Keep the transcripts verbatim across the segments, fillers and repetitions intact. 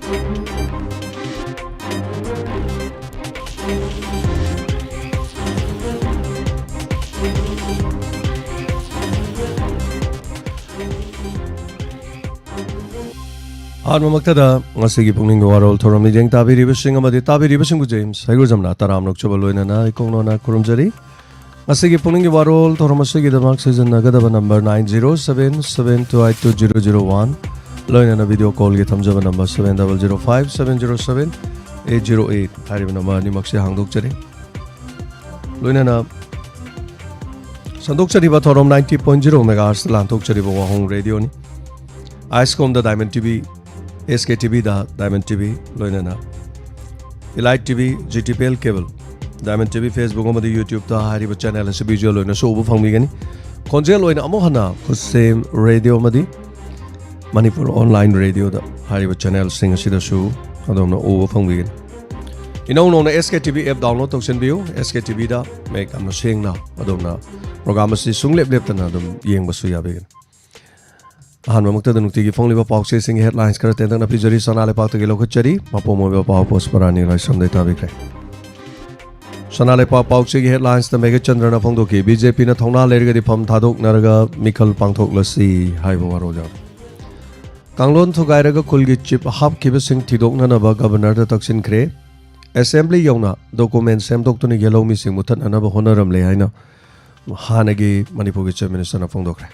ꯑꯍꯥꯟꯕꯃꯛꯇꯗ ꯉꯁꯤꯒꯤ ꯄꯨꯛꯅꯤꯡꯒꯤ ꯋꯥꯔꯣꯜ ꯊꯧꯔꯝ ꯃꯤꯠꯌꯦꯡ ꯇꯥꯕꯤꯔꯤꯕꯁꯤꯡ ꯑꯃꯗꯤ ꯇꯥꯕꯤꯔꯤꯕꯁꯤꯡꯕꯨ ꯖꯦꯝꯁ ꯍꯩꯒ꯭ꯔꯨꯖꯝꯅ ꯇꯔꯥꯝꯅ ꯑꯣꯛꯆꯕ ꯂꯣꯏꯅꯅ ꯏꯀꯣꯛꯅꯣꯅ ꯈꯨꯔꯨꯝꯖꯔꯤ꯫ ꯉꯁꯤꯒꯤ ꯄꯨꯛꯅꯤꯡꯒꯤ ꯋꯥꯔꯣꯜ ꯊꯧꯔꯝ ꯑꯁꯤꯒꯤꯗꯃꯛ ꯁꯤꯖꯤꯟꯅꯒꯗꯕ number nine zero seven seven two eight two zero zero one, ꯂꯣꯏꯅꯅ ꯚꯤꯗꯤꯑꯣ ꯀꯣꯜꯒꯤ ꯊꯝꯖꯕ number seven double zero five seven zero seven eight zero eight ꯍꯥꯏꯔꯤꯕ ꯅꯝꯕꯔ ꯑꯅꯤꯃꯛꯁꯦ ꯍꯥꯡꯗꯣꯛꯆꯔꯤ꯫ ꯂꯣꯏꯅꯅ ꯁꯟꯗꯣꯛꯆꯔꯤꯕ ꯊꯧꯔꯝ ninety point zero megahertz ꯂꯥꯟꯊꯣꯛꯆꯔꯤꯕ ꯋꯥꯍꯣꯡ ꯔꯦꯗꯤꯑꯣꯅꯤ꯫ ꯑꯥꯏꯁꯀꯣꯝꯗ Diamond T V, S K T ꯚꯤꯗ ꯗꯥꯏꯃꯟ ꯇꯤ ꯚꯤ, ꯂꯣꯏꯅꯅ Elite T V, G T P L cable, Diamond T V Facebook ꯑꯃꯗꯤ YouTubeꯇ ꯍꯥꯏꯔꯤꯕ ꯆꯦꯅꯦꯜ ꯑꯁꯤ ꯚꯤꯖꯨꯑꯦꯜ ꯑꯣꯏꯅꯁꯨ ꯎꯕ ꯐꯪꯕꯤꯒꯅꯤ꯫ ꯈꯣꯟꯖꯦꯜ ꯑꯣꯏꯅ ꯑꯃꯨꯛ ꯍꯟꯅ ꯈꯨꯠꯁꯦꯝ ꯔꯦꯗꯤꯑꯣ ꯑꯃꯗꯤ ꯃꯅꯤꯄꯨꯔ ꯑꯣꯟꯂꯥꯏꯟ ꯔꯦꯗꯤꯑꯣꯗ ꯍꯥꯏꯔꯤꯕ ꯆꯦꯅꯦꯜꯁꯤꯡ ꯑꯁꯤꯗꯁꯨ ꯑꯗꯣꯝꯅ ꯎꯕ ꯐꯪꯕꯤꯒꯅꯤ꯫ ꯏꯅꯧ ꯅꯧꯅ ꯑꯦꯁ K T V app download ꯇꯧꯁꯤꯟꯕꯤꯌꯨ꯫ ꯑꯦꯁ ꯀꯦ ꯇꯤ ꯚꯤꯗ ꯃꯌꯦꯛ ꯌꯥꯝꯅ ꯁꯦꯡꯅ ꯑꯗꯣꯝꯅ ꯄ꯭ꯔꯣꯒ꯭ꯔꯥꯝ ꯑꯁꯤ ꯁꯨꯡꯂꯦꯞ ꯂꯦꯞꯇꯅ ꯑꯗꯨꯝ ꯌꯦꯡꯕꯁꯨ ꯌꯥꯕꯤꯒꯅꯤ꯫ ꯑꯍꯥꯟꯕꯃꯛꯇꯗ ꯅꯨꯡꯇꯤꯒꯤ ꯐꯣꯡꯂꯤꯕ ꯄꯥꯎꯆꯦꯁꯤꯡꯒꯤ ꯍꯦꯗꯂꯥꯏꯟꯁ ꯈꯔ ꯇꯦꯟꯇꯛꯅ ꯄꯤꯖꯔꯤ꯫ ꯁꯅꯥ ꯂꯩꯄꯥꯛꯇꯒꯤ ꯂꯧꯈꯠꯆꯔꯤ꯫ ꯃꯄꯣꯛ ꯑꯣꯏꯕ ꯄꯥꯎ ꯄꯣꯁꯄꯔꯥꯅꯤ ꯂꯥꯏꯁ꯭ꯔꯝꯗꯩ ꯇꯥꯕꯤꯈ꯭ꯔꯦ꯫ ꯁꯅꯥ ꯂꯩꯄꯥꯛ ꯄꯥꯎꯆꯦꯒꯤ ꯍꯦꯗꯂꯥꯏꯟꯁꯇ ꯃꯦꯘꯆꯟꯗ꯭ꯔꯅ ꯐꯣꯡꯗꯣꯛꯈꯤ, ꯕꯤ ꯖꯦ ꯄꯤꯅ ꯊꯧꯅꯥ ꯂꯩꯔꯒꯗꯤ ꯐꯝ ꯊꯥꯗꯣꯛꯅꯔꯒ ꯃꯤꯈꯜ ꯄꯥꯡꯊꯣꯛꯂꯁꯤ ꯍꯥꯏꯕ ꯋꯥꯔꯣꯜ ꯌꯥꯎꯔꯤ꯫ ꯀꯥꯡꯂꯣꯟ ꯊꯨꯒꯥꯏꯔꯒ ꯈꯨꯜꯒꯤ ꯆꯤꯞ ꯍꯥꯞꯈꯤꯕꯁꯤꯡ ꯊꯤꯗꯣꯛꯅꯅꯕ ꯒꯕꯔꯅꯔꯗ ꯇꯛꯁꯤꯟꯈ꯭ꯔꯦ꯫ ꯑꯦꯁꯦꯝꯕ꯭ꯂꯤ ꯌꯧꯅ ꯗꯣꯀꯨꯃꯦꯟ ꯁꯦꯝꯗꯣꯛꯇꯨꯅ ꯌꯦꯜꯍꯧꯃꯤꯁꯤꯡ ꯃꯨꯊꯠꯅꯅꯕ ꯍꯣꯠꯅꯔꯝꯂꯦ ꯍꯥꯏꯅ ꯍꯥꯟꯅꯒꯤ ꯃꯅꯤꯄꯨꯔꯒꯤ ꯆꯤꯞ ꯃꯤꯅꯤꯁꯇꯔꯅ ꯐꯣꯡꯗꯣꯛꯈ꯭ꯔꯦ꯫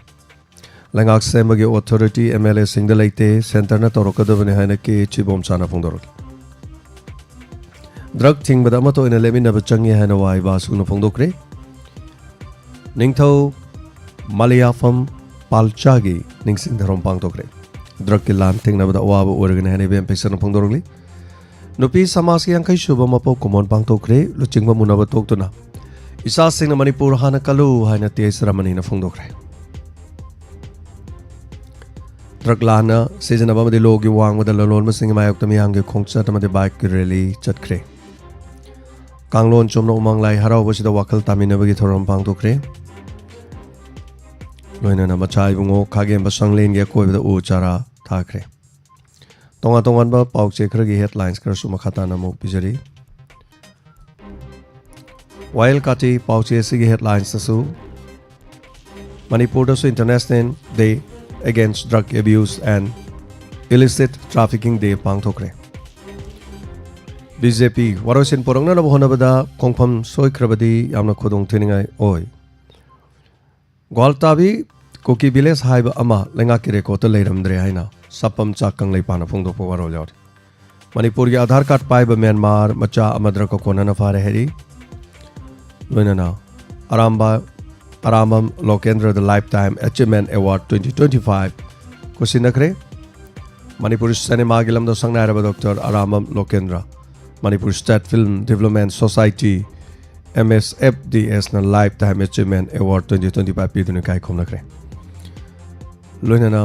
ꯂꯩꯉꯥꯛ ꯁꯦꯝꯕꯒꯤ ꯑꯣꯊꯣꯔꯤꯇꯤ ꯑꯦꯝ ꯑꯦꯜ ꯑꯦꯁꯤꯡꯗ ꯂꯩꯇꯦ, ꯁꯦꯟꯇꯔꯅ ꯇꯧꯔꯛꯀꯗꯕꯅꯤ ꯍꯥꯏꯅ ꯀꯦ ꯑꯦꯆ ꯏꯕꯣꯝꯆꯥꯅ ꯐꯣꯡꯗꯣꯔꯛꯂꯤ꯫ ꯗ꯭ꯔꯒ ꯊꯤꯡꯕꯗ ꯑꯃꯠꯇ ꯑꯣꯏꯅ ꯂꯦꯞꯃꯤꯟꯅꯕ ꯆꯪꯉꯤ ꯍꯥꯏꯅ ꯋꯥꯏ ꯕꯥꯁꯨꯅ ꯐꯣꯡꯗꯣꯛꯈ꯭ꯔꯦ꯫ ꯅꯤꯡꯊꯧ ꯃꯂꯤꯌꯥꯐꯝ ꯄꯥꯜꯆꯥꯒꯤ ꯅꯤꯡꯁꯤꯡ ꯊꯧꯔꯝ ꯄꯥꯡꯊꯣꯛꯈ꯭ꯔꯦ꯫ ꯗ꯭ꯔꯒꯀꯤ ꯂꯥꯟ ꯊꯦꯡꯅꯕꯗ ꯑꯋꯥꯕ ꯑꯣꯏꯔꯒꯅꯤ ꯍꯥꯏꯅ ꯏꯕꯦꯝ ꯄꯩꯁꯥꯅ ꯐꯣꯡꯗꯣꯔꯛꯂꯤ꯫ ꯅꯨꯄꯤ ꯁꯃꯥꯖꯀꯤ ꯌꯥꯡꯈꯩ ꯁꯨꯕ ꯃꯄꯣꯛ ꯀꯨꯝꯑꯣꯟ ꯄꯥꯡꯊꯣꯛꯈ꯭ꯔꯦ꯫ ꯂꯨꯆꯤꯡꯕ ꯃꯨꯟꯅꯕ ꯇꯣꯛꯇꯨꯅ ꯏꯆꯥꯁꯤꯡꯅ ꯃꯅꯤꯄꯨꯔ ꯍꯥꯟꯅ ꯀꯜꯂꯨ ꯍꯥꯏꯅ ꯇꯤ ꯑꯩꯆ ꯔꯃꯅꯤꯅ ꯐꯣꯡꯗꯣꯛꯈ꯭ꯔꯦ꯫ ꯗ꯭ꯔꯒ ꯂꯥꯟꯅ ꯁꯤꯖꯤꯟꯅꯕ ꯑꯃꯗꯤ ꯂꯣꯒꯤ ꯋꯥꯡꯃꯗ ꯂꯂꯣꯟꯕꯁꯤꯡꯒꯤ ꯃꯥꯌꯣꯛꯇ ꯃꯤꯌꯥꯝꯒꯤ ꯈꯣꯡꯆꯠ ꯑꯃꯗꯤ ꯕꯥꯏꯛꯀꯤ ꯔꯦꯂꯤ ꯆꯠꯈ꯭ꯔꯦ꯫ ꯀꯥꯡꯂꯣꯟ ꯆꯨꯝꯅ ꯎꯃꯪ ꯂꯥꯏ ꯍꯔꯥꯎꯕꯁꯤꯗ ꯋꯥꯈꯜ ꯇꯥꯃꯤꯟꯅꯕꯒꯤ ꯊꯧꯔꯝ ꯄꯥꯡꯊꯣꯛꯈ꯭ꯔꯦ꯫ ꯂꯣꯏꯅꯅ ꯃꯆꯥ ꯏꯕꯨꯡꯉꯣ ꯈꯥꯒꯦꯝꯕ ꯁꯪꯂꯦꯟꯒꯤ ꯑꯀꯣꯏꯕꯗ ꯎ ꯆꯥꯔꯥ ꯊꯥꯈ꯭ꯔꯦ꯫ ꯇꯣꯉꯥꯟ ꯇꯣꯉꯥꯟꯕ ꯄꯥꯎꯆꯦ ꯈꯔꯒꯤ headlines ꯈꯔꯁꯨ ꯃꯈꯥ ꯇꯥꯅ ꯑꯃꯨꯛ ꯄꯤꯖꯔꯤ꯫ ꯋꯥꯌꯦꯜ ꯀꯥꯇꯤ ꯄꯥꯎꯆꯦ ꯑꯁꯤꯒꯤ headlinesꯇꯁꯨ ꯃꯅꯤꯄꯨꯔꯗꯁꯨ International Day Against Drug Abuse and Illicit Trafficking Day ꯄꯥꯡꯊꯣꯛꯈ꯭ꯔꯦ꯫ ꯕꯤ ꯖꯦ ꯄꯤ ꯋꯥꯔꯣꯏꯁꯤꯟ ꯄꯨꯔꯛꯅꯅꯕ ꯍꯣꯠꯅꯕꯗ ꯈꯣꯡꯐꯝ ꯁꯣꯏꯈ꯭ꯔꯕꯗꯤ ꯌꯥꯝꯅ ꯈꯨꯗꯣꯡ ꯊꯤꯅꯤꯡꯉꯥꯏ ꯑꯣꯏ꯫ ꯒ꯭ꯋꯥꯜꯇꯥꯕꯤ ꯀꯨꯀꯤ ꯚꯤꯂꯦꯖ ꯍꯥꯏꯕ ꯑꯃ ꯂꯩꯉꯥꯛꯀꯤ ꯔꯦꯀꯣꯔꯗꯇ ꯂꯩꯔꯝꯗ꯭ꯔꯦ ꯍꯥꯏꯅ ꯁꯥꯄꯝ ꯆꯥꯛ ꯀꯪꯂꯩꯄꯥꯛꯅ ꯐꯣꯡꯗꯣꯛꯄ ꯋꯥꯔꯣꯜ ꯌꯥꯎꯔꯤ꯫ ꯃꯅꯤꯄꯨꯔꯒꯤ ꯑꯥꯙꯥꯔ ꯀꯥꯔꯗ ꯄꯥꯏꯕ ꯃ꯭ꯌꯥꯟꯃꯥꯔ ꯃꯆꯥ ꯑꯃ ꯗ꯭ꯔꯒ ꯀꯣꯟꯅꯅ ꯐꯥꯔꯦ ꯍꯥꯏꯔꯤ꯫ ꯂꯣꯏꯅꯅ ꯑꯔꯥꯝꯕ, Arambam ꯂꯣꯀꯦꯟꯗ꯭ꯔꯗ Lifetime Achievement Award twenty twenty five ꯈꯨꯠꯁꯤꯟꯅꯈ꯭ꯔꯦ꯫ Manipuri ꯁꯤꯅꯦꯃꯥꯒꯤ ꯂꯝꯗ ꯁꯛꯅꯥꯏꯔꯕ doctor Arambam Lokendra Manipur State Film Development Society, M S F D S ꯅ Lifetime Achievement Award twenty twenty five ꯄꯤꯗꯨꯅ ꯏꯀꯥꯏ ꯈꯨꯝꯅꯈ꯭ꯔꯦ꯫ ꯂꯣꯏꯅꯅ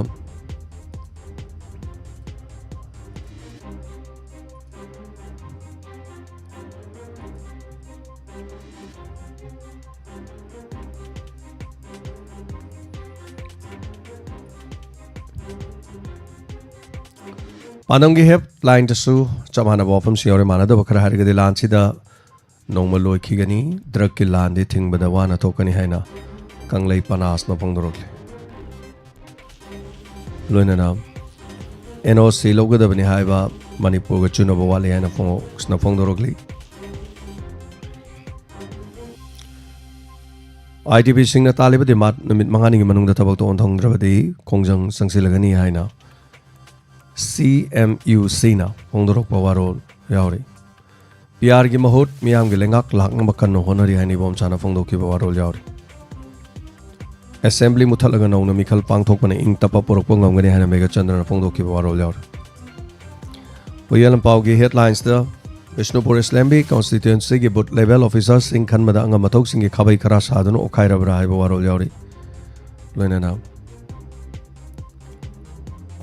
ꯄꯥꯟꯗꯝꯒꯤ headlineꯗꯁꯨ ꯆꯞ ꯃꯥꯟꯅꯕ ꯋꯥꯐꯝꯁꯤꯡ ꯌꯥꯎꯔꯤ꯫ ꯃꯥꯟꯅꯗꯕ ꯈꯔ ꯍꯥꯏꯔꯒꯗꯤ, ꯂꯥꯟꯁꯤꯗ ꯅꯣꯡꯃ ꯂꯣꯏꯈꯤꯒꯅꯤ, ꯗ꯭ꯔꯒꯀꯤ ꯂꯥꯟꯗꯤ ꯊꯤꯡꯕꯗ ꯋꯥꯅ ꯊꯣꯛꯀꯅꯤ ꯍꯥꯏꯅ ꯀꯪꯂꯩ ꯄꯅꯥꯁꯅ ꯐꯣꯡꯗꯣꯔꯛꯂꯤ꯫ ꯂꯣꯏꯅꯅ ꯑꯦꯟ ꯑꯣ ꯁꯤ ꯂꯧꯒꯗꯕꯅꯤ ꯍꯥꯏꯕ ꯃꯅꯤꯄꯨꯔꯒ ꯆꯨꯅꯕ ꯋꯥꯠꯂꯤ ꯍꯥꯏꯅ ꯐꯣꯡꯗꯣꯛ-, ꯁꯤꯅ ꯐꯣꯡꯗꯣꯔꯛꯂꯤ꯫ ꯑꯥꯏ ꯗꯤ ꯄꯤꯁꯤꯡꯅ ꯇꯥꯜꯂꯤꯕ demand ꯅꯨꯃꯤꯠ ꯃꯉꯥꯅꯤꯒꯤ ꯃꯅꯨꯡꯗ ꯊꯕꯛꯇ ꯑꯣꯟꯊꯣꯛꯗ꯭ꯔꯕꯗꯤ ꯈꯣꯡꯖꯪ ꯆꯪꯁꯤꯜꯂꯒꯅꯤ ꯍꯥꯏꯅ ꯁꯤ ꯑꯦꯝ ꯌꯨ ꯁꯤꯅ ꯐꯣꯡꯗꯣꯔꯛꯄ ꯋꯥꯔꯣꯜ ꯌꯥꯎꯔꯤ꯫ ꯄꯤ ꯑꯥꯔꯒꯤ ꯃꯍꯨꯠ ꯃꯤꯌꯥꯝꯒꯤ ꯂꯩꯉꯥꯛ ꯂꯥꯛꯅꯕ ꯀꯟꯅ ꯍꯣꯠꯅꯔꯤ ꯍꯥꯏꯅ ꯏꯕꯣꯝꯆꯥꯅ ꯐꯣꯡꯗꯣꯛꯈꯤꯕ ꯋꯥꯔꯣꯜ ꯌꯥꯎꯔꯤ꯫ ꯑꯦꯁꯦꯝꯕ꯭ꯂꯤ ꯃꯨꯠꯊꯠꯂꯒ ꯅꯧꯅ ꯃꯤꯈꯜ ꯄꯥꯡꯊꯣꯛꯄꯅ ꯏꯪ ꯇꯞꯄ ꯄꯨꯔꯛꯄ ꯉꯝꯒꯅꯤ ꯍꯥꯏꯅ ꯃꯦꯘꯆꯟꯗ꯭ꯔꯅ ꯐꯣꯡꯗꯣꯛꯈꯤꯕ ꯋꯥꯔꯣꯜ ꯌꯥꯎꯔꯤ꯫ ꯍꯨꯏꯌꯦꯟ ꯂꯝꯄꯥꯎꯒꯤ headlinesꯇ ꯕꯤꯁꯅꯨꯄꯨꯔ ꯑꯦꯁꯦꯝꯕ꯭ꯂꯤ ꯀꯟꯁꯇꯤꯇ꯭ꯋꯦꯟꯁꯤꯒꯤ booth level officerꯁꯤꯡ ꯈꯟꯕꯗ ꯑꯉꯝ ꯑꯊꯧꯁꯤꯡꯒꯤ ꯈꯥꯕꯩ ꯈꯔ ꯁꯥꯗꯨꯅ ꯑꯣꯛꯈꯥꯏꯔꯕ꯭ꯔꯥ ꯍꯥꯏꯕ ꯋꯥꯔꯣꯜ ꯌꯥꯎꯔꯤ꯫ ꯂꯣꯏꯅꯅ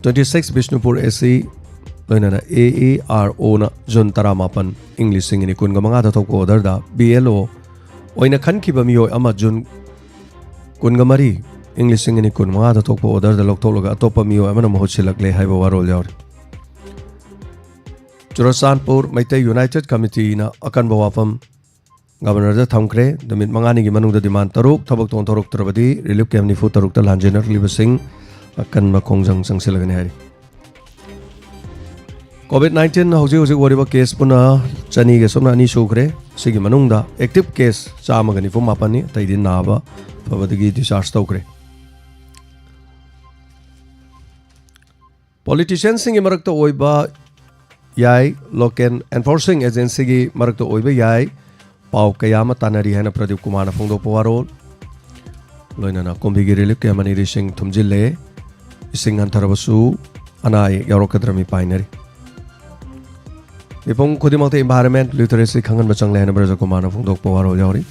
twenty six ꯕꯤꯁꯅꯨꯄꯨꯔ ꯑꯦ ꯁꯤ, ꯂꯣꯏꯅꯅ ꯑꯦ ꯑꯦ ꯑꯥꯔ ꯑꯣꯅ ꯖꯨꯟ ꯇꯔꯥꯃꯥꯄꯟ ꯏꯪ ꯂꯤꯁꯤꯡ ꯑꯅꯤ ꯀꯨꯟꯒ ꯃꯉꯥꯗ ꯊꯣꯛꯄ orderꯗ ꯕꯤ ꯑꯦꯜ ꯑꯣ ꯑꯣꯏꯅ ꯈꯟꯈꯤꯕ ꯃꯤꯑꯣꯏ ꯑꯃ ꯖꯨꯟ ꯀꯨꯟꯒ ꯃꯔꯤ ꯏꯪ ꯂꯤꯁꯤꯡ ꯑꯅꯤ ꯀꯨꯟꯃꯉꯥꯗ ꯊꯣꯛꯄ orderꯗ ꯂꯧꯊꯣꯛꯂꯒ ꯑꯇꯣꯞꯄ ꯃꯤꯑꯣꯏ ꯑꯃꯅ ꯃꯍꯨꯠ ꯁꯤꯜꯂꯛꯂꯦ ꯍꯥꯏꯕ ꯋꯥꯔꯣꯜ ꯌꯥꯎꯔꯤ꯫ ꯆꯨꯔꯆꯥꯟꯄꯨꯔ ꯃꯩꯇꯩ ꯌꯨꯅꯥꯏꯇꯦꯗ ꯀꯃꯤꯇꯤꯅ ꯑꯀꯟꯕ ꯋꯥꯐꯝ ꯒꯕꯔꯅꯔꯗ ꯊꯝꯈ꯭ꯔꯦ꯫ ꯅꯨꯃꯤꯠ ꯃꯉꯥꯅꯤꯒꯤ ꯃꯅꯨꯡꯗ ꯗꯤꯃꯥꯟ ꯇꯔꯨꯛ ꯊꯕꯛꯇ ꯑꯣꯟꯊꯣꯔꯛꯇ꯭ꯔꯕꯗꯤ ꯔꯤꯂꯤꯐ ꯀꯦꯝꯞ ꯅꯤꯐꯨ ꯇꯔꯨꯛꯇ ꯂꯥꯟꯖꯦꯟꯅꯔꯛꯂꯤꯕꯁꯤꯡ ꯑꯀꯟꯕ ꯈꯣꯡꯖꯪ ꯆꯪꯁꯤꯜꯂꯒꯅꯤ ꯍꯥꯏꯔꯤ꯫ ꯀꯣꯚꯤꯗ ꯅꯥꯏꯟꯇꯤꯟ ꯍꯧꯖꯤꯛ ꯍꯧꯖꯤꯛ ꯑꯣꯏꯔꯤꯕ ꯀꯦꯁ ꯄꯨꯟꯅ ꯆꯅꯤꯒ ꯁꯨꯞꯅ ꯑꯅꯤ ꯁꯨꯈ꯭ꯔꯦ꯫ ꯁꯤꯒꯤ ꯃꯅꯨꯡꯗ ꯑꯦꯛꯇꯤꯚ ꯀꯦꯁ ꯆꯥꯝꯃꯒ ꯅꯤꯐꯨ ꯃꯥꯄꯟꯅꯤ, ꯑꯇꯩꯗꯤ ꯅꯥꯕ ꯐꯕꯗꯒꯤ ꯗꯤꯁꯆꯥꯔꯖ ꯇꯧꯈ꯭ꯔꯦ꯫ ꯄꯣꯂꯤꯇꯤꯁꯤꯌꯟꯁꯤꯡꯒꯤ ꯃꯔꯛꯇ ꯑꯣꯏꯕ ꯌꯥꯏ, ꯂꯣꯀꯦꯜ ꯑꯦꯟꯐꯣꯔꯁꯤꯡ ꯑꯦꯖꯦꯟꯁꯤꯒꯤ ꯃꯔꯛꯇ ꯑꯣꯏꯕ ꯌꯥꯏ, ꯄꯥꯎ ꯀꯌꯥ ꯑꯃ ꯇꯥꯟꯅꯔꯤ ꯍꯥꯏꯅ ꯄ꯭ꯔꯗꯤꯞ ꯀꯨꯃꯥꯔꯅ ꯐꯣꯡꯗꯣꯛꯄ ꯋꯥꯔꯣꯜ꯫ ꯂꯣꯏꯅꯅ ꯀꯨꯝꯕꯤꯒꯤ ꯔꯤꯂꯤꯐ ꯀꯦꯝꯞ ꯑꯅꯤꯗꯤ ꯏꯁꯤꯡ ꯊꯨꯝꯖꯤꯜꯂꯦ꯫ ꯏꯁꯤꯡ ꯍꯟꯊꯔꯕꯁꯨ ꯑꯅꯥ ꯑꯌꯦꯛ ꯌꯥꯎꯔꯛꯀꯗ꯭ꯔ ꯃꯤ ꯄꯥꯏꯅꯔꯤ꯫ ꯃꯤꯄꯨꯝ ꯈꯨꯗꯤꯡꯃꯛꯇ ꯏꯟꯚꯥꯏꯔꯟꯃꯦꯟ ꯂꯤꯇꯔꯦꯁꯤ ꯈꯪꯍꯟꯕ ꯆꯪꯂꯦ ꯍꯥꯏꯅ ꯕ꯭ꯔꯖ ꯀꯨꯃꯥꯔꯅ ꯐꯣꯡꯗꯣꯛꯄ ꯋꯥꯔꯣꯜ ꯌꯥꯎꯔꯤ꯫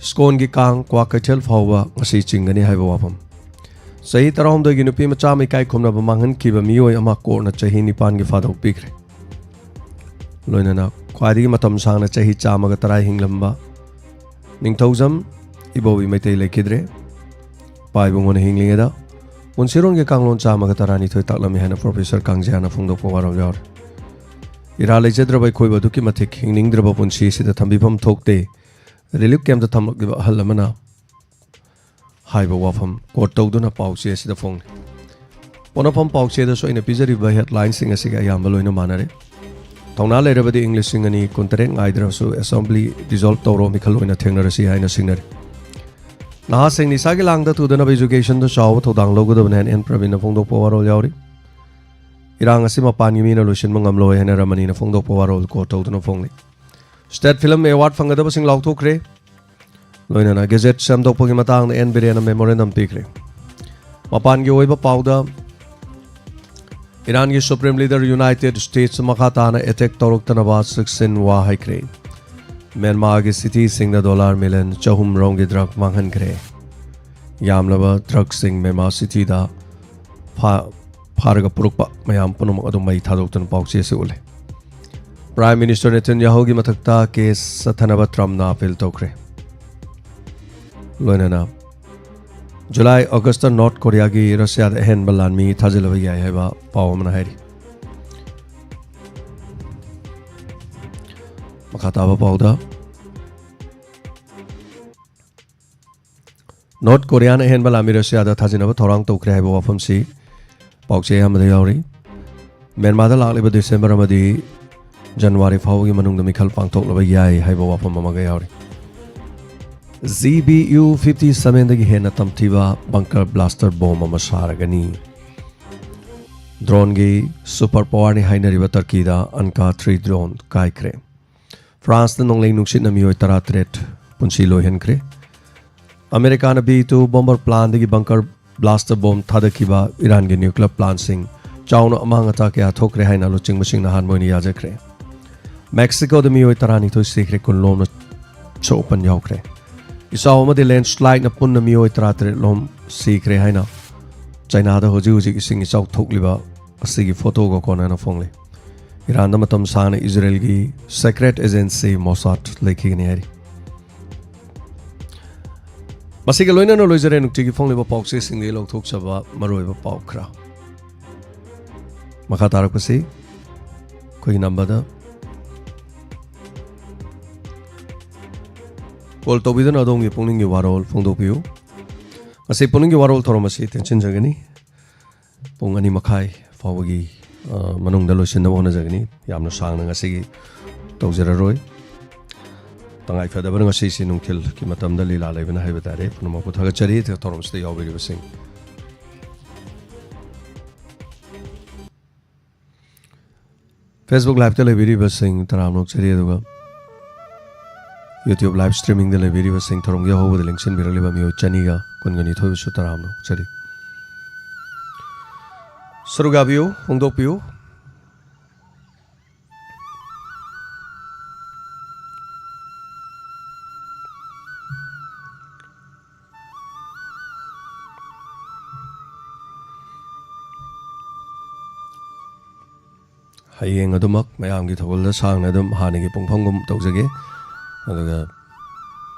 ꯁ꯭ꯀꯣꯟꯒꯤ ꯀꯥꯡ ꯀ꯭ꯋꯥꯀꯩꯊꯦꯜ ꯐꯥꯎꯕ ꯉꯁꯤ ꯆꯤꯡꯒꯅꯤ ꯍꯥꯏꯕ ꯋꯥꯐꯝ꯫ ꯆꯍꯤ ꯇꯔꯥꯍꯨꯝꯗꯣꯏꯒꯤ ꯅꯨꯄꯤ ꯃꯆꯥ ꯑꯃ ꯏꯀꯥꯏ ꯈꯨꯝꯅꯕ ꯃꯥꯡꯍꯟꯈꯤꯕ ꯃꯤꯑꯣꯏ ꯑꯃ ꯀꯣꯔꯠꯅ ꯆꯍꯤ ꯅꯤꯄꯥꯟꯒꯤ ꯐꯥꯗꯧ ꯄꯤꯈ꯭ꯔꯦ꯫ ꯂꯣꯏꯅꯅ ꯈ꯭ꯋꯥꯏꯗꯒꯤ ꯃꯇꯝ ꯁꯥꯡꯅ ꯆꯍꯤ ꯆꯥꯝꯃꯒ ꯇꯔꯥ ꯍꯤꯡꯂꯝꯕ ꯅꯤꯡꯊꯧꯖꯝ ꯏꯕꯣꯕꯤ ꯃꯩꯇꯩ ꯂꯩꯈꯤꯗ꯭ꯔꯦ꯫ ꯏꯄꯥ ꯏꯕꯨꯡꯉꯣꯅ ꯍꯤꯡꯂꯤꯉꯩꯗ ꯄꯨꯟꯁꯤꯔꯣꯟꯒꯤ ꯀꯥꯡꯂꯣꯟ ꯆꯥꯝꯃꯒ ꯇꯔꯥꯅꯤꯊꯣꯏ ꯇꯥꯛꯂꯝꯃꯤ ꯍꯥꯏꯅ ꯄ꯭ꯔꯣꯐꯦꯁꯔ ꯀꯥꯡꯖꯤꯌꯥꯅ ꯐꯣꯡꯗꯣꯛꯄ ꯋꯥꯔꯣꯜ ꯌꯥꯎꯔꯤ꯫ ꯏꯔꯥ ꯂꯩꯖꯗ꯭ꯔꯕ ꯑꯩꯈꯣꯏꯕꯨ ꯑꯗꯨꯛꯀꯤ ꯃꯇꯤꯛ ꯍꯤꯡꯅꯤꯡꯗ꯭ꯔꯕ ꯄꯨꯟꯁꯤ ꯑꯁꯤꯗ ꯊꯝꯕꯤꯐꯝ ꯊꯣꯛꯇꯦ꯫ ꯔꯤꯂꯤꯐ ꯀꯦꯝꯞꯇ ꯊꯝꯂꯛꯂꯤꯕ ꯑꯍꯜ ꯑꯃꯅ ꯍꯥꯏꯕ ꯋꯥꯐꯝ ꯀꯣꯠ ꯇꯧꯗꯨꯅ ꯄꯥꯎꯆꯦ ꯑꯁꯤꯗ ꯐꯣꯡꯂꯤ꯫ ꯄꯣꯠꯅꯐꯝ ꯄꯥꯎꯆꯦꯗꯁꯨ ꯑꯩꯅ ꯄꯤꯖꯔꯤꯕ ꯍꯦꯗꯂꯥꯏꯟꯁꯤꯡ ꯑꯁꯤꯒ ꯑꯌꯥꯝꯕ ꯂꯣꯏꯅ ꯃꯥꯟꯅꯔꯦ꯫ ꯊꯧꯅꯥ ꯂꯩꯔꯕꯗꯤ ꯏꯪ ꯂꯤꯁꯤꯡ ꯑꯅꯤ ꯀꯨꯟꯇꯔꯦꯠ ꯉꯥꯏꯗ꯭ꯔꯕꯁꯨ ꯑꯦꯁꯦꯝꯕ꯭ꯂꯤ ꯗꯤꯖꯣꯜꯕ ꯇꯧꯔꯣ, ꯃꯤꯈꯜ ꯑꯣꯏꯅ ꯊꯦꯡꯅꯔꯁꯤ ꯍꯥꯏꯅ ꯁꯤꯡꯅꯔꯤ꯫ ꯅꯍꯥꯁꯤꯡ ꯅꯤꯁꯥꯒꯤ ꯂꯥꯡꯗ ꯇꯨꯗꯅꯕ ꯏꯖꯨꯀꯦꯁꯟꯗ ꯆꯥꯎꯕ ꯊꯧꯗꯥꯡ ꯂꯧꯒꯗꯕꯅꯤ ꯍꯥꯏꯅ ꯑꯦꯟ ꯄ꯭ꯔꯕꯤꯟꯅ ꯐꯣꯡꯗꯣꯛꯄ ꯋꯥꯔꯣꯜ ꯌꯥꯎꯔꯤ꯫ ꯏꯔꯥꯡ ꯑꯁꯤ ꯃꯄꯥꯟꯒꯤ ꯃꯤꯅ ꯂꯣꯏꯁꯤꯟꯕ ꯉꯝꯂꯣꯏ ꯍꯥꯏꯅ ꯔꯃꯅꯤꯅ ꯐꯣꯡꯗꯣꯛꯄ ꯋꯥꯔꯣꯜ ꯀꯣꯠ ꯇꯧꯗꯨꯅ ꯐꯣꯡꯂꯤ꯫ ꯁ꯭ꯇꯦꯠ ꯐꯤꯂꯝ ꯑꯦꯋꯥꯔꯗ ꯐꯪꯒꯗꯕꯁꯤꯡ ꯂꯥꯎꯊꯣꯛꯈ꯭ꯔꯦ꯫ ꯂꯣꯏꯅꯅ ꯒꯦꯖꯦꯠ ꯁꯦꯝꯗꯣꯛꯄꯒꯤ ꯃꯇꯥꯡꯗ ꯑꯦꯟ ꯕꯤꯔꯦꯟꯅ ꯃꯦꯃꯣꯔꯦꯟꯗꯝ ꯄꯤꯈ꯭ꯔꯦ꯫ ꯃꯄꯥꯟꯒꯤ ꯑꯣꯏꯕ ꯄꯥꯎꯗ, ꯏꯔꯥꯟꯒꯤ ꯁꯨꯄ꯭ꯔꯤꯝ ꯂꯤꯗꯔ ꯌꯨꯅꯥꯏꯇꯦꯗ ꯁ꯭ꯇꯦꯠꯁ ꯃꯈꯥ ꯇꯥꯅ ꯑꯦꯇꯦꯛ ꯇꯧꯔꯛꯇꯅꯕ ꯆꯦꯛꯁꯤꯟ ꯋꯥ ꯍꯥꯏꯈ꯭ꯔꯦ꯫ ꯃ꯭ꯌꯥꯟꯃꯥꯔꯒꯤ ꯁꯤꯇꯤꯁꯤꯡꯗ ꯗꯣꯂꯔ ꯃꯤꯂꯤꯌꯟ ꯆꯍꯨꯝ ꯔꯣꯝꯒꯤ ꯗ꯭ꯔꯒ ꯃꯥꯡꯍꯟꯈ꯭ꯔꯦ꯫ ꯌꯥꯝꯂꯕ ꯗ꯭ꯔꯒꯁꯤꯡ ꯃ꯭ꯌꯥꯟꯃꯥꯔ ꯁꯤꯇꯤꯗ ꯐꯥ-, ꯐꯥꯔꯒ ꯄꯨꯔꯛꯄ ꯃꯌꯥꯝ ꯄꯨꯝꯅꯃꯛ ꯑꯗꯨ ꯃꯩ ꯊꯥꯗꯣꯛꯇꯨꯅ ꯄꯥꯎꯆꯦ ꯑꯁꯤ ꯎꯠꯂꯦ꯫ ꯄ꯭ꯔꯥꯏꯝ ꯃꯤꯅꯤꯁꯇꯔ ꯅꯦꯇꯟꯌꯥꯍꯨꯒꯤ ꯃꯊꯛꯇ ꯀꯦꯁ ꯆꯠꯊꯅꯕ ꯇ꯭ꯔꯝꯞꯅ ꯑꯄꯤꯜ ꯇꯧꯈ꯭ꯔꯦ꯫ ꯂꯣꯏꯅꯅ ꯖꯨꯂꯥꯏ, ꯑꯣꯒꯁꯇ ꯅꯣꯔꯠ ꯀꯣꯔꯤꯌꯥꯒꯤ ꯔꯁꯤꯌꯥꯗ ꯑꯍꯦꯟꯕ ꯂꯥꯟꯃꯤ ꯊꯥꯖꯤꯜꯂꯕ ꯌꯥꯏ ꯍꯥꯏꯕ ꯄꯥꯎ ꯑꯃꯅ ꯍꯥꯏꯔꯤ꯫ ꯃꯈꯥ ꯇꯥꯕ ꯄꯥꯎꯗ, ꯅꯣꯔꯠ ꯀꯣꯔꯤꯌꯥꯅ ꯑꯍꯦꯟꯕ ꯂꯥꯟꯃꯤ ꯔꯁꯤꯌꯥꯗ ꯊꯥꯖꯤꯟꯅꯕ ꯊꯧꯔꯥꯡ ꯇꯧꯈ꯭ꯔꯦ ꯍꯥꯏꯕ ꯋꯥꯐꯝꯁꯤ ꯄꯥꯎꯆꯦ ꯑꯌꯥꯝꯕꯗ ꯌꯥꯎꯔꯤ꯫ ꯃ꯭ꯌꯥꯟꯃꯥꯔꯗ ꯂꯥꯛꯂꯤꯕ ꯗꯤꯁꯦꯝꯕꯔ ꯑꯃꯗꯤ ꯖꯅꯋꯥꯔꯤ ꯐꯥꯎꯕꯒꯤ ꯃꯅꯨꯡꯗ ꯃꯤꯈꯜ ꯄꯥꯡꯊꯣꯛꯂꯕ ꯌꯥꯏ ꯍꯥꯏꯕ ꯋꯥꯐꯝ ꯑꯃꯒ ꯌꯥꯎꯔꯤ꯫ ꯖꯤ ꯕꯤ ꯌꯨ ꯐꯤꯐꯇꯤ ꯁꯚꯦꯟꯗꯒꯤ ꯍꯦꯟꯅ ꯇꯝꯊꯤꯕ ꯕꯪꯀꯔ ꯕ꯭ꯂꯥꯁꯇꯔ ꯕꯣꯝ ꯑꯃ ꯁꯥꯔꯒꯅꯤ꯫ ꯗ꯭ꯔꯣꯟꯒꯤ ꯁꯨꯄꯔ ꯄꯋꯥꯔꯅꯤ ꯍꯥꯏꯅꯔꯤꯕ ꯇꯔꯀꯤꯗ ꯑꯟꯀꯥ ꯊ꯭ꯔꯤ ꯗ꯭ꯔꯣꯟ ꯀꯥꯏꯈ꯭ꯔꯦ꯫ ꯐ꯭ꯔꯥꯟꯁꯇ ꯅꯣꯡꯂꯩ ꯅꯨꯡꯁꯤꯠꯅ ꯃꯤꯑꯣꯏ ꯇꯔꯥꯇꯔꯦꯠ ꯄꯨꯟꯁꯤ ꯂꯣꯏꯍꯟꯈ꯭ꯔꯦ꯫ ꯑꯃꯦꯔꯤꯀꯥꯅ ꯕꯤ ꯇꯨ ꯕꯣꯝꯕꯔ ꯄ꯭ꯂꯥꯟꯗꯒꯤ ꯕꯪꯀꯔ ꯕ꯭ꯂꯥꯁꯇꯔ ꯕꯣꯝ ꯊꯥꯗꯈꯤꯕ ꯏꯔꯥꯟꯒꯤ ꯅ꯭ꯌꯨꯀ꯭ꯂꯤꯌꯔ ꯄ꯭ꯂꯥꯟꯁꯤꯡ ꯆꯥꯎꯅ ꯑꯃꯥꯡ ꯑꯇꯥ ꯀꯌꯥ ꯊꯣꯛꯈ꯭ꯔꯦ ꯍꯥꯏꯅ ꯂꯨꯆꯤꯡꯕꯁꯤꯡꯅ ꯑꯍꯥꯟꯕ ꯑꯣꯏꯅ ꯌꯥꯖꯈ꯭ꯔꯦ꯫ ꯃꯦꯛꯁꯤꯀꯣꯗ ꯃꯤꯑꯣꯏ ꯇꯔꯥꯅꯤꯊꯣꯏ ꯁꯤꯈ꯭ꯔꯦ, ꯀꯨꯟꯂꯣꯝꯅ ꯑꯁꯣꯛ ꯑꯄꯟ ꯌꯥꯎꯈ꯭ꯔꯦ꯫ ꯏꯆꯥꯎ ꯑꯃꯗꯤ ꯂꯦꯟꯁ꯭ꯂꯥꯏꯠꯅ ꯄꯨꯟꯅ ꯃꯤꯑꯣꯏ ꯇꯔꯥꯇꯔꯦꯠꯂꯣꯝ ꯁꯤꯈ꯭ꯔꯦ ꯍꯥꯏꯅ ꯆꯥꯏꯅꯥꯗ ꯍꯧꯖꯤꯛ ꯍꯧꯖꯤꯛ ꯏꯁꯤꯡ ꯏꯆꯥꯎ ꯊꯣꯛꯂꯤꯕ ꯑꯁꯤꯒꯤ ꯐꯣꯇꯣꯒ ꯀꯣꯟꯅꯅ ꯐꯣꯡꯂꯤ꯫ ꯏꯔꯥꯟꯗ ꯃꯇꯝ ꯁꯥꯡꯅ ꯏꯖꯔꯦꯜꯒꯤ ꯁꯦꯀ꯭ꯔꯦꯠ ꯑꯦꯖꯦꯟꯁꯤ ꯃꯣꯁꯥꯗ ꯂꯩꯈꯤꯒꯅꯤ ꯍꯥꯏꯔꯤ꯫ ꯃꯁꯤꯒ ꯂꯣꯏꯅꯅ ꯂꯣꯏꯖꯔꯦ ꯅꯨꯡꯇꯤꯒꯤ ꯐꯣꯡꯂꯤꯕ ꯄꯥꯎꯆꯦꯁꯤꯡꯗꯒꯤ ꯂꯧꯊꯣꯛꯆꯕ ꯃꯔꯨꯑꯣꯏꯕ ꯄꯥꯎ ꯈꯔ꯫ ꯃꯈꯥ ꯇꯥꯔꯛꯄꯁꯤ ꯑꯩꯈꯣꯏꯒꯤ ꯅꯝꯕꯔꯗ ꯀꯣꯜ ꯇꯧꯕꯤꯗꯨꯅ ꯑꯗꯣꯝꯒꯤ ꯄꯨꯛꯅꯤꯡꯒꯤ ꯋꯥꯔꯣꯜ ꯐꯣꯡꯗꯣꯛꯄꯤꯌꯨ꯫ ꯉꯁꯤ ꯄꯨꯛꯅꯤꯡꯒꯤ ꯋꯥꯔꯣꯜ ꯊꯧꯔꯝ ꯑꯁꯤ ꯇꯦꯟꯁꯤꯟꯖꯒꯅꯤ꯫ ꯄꯨꯡ ꯑꯅꯤ ꯃꯈꯥꯏ ꯐꯥꯎꯕꯒꯤ, ꯑ, ꯃꯅꯨꯡꯗ ꯂꯣꯏꯁꯤꯟꯅꯕ ꯍꯣꯠꯅꯖꯒꯅꯤ꯫ ꯌꯥꯝꯅ ꯁꯥꯡꯅ ꯉꯁꯤꯒꯤ ꯇꯧꯖꯔꯔꯣꯏ꯫ ꯇꯉꯥꯏ ꯐꯗꯕꯅ ꯉꯁꯤꯁꯤ ꯅꯨꯡꯊꯤꯜꯒꯤ ꯃꯇꯝꯗ ꯂꯤꯂꯥ ꯂꯩꯕꯅ ꯍꯥꯏꯕ ꯇꯥꯔꯦ꯫ ꯄꯨꯝꯅꯃꯛꯄꯨ ꯊꯥꯒꯠꯆꯔꯤ ꯊꯧꯔꯝꯁꯤꯗ ꯌꯥꯎꯕꯤꯔꯤꯕꯁꯤꯡ꯫ Facebook Liveꯇ ꯂꯩꯕꯤꯔꯤꯕꯁꯤꯡ ꯇꯔꯥꯝꯅ ꯑꯣꯛꯆꯔꯤ, ꯑꯗꯨꯒ YouTube live streamingꯗ ꯂꯩꯕꯤꯔꯤꯕꯁꯤꯡ, ꯊꯧꯔꯝꯒꯤ ꯑꯍꯧꯕꯗ ꯂꯦꯡꯁꯤꯟꯕꯤꯔꯛꯂꯤꯕ ꯃꯤꯑꯣꯏ ꯆꯅꯤꯒ ꯀꯨꯟꯒ ꯅꯤꯊꯣꯏꯕꯨꯁꯨ ꯇꯔꯥꯝꯅ ꯑꯣꯛꯆꯔꯤ꯫ ꯁꯔꯨꯛ ꯌꯥꯕꯤꯌꯨ, ꯐꯣꯡꯗꯣꯛꯄꯤꯌꯨ꯫ ꯍꯌꯦꯡ ꯑꯗꯨꯃꯛ ꯃꯌꯥꯝꯒꯤ ꯊꯧꯒꯜꯗ ꯁꯥꯡꯅ ꯑꯗꯨꯝ ꯍꯥꯟꯅꯒꯤ ꯄꯨꯡꯐꯝꯒꯨꯝ ꯇꯧꯖꯒꯦ꯫ ꯑꯗꯨꯒ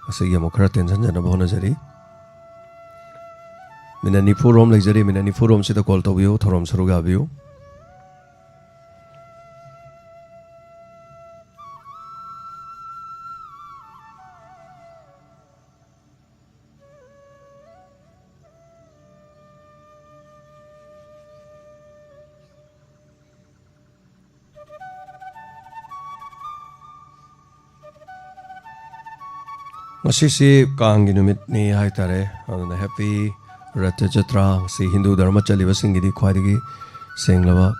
ꯉꯁꯤꯒꯤ ꯑꯃꯨꯛ ꯈꯔ ꯇꯦꯟꯁꯤꯟꯖꯅꯕ ꯍꯣꯠꯅꯖꯔꯤ꯫ ꯃꯤꯅꯠ ꯅꯤꯐꯨ ꯔꯣꯝ ꯂꯩꯖꯔꯤ꯫ ꯃꯤꯅꯠ ꯅꯤꯐꯨ ꯔꯣꯝꯁꯤꯗ ꯀꯣꯜ ꯇꯧꯕꯤꯌꯨ, ꯊꯧꯔꯝ ꯁꯔꯨꯛ ꯌꯥꯕꯤꯌꯨ꯫ ꯉꯁꯤꯁꯤ ꯀꯥꯡꯒꯤ ꯅꯨꯃꯤꯠꯅꯤ ꯍꯥꯏꯇꯥꯔꯦ꯫ ꯑꯗꯨꯅ Happy Rath Yatra꯫ ꯉꯁꯤ ꯍꯤꯟꯗꯨ ꯙꯔꯃ ꯆꯠꯂꯤꯕꯁꯤꯡꯒꯤꯗꯤ ꯈ꯭ꯋꯥꯏꯗꯒꯤ ꯁꯦꯡꯂꯕ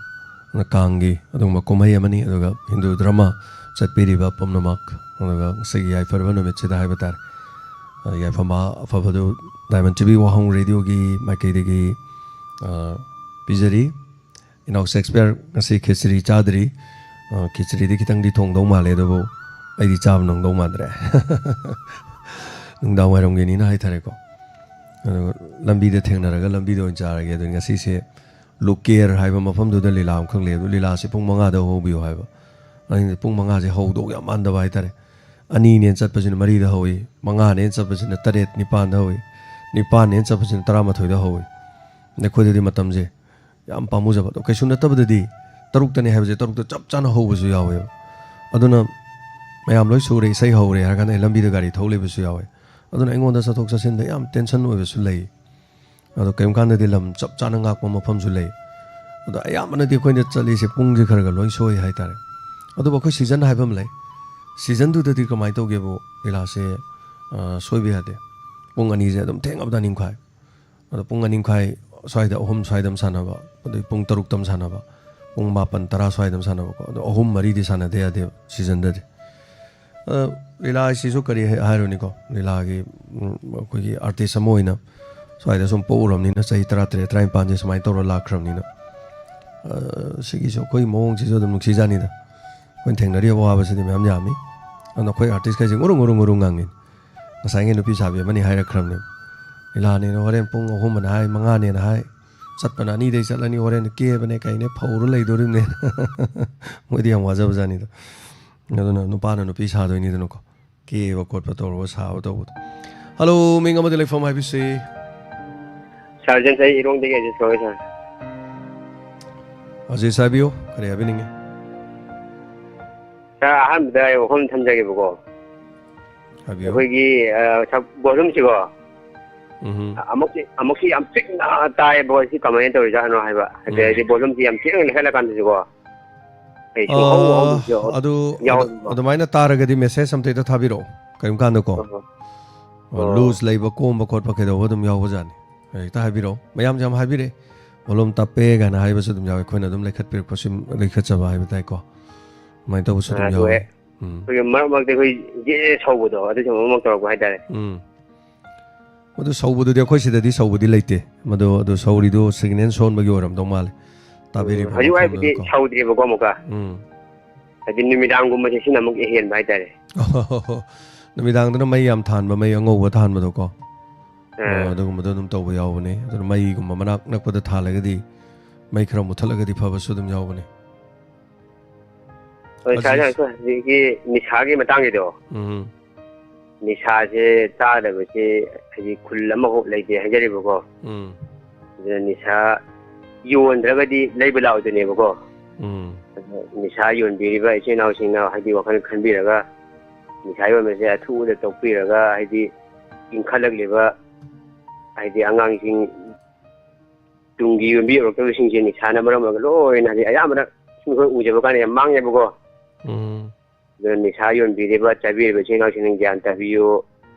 ꯀꯥꯡꯒꯤ ꯑꯗꯨꯒꯨꯝꯕ ꯀꯨꯝꯍꯩ ꯑꯃꯅꯤ꯫ ꯑꯗꯨꯒ ꯍꯤꯟꯗꯨ ꯙꯔꯃ ꯆꯠꯄꯤꯔꯤꯕ ꯄꯨꯝꯅꯃꯛ, ꯑꯗꯨꯒ ꯉꯁꯤꯒꯤ ꯌꯥꯏꯐꯔꯕ ꯅꯨꯃꯤꯠꯁꯤꯗ ꯍꯥꯏꯕ ꯇꯥꯔꯦ, ꯑ, ꯌꯥꯏꯐꯕ ꯑꯐꯕꯗꯨ Diamond TV ꯋꯥꯍꯣꯡ ꯔꯦꯗꯤꯑꯣꯒꯤ ꯃꯥꯏꯀꯩꯗꯒꯤ, ꯑ, ꯄꯤꯖꯔꯤ꯫ ꯏꯅꯥꯎ ꯁꯦꯛꯁꯄꯤꯌꯔ ꯉꯁꯤ ꯈꯦꯆ꯭ꯔꯤ ꯆꯥꯗ꯭ꯔꯤ꯫ ꯑ, ꯈꯦꯆ꯭ꯔꯤꯗꯤ ꯈꯤꯇꯪꯗꯤ ꯊꯣꯡꯗꯧ ꯃꯥꯜꯂꯦ, ꯑꯗꯨꯕꯨ ꯑꯩꯗꯤ ꯆꯥꯕ ꯅꯪꯗꯧ ꯃꯥꯟꯗ꯭ꯔꯦ꯫ ꯅꯨꯡꯗꯥꯡ ꯋꯥꯏꯔꯝꯒꯤꯅꯤꯅ ꯍꯥꯏꯇꯥꯔꯦꯀꯣ꯫ ꯑꯗꯨꯒ ꯂꯝꯕꯤꯗ ꯊꯦꯡꯅꯔꯒ ꯂꯝꯕꯤꯗ ꯑꯣꯏꯅ ꯆꯥꯔꯒꯦ꯫ ꯑꯗꯨꯅ ꯉꯁꯤꯁꯦ ꯂꯨꯀꯦꯔ ꯍꯥꯏꯕ ꯃꯐꯝꯗꯨꯗ ꯂꯤꯂꯥ ꯑꯃꯈꯛ ꯂꯩ꯫ ꯑꯗꯨ ꯂꯤꯂꯥꯁꯦ ꯄꯨꯡ ꯃꯉꯥꯗ ꯍꯧꯕꯤꯌꯨ ꯍꯥꯏꯕ꯫ ꯑꯩꯅ ꯄꯨꯡ ꯃꯉꯥꯁꯦ ꯍꯧꯗꯧ ꯌꯥꯝ ꯃꯥꯟꯗꯕ ꯍꯥꯏꯇꯥꯔꯦ꯫ ꯑꯅꯤꯅꯦꯅ ꯆꯠꯄꯁꯤꯅ ꯃꯔꯤꯗ ꯍꯧꯏ, ꯃꯉꯥꯅꯦꯅ ꯆꯠꯄꯁꯤꯅ ꯇꯔꯦꯠ ꯅꯤꯄꯥꯟꯗ ꯍꯧꯏ, ꯅꯤꯄꯥꯟꯅꯦꯅ ꯆꯠꯄꯁꯤꯅ ꯇꯔꯥꯃꯥꯊꯣꯏꯗ ꯍꯧꯏ꯫ ꯑꯩꯈꯣꯏꯗꯗꯤ ꯃꯇꯝꯁꯦ ꯌꯥꯝ ꯄꯥꯝꯃꯨꯖꯕ꯫ ꯑꯗꯣ ꯀꯩꯁꯨ ꯅꯠꯇꯕꯗꯗꯤ ꯇꯔꯨꯛꯇꯅꯦ ꯍꯥꯏꯕꯁꯦ ꯇꯔꯨꯛꯇ ꯆꯞ ꯆꯥꯅ ꯍꯧꯕꯁꯨ ꯌꯥꯎꯋꯦꯕ꯫ ꯑꯗꯨꯅ ꯃꯌꯥꯝ ꯂꯣꯏ ꯁꯨꯔꯦ, ꯏꯁꯩ ꯍꯧꯔꯦ ꯍꯥꯏꯔ ꯀꯥꯟꯗ ꯑꯩ ꯂꯝꯕꯤꯗ ꯒꯥꯔꯤ ꯊꯧ ꯂꯩꯕꯁꯨ ꯌꯥꯎꯋꯦ꯫ ꯑꯗꯨꯅ ꯑꯩꯉꯣꯟꯗ ꯆꯠꯊꯣꯛ ꯆꯠꯁꯤꯟꯗ ꯌꯥꯝ ꯇꯦꯟꯁꯟ ꯑꯣꯏꯕꯁꯨ ꯂꯩ꯫ ꯑꯗꯣ ꯀꯔꯤꯒꯨꯝꯕ ꯀꯥꯟꯗꯗꯤ ꯂꯝ ꯆꯞ ꯆꯥꯅ ꯉꯥꯛꯄ ꯃꯐꯝꯁꯨ ꯂꯩ꯫ ꯑꯗꯣ ꯑꯌꯥꯝꯕꯅꯗꯤ ꯑꯩꯈꯣꯏꯅ ꯆꯠꯂꯤꯁꯦ ꯄꯨꯡꯁꯦ ꯈꯔ ꯈꯔ ꯂꯣꯏ ꯁꯣꯏ ꯍꯥꯏꯇꯥꯔꯦ꯫ ꯑꯗꯨꯕꯨ ꯑꯩꯈꯣꯏ ꯁꯤꯖꯟ ꯍꯥꯏꯕ ꯑꯃ ꯂꯩ꯫ ꯁꯤꯖꯟꯗꯨꯗꯗꯤ ꯀꯃꯥꯏꯅ ꯇꯧꯒꯦꯕꯨ, ꯂꯤꯂꯥꯁꯦ, ꯑ, ꯁꯣꯏꯕ ꯌꯥꯗꯦ꯫ ꯄꯨꯡ ꯑꯅꯤꯁꯦ ꯑꯗꯨꯝ ꯊꯦꯡꯉꯕꯗ ꯑꯅꯤ ꯃꯈꯥꯏ꯫ ꯑꯗꯣ ꯄꯨꯡ ꯑꯅꯤ ꯃꯈꯥꯏ ꯁ꯭ꯋꯥꯏꯗ, ꯑꯍꯨꯝ ꯁ꯭ꯋꯥꯏꯗ ꯑꯃ ꯁꯥꯟꯅꯕ, ꯑꯗꯩ ꯄꯨꯡ ꯇꯔꯨꯛꯇ ꯑꯃ ꯁꯥꯟꯅꯕ, ꯄꯨꯡ ꯃꯥꯄꯟ, ꯇꯔꯥ ꯁ꯭ꯋꯥꯏꯗ ꯑꯃ ꯁꯥꯟꯅꯕꯀꯣ꯫ ꯑꯗꯣ ꯑꯍꯨꯝ ꯃꯔꯤꯗꯤ ꯁꯥꯟꯅꯗ ꯌꯥꯗꯦꯕ ꯁꯤꯖꯟꯗꯗꯤ꯫ ꯑ, ꯂꯤꯂꯥ ꯍꯥꯏꯁꯤꯁꯨ ꯀꯔꯤ ꯍꯥꯏ-, ꯍꯥꯏꯔꯨꯅꯤꯀꯣ? ꯂꯤꯂꯥꯒꯤ, ꯎꯝ, ꯑꯩꯈꯣꯏꯒꯤ ꯑꯥꯔꯇꯤꯁ ꯑꯃ ꯑꯣꯏꯅ ꯁ꯭ꯋꯥꯏꯗ ꯁꯨꯝ ꯄꯣꯛꯎꯔꯕꯅꯤꯅ, ꯆꯍꯤ ꯇꯔꯥꯇꯔꯦꯠ, ꯇꯔꯥꯅꯤꯄꯥꯟꯁꯦ ꯁꯨꯃꯥꯏꯅ ꯇꯧꯔ ꯂꯥꯛꯈ꯭ꯔꯕꯅꯤꯅ, ꯑ, ꯁꯤꯒꯤꯁꯨ ꯑꯩꯈꯣꯏꯒꯤ ꯃꯑꯣꯡꯁꯤꯁꯨ ꯑꯗꯨꯝ ꯅꯨꯡꯁꯤꯖꯥꯅꯤꯗ꯫ ꯑꯩꯈꯣꯏꯅ ꯊꯦꯡꯅꯔꯤꯕ ꯑꯋꯥꯕꯁꯤꯗꯤ ꯃꯌꯥꯝ ꯌꯥꯝꯃꯤ꯫ ꯑꯗꯨꯅ ꯑꯩꯈꯣꯏ ꯑꯥꯔꯇꯤꯁꯈꯩꯁꯦ ꯉꯨꯔꯨ ꯉꯨꯔꯨ ꯉꯨꯔꯨ ꯉꯪꯉꯤ꯫ ꯉꯁꯥꯏꯒꯤ ꯅꯨꯄꯤ ꯁꯥꯕꯤ ꯑꯃꯅꯤ ꯍꯥꯏꯔꯛꯈ꯭ꯔꯕꯅꯦꯕ, "ꯂꯤꯂꯥꯅꯦꯅ ꯍꯣꯔꯦꯟ ꯄꯨꯡ ꯑꯍꯨꯝ ꯑꯅ ꯍꯥꯏ, ꯃꯉꯥꯅꯦꯅ ꯍꯥꯏ, ꯆꯠꯄꯅ ꯑꯅꯤꯗꯩ ꯆꯠꯂꯅꯤ, ꯍꯣꯔꯦꯟ ꯀꯦꯕꯅꯦ ꯀꯩꯅꯦ ꯐꯧꯔ ꯂꯩꯗꯣꯔꯤꯕꯅꯦ꯫" ꯃꯣꯏꯗꯤ ꯌꯥꯝ ꯋꯥꯖꯕꯖꯥꯠꯅꯤꯗ꯫ ꯑꯗꯨꯅ ꯅꯨꯄꯥꯅ ꯅꯨꯄꯤ ꯁꯥꯗꯣꯏꯅꯤꯗꯅꯀꯣ, ꯀꯦꯕ ꯈꯣꯠꯄ ꯇꯧꯔꯒ ꯁꯥꯕ ꯇꯧꯕꯗꯣ꯫ ꯍꯜꯂꯣ, ꯃꯤꯡ ꯑꯃꯗꯤ ꯂꯩꯐꯝ ꯍꯥꯏꯕꯤꯁꯤ꯫ ꯁꯥꯔ ꯖꯦꯝꯁ, ꯑꯩ ꯏꯔꯣꯡꯗꯒꯤ ꯑꯖꯤꯠ ꯀꯧꯋꯦ, ꯁꯥꯔ꯫ ꯑꯖꯤꯠ ꯍꯥꯏꯕꯤꯌꯨ, ꯀꯔꯤ ꯍꯥꯏꯕꯤꯅꯤꯡꯉꯤ? ꯁꯥꯔ, ꯑꯍꯥꯟꯕꯗ ꯑꯩ ꯋꯥꯐꯝ ꯊꯝꯖꯒꯦꯕꯀꯣ꯫ ꯍꯥꯏꯕꯤꯌꯨ꯫ ꯑꯩꯈꯣꯏꯒꯤ, ꯑ, ꯁꯛ-, ꯚꯣꯂꯨꯝꯁꯤꯀꯣ, ꯎꯝꯍꯨꯝ꯫ ꯑꯃꯨꯛꯁꯤ, ꯑꯃꯨꯛꯁꯤ ꯌꯥꯝ ꯄꯤꯛꯅ ꯇꯥꯏꯌꯦꯕꯀꯣ, ꯁꯤ ꯀꯃꯥꯏꯅ ꯇꯧꯔꯤꯖꯥꯠꯅꯣ ꯍꯥꯏꯕ꯫ ꯍꯥꯏꯗꯤ, ꯎꯝ꯫ ꯍꯥꯏꯗꯤ ꯚꯣꯂꯨꯝꯁꯤ ꯌꯥꯝ ꯊꯤꯅ ꯂꯩꯈꯠꯂꯀꯥꯟꯗꯁꯨꯀꯣ, ꯑꯩ ꯁꯨꯡꯍꯧ ꯑ, ꯍꯧꯗꯕꯁꯨ ꯑꯗꯨ, ꯌꯥꯎꯋꯦꯕꯀꯣ꯫ ꯑꯗꯨ-, ꯑꯗꯨꯃꯥꯏꯅ ꯇꯥꯔꯒꯗꯤ ꯃꯦꯁꯦꯖ ꯑꯝꯇ ꯍꯦꯛꯇ ꯊꯥꯕꯤꯔꯛꯑꯣ, ꯀꯔꯤꯒꯨꯝꯕ ꯀꯥꯟꯗꯀꯣ꯫ ꯍꯣꯏ, ꯍꯣꯏ꯫ ꯑꯣ꯫ ꯂꯨꯖ ꯂꯩꯕ, ꯀꯣꯝꯕ ꯈꯣꯠꯄ ꯀꯩꯗꯧꯕ ꯑꯗꯨꯝ ꯌꯥꯎꯕꯖꯥꯠꯅꯤ꯫ ꯍꯦꯛꯇ ꯍꯥꯏꯕꯤꯔꯛꯑꯣ꯫ ꯃꯌꯥꯝꯁꯨ ꯌꯥꯝ ꯍꯥꯏꯕꯤꯔꯛꯑꯦ꯫ ꯚꯣꯂꯨꯝ ꯇꯞꯄꯦ ꯀꯥꯏꯅ ꯍꯥꯏꯕꯁꯨ ꯑꯗꯨꯝ ꯌꯥꯎꯋꯦ꯫ ꯑꯩꯈꯣꯏꯅ ꯑꯗꯨꯝ ꯂꯩꯈꯠꯄꯤꯔꯛꯄꯁꯨ, ꯂꯩꯈꯠꯆꯕ ꯍꯥꯏꯕ ꯇꯥꯏꯀꯣ꯫ ꯑꯗꯨꯃꯥꯏꯅ ꯇꯧꯕꯁꯨ ꯑꯗꯨꯝ ꯑꯗꯨ ꯌꯥꯎꯋꯦ꯫ ꯍꯦꯛ ꯎꯝ꯫ ꯑꯩꯈꯣꯏꯒꯤ ꯃꯔꯛ ꯃꯔꯛꯇ ꯑꯩꯈꯣꯏ ꯖꯦ ꯁꯧꯕꯗꯣ, ꯑꯗꯨꯁꯨ ꯑꯃꯨꯛ ꯑꯃꯨꯛ ꯇꯧꯔꯛꯄ ꯍꯥꯏꯇꯥꯔꯦ꯫ ꯎꯝ꯫ ꯑꯗꯨ ꯁꯧꯕꯗꯨꯗꯤ ꯑꯩꯈꯣꯏ ꯁꯤꯗꯗꯤ ꯁꯧꯕꯗꯤ ꯂꯩꯇꯦ꯫ ꯃꯗꯨ, ꯑꯗꯨ ꯁꯧꯔꯤꯗꯨ ꯁꯤꯒꯅꯦꯜ ꯁꯣꯟꯕꯒꯤ ꯑꯣꯏꯔꯝꯗꯧ ꯃꯥꯜꯂꯦ꯫ ꯇꯥꯕꯤꯔꯤꯕ ꯎꯝ, ꯍꯧꯖꯤꯛ ꯋꯥꯏꯕꯨꯗꯤ ꯃꯐꯝꯗꯨꯗꯀꯣ꯫ ꯁꯧꯗ꯭ꯔꯤꯕꯀꯣ ꯑꯃꯨꯛꯀ꯫ ꯎꯝ꯫ ꯍꯥꯏꯗꯤ ꯅꯨꯃꯤꯗꯥꯡꯒꯨꯝꯕꯁꯦ ꯁꯤꯅ ꯑꯃꯨꯛ ꯍꯦꯟꯕ ꯍꯥꯏꯇꯥꯔꯦ꯫ ꯅꯨꯃꯤꯗꯥꯡꯗꯅ ꯃꯩ ꯌꯥꯝ ꯊꯥꯟꯕ, ꯃꯩ ꯑꯉꯧꯕ ꯊꯥꯟꯕꯗꯣꯀꯣ꯫ ꯑꯥ꯫ ꯑꯣ, ꯑꯗꯨꯒꯨꯝꯕꯗꯣ ꯑꯗꯨꯝ ꯇꯧꯕ ꯌꯥꯎꯕꯅꯦ꯫ ꯑꯗꯨꯅ ꯃꯩꯒꯨꯝꯕ ꯃꯅꯥꯛ ꯅꯛꯄꯗ ꯊꯥꯜꯂꯒꯗꯤ, ꯃꯩ ꯈꯔ ꯃꯨꯠꯊꯠꯂꯒꯗꯤ ꯐꯕꯁꯨ ꯑꯗꯨꯝ ꯌꯥꯎꯕꯅꯦ꯫ ꯍꯣꯏ, ꯁꯥꯔ, ꯍꯧꯖꯤꯛ ꯁꯥꯔ, ꯍꯧꯖꯤꯛꯀꯤ ꯅꯤꯁꯥꯒꯤ ꯃꯇꯥꯡꯒꯤꯗꯣ꯫ ꯎꯝ꯫ ꯅꯤꯁꯥꯁꯦ ꯆꯥꯗꯕꯁꯦ ꯍꯥꯏꯗꯤ ꯈꯨꯜ ꯑꯃꯐꯥꯎ ꯂꯩꯇꯦ ꯍꯥꯏꯖꯔꯤꯕꯀꯣ꯫ ꯎꯝ꯫ ꯑꯗꯨꯅ ꯅꯤꯁꯥ ꯌꯣꯟꯗ꯭ꯔꯒꯗꯤ ꯂꯩꯕ ꯂꯥꯛꯑꯣꯏꯗꯣꯏꯅꯦꯕꯀꯣ꯫ ꯎꯝ꯫ ꯑꯗꯣ ꯅꯤꯁꯥ ꯌꯣꯟꯕꯤꯔꯤꯕ ꯏꯆꯤꯜ ꯏꯅꯥꯎꯁꯤꯡꯅ ꯍꯥꯏꯗꯤ ꯋꯥꯈꯜ ꯈꯟꯕꯤꯔꯒ ꯅꯤꯁꯥ ꯌꯣꯟꯕꯁꯦ ꯑꯊꯨꯕꯗ ꯇꯣꯛꯄꯤꯔꯒ ꯍꯥꯏꯗꯤ ꯏꯟꯈꯠꯂꯛꯂꯤꯕ ꯍꯥꯏꯗꯤ ꯑꯉꯥꯡꯁꯤꯡ ꯇꯨꯡꯒꯤ ꯌꯣꯟꯕꯤ ꯌꯧꯔꯛꯇꯕꯁꯤꯡꯁꯦ ꯅꯤꯁꯥꯅ ꯃꯔꯝ ꯑꯣꯏꯔꯒ ꯂꯣꯏꯅ ꯍꯥꯏꯗꯤ ꯑꯌꯥꯝꯕꯅ ꯑꯩꯈꯣꯏ ꯎꯖꯕ ꯀꯥꯟꯗ ꯌꯥꯝ ꯃꯥꯡꯉꯦꯕꯀꯣ꯫ ꯎꯝ꯫ ꯑꯗꯨꯅ ꯅꯤꯁꯥ ꯌꯣꯟꯕꯤꯔꯤꯕ, ꯆꯥꯕꯤꯔꯤꯕ ꯏꯆꯤꯜ ꯏꯅꯥꯎꯁꯤꯡ ꯒ꯭ꯌꯥꯟ ꯇꯥꯕꯤꯌꯨ꯫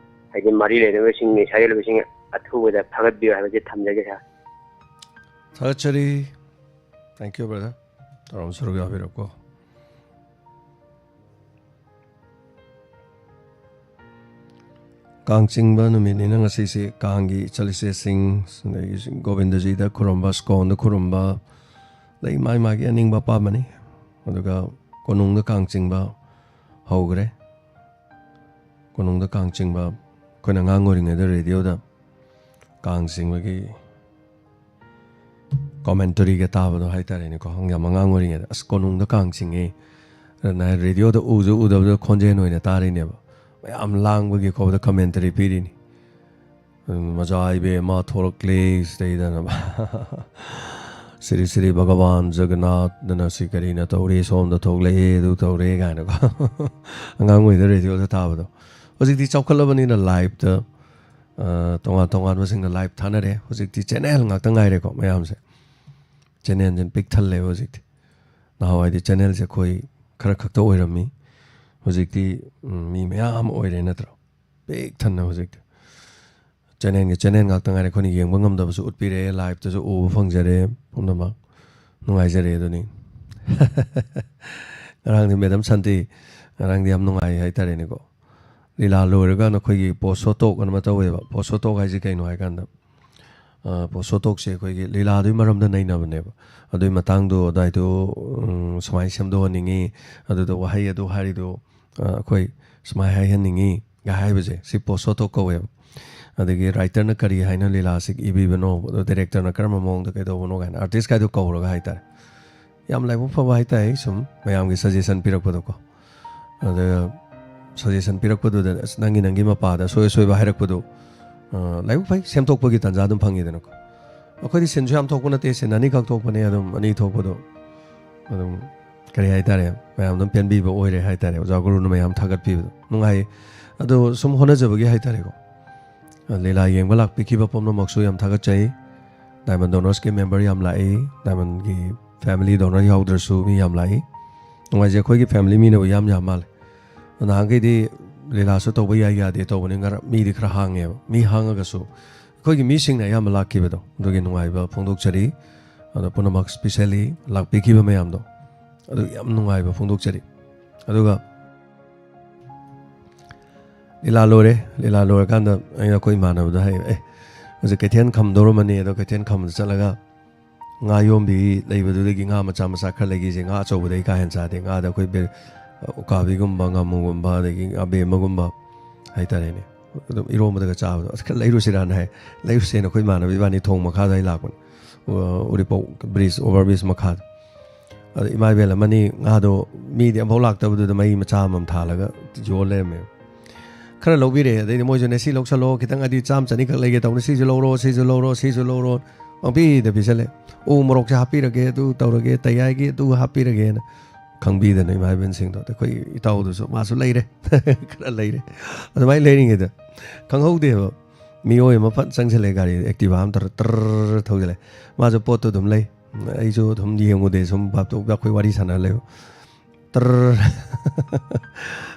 ꯍꯥꯏꯗꯤ ꯃꯔꯤ ꯂꯩꯅꯕꯁꯤꯡ, ꯅꯤꯁꯥ ꯌꯣꯜꯂꯤꯕꯁꯤꯡ ꯑꯊꯨꯕꯗ ꯐꯥꯒꯠꯄꯤꯌꯨ ꯍꯥꯏꯕꯁꯦ ꯊꯝꯖꯒꯦ ꯁꯥꯔ꯫ ꯊꯥꯒꯠꯆꯔꯤ꯫ Thank you, brother꯫ ꯇꯧꯔꯝ ꯁꯔꯨꯛ ꯌꯥꯕꯤꯔꯛꯄ꯫ ꯀꯥꯡ ꯆꯤꯡꯕ ꯅꯨꯃꯤꯠꯅꯤꯅ ꯉꯁꯤꯁꯤ ꯀꯥꯡꯒꯤ ꯏꯆꯜ ꯏꯆꯦꯁꯤꯡ, ꯑꯗꯒꯤ ꯒꯣꯕꯤꯟꯗꯖꯤꯗ ꯈꯨꯔꯨꯝꯕ, ꯁ꯭ꯀꯣꯟꯗ ꯈꯨꯔꯨꯝꯕ, ꯑꯗꯩ ꯃꯥꯏ ꯃꯥꯒꯤ ꯑꯅꯤꯡꯕ ꯑꯄꯥꯝꯕꯅꯤ꯫ ꯑꯗꯨꯒ ꯀꯣꯅꯨꯡꯗ ꯀꯥꯡ ꯆꯤꯡꯕ ꯍꯧꯈ꯭ꯔꯦ꯫ ꯀꯣꯅꯨꯡꯗ ꯀꯥꯡ ꯆꯤꯡꯕ ꯑꯩꯈꯣꯏꯅ ꯑꯉꯥꯡ ꯑꯣꯏꯔꯤꯉꯩꯗ ꯔꯦꯗꯤꯑꯣꯗ ꯀꯥꯡ ꯆꯤꯡꯕꯒꯤ ꯀꯣꯃꯦꯟꯇꯔꯤꯒ ꯇꯥꯕꯗꯣ ꯍꯥꯏꯇꯥꯔꯦꯅꯦꯀꯣ, ꯌꯥꯝ ꯑꯉꯥꯡ ꯑꯣꯏꯔꯤꯉꯩꯗ, "ꯑꯁ, ꯀꯣꯅꯨꯡꯗ ꯀꯥꯡ ꯆꯤꯡꯉꯦ"꯫ ꯑꯗꯨꯅ ꯔꯦꯗꯤꯑꯣꯗ ꯎꯁꯨ ꯎꯗꯕꯗ ꯈꯣꯟꯖꯦꯜ ꯑꯣꯏꯅ ꯇꯥꯔꯤꯅꯦꯕ꯫ ꯃꯌꯥꯝ ꯂꯥꯡꯕꯒꯤ ꯈꯣꯠꯄꯗ ꯀꯃꯦꯟꯇꯔꯤ ꯄꯤꯔꯤꯅꯤ꯫ "ꯃꯖꯥ ꯏꯕꯦꯝꯃ ꯊꯣꯛꯂꯛꯂꯦ ꯁꯤꯗꯩꯗꯅ"꯫ "ꯁꯤꯔꯤ ꯁꯤꯔꯤ ꯚꯒꯋꯥꯟ ꯖꯒꯟꯅꯥꯊꯅ ꯁꯤ ꯀꯔꯤꯅ ꯇꯧꯔꯦ, ꯁꯣꯝꯗ ꯊꯣꯛꯂꯛꯑꯦ, ꯑꯗꯨ ꯇꯧꯔꯦ" ꯀꯥꯏꯅꯀꯣ꯫ ꯑꯉꯥꯡ ꯑꯣꯏꯔꯤꯉꯩꯗ ꯔꯦꯗꯤꯑꯣꯗ ꯇꯥꯕꯗꯣ꯫ ꯍꯧꯖꯤꯛꯇꯤ ꯆꯥꯎꯈꯠꯂꯕꯅꯤꯅ ꯂꯥꯏꯞꯇ ꯑ, ꯇꯣꯉꯥꯟ ꯇꯣꯉꯥꯟꯕꯁꯤꯡꯅ ꯂꯥꯏꯞ ꯊꯥꯅꯔꯦ꯫ ꯍꯧꯖꯤꯛꯇꯤ ꯆꯦꯅꯦꯜ ꯉꯥꯛꯇ ꯉꯥꯏꯔꯦꯀꯣ ꯃꯌꯥꯝꯁꯦ꯫ ꯆꯦꯅꯦꯜꯁꯤꯅ ꯄꯤꯛ ꯊꯜꯂꯦꯕ ꯍꯧꯖꯤꯛꯇꯤ꯫ ꯅꯍꯥꯟꯋꯥꯏꯗꯤ ꯆꯦꯅꯦꯜꯁꯦ ꯑꯩꯈꯣꯏ ꯈꯔ ꯈꯛꯇ ꯑꯣꯏꯔꯝꯃꯤ꯫ ꯍꯧꯖꯤꯛꯇꯤ, ꯎꯝ, ꯃꯤ ꯃꯌꯥꯝ ꯑꯃ ꯑꯣꯏꯔꯦ ꯅꯠꯇ꯭ꯔꯣ? ꯄꯤꯛ ꯊꯟꯅ ꯍꯧꯖꯤꯛꯇꯤ꯫ ꯆꯦꯅꯦꯜꯒꯤ ꯆꯦꯅꯦꯜ ꯉꯥꯛꯇ ꯉꯥꯏꯔꯦ, ꯑꯩꯈꯣꯏꯅ ꯌꯦꯡꯕ ꯉꯝꯗꯕꯁꯨ ꯎꯠꯄꯤꯔꯦ, ꯂꯥꯏꯞꯇꯁꯨ ꯎꯕ ꯐꯪꯖꯔꯦ꯫ ꯄꯨꯝꯅꯃꯛ ꯅꯨꯡꯉꯥꯏꯖꯔꯦ꯫ ꯑꯗꯨꯅꯤ ꯉꯔꯥꯡꯗꯤ ꯃꯦꯗꯥꯝ ꯁꯥꯟꯇꯤ, ꯉꯔꯥꯡꯗꯤ ꯌꯥꯝ ꯅꯨꯡꯉꯥꯏ ꯍꯥꯏꯇꯥꯔꯦꯅꯦꯀꯣ꯫ ꯂꯤꯂꯥ ꯂꯣꯏꯔꯒ ꯅꯈꯣꯏꯒꯤ ꯄꯣꯁ ꯁꯣ ꯇꯣꯛ ꯑꯅ ꯑꯃ ꯇꯧꯋꯦꯕ꯫ ꯄꯣꯁ ꯁꯣ ꯇꯣꯛ ꯍꯥꯏꯁꯦ ꯀꯩꯅꯣ ꯍꯥꯏꯀꯥꯟꯗ, ꯑ, ꯄꯣꯁ ꯁꯣ ꯇꯣꯛꯁꯦ ꯑꯩꯈꯣꯏꯒꯤ ꯂꯤꯂꯥꯗꯨꯒꯤ ꯃꯔꯝꯗ ꯅꯩꯅꯕꯅꯦꯕ꯫ ꯑꯗꯨꯒꯤ ꯃꯇꯥꯡꯗꯣ ꯑꯗꯨꯋꯥꯏꯗꯣ, ꯎꯝ, ꯁꯨꯃꯥꯏꯅ ꯁꯦꯝꯗꯣꯛꯍꯟꯅꯤꯡꯉꯤ, ꯑꯗꯨꯗ ꯋꯥꯍꯩ ꯑꯗꯨ ꯍꯥꯏꯔꯤꯗꯣ, ꯑ, ꯑꯩꯈꯣꯏ ꯁꯨꯃꯥꯏꯅ ꯍꯥꯏꯍꯟꯅꯤꯡꯉꯤ ꯒ ꯍꯥꯏꯕꯁꯦ, ꯁꯤ ꯄꯣꯁ ꯁꯣ ꯇꯣꯛ ꯀꯧꯋꯦꯕ꯫ ꯑꯗꯒꯤ ꯔꯥꯏꯇꯔꯅ ꯀꯔꯤ ꯍꯥꯏꯅ ꯂꯤꯂꯥꯁꯤ ꯏꯕꯤꯕꯅꯣ, ꯑꯗꯣ ꯗꯥꯏꯔꯦꯛꯇꯔꯅ ꯀꯔꯝꯕ ꯃꯑꯣꯡꯗ ꯀꯩꯗꯧꯕꯅꯣ ꯀꯥꯏꯅ ꯑꯥꯔꯇꯤꯁ ꯀꯥꯏꯗꯣ ꯀꯧꯔꯒ ꯍꯥꯏꯇꯥꯔꯦ꯫ ꯌꯥꯝ ꯂꯥꯏꯕꯛ ꯐꯕ ꯍꯥꯏꯇꯥꯔꯦ, ꯁꯨꯝ ꯃꯌꯥꯝꯒꯤ ꯁꯖꯦꯁꯟ ꯄꯤꯔꯛꯄꯗꯣꯀꯣ꯫ ꯑꯗ ꯁꯖꯦꯁꯟ ꯄꯤꯔꯛꯄꯗꯨꯗ, "ꯑꯁ, ꯅꯪꯒꯤ, ꯅꯪꯒꯤ ꯃꯄꯥꯗ ꯑꯁꯣꯏ ꯑꯁꯣꯏꯕ ꯍꯥꯏꯔꯛꯄꯗꯣ, ꯑ, ꯂꯥꯏꯕꯛ ꯐꯩ, ꯁꯦꯝꯗꯣꯛꯄꯒꯤ ꯇꯥꯟꯖꯥ ꯑꯗꯨꯝ ꯐꯪꯉꯤꯗꯅꯀꯣ"꯫ ꯑꯩꯈꯣꯏꯗꯤ ꯁꯤꯟꯁꯨ ꯌꯥꯝ ꯊꯣꯛꯄ ꯅꯠꯇꯦ, ꯁꯤꯟ ꯑꯅꯤꯈꯛ ꯊꯣꯛꯄꯅꯦ, ꯑꯗꯨꯝ ꯑꯅꯤ ꯊꯣꯛꯄꯗꯣ ꯑꯗꯨꯝ, ꯀꯔꯤ ꯍꯥꯏꯇꯥꯔꯦ, ꯃꯌꯥꯝ ꯑꯗꯨꯝ ꯄꯦꯟꯕꯤꯕ ꯑꯣꯏꯔꯦ ꯍꯥꯏꯇꯥꯔꯦ꯫ ꯑꯣꯖꯥ ꯒꯨꯔꯨꯅ ꯃꯌꯥꯝ ꯊꯥꯒꯠꯄꯤꯕꯗꯣ ꯅꯨꯡꯉꯥꯏ꯫ ꯑꯗꯣ ꯁꯨꯝ ꯍꯣꯠꯅꯖꯕꯒꯤ ꯍꯥꯏꯇꯥꯔꯦꯀꯣ, ꯂꯤꯂꯥ ꯌꯦꯡꯕ ꯂꯥꯛꯄꯤꯈꯤꯕ ꯄꯨꯝꯅꯃꯛꯁꯨ ꯌꯥꯝ ꯊꯥꯒꯠꯆꯩ꯫ ꯗꯥꯏꯃꯟ ꯗꯣꯅꯔꯁꯀꯤ ꯃꯦꯝꯕꯔ ꯌꯥꯝ ꯂꯥꯛꯏ, ꯗꯥꯏꯃꯟꯒꯤ ꯐꯦꯃꯤꯂꯤ ꯗꯣꯅꯔ ꯌꯥꯎꯗ꯭ꯔꯁꯨ ꯃꯤ ꯌꯥꯝ ꯂꯥꯛꯏ꯫ ꯅꯨꯡꯉꯥꯏꯖꯩ, ꯑꯩꯈꯣꯏꯒꯤ ꯐꯦꯃꯤꯂꯤ ꯃꯤꯅꯕꯨ ꯌꯥꯝ ꯌꯥꯝ ꯃꯥꯜꯂꯦ꯫ ꯅꯍꯥꯟꯈꯩꯗꯤ ꯂꯤꯂꯥꯁꯨ ꯇꯧꯕ ꯌꯥꯏ ꯌꯥꯗꯦ ꯇꯧꯕꯅꯤ, ꯉꯔꯥꯡ ꯃꯤꯗꯤ ꯈꯔ ꯍꯥꯡꯉꯦꯕ꯫ ꯃꯤ ꯍꯥꯡꯉꯒꯁꯨ ꯑꯩꯈꯣꯏꯒꯤ ꯃꯤꯁꯤꯡꯅ ꯑꯌꯥꯝꯕ ꯂꯥꯛꯈꯤꯕꯗꯣ, ꯑꯗꯨꯒꯤ ꯅꯨꯡꯉꯥꯏꯕ ꯐꯣꯡꯗꯣꯛꯆꯔꯤ꯫ ꯑꯗꯣ ꯄꯨꯝꯅꯃꯛ, ꯁ꯭ꯄꯤꯁꯦꯜꯂꯤ ꯂꯥꯛꯄꯤꯈꯤꯕ ꯃꯌꯥꯝꯗꯣ, ꯑꯗꯨ ꯌꯥꯝ ꯅꯨꯡꯉꯥꯏꯕ ꯐꯣꯡꯗꯣꯛꯆꯔꯤ꯫ ꯑꯗꯨꯒ ꯂꯤꯂꯥ ꯂꯣꯏꯔꯦ꯫ ꯂꯤꯂꯥ ꯂꯣꯏꯔꯀꯥꯟꯗ ꯑꯩꯅ ꯑꯩꯈꯣꯏ ꯏꯃꯥꯟꯅꯕꯗ ꯍꯥꯏ, "ꯑꯦ, ꯍꯧꯖꯤꯛ ꯀꯩꯊꯦꯜ ꯈꯝꯗꯧꯔꯝꯃꯅꯤ, ꯑꯗꯣ ꯀꯩꯊꯦꯜ ꯈꯝꯕꯗ ꯆꯠꯂꯒ ꯉꯥ ꯌꯣꯟꯕꯤ ꯂꯩꯕꯗꯨꯗꯒꯤ ꯉꯥ ꯃꯆꯥ ꯃꯆꯥ ꯈꯔ ꯂꯩꯈꯤꯁꯦ꯫ ꯉꯥ ꯑꯆꯧꯕꯗꯩ ꯀꯥ ꯍꯦꯟꯅ ꯆꯥꯗꯦ꯫ ꯉꯥꯗ ꯑꯩꯈꯣꯏ ꯕꯦ-, ꯎꯀꯥꯕꯤꯒꯨꯝꯕ, ꯉꯥꯃꯨꯒꯨꯝꯕ, ꯑꯗꯒꯤ ꯉꯥꯕꯦꯝꯃꯒꯨꯝꯕ ꯍꯥꯏꯇꯥꯔꯦꯅꯦ, ꯑꯗꯨꯝ ꯏꯔꯣꯝꯕꯗꯒ ꯆꯥꯕꯗꯣ, ꯑꯁ, ꯈꯔ ꯂꯩꯔꯨꯁꯤꯔꯥꯅ" ꯍꯥꯏ꯫ ꯂꯩꯔꯨꯁꯦꯅ ꯑꯩꯈꯣꯏ ꯏꯃꯥꯟꯅꯕ ꯏꯕꯥꯅꯤ ꯊꯣꯡ ꯃꯈꯥꯗ ꯑꯩ ꯂꯥꯛꯄꯅꯦ꯫ ꯎ-, ꯎꯔꯤꯄꯣꯛ ꯕ꯭ꯔꯤꯖ, ꯑꯣꯚꯔ ꯕ꯭ꯔꯤꯖ ꯃꯈꯥꯗ꯫ ꯑꯗ ꯏꯃꯥ ꯏꯕꯦꯜ ꯑꯃꯅꯤ ꯉꯥꯗꯣ ꯃꯤꯗꯤ ꯑꯝꯐꯥꯎ ꯂꯥꯛꯇꯕꯗꯨꯗ ꯃꯩ ꯃꯆꯥ ꯑꯃꯃꯝ ꯊꯥꯜꯂꯒ ꯌꯣꯜ ꯂꯩꯔꯝꯃꯦꯕ꯫ ꯈꯔ ꯂꯧꯕꯤꯔꯦ꯫ ꯑꯗꯩꯗꯤ ꯃꯣꯏꯁꯨ, "ꯅꯦ, ꯁꯤ ꯂꯧꯁꯜꯂꯣ, ꯈꯤꯇꯪ, ꯑꯗꯤ ꯆꯥꯝ ꯆꯅꯤꯈꯛ ꯂꯩꯒꯦ ꯇꯧꯕꯅꯤ, ꯁꯤꯁꯨ ꯂꯧꯔꯣ, ꯁꯤꯁꯨ ꯂꯧꯔꯣ, ꯁꯤꯁꯨ ꯂꯧꯔꯣ", ꯄꯪꯄꯤꯗ ꯄꯤꯁꯜꯂꯦ꯫ "ꯎ ꯃꯣꯔꯣꯛꯁꯦ ꯍꯥꯞꯄꯤꯔꯒꯦ, ꯑꯗꯨ ꯇꯧꯔꯒꯦ, ꯇꯌꯥꯏꯒꯤ ꯑꯗꯨ ꯍꯥꯞꯄꯤꯔꯒꯦꯅ" ꯈꯪꯕꯤꯗꯅ ꯏꯃꯥ ꯏꯕꯦꯜꯁꯤꯡꯗꯣ꯫ ꯑꯗ ꯑꯩꯈꯣꯏ ꯏꯇꯥꯎꯗꯨꯁꯨ ꯃꯥꯁꯨ ꯂꯩꯔꯦ, ꯈꯔ ꯂꯩꯔꯦ꯫ ꯑꯗꯨꯃꯥꯏꯅ ꯂꯩꯔꯤꯉꯩꯗ ꯈꯪꯍꯧꯗꯦꯕ, ꯃꯤꯑꯣꯏ ꯑꯃ ꯐꯠ ꯆꯪꯁꯤꯜꯂꯦ, ꯒꯥꯔꯤ ꯑꯦꯛꯇꯤꯚꯥ ꯑꯃ ꯇꯧꯔ ꯇꯔ ꯊꯧꯖꯤꯜꯂꯦ꯫ ꯃꯥꯁꯨ ꯄꯣꯠꯇꯨ ꯑꯗꯨꯝ ꯂꯩ, ꯑꯩꯁꯨ ꯑꯗꯨꯝ ꯌꯦꯡꯉꯨꯗꯦ, ꯁꯨꯝ ꯚꯥꯞꯇꯣ ꯑꯩꯈꯣꯏ ꯋꯥꯔꯤ ꯁꯥꯟꯅ ꯂꯩꯕ꯫ ꯇꯔ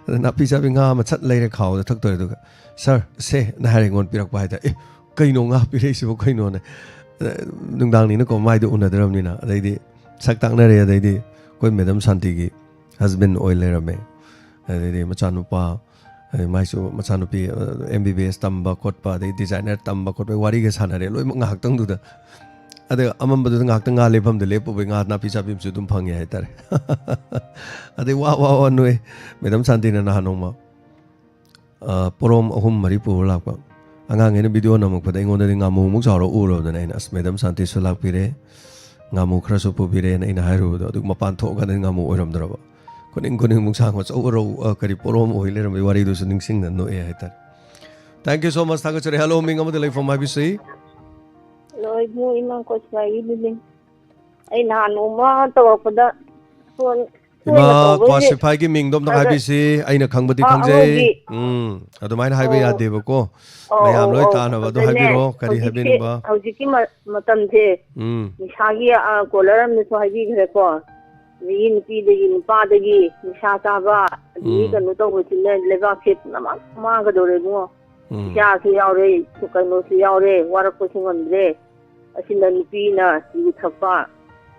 ꯑꯗ ꯅꯥꯄꯤ ꯆꯥꯕꯤ ꯉꯥ ꯑꯃ ꯁꯠ ꯂꯩꯔꯦ, ꯈꯥꯎꯗ ꯊꯛꯇꯣꯔꯦ꯫ ꯑꯗꯨꯒ "ꯁꯥꯔ, ꯁꯦ"ꯅ ꯍꯥꯏꯔꯦ, ꯑꯩꯉꯣꯟꯗ ꯄꯤꯔꯛꯄ ꯍꯥꯏꯇꯥꯔꯦ꯫ "ꯑꯦ, ꯀꯩꯅꯣ ꯉꯥ ꯄꯤꯔꯛꯏꯁꯤꯕꯣ, ꯀꯩꯅꯣꯅꯦ?" ꯑ, ꯅꯨꯡꯗꯥꯡꯅꯤꯅꯀꯣ, ꯃꯥꯏꯗꯣ ꯎꯅꯗ꯭ꯔꯕꯅꯤꯅ꯫ ꯑꯗꯩꯗꯤ ꯁꯛ ꯇꯥꯛꯅꯔꯦ꯫ ꯑꯗꯩꯗꯤ ꯑꯩꯈꯣꯏ ꯃꯦꯗꯝ ꯁꯥꯟꯇꯤꯒꯤ ꯍꯁꯕꯦꯟ ꯑꯣꯏ ꯂꯩꯔꯝꯃꯦ꯫ ꯑꯗꯩꯗꯤ ꯃꯆꯥꯅꯨꯄꯥ, ꯑꯗꯩ ꯃꯥꯏꯁꯨ ꯃꯆꯥꯅꯨꯄꯤ, ꯑ, ꯑꯦꯝ ꯕꯤ ꯕꯤ ꯑꯦꯁ ꯇꯝꯕ ꯈꯣꯠꯄ, ꯑꯗꯩ ꯗꯤꯖꯥꯏꯅꯔ ꯇꯝꯕ ꯈꯣꯠꯄꯒꯤ ꯋꯥꯔꯤꯒ ꯁꯥꯟꯅꯔꯦ, ꯂꯣꯏꯅꯃꯛ ꯉꯥꯏꯍꯥꯛꯇꯪꯗꯨꯗ꯫ ꯑꯗ ꯑꯃꯝꯕꯗꯨꯗ ꯉꯥꯏꯍꯥꯛꯇꯪ ꯉꯥ ꯂꯦꯞꯐꯝꯗ ꯂꯦꯞꯄꯨꯕꯩ ꯉꯥ ꯅꯥꯄꯤ ꯆꯥꯕꯤ ꯑꯃꯁꯨ ꯑꯗꯨꯝ ꯐꯪꯉꯦ ꯍꯥꯏꯇꯥꯔꯦ꯫ ꯑꯗꯩ ꯋꯥ, ꯋꯥ, ꯋꯥ ꯅꯣꯛꯑꯦ꯫ ꯃꯦꯗꯝ ꯁꯥꯟꯇꯤꯅ ꯅꯍꯥꯟ ꯅꯣꯡꯃ, ꯑ, ꯄꯣꯔꯣꯝ ꯑꯍꯨꯝ ꯃꯔꯤ ꯄꯨꯔ ꯂꯥꯛꯄ꯫ ꯑꯉꯥꯡꯈꯩꯅ ꯚꯤꯗꯤꯑꯣ ꯅꯝꯃꯛꯄꯗ ꯑꯩꯉꯣꯟꯗꯗꯤ ꯉꯥꯃꯨꯃꯨꯛ ꯆꯥꯎꯔ ꯎꯔꯕꯗꯅ ꯑꯩꯅ, "ꯑꯁ, ꯃꯦꯗꯝ ꯁꯥꯟꯇꯤꯁꯨ ꯂꯥꯛꯄꯤꯔꯦ, ꯉꯥꯃꯨ ꯈꯔꯁꯨ ꯄꯨꯕꯤꯔꯦꯅ" ꯑꯩꯅ ꯍꯥꯏꯔꯨꯕꯗꯣ, ꯑꯗꯨꯒ ꯃꯄꯥꯟ ꯊꯣꯛꯑꯀꯥꯟꯗ ꯉꯥꯃꯨ ꯑꯣꯏꯔꯝꯗ꯭ꯔꯕ꯫ ꯈꯨꯅꯤꯡ ꯈꯨꯅꯤꯡꯃꯨꯛ ꯁꯥꯡꯕ ꯑꯆꯧꯕ ꯔꯧ, ꯑ, ꯀꯔꯤ, ꯄꯣꯔꯣꯝ ꯑꯣꯏ ꯂꯩꯔꯝꯕꯒꯤ ꯋꯥꯔꯤꯗꯨꯁꯨ ꯅꯤꯡꯁꯤꯡꯗꯅ ꯅꯣꯛꯑꯦ ꯍꯥꯏꯇꯥꯔꯦ꯫ Thank you so much, ꯊꯥꯒꯠꯆꯔꯤ꯫ Hello, ꯃꯤꯡ ꯑꯃꯗ ꯂꯩꯐꯝ ꯍꯥꯏꯕꯤꯁꯤ꯫ ꯍꯜꯂꯣ, ꯏꯕꯨꯡ, ꯏꯃꯥ ꯀꯣꯁꯤꯕꯥꯏꯒꯤꯗꯨꯅꯤ꯫ ꯑꯩ ꯅꯍꯥꯟ ꯅꯣꯡꯃ ꯇꯧꯔꯛꯄꯗ ꯐꯣꯟ ꯏꯃꯥ ꯇꯣꯏꯅ ꯇꯧꯕꯩꯅꯦ꯫ ꯀ꯭ꯋꯥꯁꯤꯐꯥꯏꯒꯤ ꯃꯤꯡꯗꯣ ꯑꯝꯇ ꯑꯗ ꯍꯥꯏꯕꯤꯁꯤ, ꯑꯩꯅ ꯈꯪꯕꯗꯤ ꯑꯥ, ꯈꯪꯖꯩ꯫ ꯑꯉꯧꯕꯤ꯫ ꯎꯝ, ꯑꯗꯨꯃꯥꯏꯅ ꯍꯥꯏꯕ ꯑꯧ꯫ ꯌꯥꯗꯦꯕꯀꯣ꯫ ꯑꯧ, ꯃꯌꯥꯝ ꯑꯧ, ꯂꯣꯏ ꯑꯧ꯫ ꯇꯥꯅꯕ ꯑꯗꯨ ꯑꯗꯨꯅꯦ, ꯍꯥꯏꯕꯤꯔꯣ, ꯀꯔꯤ ꯍꯧꯖꯤꯛꯁꯦ, ꯍꯥꯏꯕꯤꯅꯤꯡꯕ? ꯍꯧꯖꯤꯛꯀꯤ ꯃ-, ꯃꯇꯝꯁꯦ ꯎꯝ꯫ ꯅꯤꯁꯥꯒꯤ, ꯑ, ꯀꯣꯂꯔ ꯑꯃꯅꯁꯨ ꯍꯥꯏꯕꯤꯈ꯭ꯔꯦꯀꯣ꯫ ꯑꯗꯒꯤ ꯅꯨꯄꯤꯗꯒꯤ ꯅꯨꯄꯥꯗꯒꯤ ꯅꯤꯁꯥ ꯆꯥꯕ, ꯑꯗꯒꯤ ꯎꯝ꯫ ꯀꯩꯅꯣ ꯇꯧꯕꯁꯤꯅ ꯂꯩꯕꯥꯛꯁꯦ ꯄꯨꯝꯅꯃꯛ ꯃꯥꯡꯒꯗꯧꯔꯦ ꯏꯕꯨꯡꯉꯣ꯫ ꯎꯝ꯫ ꯏꯆꯥꯁꯨ ꯌꯥꯎꯔꯦ, ꯀꯩꯅꯣꯁꯨ ꯌꯥꯎꯔꯦ, ꯋꯥꯔꯛꯄꯁꯨ ꯉꯝꯗ꯭ꯔꯦ꯫ ꯑꯁꯤꯅ ꯅꯨꯄꯤꯅ ꯌꯨ ꯊꯛꯄ,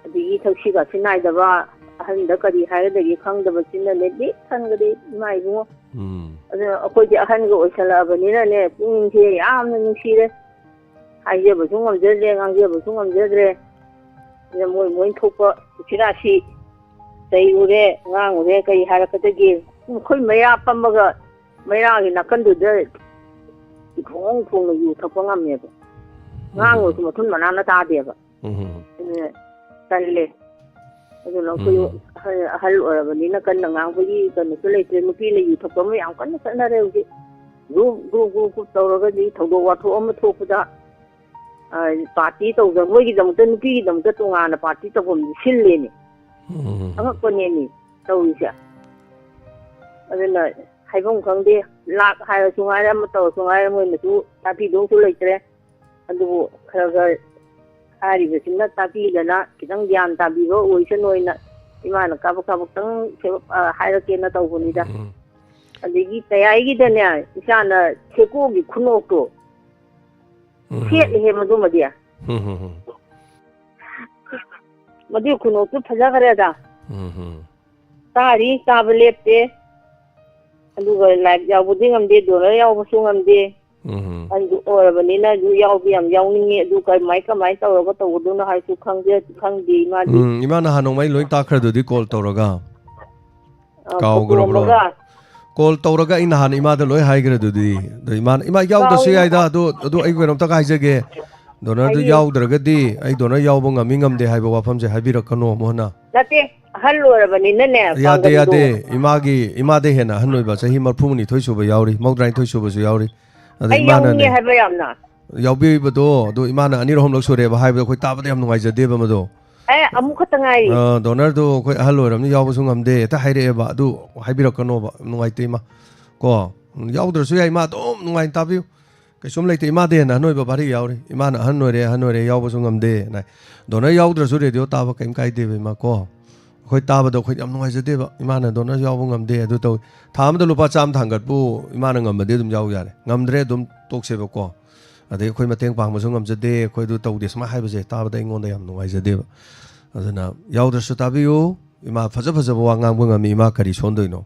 ꯑꯗꯒꯤ ꯊꯛꯁꯤ ꯈꯥꯁꯤ ꯅꯥꯏꯗꯕ, ꯑꯍꯟꯗ ꯀꯔꯤ ꯍꯥꯏꯒꯗꯒꯦ ꯈꯪꯗꯕꯁꯤꯅꯅꯦ ꯕꯤꯛ ꯊꯟꯒꯗꯦ ꯏꯃꯥ ꯏꯕꯨꯡꯉꯣ꯫ ꯎꯝ꯫ ꯑꯗꯨꯅ ꯑꯩꯈꯣꯏꯗꯤ ꯑꯍꯟꯒ ꯑꯣꯏꯁꯜꯂꯛꯑꯕꯅꯤꯅꯅꯦ ꯄꯨꯛꯅꯤꯡꯁꯦ ꯌꯥꯝꯅ ꯅꯨꯡꯁꯤꯔꯦ꯫ ꯍꯥꯏꯖꯕꯁꯨ ꯉꯝꯖꯗ꯭ꯔꯦ, ꯉꯥꯡꯖꯕꯁꯨ ꯉꯝꯖꯗ꯭ꯔꯦ꯫ ꯑꯗꯨꯅ ꯃꯣꯏ ꯃꯣꯏ ꯊꯣꯛꯄ ꯎꯆꯤꯔꯥꯁꯤ ꯆꯩꯔꯨꯔꯦ, ꯉꯥꯡꯉꯨꯔꯦ, ꯀꯔꯤ ꯍꯥꯏꯔꯛꯀꯗꯒꯦ? ꯑꯩꯈꯣꯏ ꯃꯩꯔꯥ ꯄꯝꯃꯒ ꯃꯩꯔꯥꯒꯤ ꯅꯥꯀꯟꯗꯨꯗ ꯏꯈꯣꯡ ꯈꯣꯡꯅ ꯌꯨ ꯊꯛꯄ ꯉꯝꯃꯦꯕ꯫ ꯎꯝ꯫ ꯉꯥꯡꯉꯨꯔꯁꯨ ꯃꯊꯨꯟ ꯃꯅꯥꯅ ꯇꯥꯗꯦꯕ꯫ ꯎꯝ꯫ ꯑꯗꯨꯅ ꯇꯜꯂꯦ꯫ ꯑꯗꯨꯅ ꯑꯩꯈꯣꯏ ꯎꯝ꯫ ꯑꯍꯜ, ꯑꯍꯜ ꯑꯣꯏꯔꯕꯅꯤꯅ ꯀꯟꯅ ꯉꯥꯡꯕꯒꯤ ꯀꯩꯅꯣꯁꯨ ꯂꯩꯇ꯭ꯔꯦ꯫ ꯅꯨꯄꯤꯅ ꯌꯨ ꯊꯛꯄ ꯑꯃ ꯌꯥꯝ ꯀꯟꯅ ꯆꯠꯅꯔꯦ ꯍꯧꯖꯤꯛ꯫ ꯒ꯭ꯔꯨꯞ, ꯒ꯭ꯔꯨꯞ, ꯒ꯭ꯔꯨꯞ, ꯒ꯭ꯔꯨꯞ ꯇꯧꯔꯒꯗꯤ ꯊꯧꯗꯣꯛ ꯋꯥꯊꯣꯛ ꯑꯃ ꯊꯣꯛꯄꯗ, ꯑ, ꯄꯥꯔꯇꯤ ꯇꯧꯗ-, ꯃꯣꯏꯒꯤꯗꯃꯛꯇ, ꯅꯨꯄꯤꯒꯤꯗꯃꯛꯇ ꯇꯣꯉꯥꯟꯅ ꯄꯥꯔꯇꯤ ꯇꯧꯐꯝꯗꯤ ꯁꯤꯜꯂꯦꯅꯦ꯫ ꯎꯝ꯫ ꯑꯉꯛꯄꯅꯦꯃꯤ ꯇꯧꯔꯤꯁꯦ꯫ ꯑꯗꯨꯅ ꯍꯥꯏꯐꯝ ꯈꯪꯗꯦ, ꯂꯥꯛ ꯍꯥꯏꯔꯁꯨ ꯉꯥꯏꯔꯦ, ꯑꯃ ꯇꯧꯔꯁꯨ ꯉꯥꯏꯔꯦ, ꯃꯣꯏꯅꯁꯨ ꯇꯥꯕꯤꯗꯧꯁꯨ ꯂꯩꯇ꯭ꯔꯦ꯫ ꯑꯗꯨꯕꯨ ꯈꯔ ꯈꯔ ꯍꯥꯏꯔꯤꯕꯁꯤꯅ ꯇꯥꯕꯤꯗꯅ ꯈꯤꯇꯪ ꯒ꯭ꯌꯥꯟ ꯇꯥꯕꯤꯕ ꯑꯣꯏꯁꯅꯣꯅ ꯏꯃꯥꯅ ꯀꯥꯕꯛ ꯀꯥꯕꯛꯇꯪ ꯁꯦ-, ꯑ, ꯍꯥꯏꯔꯛꯀꯦꯅ ꯇꯧꯕꯅꯤꯗ꯫ ꯎꯝ. ꯑꯗꯒꯤ ꯀꯌꯥꯏꯒꯤꯗꯅꯦ, ꯏꯆꯥꯅ ꯁꯦꯀꯣꯒꯤ ꯈꯨꯅꯣꯛꯇꯣ ꯎꯝ. ꯁꯦꯠꯂꯤꯍꯦ ꯃꯗꯨꯃꯗꯤ꯫ ꯎꯝ, ꯎꯝ, ꯎꯝ. ꯃꯗꯨꯒꯤ ꯈꯨꯅꯣꯛꯇꯨ ꯐꯖꯈ꯭ꯔꯦꯗ꯫ ꯎꯝ, ꯎꯝ. ꯇꯥꯔꯤ, ꯇꯥꯕ ꯂꯦꯞꯇꯦ꯫ ꯑꯗꯨꯒ ꯂꯥꯏꯞ ꯌꯥꯎꯕꯗꯤ ꯉꯝꯗꯦ, ꯗꯣꯅꯔ ꯌꯥꯎꯕꯁꯨ ꯉꯝꯗꯦ꯫ ꯎꯝ, ꯎꯝ. ꯑꯗꯨ ꯑꯣꯏꯔꯕꯅꯤꯅ ꯑꯗꯨ ꯌꯥꯎꯕ ꯌꯥꯝ ꯌꯥꯎꯅꯤꯡꯉꯤ꯫ ꯑꯗꯨ ꯀꯃꯥꯏ, ꯀꯃꯥꯏꯅ ꯇꯧꯔꯒ ꯇꯧꯒꯗꯣꯏꯅꯣ ꯍꯥꯏꯁꯨ ꯈꯪꯗꯦ, ꯈꯪꯗꯦ ꯏꯃꯥꯗꯤ꯫ ꯎꯝ, ꯏꯃꯥꯅ ꯍꯥꯟꯅ ꯅꯣꯡꯃꯩ ꯂꯣꯏ ꯇꯥꯛꯈ꯭ꯔꯗꯨꯗꯤ ꯀꯣꯜ ꯇꯧꯔꯒ꯫ ꯑ, ꯀꯥꯎꯈ꯭ꯔꯕ꯭ꯔꯣ? ꯐꯣꯇꯣ ꯑꯃꯒ꯫ ꯀꯣꯜ ꯇꯧꯔꯒ ꯑꯩ ꯅꯍꯥꯟ ꯏꯃꯥꯗ ꯂꯣꯏ ꯍꯥꯏꯈ꯭ꯔꯦ ꯑꯗꯨꯗꯤ꯫ ꯑꯗꯣ ꯏꯃꯥꯅ, "ꯏꯃꯥ, ꯌꯥꯎꯗ꯭ꯔꯁꯨ ꯀꯥꯎꯏ꯫ ꯌꯥꯏꯗ, ꯑꯗꯨ, ꯑꯗꯨ ꯑꯩ ꯀꯩꯅꯣꯝꯇꯒ ꯍꯥꯏꯖꯒꯦ꯫ ꯗꯣꯅꯔꯗꯨ ꯍꯥꯏꯕꯤꯌꯨ꯫ ꯌꯥꯎꯗ꯭ꯔꯒꯗꯤ ꯑꯩ ꯗꯣꯅꯔ ꯌꯥꯎꯕ ꯉꯝꯃꯤ ꯉꯝꯗꯦ ꯍꯥꯏꯕ ꯋꯥꯐꯝꯁꯦ ꯍꯥꯏꯕꯤꯔꯛꯀꯅꯣ ꯑꯃꯨꯛ ꯍꯟꯅ"꯫ ꯅꯠꯇꯦ, ꯑꯍꯜ ꯑꯣꯏꯔꯕꯅꯤꯅꯅꯦ, ꯌꯥꯗꯦ, ꯄꯥꯡꯒꯜꯗꯣ꯫ ꯌꯥꯗꯦ꯫ ꯏꯃꯥꯒꯤ, ꯏꯃꯥꯗꯩ ꯍꯦꯟꯅ ꯑꯍꯟ ꯑꯣꯏꯕ, ꯆꯍꯤ ꯃꯔꯤꯐꯨ ꯅꯤꯊꯣꯏ ꯁꯨꯕ ꯌꯥꯎꯔꯤ, ꯃꯧꯗ꯭ꯔꯥ ꯅꯤꯊꯣꯏ ꯁꯨꯕꯁꯨ ꯌꯥꯎꯔꯤ꯫ ꯑꯗ ꯑꯩ ꯏꯃꯥꯅꯅꯦ, ꯌꯥꯎꯅꯤꯡꯉꯦ ꯍꯥꯏꯕ ꯌꯥꯝꯅ꯫ ꯌꯥꯎꯕꯤꯕꯗꯣ, ꯑꯗꯣ ꯏꯃꯥꯅ ꯑꯅꯤꯔꯛ ꯑꯍꯨꯝꯂꯛ ꯁꯨꯔꯦꯕ ꯍꯥꯏꯕꯗꯣ, ꯑꯩꯈꯣꯏ ꯇꯥꯕꯗ ꯌꯥꯝ ꯅꯨꯡꯉꯥꯏꯖꯗꯦꯕ ꯃꯗꯣ꯫ ꯑꯦ, ꯑꯃꯨꯛ ꯈꯛꯇ ꯉꯥꯏꯔꯤ꯫ ꯑ, ꯗꯣꯅꯔꯗꯣ ꯑꯩꯈꯣꯏ ꯑꯍꯜ ꯑꯣꯏꯔꯕꯅꯤꯅ ꯌꯥꯎꯕꯁꯨ ꯉꯝꯗꯦ ꯍꯦꯛꯇ ꯍꯥꯏꯔꯛꯑꯦꯕ꯫ ꯑꯗꯨ ꯍꯥꯏꯕꯤꯔꯛꯀꯅꯣꯕ, ꯅꯨꯡꯉꯥꯏꯇꯦ ꯏꯃꯥ꯫ ꯀꯣ, ꯌꯥꯎꯗ꯭ꯔꯁꯨ ꯌꯥꯏ, ꯏꯃꯥ ꯑꯗꯨꯝ ꯅꯨꯡꯉꯥꯏꯅ ꯇꯥꯕꯤꯌꯨ꯫ ꯀꯩꯁꯨꯝ ꯂꯩꯇꯦ, ꯏꯃꯥꯗꯩ ꯍꯦꯟꯅ ꯑꯍꯟ ꯑꯣꯏꯕ ꯚꯥꯔꯤ ꯌꯥꯎꯔꯤ꯫ ꯏꯃꯥꯅ "ꯑꯍꯟ ꯑꯣꯏꯔꯦ, ꯑꯍꯟ ꯑꯣꯏꯔꯦ, ꯌꯥꯎꯕꯁꯨ ꯉꯝꯗꯦ" ꯅ꯫ ꯗꯣꯅꯔ ꯌꯥꯎꯗ꯭ꯔꯁꯨ ꯔꯦꯗꯤꯑꯣ ꯇꯥꯕ ꯀꯩꯝ ꯀꯥꯏꯗꯦꯕ ꯏꯃꯥ, ꯀꯣ꯫ ꯑꯩꯈꯣꯏ ꯇꯥꯕꯗ ꯑꯩꯈꯣꯏ ꯌꯥꯝ ꯅꯨꯡꯉꯥꯏꯖꯗꯦꯕ, ꯏꯃꯥꯅ ꯗꯣꯅꯔ ꯌꯥꯎꯕ ꯉꯝꯗꯦ, ꯑꯗꯨ ꯇꯧꯏ꯫ ꯊꯥ ꯑꯃꯗ ꯂꯨꯄꯥ ꯆꯥꯝꯃ ꯊꯥꯡꯒꯠꯄꯨ ꯏꯃꯥꯅ ꯉꯝꯃꯗꯤ ꯑꯗꯨꯝ ꯌꯥꯎ ꯌꯥꯔꯦ, ꯉꯝꯗ꯭ꯔꯦ ꯑꯗꯨꯝ ꯇꯣꯛꯁꯦꯕꯀꯣ꯫ ꯑꯗꯩ ꯑꯩꯈꯣꯏ ꯃꯇꯦꯡ ꯄꯥꯡꯕꯁꯨ ꯉꯝꯖꯗꯦ, ꯑꯩꯈꯣꯏ ꯑꯗꯨ ꯇꯧꯗꯦ, ꯁꯨꯃꯥꯏꯅ ꯍꯥꯏꯕꯁꯦ ꯇꯥꯕꯗ ꯑꯩꯉꯣꯟꯗ ꯌꯥꯝ ꯅꯨꯡꯉꯥꯏꯖꯗꯦꯕ꯫ ꯑꯗꯨꯅ ꯌꯥꯎꯗ꯭ꯔꯁꯨ ꯇꯥꯕꯤꯌꯨ, ꯏꯃꯥ ꯐꯖ ꯐꯖꯕ ꯋꯥ ꯉꯥꯡꯕ ꯉꯝꯃꯤ, ꯏꯃꯥ ꯀꯔꯤ ꯁꯣꯟꯗꯣꯏꯅꯣ?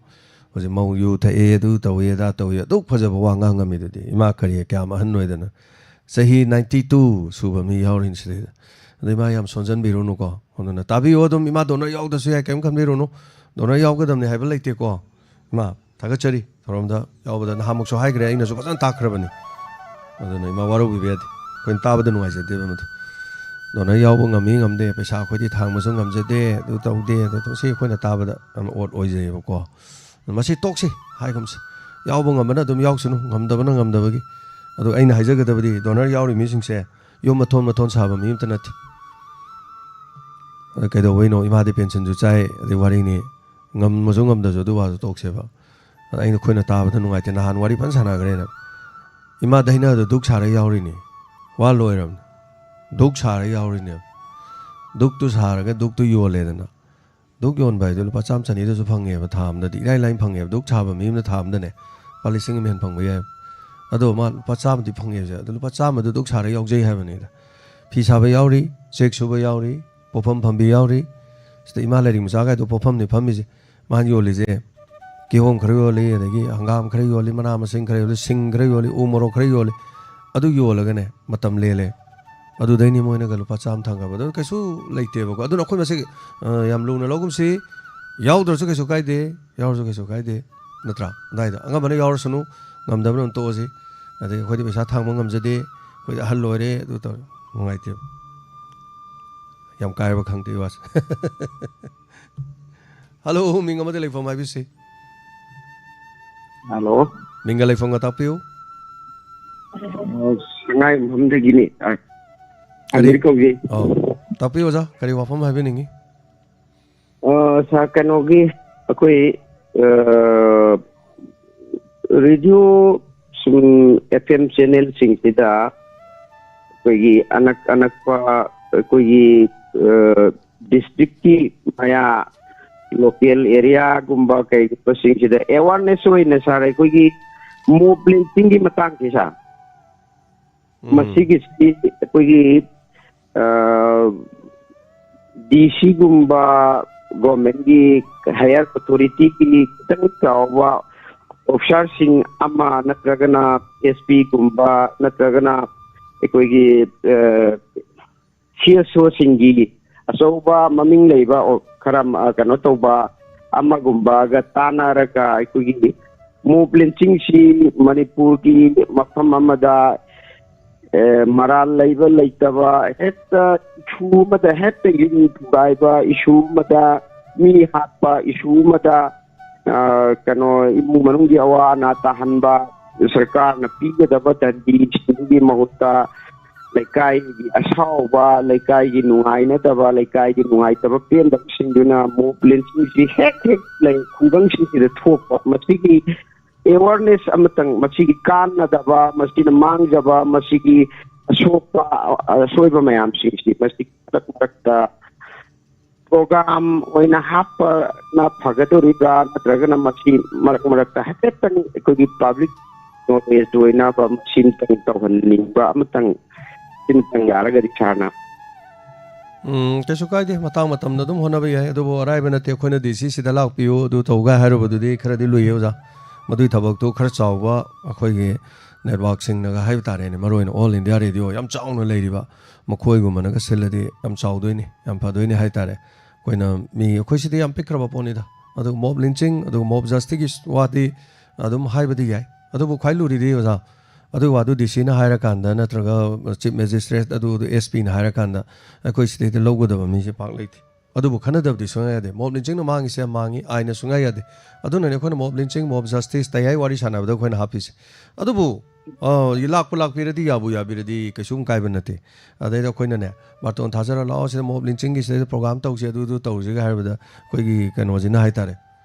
ꯍꯧꯖꯤꯛ ꯃꯧ ꯌꯨ ꯊꯛꯑꯦ, ꯑꯗꯨ ꯇꯧꯏ, ꯑꯗꯥ ꯇꯧꯏ, ꯑꯗꯨꯛ ꯐꯖꯕ ꯋꯥ ꯉꯥꯡ ꯉꯝꯃꯤꯗꯨꯗꯤ꯫ ꯏꯃꯥ ꯀꯔꯤ ꯀꯌꯥꯝ ꯑꯍꯟ ꯑꯣꯏꯗꯅ, ꯆꯍꯤ ninety two ꯁꯨꯕ ꯃꯤ ꯌꯥꯎꯔꯤꯅꯤ ꯁꯤꯗꯩꯗ꯫ ꯑꯗꯣ ꯏꯃꯥ ꯌꯥꯝ ꯁꯣꯟꯖꯟꯕꯤꯔꯨꯅꯨꯀꯣ꯫ ꯑꯗꯨꯅ ꯇꯥꯕꯤꯌꯨ ꯑꯗꯨꯝ, ꯏꯃꯥ ꯗꯣꯅꯔ ꯌꯥꯎꯗ꯭ꯔꯁꯨ ꯌꯥꯏ, ꯀꯔꯤꯝ ꯈꯟꯕꯤꯔꯨꯅꯨ꯫ ꯗꯣꯅꯔ ꯌꯥꯎꯒꯗꯕꯅꯤ ꯍꯥꯏꯕ ꯂꯩꯇꯦꯀꯣ꯫ ꯏꯃꯥ ꯊꯥꯒꯠꯆꯔꯤ, ꯊꯧꯔꯝꯗ ꯌꯥꯎꯕꯗ ꯅꯍꯥꯟꯃꯨꯛꯁꯨ ꯍꯥꯏꯈ꯭ꯔꯦ, ꯑꯩꯅꯁꯨ ꯐꯖꯅ ꯇꯥꯛꯈ꯭ꯔꯕꯅꯤ꯫ ꯑꯗꯨꯅ ꯏꯃꯥ ꯋꯥꯔꯧꯕꯤꯕ ꯌꯥꯗꯦ, ꯑꯩꯈꯣꯏꯅ ꯇꯥꯕꯗ ꯅꯨꯡꯉꯥꯏꯖꯗꯦꯕ ꯃꯗꯨ꯫ ꯗꯣꯅꯔ ꯌꯥꯎꯕ ꯉꯝꯃꯤ ꯉꯝꯗꯦ, ꯄꯩꯁꯥ ꯑꯩꯈꯣꯏꯗꯤ ꯊꯥꯡꯕꯁꯨ ꯉꯝꯖꯗꯦ, ꯑꯗꯨ ꯇꯧꯗꯦ, ꯑꯗꯨ ꯇꯧ-, ꯁꯤ ꯑꯩꯈꯣꯏꯅ ꯇꯥꯕꯗ ꯌꯥꯝꯅ ꯑꯣꯠ ꯑꯣꯏꯖꯩꯌꯦꯕꯀꯣ꯫ ꯃꯁꯤ ꯇꯣꯛꯁꯤ ꯍꯥꯏꯒꯨꯝꯁꯤ꯫ ꯌꯥꯎꯕ ꯉꯝꯕꯅ ꯑꯗꯨꯝ ꯌꯥꯎꯁꯅꯨ, ꯉꯝꯗꯕꯅ ꯉꯝꯗꯕꯒꯤ꯫ ꯑꯗꯣ ꯑꯩꯅ ꯍꯥꯏꯖꯒꯗꯕꯗꯤ ꯗꯣꯅꯔ ꯌꯥꯎꯔꯤ ꯃꯤꯁꯤꯡꯁꯦ ꯌꯨꯝ ꯃꯊꯣꯟ ꯃꯊꯣꯟ ꯁꯥꯕ ꯃꯤ ꯑꯝꯇ ꯅꯠꯇꯦ꯫ ꯑꯗ ꯀꯩꯗꯧꯕꯩꯅꯣ? ꯏꯃꯥꯗꯤ ꯄꯦꯟꯁꯟꯁꯨ ꯆꯥꯏ, ꯑꯗꯩ ꯋꯥꯔꯤꯅꯤ, ꯉꯝꯃꯁꯨ ꯉꯝꯗ꯭ꯔꯁꯨ ꯑꯗꯨ ꯋꯥꯁꯨ ꯇꯣꯛꯁꯦꯕ꯫ ꯑꯗ ꯑꯩꯅ, ꯑꯩꯈꯣꯏꯅ ꯇꯥꯕꯗ ꯅꯨꯡꯉꯥꯏꯇꯦ, ꯅꯍꯥꯟ ꯋꯥꯔꯤ ꯐꯖꯅ ꯁꯥꯟꯅꯈ꯭ꯔꯦꯅ꯫ ꯏꯃꯥ ꯗꯥꯏꯅꯥꯗꯣ ꯙꯨꯛ ꯁꯥꯔ ꯌꯥꯎꯔꯤꯅꯤ, ꯋꯥ ꯂꯣꯏꯔꯕꯅꯤ꯫ ꯙꯨꯛ ꯁꯥꯔ ꯌꯥꯎꯔꯤꯅꯦꯕ꯫ ꯙꯨꯛꯇꯨ ꯁꯥꯔꯒ ꯙꯨꯛꯇꯨ ꯌꯣꯜꯂꯦꯗꯅ꯫ ꯙꯨꯛ ꯌꯣꯟꯕ ꯍꯥꯏꯗꯣ ꯂꯨꯄꯥ ꯆꯥꯝꯃ ꯆꯅꯤꯗꯁꯨ ꯐꯪꯉꯦꯕ ꯊꯥ ꯑꯃꯗꯗꯤ, ꯏꯔꯥꯏ ꯂꯥꯏꯅ ꯐꯪꯉꯦꯕ꯫ ꯙꯨꯛ ꯁꯥꯕ ꯃꯤ ꯑꯃꯅ ꯊꯥ ꯑꯃꯗꯅꯦ ꯂꯨꯄꯥ ꯂꯤꯁꯤꯡ ꯑꯃ ꯍꯦꯟꯅ ꯐꯪꯕ ꯌꯥꯏꯕ꯫ ꯑꯗꯣ ꯃꯥ ꯂꯨꯄꯥ ꯆꯥꯝꯃꯗꯤ ꯐꯪꯉꯦꯕꯁꯦ, ꯑꯗꯣ ꯂꯨꯄꯥ ꯆꯥꯝꯃꯗꯣ ꯙꯨꯛ ꯁꯥꯔ ꯌꯥꯎꯖꯩ ꯍꯥꯏꯕꯅꯤꯗ꯫ ꯐꯤ ꯁꯥꯕ ꯌꯥꯎꯔꯤ, ꯆꯦꯛ ꯁꯨꯕ ꯌꯥꯎꯔꯤ, ꯄꯣꯠꯐꯝ ꯐꯝꯕꯤ ꯌꯥꯎꯔꯤ꯫ ꯁꯤꯗ ꯏꯃꯥ ꯂꯥꯏꯔꯤꯛ ꯃꯆꯥ ꯀꯥꯏꯗꯣ ꯄꯣꯠꯐꯝꯅꯤ ꯐꯝꯃꯤꯁꯦ꯫ ꯃꯥꯅ ꯌꯣꯜꯂꯤꯁꯦ ꯀꯤꯍꯣꯝ ꯈꯔ ꯌꯣꯜꯂꯤ, ꯑꯗꯒꯤ ꯍꯪꯒꯥꯝ ꯈꯔ ꯌꯣꯜꯂꯤ, ꯃꯅꯥ ꯃꯁꯤꯡ ꯈꯔ ꯌꯣꯜꯂꯤ, ꯁꯤꯡ ꯈꯔ ꯌꯣꯜꯂꯤ, ꯎ ꯃꯣꯔꯣꯛ ꯈꯔ ꯌꯣꯜꯂꯤ꯫ ꯑꯗꯨ ꯌꯣꯜꯂꯒꯅꯦ ꯃꯇꯝ ꯂꯦꯜꯂꯦ꯫ ꯑꯗꯨꯗꯩꯅꯤ ꯃꯣꯏꯅꯒ ꯂꯨꯄꯥ ꯆꯥꯝꯃ ꯊꯥꯡꯒꯠꯄ꯫ ꯑꯗꯨ ꯀꯩꯁꯨ ꯂꯩꯇꯦꯕꯀꯣ꯫ ꯑꯗꯨꯅ ꯑꯩꯈꯣꯏ ꯃꯁꯦ, ꯑ, ꯌꯥꯝ ꯂꯨꯅ ꯂꯧꯒꯨꯝꯁꯤ꯫ ꯌꯥꯎꯗ꯭ꯔꯁꯨ ꯀꯩꯁꯨ ꯀꯥꯏꯗꯦ, ꯌꯥꯎꯔꯁꯨ ꯀꯩꯁꯨ ꯀꯥꯏꯗꯦ, ꯅꯠꯇ꯭ꯔꯥ? ꯑꯗꯥꯏꯗ ꯑꯉꯝꯕꯅ ꯌꯥꯎꯔꯁꯅꯨ, ꯉꯝꯗꯕꯅ ꯑꯗꯨꯝ ꯇꯣꯛꯑꯁꯤ꯫ ꯑꯗꯩ ꯑꯩꯈꯣꯏꯗꯤ ꯄꯩꯁꯥ ꯊꯥꯡꯕ ꯉꯝꯖꯗꯦ, ꯑꯩꯈꯣꯏꯗꯤ ꯑꯍꯜ ꯑꯣꯏꯔꯦ, ꯑꯗꯨ ꯇꯧꯔꯦ, ꯅꯨꯡꯉꯥꯏꯇꯦꯕ꯫ ꯌꯥꯝ ꯀꯥꯏꯕ ꯈꯪꯗꯦ ꯑꯩ ꯋꯥꯁꯦ꯫ ꯍꯜꯂꯣ, ꯃꯤꯡ ꯑꯃꯗ ꯂꯩꯐꯝ ꯍꯥꯏꯕꯤꯁꯤ꯫ ꯍꯜꯂꯣ꯫ ꯃꯤꯡꯒ ꯂꯩꯐꯝꯒ ꯇꯥꯛꯄꯤꯌꯨ꯫ ꯑꯣ, ꯁꯉꯥꯏꯌꯨꯝꯐꯝꯗꯒꯤꯅꯤ꯫ ꯑ, ꯀꯔꯤ? ꯑꯃꯤꯔ ꯀꯧꯖꯩ꯫ ꯑꯧ, ꯇꯥꯛꯄꯤꯌꯨ ꯑꯣꯖꯥ, ꯀꯔꯤ ꯋꯥꯐꯝ ꯍꯥꯏꯕꯤꯅꯤꯡꯉꯤ? ꯑ, ꯁꯥꯔ, ꯀꯩꯅꯣꯒꯤ, ꯑꯩꯈꯣꯏ, ꯑ, ꯔꯦꯗꯤꯑꯣ, ꯁꯨꯝ, ꯑꯦꯐ ꯑꯦꯝ ꯆꯦꯅꯦꯜꯁꯤꯡꯁꯤꯗ ꯑꯩꯈꯣꯏꯒꯤ ꯑꯅꯛ ꯑꯅꯛꯄ ꯑꯩꯈꯣꯏꯒꯤ, ꯑ, ꯗꯤꯁꯇ꯭ꯔꯤꯛꯀꯤ ꯃꯌꯥ, ꯂꯣꯀꯦꯜ ꯑꯦꯔꯤꯌꯥꯒꯨꯝꯕ ꯀꯩꯒꯨꯝꯕꯁꯤꯡꯁꯤꯗ ꯑꯦꯋꯥꯔꯅꯦꯁ ꯑꯣꯏꯅ, ꯁꯥꯔ, ꯑꯩꯈꯣꯏꯒꯤ ꯃꯣꯕ ꯂꯤꯟꯆꯤꯡꯒꯤ ꯃꯇꯥꯡꯁꯦ, ꯁꯥꯔ, ꯎꯝ꯫ ꯃꯁꯤꯒꯤꯁꯤ ꯑꯩꯈꯣꯏꯒꯤ, ꯑ, ꯗꯤ ꯁꯤꯒꯨꯝꯕ, ꯒꯣꯔꯃꯦꯟꯒꯤ ꯍꯥꯌꯔ ꯑꯣꯊꯣꯔꯤꯇꯤꯒꯤ ꯈꯤꯇꯪ ꯆꯥꯎꯕ ꯑꯣꯐꯤꯁꯥꯔꯁꯤꯡ ꯑꯃ ꯅꯠꯇ꯭ꯔꯒꯅ ꯑꯦꯁ ꯄꯤꯒꯨꯝꯕ ꯅꯠꯇ꯭ꯔꯒꯅ ꯑꯩꯈꯣꯏꯒꯤ, ꯑ, ꯁꯤ ꯑꯦꯁ ꯑꯣꯁꯤꯡꯒꯤ ꯑꯆꯧꯕ ꯃꯃꯤꯡ ꯂꯩꯕ ꯑꯣ-, ꯈꯔ ꯑꯃ, ꯀꯩꯅꯣ ꯇꯧꯕ ꯑꯃꯒꯨꯝꯕꯒ ꯇꯥꯟꯅꯔꯒ ꯑꯩꯈꯣꯏꯒꯤ ꯃꯣꯕ ꯂꯤꯟꯆꯤꯡꯁꯤ ꯃꯅꯤꯄꯨꯔꯒꯤ ꯃꯐꯝ ꯑꯃꯗ, ꯑꯦ, ꯃꯔꯥꯜ ꯂꯩꯕ ꯂꯩꯇꯕ, ꯍꯦꯛꯇ ꯏꯁꯨ ꯑꯃꯗ ꯍꯦꯛꯇ ꯌꯨꯝ ꯊꯨꯒꯥꯏꯕ, ꯏꯁꯨ ꯑꯃꯗ ꯃꯤ ꯍꯥꯠꯄ, ꯏꯁꯨ ꯑꯃꯗ, ꯑ, ꯀꯩꯅꯣ, ꯏꯃꯨꯡ ꯃꯅꯨꯡꯒꯤ ꯑꯋꯥ ꯑꯅꯥ ꯇꯥꯍꯟꯕ, ꯁꯔꯀꯥꯔꯅ ꯄꯤꯒꯗꯕ ꯗꯟꯗꯤꯁꯤꯡꯗꯨꯒꯤ ꯃꯍꯨꯠꯇ ꯂꯩꯀꯥꯏꯒꯤ ꯑꯁꯥꯎꯕ, ꯂꯩꯀꯥꯏꯒꯤ ꯅꯨꯡꯉꯥꯏꯅꯗꯕ, ꯂꯩꯀꯥꯏꯒꯤ ꯅꯨꯡꯉꯥꯏꯇꯕ ꯄꯦꯟꯗꯕꯁꯤꯡꯗꯨꯅ ꯃꯣꯕ ꯂꯤꯟꯆꯤꯡꯁꯤ ꯍꯦꯛ ꯍꯦꯛ ꯂꯩ ꯈꯨꯡꯒꯪꯁꯤꯡꯁꯤꯗ ꯊꯣꯛꯄ꯫ ꯃꯁꯤꯒꯤ ꯑꯦꯋꯥꯔꯅꯦꯁ ꯑꯃꯇꯪ, ꯃꯁꯤꯒꯤ ꯀꯥꯟꯅꯗꯕ, ꯃꯁꯤꯅ ꯃꯥꯡꯖꯕ, ꯃꯁꯤꯒꯤ ꯑꯁꯣꯛꯄ, ꯑꯁꯣꯏꯕ ꯃꯌꯥꯝꯁꯤꯡꯁꯤ ꯃꯁꯤ ꯈꯨꯗꯛ ꯈꯨꯗꯛꯇ ꯄ꯭ꯔꯣꯒꯥꯝ ꯑꯣꯏꯅ ꯍꯥꯞꯄꯅ ꯐꯒꯗꯣꯔꯤꯕ꯭ꯔꯥ, ꯅꯠꯇ꯭ꯔꯒꯅ ꯃꯁꯤ ꯃꯔꯛ ꯃꯔꯛꯇ ꯍꯥꯏꯐꯦꯠꯇꯪ ꯑꯩꯈꯣꯏꯒꯤ ꯄꯕ꯭ꯂꯤꯛ ꯅꯣꯂꯦꯖ ꯑꯣꯏꯅꯕ ꯃꯁꯤꯝꯇꯪ ꯇꯧꯍꯟꯅꯤꯡꯕ ꯑꯃꯇꯪ, ꯁꯤꯃꯇꯪ ꯌꯥꯔꯒꯗꯤ ꯁꯥꯔꯅ? ꯎꯝ, ꯀꯩꯁꯨ ꯀꯥꯏꯗꯦ, ꯃꯇꯥꯡ ꯃꯇꯝꯗ ꯑꯗꯨꯝ ꯍꯣꯠꯅꯕ ꯌꯥꯏ꯫ ꯑꯗꯨꯕꯨ ꯑꯔꯥꯏꯕ ꯅꯠꯇꯦ, ꯑꯩꯈꯣꯏꯅ ꯗꯤ ꯁꯤ ꯁꯤꯗ ꯂꯥꯛꯄꯤꯌꯨ, ꯑꯗꯨ ꯇꯧꯒꯥꯏ ꯍꯥꯏꯔꯨꯕꯗꯨꯗꯤ ꯈꯔꯗꯤ ꯂꯨꯏꯌꯦ ꯑꯣꯖꯥ꯫ ꯃꯗꯨꯒꯤ ꯊꯕꯛꯇꯨ ꯈꯔ ꯆꯥꯎꯕ ꯑꯩꯈꯣꯏꯒꯤ ꯅꯦꯠꯋꯥꯛꯁꯤꯡꯅꯒ ꯍꯥꯏꯕ ꯇꯥꯔꯦꯅꯦ, ꯃꯔꯨꯑꯣꯏꯅ ꯑꯣꯜ ꯏꯟꯗꯤꯌꯥ ꯔꯦꯗꯤꯑꯣ ꯌꯥꯝ ꯆꯥꯎꯅ ꯂꯩꯔꯤꯕ ꯃꯈꯣꯏꯒꯨꯝꯕꯅꯒ ꯁꯤꯜꯂꯗꯤ ꯌꯥꯝ ꯆꯥꯎꯗꯣꯏꯅꯤ, ꯌꯥꯝ ꯐꯗꯣꯏꯅꯤ ꯍꯥꯏꯇꯥꯔꯦ꯫ ꯑꯩꯈꯣꯏꯅ ꯃꯤ, ꯑꯩꯈꯣꯏ ꯁꯤꯗꯤ ꯌꯥꯝ ꯄꯤꯛꯈ꯭ꯔꯕ ꯄꯣꯠꯅꯤꯗ꯫ ꯑꯗꯨ ꯃꯣꯕ ꯂꯤꯟꯆꯤꯡ, ꯑꯗꯨꯒ ꯃꯣꯕ ꯖꯁꯇꯤꯁꯀꯤ ꯋꯥꯗꯤ ꯑꯗꯨꯝ ꯍꯥꯏꯕꯗꯤ ꯌꯥꯏ꯫ ꯑꯗꯨꯕꯨ ꯈ꯭ꯋꯥꯏ ꯂꯨꯔꯤꯗꯤ ꯑꯣꯖꯥ, ꯑꯗꯨꯒꯤ ꯋꯥꯗꯨ ꯗꯤ ꯁꯤꯅ ꯍꯥꯏꯔꯀꯥꯟꯗ ꯅꯠꯇ꯭ꯔꯒ ꯆꯤꯐ ꯃꯦꯖꯤꯁꯇ꯭ꯔꯦꯠ, ꯑꯗꯨ, ꯑꯗꯨ ꯑꯦꯁ ꯄꯤꯅ ꯍꯥꯏꯔꯀꯥꯟꯗ ꯑꯩꯈꯣꯏ ꯁꯤꯗꯩꯗ ꯂꯧꯒꯗꯕ ꯃꯤꯁꯦ ꯄꯥꯛ ꯂꯩꯇꯦ꯫ ꯑꯗꯨꯕꯨ ꯈꯟꯅꯗꯕꯗꯤ ꯁꯨꯡꯌꯥ ꯌꯥꯗꯦ꯫ ꯃꯣꯕ ꯂꯤꯟꯆꯤꯡꯅ ꯃꯥꯡꯉꯤꯁꯦ ꯌꯥꯝ ꯃꯥꯡꯉꯤ, ꯑꯥꯏꯟꯅ ꯁꯨꯡꯌꯥ ꯌꯥꯗꯦ꯫ ꯑꯗꯨꯅꯅꯦ ꯑꯩꯈꯣꯏꯅ ꯃꯣꯕ ꯂꯤꯟꯆꯤꯡ, ꯃꯣꯕ ꯖꯁꯇꯤꯁ ꯇꯌꯥꯏ ꯋꯥꯔꯤ ꯁꯥꯟꯅꯕꯗ ꯑꯩꯈꯣꯏꯅ ꯍꯥꯞꯄꯤꯁꯦ꯫ ꯑꯗꯨꯕꯨ ꯑ, ꯂꯥꯛꯄꯨ ꯂꯥꯛꯄꯤꯔꯗꯤ, ꯌꯥꯕꯨ ꯌꯥꯕꯤꯔꯗꯤ ꯀꯩꯁꯨꯝ ꯀꯥꯏꯕ ꯅꯠꯇꯦ꯫ ꯑꯗꯩꯗ ꯑꯩꯈꯣꯏꯅꯅꯦ, ꯕꯥꯔꯇꯣꯟ ꯊꯥꯖꯔ ꯂꯥꯛꯑꯣ, ꯁꯤꯗ ꯃꯣꯕ ꯂꯤꯟꯆꯤꯡꯒꯤ ꯁꯤꯗꯩꯗ ꯄ꯭ꯔꯣꯒꯥꯝ ꯇꯧꯁꯦ, ꯑꯗꯨ ꯑꯗꯨ ꯇꯧꯁꯤꯒ ꯍꯥꯏꯕꯗ ꯑꯩꯈꯣꯏꯒꯤ ꯀꯩꯅꯣꯁꯤꯅ ꯍꯥꯏꯇꯥꯔꯦ,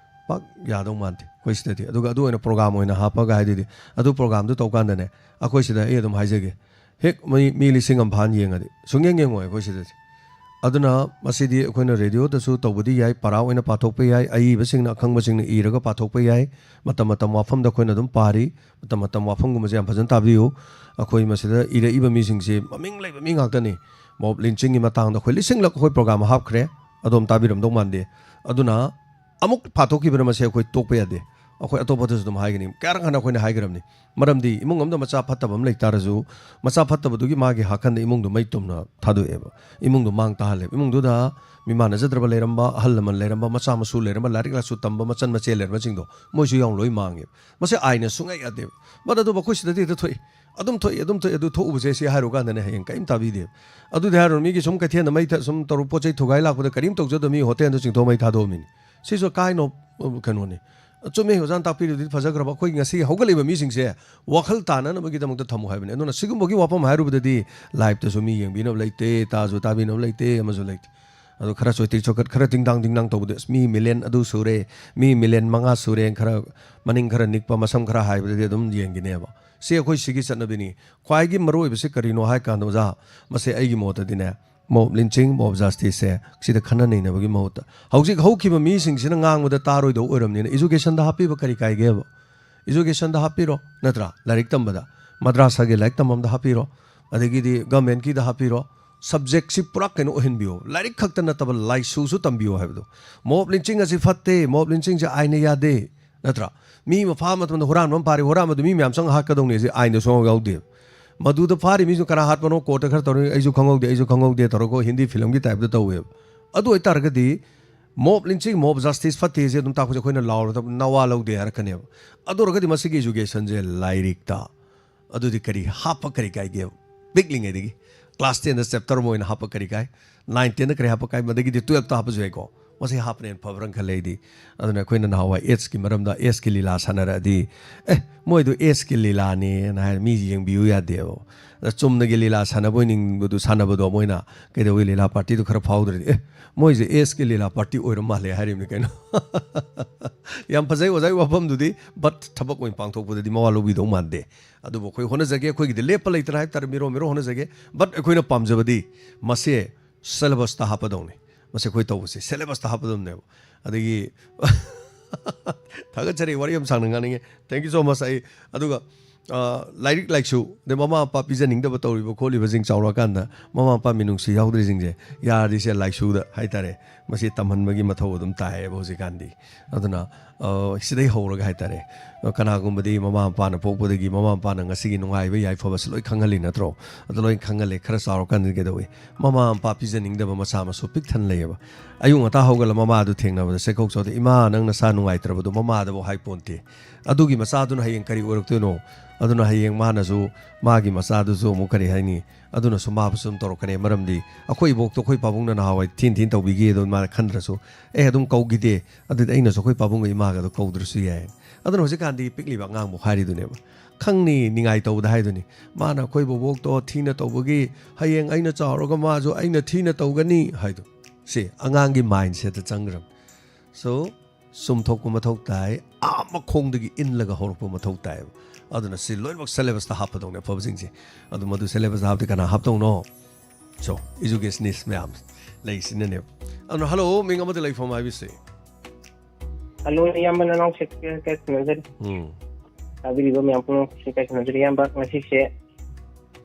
ꯄꯥꯛ ꯌꯥꯗꯧ ꯃꯥꯟꯗꯦ ꯑꯩꯈꯣꯏ ꯁꯤꯗꯗꯤ꯫ ꯑꯗꯨꯒ ꯑꯗꯨ ꯑꯣꯏꯅ ꯄ꯭ꯔꯣꯒꯥꯝ ꯑꯣꯏꯅ ꯍꯥꯞꯄꯒ ꯍꯥꯏꯗꯨꯗꯤ, ꯑꯗꯨ ꯄ꯭ꯔꯣꯒꯥꯝꯗꯨ ꯇꯧꯀꯥꯟꯗꯅꯦ, ꯑꯩꯈꯣꯏ ꯁꯤꯗ ꯑꯩ ꯑꯗꯨꯝ ꯍꯥꯏꯖꯒꯦ, ꯍꯦꯛ ꯃꯤ, ꯃꯤ ꯂꯤꯁꯤꯡ ꯑꯃ ꯐꯥꯅ ꯌꯦꯡꯉꯗꯤ ꯁꯨꯡꯌꯦꯡ ꯌꯦꯡꯉꯣꯏ ꯑꯩꯈꯣꯏ ꯁꯤꯗꯗꯤ꯫ ꯑꯗꯨꯅ ꯃꯁꯤꯗꯤ ꯑꯩꯈꯣꯏꯅ ꯔꯦꯗꯤꯑꯣꯗꯁꯨ ꯇꯧꯕꯗꯤ ꯌꯥꯏ, ꯄꯔꯥ ꯑꯣꯏꯅ ꯄꯥꯊꯣꯛꯄ ꯌꯥꯏ, ꯑꯏꯕꯁꯤꯡꯅ ꯑꯈꯪꯕꯁꯤꯡꯅ ꯏꯔꯒ ꯄꯥꯊꯣꯛꯄ ꯌꯥꯏ, ꯃꯇꯝ ꯃꯇꯝ ꯋꯥꯐꯝꯗ ꯑꯩꯈꯣꯏꯅ ꯑꯗꯨꯝ ꯄꯥꯔꯤ꯫ ꯃꯇꯝ ꯃꯇꯝ ꯋꯥꯐꯝꯒꯨꯝꯕꯁꯦ ꯌꯥꯝ ꯐꯖꯅ ꯇꯥꯕꯤꯌꯨ꯫ ꯑꯩꯈꯣꯏ ꯃꯁꯤꯗ ꯏꯔꯛꯏꯕ ꯃꯤꯁꯤꯡꯁꯦ ꯃꯃꯤꯡ ꯂꯩꯕ ꯃꯤ ꯉꯥꯛꯇꯅꯤ꯫ ꯃꯣꯕ ꯂꯤꯟꯆꯤꯡꯒꯤ ꯃꯇꯥꯡꯗ ꯑꯩꯈꯣꯏ ꯂꯤꯁꯤꯡꯂꯛ ꯑꯩꯈꯣꯏ ꯄ꯭ꯔꯣꯒꯥꯝ ꯍꯥꯞꯈ꯭ꯔꯦ꯫ ꯑꯗꯣꯝ ꯇꯥꯕꯤꯔꯝꯗꯧ ꯃꯥꯟꯗꯦ꯫ ꯑꯗꯨꯅ ꯑꯃꯨꯛ ꯐꯥꯊꯣꯛꯈꯤꯕꯅ ꯃꯁꯦ ꯑꯩꯈꯣꯏ ꯇꯣꯛꯄ ꯌꯥꯗꯦ꯫ ꯑꯩꯈꯣꯏ ꯑꯇꯣꯞꯄꯗꯁꯨ ꯑꯗꯨꯝ ꯍꯥꯏꯒꯅꯤ꯫ ꯀꯌꯥꯔꯛ ꯍꯥꯟꯅ ꯑꯩꯈꯣꯏꯅ ꯍꯥꯏꯈ꯭ꯔꯕꯅꯤ꯫ ꯃꯔꯝꯗꯤ ꯏꯃꯨꯡ ꯑꯃꯗ ꯃꯆꯥ ꯐꯠꯇꯕ ꯑꯃ ꯂꯩ ꯇꯥꯔꯁꯨ, ꯃꯆꯥ ꯐꯠꯇꯕꯗꯨꯒꯤ ꯃꯥꯒꯤ ꯍꯥꯈꯟꯗ ꯏꯃꯨꯡꯗꯣ ꯃꯩ ꯇꯨꯝꯅ ꯊꯥꯗꯣꯛꯑꯦꯕ꯫ ꯏꯃꯨꯡꯗꯣ ꯃꯥꯡ ꯇꯥꯍꯜꯂꯦꯕ꯫ ꯏꯃꯨꯡꯗꯨꯗ ꯃꯤꯃꯥꯟꯅꯖꯗ꯭ꯔꯕ ꯂꯩꯔꯝꯕ, ꯑꯍꯜ ꯂꯃꯟ ꯂꯩꯔꯝꯕ, ꯃꯆꯥ ꯃꯁꯨ ꯂꯩꯔꯝꯕ, ꯂꯥꯏꯔꯤꯛ ꯂꯥꯏꯁꯨ ꯇꯝꯕ ꯃꯆꯟ ꯃꯆꯦ ꯂꯩꯔꯝꯕꯁꯤꯡꯗꯣ ꯃꯣꯏꯁꯨ ꯌꯥꯎꯅ ꯂꯣꯏ ꯃꯥꯡꯉꯦꯕ꯫ ꯃꯁꯤ ꯑꯥꯏꯟꯅ ꯁꯨꯡꯌꯥ ꯌꯥꯗꯦꯕ꯫ ꯕꯠ ꯑꯗꯨꯕꯨ ꯑꯩꯈꯣꯏ ꯁꯤꯗꯗꯤ ꯍꯦꯛꯇ ꯊꯣꯛꯏ꯫ ꯑꯗꯨꯝ ꯊꯣꯛꯏ, ꯑꯗꯨꯝ ꯊꯣꯛꯏ, ꯑꯗꯨ ꯊꯣꯛꯎꯕꯁꯦ ꯁꯤ ꯍꯥꯏꯔꯨ ꯀꯥꯟꯗꯅꯦ ꯍꯌꯦꯡ ꯀꯔꯤꯝ ꯇꯥꯕꯤꯗꯦꯕ꯫ ꯑꯗꯨꯗꯤ ꯍꯥꯏꯔꯨꯔ ꯃꯤꯒꯤ ꯁꯨꯝ ꯀꯩꯊꯦꯜꯗ ꯃꯩ ꯊ-, ꯁꯨꯝ ꯇꯧꯔꯨ ꯄꯣꯠ ꯆꯩ ꯊꯨꯒꯥꯏ ꯂꯥꯛꯄꯗ ꯀꯔꯤꯝ ꯇꯧꯖꯗꯕ ꯃꯤ ꯍꯣꯇꯦꯜꯗ ꯆꯤꯡꯊꯣꯛ ꯃꯩ ꯊꯥꯗꯣꯛꯑꯝꯃꯤꯅꯤ꯫ ꯁꯤꯁꯨ ꯀꯥꯏꯅꯣ, ꯑ, ꯀꯩꯅꯣꯅꯤ꯫ ꯑꯆꯨꯝꯃꯦ, ꯑꯣꯖꯥꯅ ꯇꯥꯛꯄꯤꯔꯤꯕꯗꯤ ꯐꯖꯈ꯭ꯔꯕ꯫ ꯑꯩꯈꯣꯏ ꯉꯁꯤ ꯍꯧꯒꯠꯂꯤꯕ ꯃꯤꯁꯤꯡꯁꯦ ꯋꯥꯈꯜ ꯇꯥꯅꯅꯕꯒꯤꯗꯃꯛꯇ ꯊꯝꯃꯨ ꯍꯥꯏꯕꯅꯤ꯫ ꯑꯗꯨꯅ ꯁꯤꯒꯨꯝꯕꯒꯤ ꯋꯥꯐꯝ ꯍꯥꯏꯔꯨꯕꯗꯗꯤ ꯂꯥꯏꯞꯇꯁꯨ ꯃꯤ ꯌꯦꯡꯕꯤꯅꯕ ꯂꯩꯇꯦ, ꯇꯥꯁꯨ ꯇꯥꯕꯤꯅꯕ ꯂꯩꯇꯦ, ꯑꯃꯁꯨ ꯂꯩꯇꯦ꯫ ꯑꯗꯣ ꯈꯔ ꯆꯣꯏꯇꯤꯛ ꯆꯣꯀꯠ, ꯈꯔ ꯇꯤꯡꯗꯥꯡ ꯇꯤꯡꯗꯥꯡ ꯇꯧꯕꯗ, "ꯑꯁ, ꯃꯤ ꯃꯤꯂꯤꯌꯟ ꯑꯗꯨ ꯁꯨꯔꯦ, ꯃꯤ ꯃꯤꯂꯤꯌꯟ ꯃꯉꯥ ꯁꯨꯔꯦ", ꯈꯔ ꯃꯅꯤꯡ ꯈꯔ ꯅꯤꯛꯄ, ꯃꯁꯝ ꯈꯔ ꯍꯥꯏꯕꯗꯗꯤ ꯑꯗꯨꯝ ꯌꯦꯡꯈꯤꯅꯦꯕ꯫ ꯁꯤ ꯑꯩꯈꯣꯏ ꯁꯤꯒꯤ ꯆꯠꯅꯕꯤꯅꯤ꯫ ꯈ꯭ꯋꯥꯏꯒꯤ ꯃꯔꯨ ꯑꯣꯏꯕꯁꯤ ꯀꯔꯤꯅꯣ ꯍꯥꯏ ꯀꯥꯟꯗ, ꯑꯣꯖꯥ, ꯃꯁꯤ ꯑꯩꯒꯤ ꯃꯣꯠꯇꯗꯤꯅꯦ, ꯃꯣꯞ ꯂꯤꯟꯆꯤꯡ, ꯃꯣꯞ ꯖꯁꯇꯤꯁꯁꯦ ꯁꯤꯗ ꯈꯟꯅ ꯅꯩꯅꯕꯒꯤ ꯃꯍꯨꯠꯇ, ꯍꯧꯖꯤꯛ ꯍꯧꯈꯤꯕ ꯃꯤꯁꯤꯡꯁꯤꯅ ꯉꯥꯡꯕꯗ ꯇꯥꯔꯣꯏꯗꯧ ꯑꯣꯏꯔꯕꯅꯤꯅ, ꯏꯖꯨꯀꯦꯁꯟꯗ ꯍꯥꯞꯄꯤꯕ ꯀꯔꯤ ꯀꯥꯏꯒꯦꯕ? ꯏꯖꯨꯀꯦꯁꯟꯗ ꯍꯥꯞꯄꯤꯔꯣ, ꯅꯠꯇ꯭ꯔꯥ? ꯂꯥꯏꯔꯤꯛ ꯇꯝꯕꯗ, ꯃꯗ꯭ꯔꯥꯁꯥꯒꯤ ꯂꯥꯏꯔꯤꯛ ꯇꯝꯐꯝꯗ ꯍꯥꯞꯄꯤꯔꯣ, ꯑꯗꯒꯤꯗꯤ ꯒꯃꯦꯟꯀꯤꯗ ꯍꯥꯞꯄꯤꯔꯣ, ꯁꯕꯖꯦꯛꯁꯤ ꯄꯨꯔꯥ ꯀꯩꯅꯣ ꯑꯣꯏꯍꯟꯕꯤꯌꯣ꯫ ꯂꯥꯏꯔꯤꯛ ꯈꯛꯇ ꯅꯠꯇꯕ, ꯂꯥꯏꯁꯨꯁꯨ ꯇꯝꯕꯤꯌꯣ ꯍꯥꯏꯕꯗꯣ꯫ ꯃꯣꯞ ꯂꯤꯟꯆꯤꯡ ꯑꯁꯤ ꯐꯠꯇꯦ, ꯃꯣꯞ ꯂꯤꯟꯆꯤꯡꯁꯦ ꯑꯥꯏꯟꯅ ꯌꯥꯗꯦ, ꯅꯠꯇ꯭ꯔꯥ? ꯃꯤ ꯑꯃ ꯐꯥꯕ ꯃꯇꯝꯗ ꯍꯨꯔꯥꯟꯕ ꯑꯃ ꯐꯥꯔꯤ, ꯍꯨꯔꯥꯟꯕꯗꯨ ꯃꯤ ꯃꯌꯥꯝ ꯆꯪꯉ ꯍꯥꯠꯀꯗꯧꯅꯤ, ꯑꯁꯤ ꯑꯥꯏꯟꯗ ꯁꯨꯡꯌꯥꯎ ꯌꯥꯎꯗꯦ꯫ ꯃꯗꯨꯗ ꯐꯥꯔꯤ ꯃꯤꯁꯨ ꯀꯅꯥ ꯍꯥꯠꯄꯅꯣ, ꯀꯣꯔꯠꯇ ꯈꯔ ꯇꯧꯔꯤ, "ꯑꯩꯁꯨ ꯈꯪꯍꯧꯗꯦ, ꯑꯩꯁꯨ ꯈꯪꯍꯧꯗꯦ" ꯇꯧꯔꯒ ꯍꯤꯟꯗꯤ ꯐꯤꯂꯝꯒꯤ ꯇꯥꯏꯞꯇ ꯇꯧꯋꯦꯕ꯫ ꯑꯗꯨ ꯑꯣꯏꯇꯥꯔꯒꯗꯤ ꯃꯣꯞ ꯂꯤꯟꯆꯤꯡ, ꯃꯣꯞ ꯖꯁꯇꯤꯁ ꯐꯠꯇꯦꯁꯦ ꯑꯗꯨꯝ ꯇꯥꯛꯄꯁꯦ ꯑꯩꯈꯣꯏꯅ ꯂꯥꯎꯔꯗꯕ ꯅꯋꯥ ꯂꯧꯗꯦ ꯍꯥꯏꯔꯛꯀꯅꯦꯕ꯫ ꯑꯗꯨ ꯑꯣꯏꯔꯒꯗꯤ ꯃꯁꯤꯒꯤ ꯏꯖꯨꯀꯦꯁꯟꯁꯦ ꯂꯥꯏꯔꯤꯛꯇ ꯑꯗꯨꯗꯤ ꯀꯔꯤ ꯍꯥꯞꯄ ꯀꯔꯤ ꯀꯥꯏꯒꯦꯕ? ꯄꯤꯛꯂꯤꯉꯩꯗꯒꯤ ꯀ꯭ꯂꯥꯁ ꯇꯦꯟꯗ ꯆꯦꯞꯇꯔ ꯑꯃ ꯑꯣꯏꯅ ꯍꯥꯞꯄ ꯀꯔꯤ ꯀꯥꯏ? ꯅꯥꯏꯟ ꯇꯦꯟꯗ ꯀꯔꯤ ꯍꯥꯞꯄ ꯀꯥꯏ? ꯃꯗꯒꯤꯗꯤ ꯇꯨꯌꯦꯜꯞꯇ ꯍꯥꯞꯄꯁꯨ ꯌꯥꯏꯀꯣ꯫ ꯃꯁꯤ ꯍꯥꯞꯄꯅ ꯍꯦꯟꯅ ꯐꯕ꯭ꯔꯅ ꯈꯜꯂꯦ ꯑꯩꯗꯤ꯫ ꯑꯗꯨꯅ ꯑꯩꯈꯣꯏꯅ ꯅꯍꯥꯟꯋꯥꯏ ꯑꯦꯠꯁꯀꯤ ꯃꯔꯝꯗ, ꯑꯦꯠꯁꯀꯤ ꯂꯤꯂꯥ ꯁꯥꯟꯅꯔꯛꯑꯗꯤ, "ꯑꯦ, ꯃꯣꯏꯗꯨ ꯑꯦꯠꯁꯀꯤ ꯂꯤꯂꯥꯅꯦꯅ" ꯍꯥꯏꯔ ꯃꯤ ꯌꯦꯡꯕꯤꯌꯨ ꯌꯥꯗꯦꯕ꯫ ꯑꯗ ꯆꯨꯝꯅꯒꯤ ꯂꯤꯂꯥ ꯁꯥꯟꯅꯕ ꯑꯣꯏꯅꯤꯡꯕꯗꯨ, ꯁꯥꯟꯅꯕꯗꯣ ꯃꯣꯏꯅ ꯀꯩꯗꯧꯋꯤ, ꯂꯤꯂꯥ ꯄꯥꯔꯇꯤꯗꯨ ꯈꯔ ꯐꯥꯎꯗ꯭ꯔꯗꯤ, "ꯑꯦ, ꯃꯣꯏꯁꯦ ꯑꯦꯠꯁꯀꯤ ꯂꯤꯂꯥ ꯄꯥꯔꯇꯤ ꯑꯣꯏꯔ ꯃꯥꯜꯂꯦ" ꯍꯥꯏꯔꯤꯕꯅꯤ ꯀꯩꯅꯣ꯫ ꯌꯥꯝ ꯐꯖꯩ ꯑꯣꯖꯥꯒꯤ ꯋꯥꯐꯝꯗꯨꯗꯤ, but ꯊꯕꯛ ꯑꯣꯏꯅ ꯄꯥꯡꯊꯣꯛꯄꯗꯗꯤ ꯃꯋꯥ ꯂꯧꯕꯤꯗꯧ ꯃꯥꯟꯗꯦ꯫ ꯑꯗꯨꯕꯨ ꯑꯩꯈꯣꯏ ꯍꯣꯠꯅꯖꯒꯦ, ꯑꯩꯈꯣꯏꯒꯤꯗꯤ ꯂꯦꯞꯄ ꯂꯩꯇꯅ ꯍꯥꯏꯕ ꯇꯥꯔꯦ, ꯃꯤꯔꯣ ꯃꯤꯔꯣ ꯍꯣꯠꯅꯖꯒꯦ꯫ But ꯑꯩꯈꯣꯏꯅ ꯄꯥꯝꯖꯕꯗꯤ ꯃꯁꯦ ꯁꯦꯂꯦꯕꯁꯇ ꯍꯥꯞꯄꯗꯧꯅꯤ꯫ ꯃꯁꯤ ꯑꯩꯈꯣꯏ ꯇꯧꯕꯁꯦ ꯁꯦꯂꯦꯕꯁꯇ ꯍꯥꯞꯄꯗꯧꯅꯦꯕ꯫ ꯑꯗꯒꯤ ꯊꯥꯒꯠꯆꯔꯤ, ꯋꯥꯔꯤ ꯌꯥꯝ ꯁꯥꯡꯅ ꯉꯥꯡꯅꯤꯡꯉꯦ꯫ Thank you so much꯫ ꯑꯩ ꯑꯗꯨꯒ, ꯑ, ꯂꯥꯏꯔꯤꯛ ꯂꯥꯏꯁꯨ, ꯑꯗꯩ ꯃꯃꯥ ꯃꯄꯥ ꯄꯤꯖꯅꯤꯡꯗꯕ ꯇꯧꯔꯤꯕ ꯈꯣꯠꯂꯤꯕꯁꯤꯡ ꯆꯥꯎꯔꯛꯑꯀꯥꯟꯗ ꯃꯃꯥ ꯃꯄꯥ ꯃꯤꯅꯨꯡꯁꯤ ꯌꯥꯎꯗ꯭ꯔꯤꯁꯤꯡꯁꯦ, ꯌꯥꯔꯗꯤ ꯁꯦ ꯂꯥꯏꯁꯨꯗ ꯍꯥꯏꯇꯥꯔꯦ, ꯃꯁꯤ ꯇꯝꯍꯟꯕꯒꯤ ꯃꯊꯧ ꯑꯗꯨꯝ ꯇꯥꯏꯌꯦꯕ ꯍꯧꯖꯤꯛꯀꯥꯟꯗꯤ꯫ ꯑꯗꯨꯅ, ꯑ, ꯁꯤꯗꯩ ꯍꯧꯔꯒ ꯍꯥꯏꯇꯥꯔꯦ, ꯀꯅꯥꯒꯨꯝꯕꯗꯤ ꯃꯃꯥ ꯃꯄꯥꯅ ꯄꯣꯛꯄꯗꯒꯤ ꯃꯃꯥ ꯃꯄꯥꯅ ꯉꯁꯤꯒꯤ ꯅꯨꯡꯉꯥꯏꯕ ꯌꯥꯏꯐꯕꯁꯤ ꯂꯣꯏ ꯈꯪꯍꯜꯂꯤ ꯅꯠꯇ꯭ꯔꯣ? ꯑꯗꯨ ꯂꯣꯏ ꯈꯪꯍꯜꯂꯦ꯫ ꯈꯔ ꯆꯥꯎꯔꯀꯥꯟꯗ ꯀꯩꯗꯧꯏ? ꯃꯃꯥ ꯃꯄꯥ ꯄꯤꯖꯅꯤꯡꯗꯕ ꯃꯆꯥ ꯃꯁꯨ ꯄꯤꯛ ꯊꯟꯅ ꯂꯩꯌꯦꯕ꯫ ꯑꯌꯨꯛ ꯉꯟꯇꯥ ꯍꯧꯒꯠꯂ ꯃꯃꯥꯗꯨ ꯊꯦꯡꯅꯕꯗ ꯆꯦꯛꯀꯧ ꯆꯥꯎꯗ, "ꯏꯃꯥ, ꯅꯪ ꯅꯁꯥ ꯅꯨꯡꯉꯥꯏꯇ꯭ꯔꯕꯗꯣ?" ꯃꯃꯥꯗꯕꯨ ꯍꯥꯏ ꯄꯣꯟꯇꯦ꯫ ꯑꯗꯨꯒꯤ ꯃꯆꯥꯗꯨꯅ ꯍꯌꯦꯡ ꯀꯔꯤ ꯑꯣꯏꯔꯛꯇꯣꯏꯅꯣ? ꯑꯗꯨꯅ ꯍꯌꯦꯡ ꯃꯥꯅꯁꯨ, ꯃꯥꯒꯤ ꯃꯆꯥꯗꯨꯁꯨ ꯑꯃꯨꯛ ꯀꯔꯤ ꯍꯥꯏꯅꯤ? ꯑꯗꯨꯅꯁꯨ ꯃꯥꯕꯨꯁꯨ ꯑꯗꯨꯝ ꯇꯧꯔꯛꯀꯅꯤ꯫ ꯃꯔꯝꯗꯤ ꯑꯩꯈꯣꯏ ꯏꯕꯣꯛꯇꯣ ꯑꯩꯈꯣꯏ ꯄꯥꯕꯨꯡꯅ ꯅꯍꯥꯟꯋꯥꯏ ꯊꯤꯟ ꯊꯤꯟ ꯇꯧꯕꯤꯈꯤ, ꯑꯗꯣ ꯃꯥꯅ ꯈꯟꯗ꯭ꯔꯁꯨ, "ꯑꯦ, ꯑꯗꯨꯝ ꯀꯧꯈꯤꯗꯦ, ꯑꯗꯨꯗꯤ ꯑꯩꯅꯁꯨ ꯑꯩꯈꯣꯏ ꯄꯥꯕꯨꯡꯒ ꯏꯃꯥꯒꯗꯣ ꯀꯧꯗ꯭ꯔꯁꯨ ꯌꯥꯏ"꯫ ꯑꯗꯨꯅ ꯍꯧꯖꯤꯛꯀꯥꯟꯗꯤ ꯄꯤꯛꯂꯤꯕ ꯑꯉꯥꯡꯕꯨ ꯍꯥꯏꯔꯤꯗꯨꯅꯦꯕ, ꯈꯪꯅꯤ ꯅꯤꯡꯉꯥꯏ ꯇꯧꯕꯗ ꯍꯥꯏꯗꯨꯅꯤ, "ꯃꯥꯅ ꯑꯩꯈꯣꯏ ꯕꯣꯕꯣꯛꯇꯣ ꯊꯤꯅ ꯇꯧꯕꯒꯤ ꯍꯌꯦꯡ ꯑꯩꯅ ꯆꯥꯎꯔꯒ ꯃꯥꯁꯨ ꯑꯩꯅ ꯊꯤꯅ ꯇꯧꯒꯅꯤ" ꯍꯥꯏꯗꯣ꯫ ꯁꯤ ꯑꯉꯥꯡꯒꯤ ꯃꯥꯏꯟꯁꯦꯠꯇ ꯆꯪꯈ꯭ꯔꯕꯅꯤ꯫ So, ꯆꯨꯝꯊꯣꯛꯄ ꯃꯊꯧ ꯇꯥꯏ, ꯑꯥ ꯃꯈꯣꯡꯗꯒꯤ ꯏꯜꯂꯒ ꯍꯧꯔꯛꯄ ꯃꯊꯧ ꯇꯥꯏꯌꯦꯕ꯫ ꯑꯗꯨꯅ ꯁꯤ ꯂꯣꯏꯅꯃꯛ ꯁꯦꯂꯦꯕꯁꯇ ꯍꯥꯞꯄꯗꯧꯅꯦ ꯑꯐꯕꯁꯤꯡꯁꯦ꯫ ꯑꯗꯨ ꯃꯗꯨ ꯁꯦꯂꯦꯕꯁꯇ ꯍꯥꯞꯇꯤ ꯀꯅꯥ ꯍꯥꯞꯇꯧꯅꯣ? So, educationist ꯃꯌꯥꯝ ꯂꯩꯁꯤꯅꯅꯦꯕ꯫ ꯑꯗꯨꯅ, ꯍꯜꯂꯣ, ꯃꯤꯡ ꯑꯃꯗ ꯂꯩꯐꯝ ꯍꯥꯏꯕꯤꯁꯦ꯫ ꯍꯜꯂꯣ, ꯏꯌꯥꯝꯕ ꯅꯅꯥꯎ ꯁꯦꯛ-, ꯁꯦꯛ-, ꯁꯦꯛ ꯁꯤꯟꯅꯖꯔꯤ꯫ ꯎꯝ꯫ ꯇꯥꯕꯤꯔꯤꯕ ꯃꯌꯥꯝ ꯄꯨꯝꯅꯃꯛ ꯁꯦꯛ ꯁꯤꯟꯅꯖꯔꯤ꯫ ꯏꯌꯥꯝꯕ, ꯉꯁꯤꯁꯦ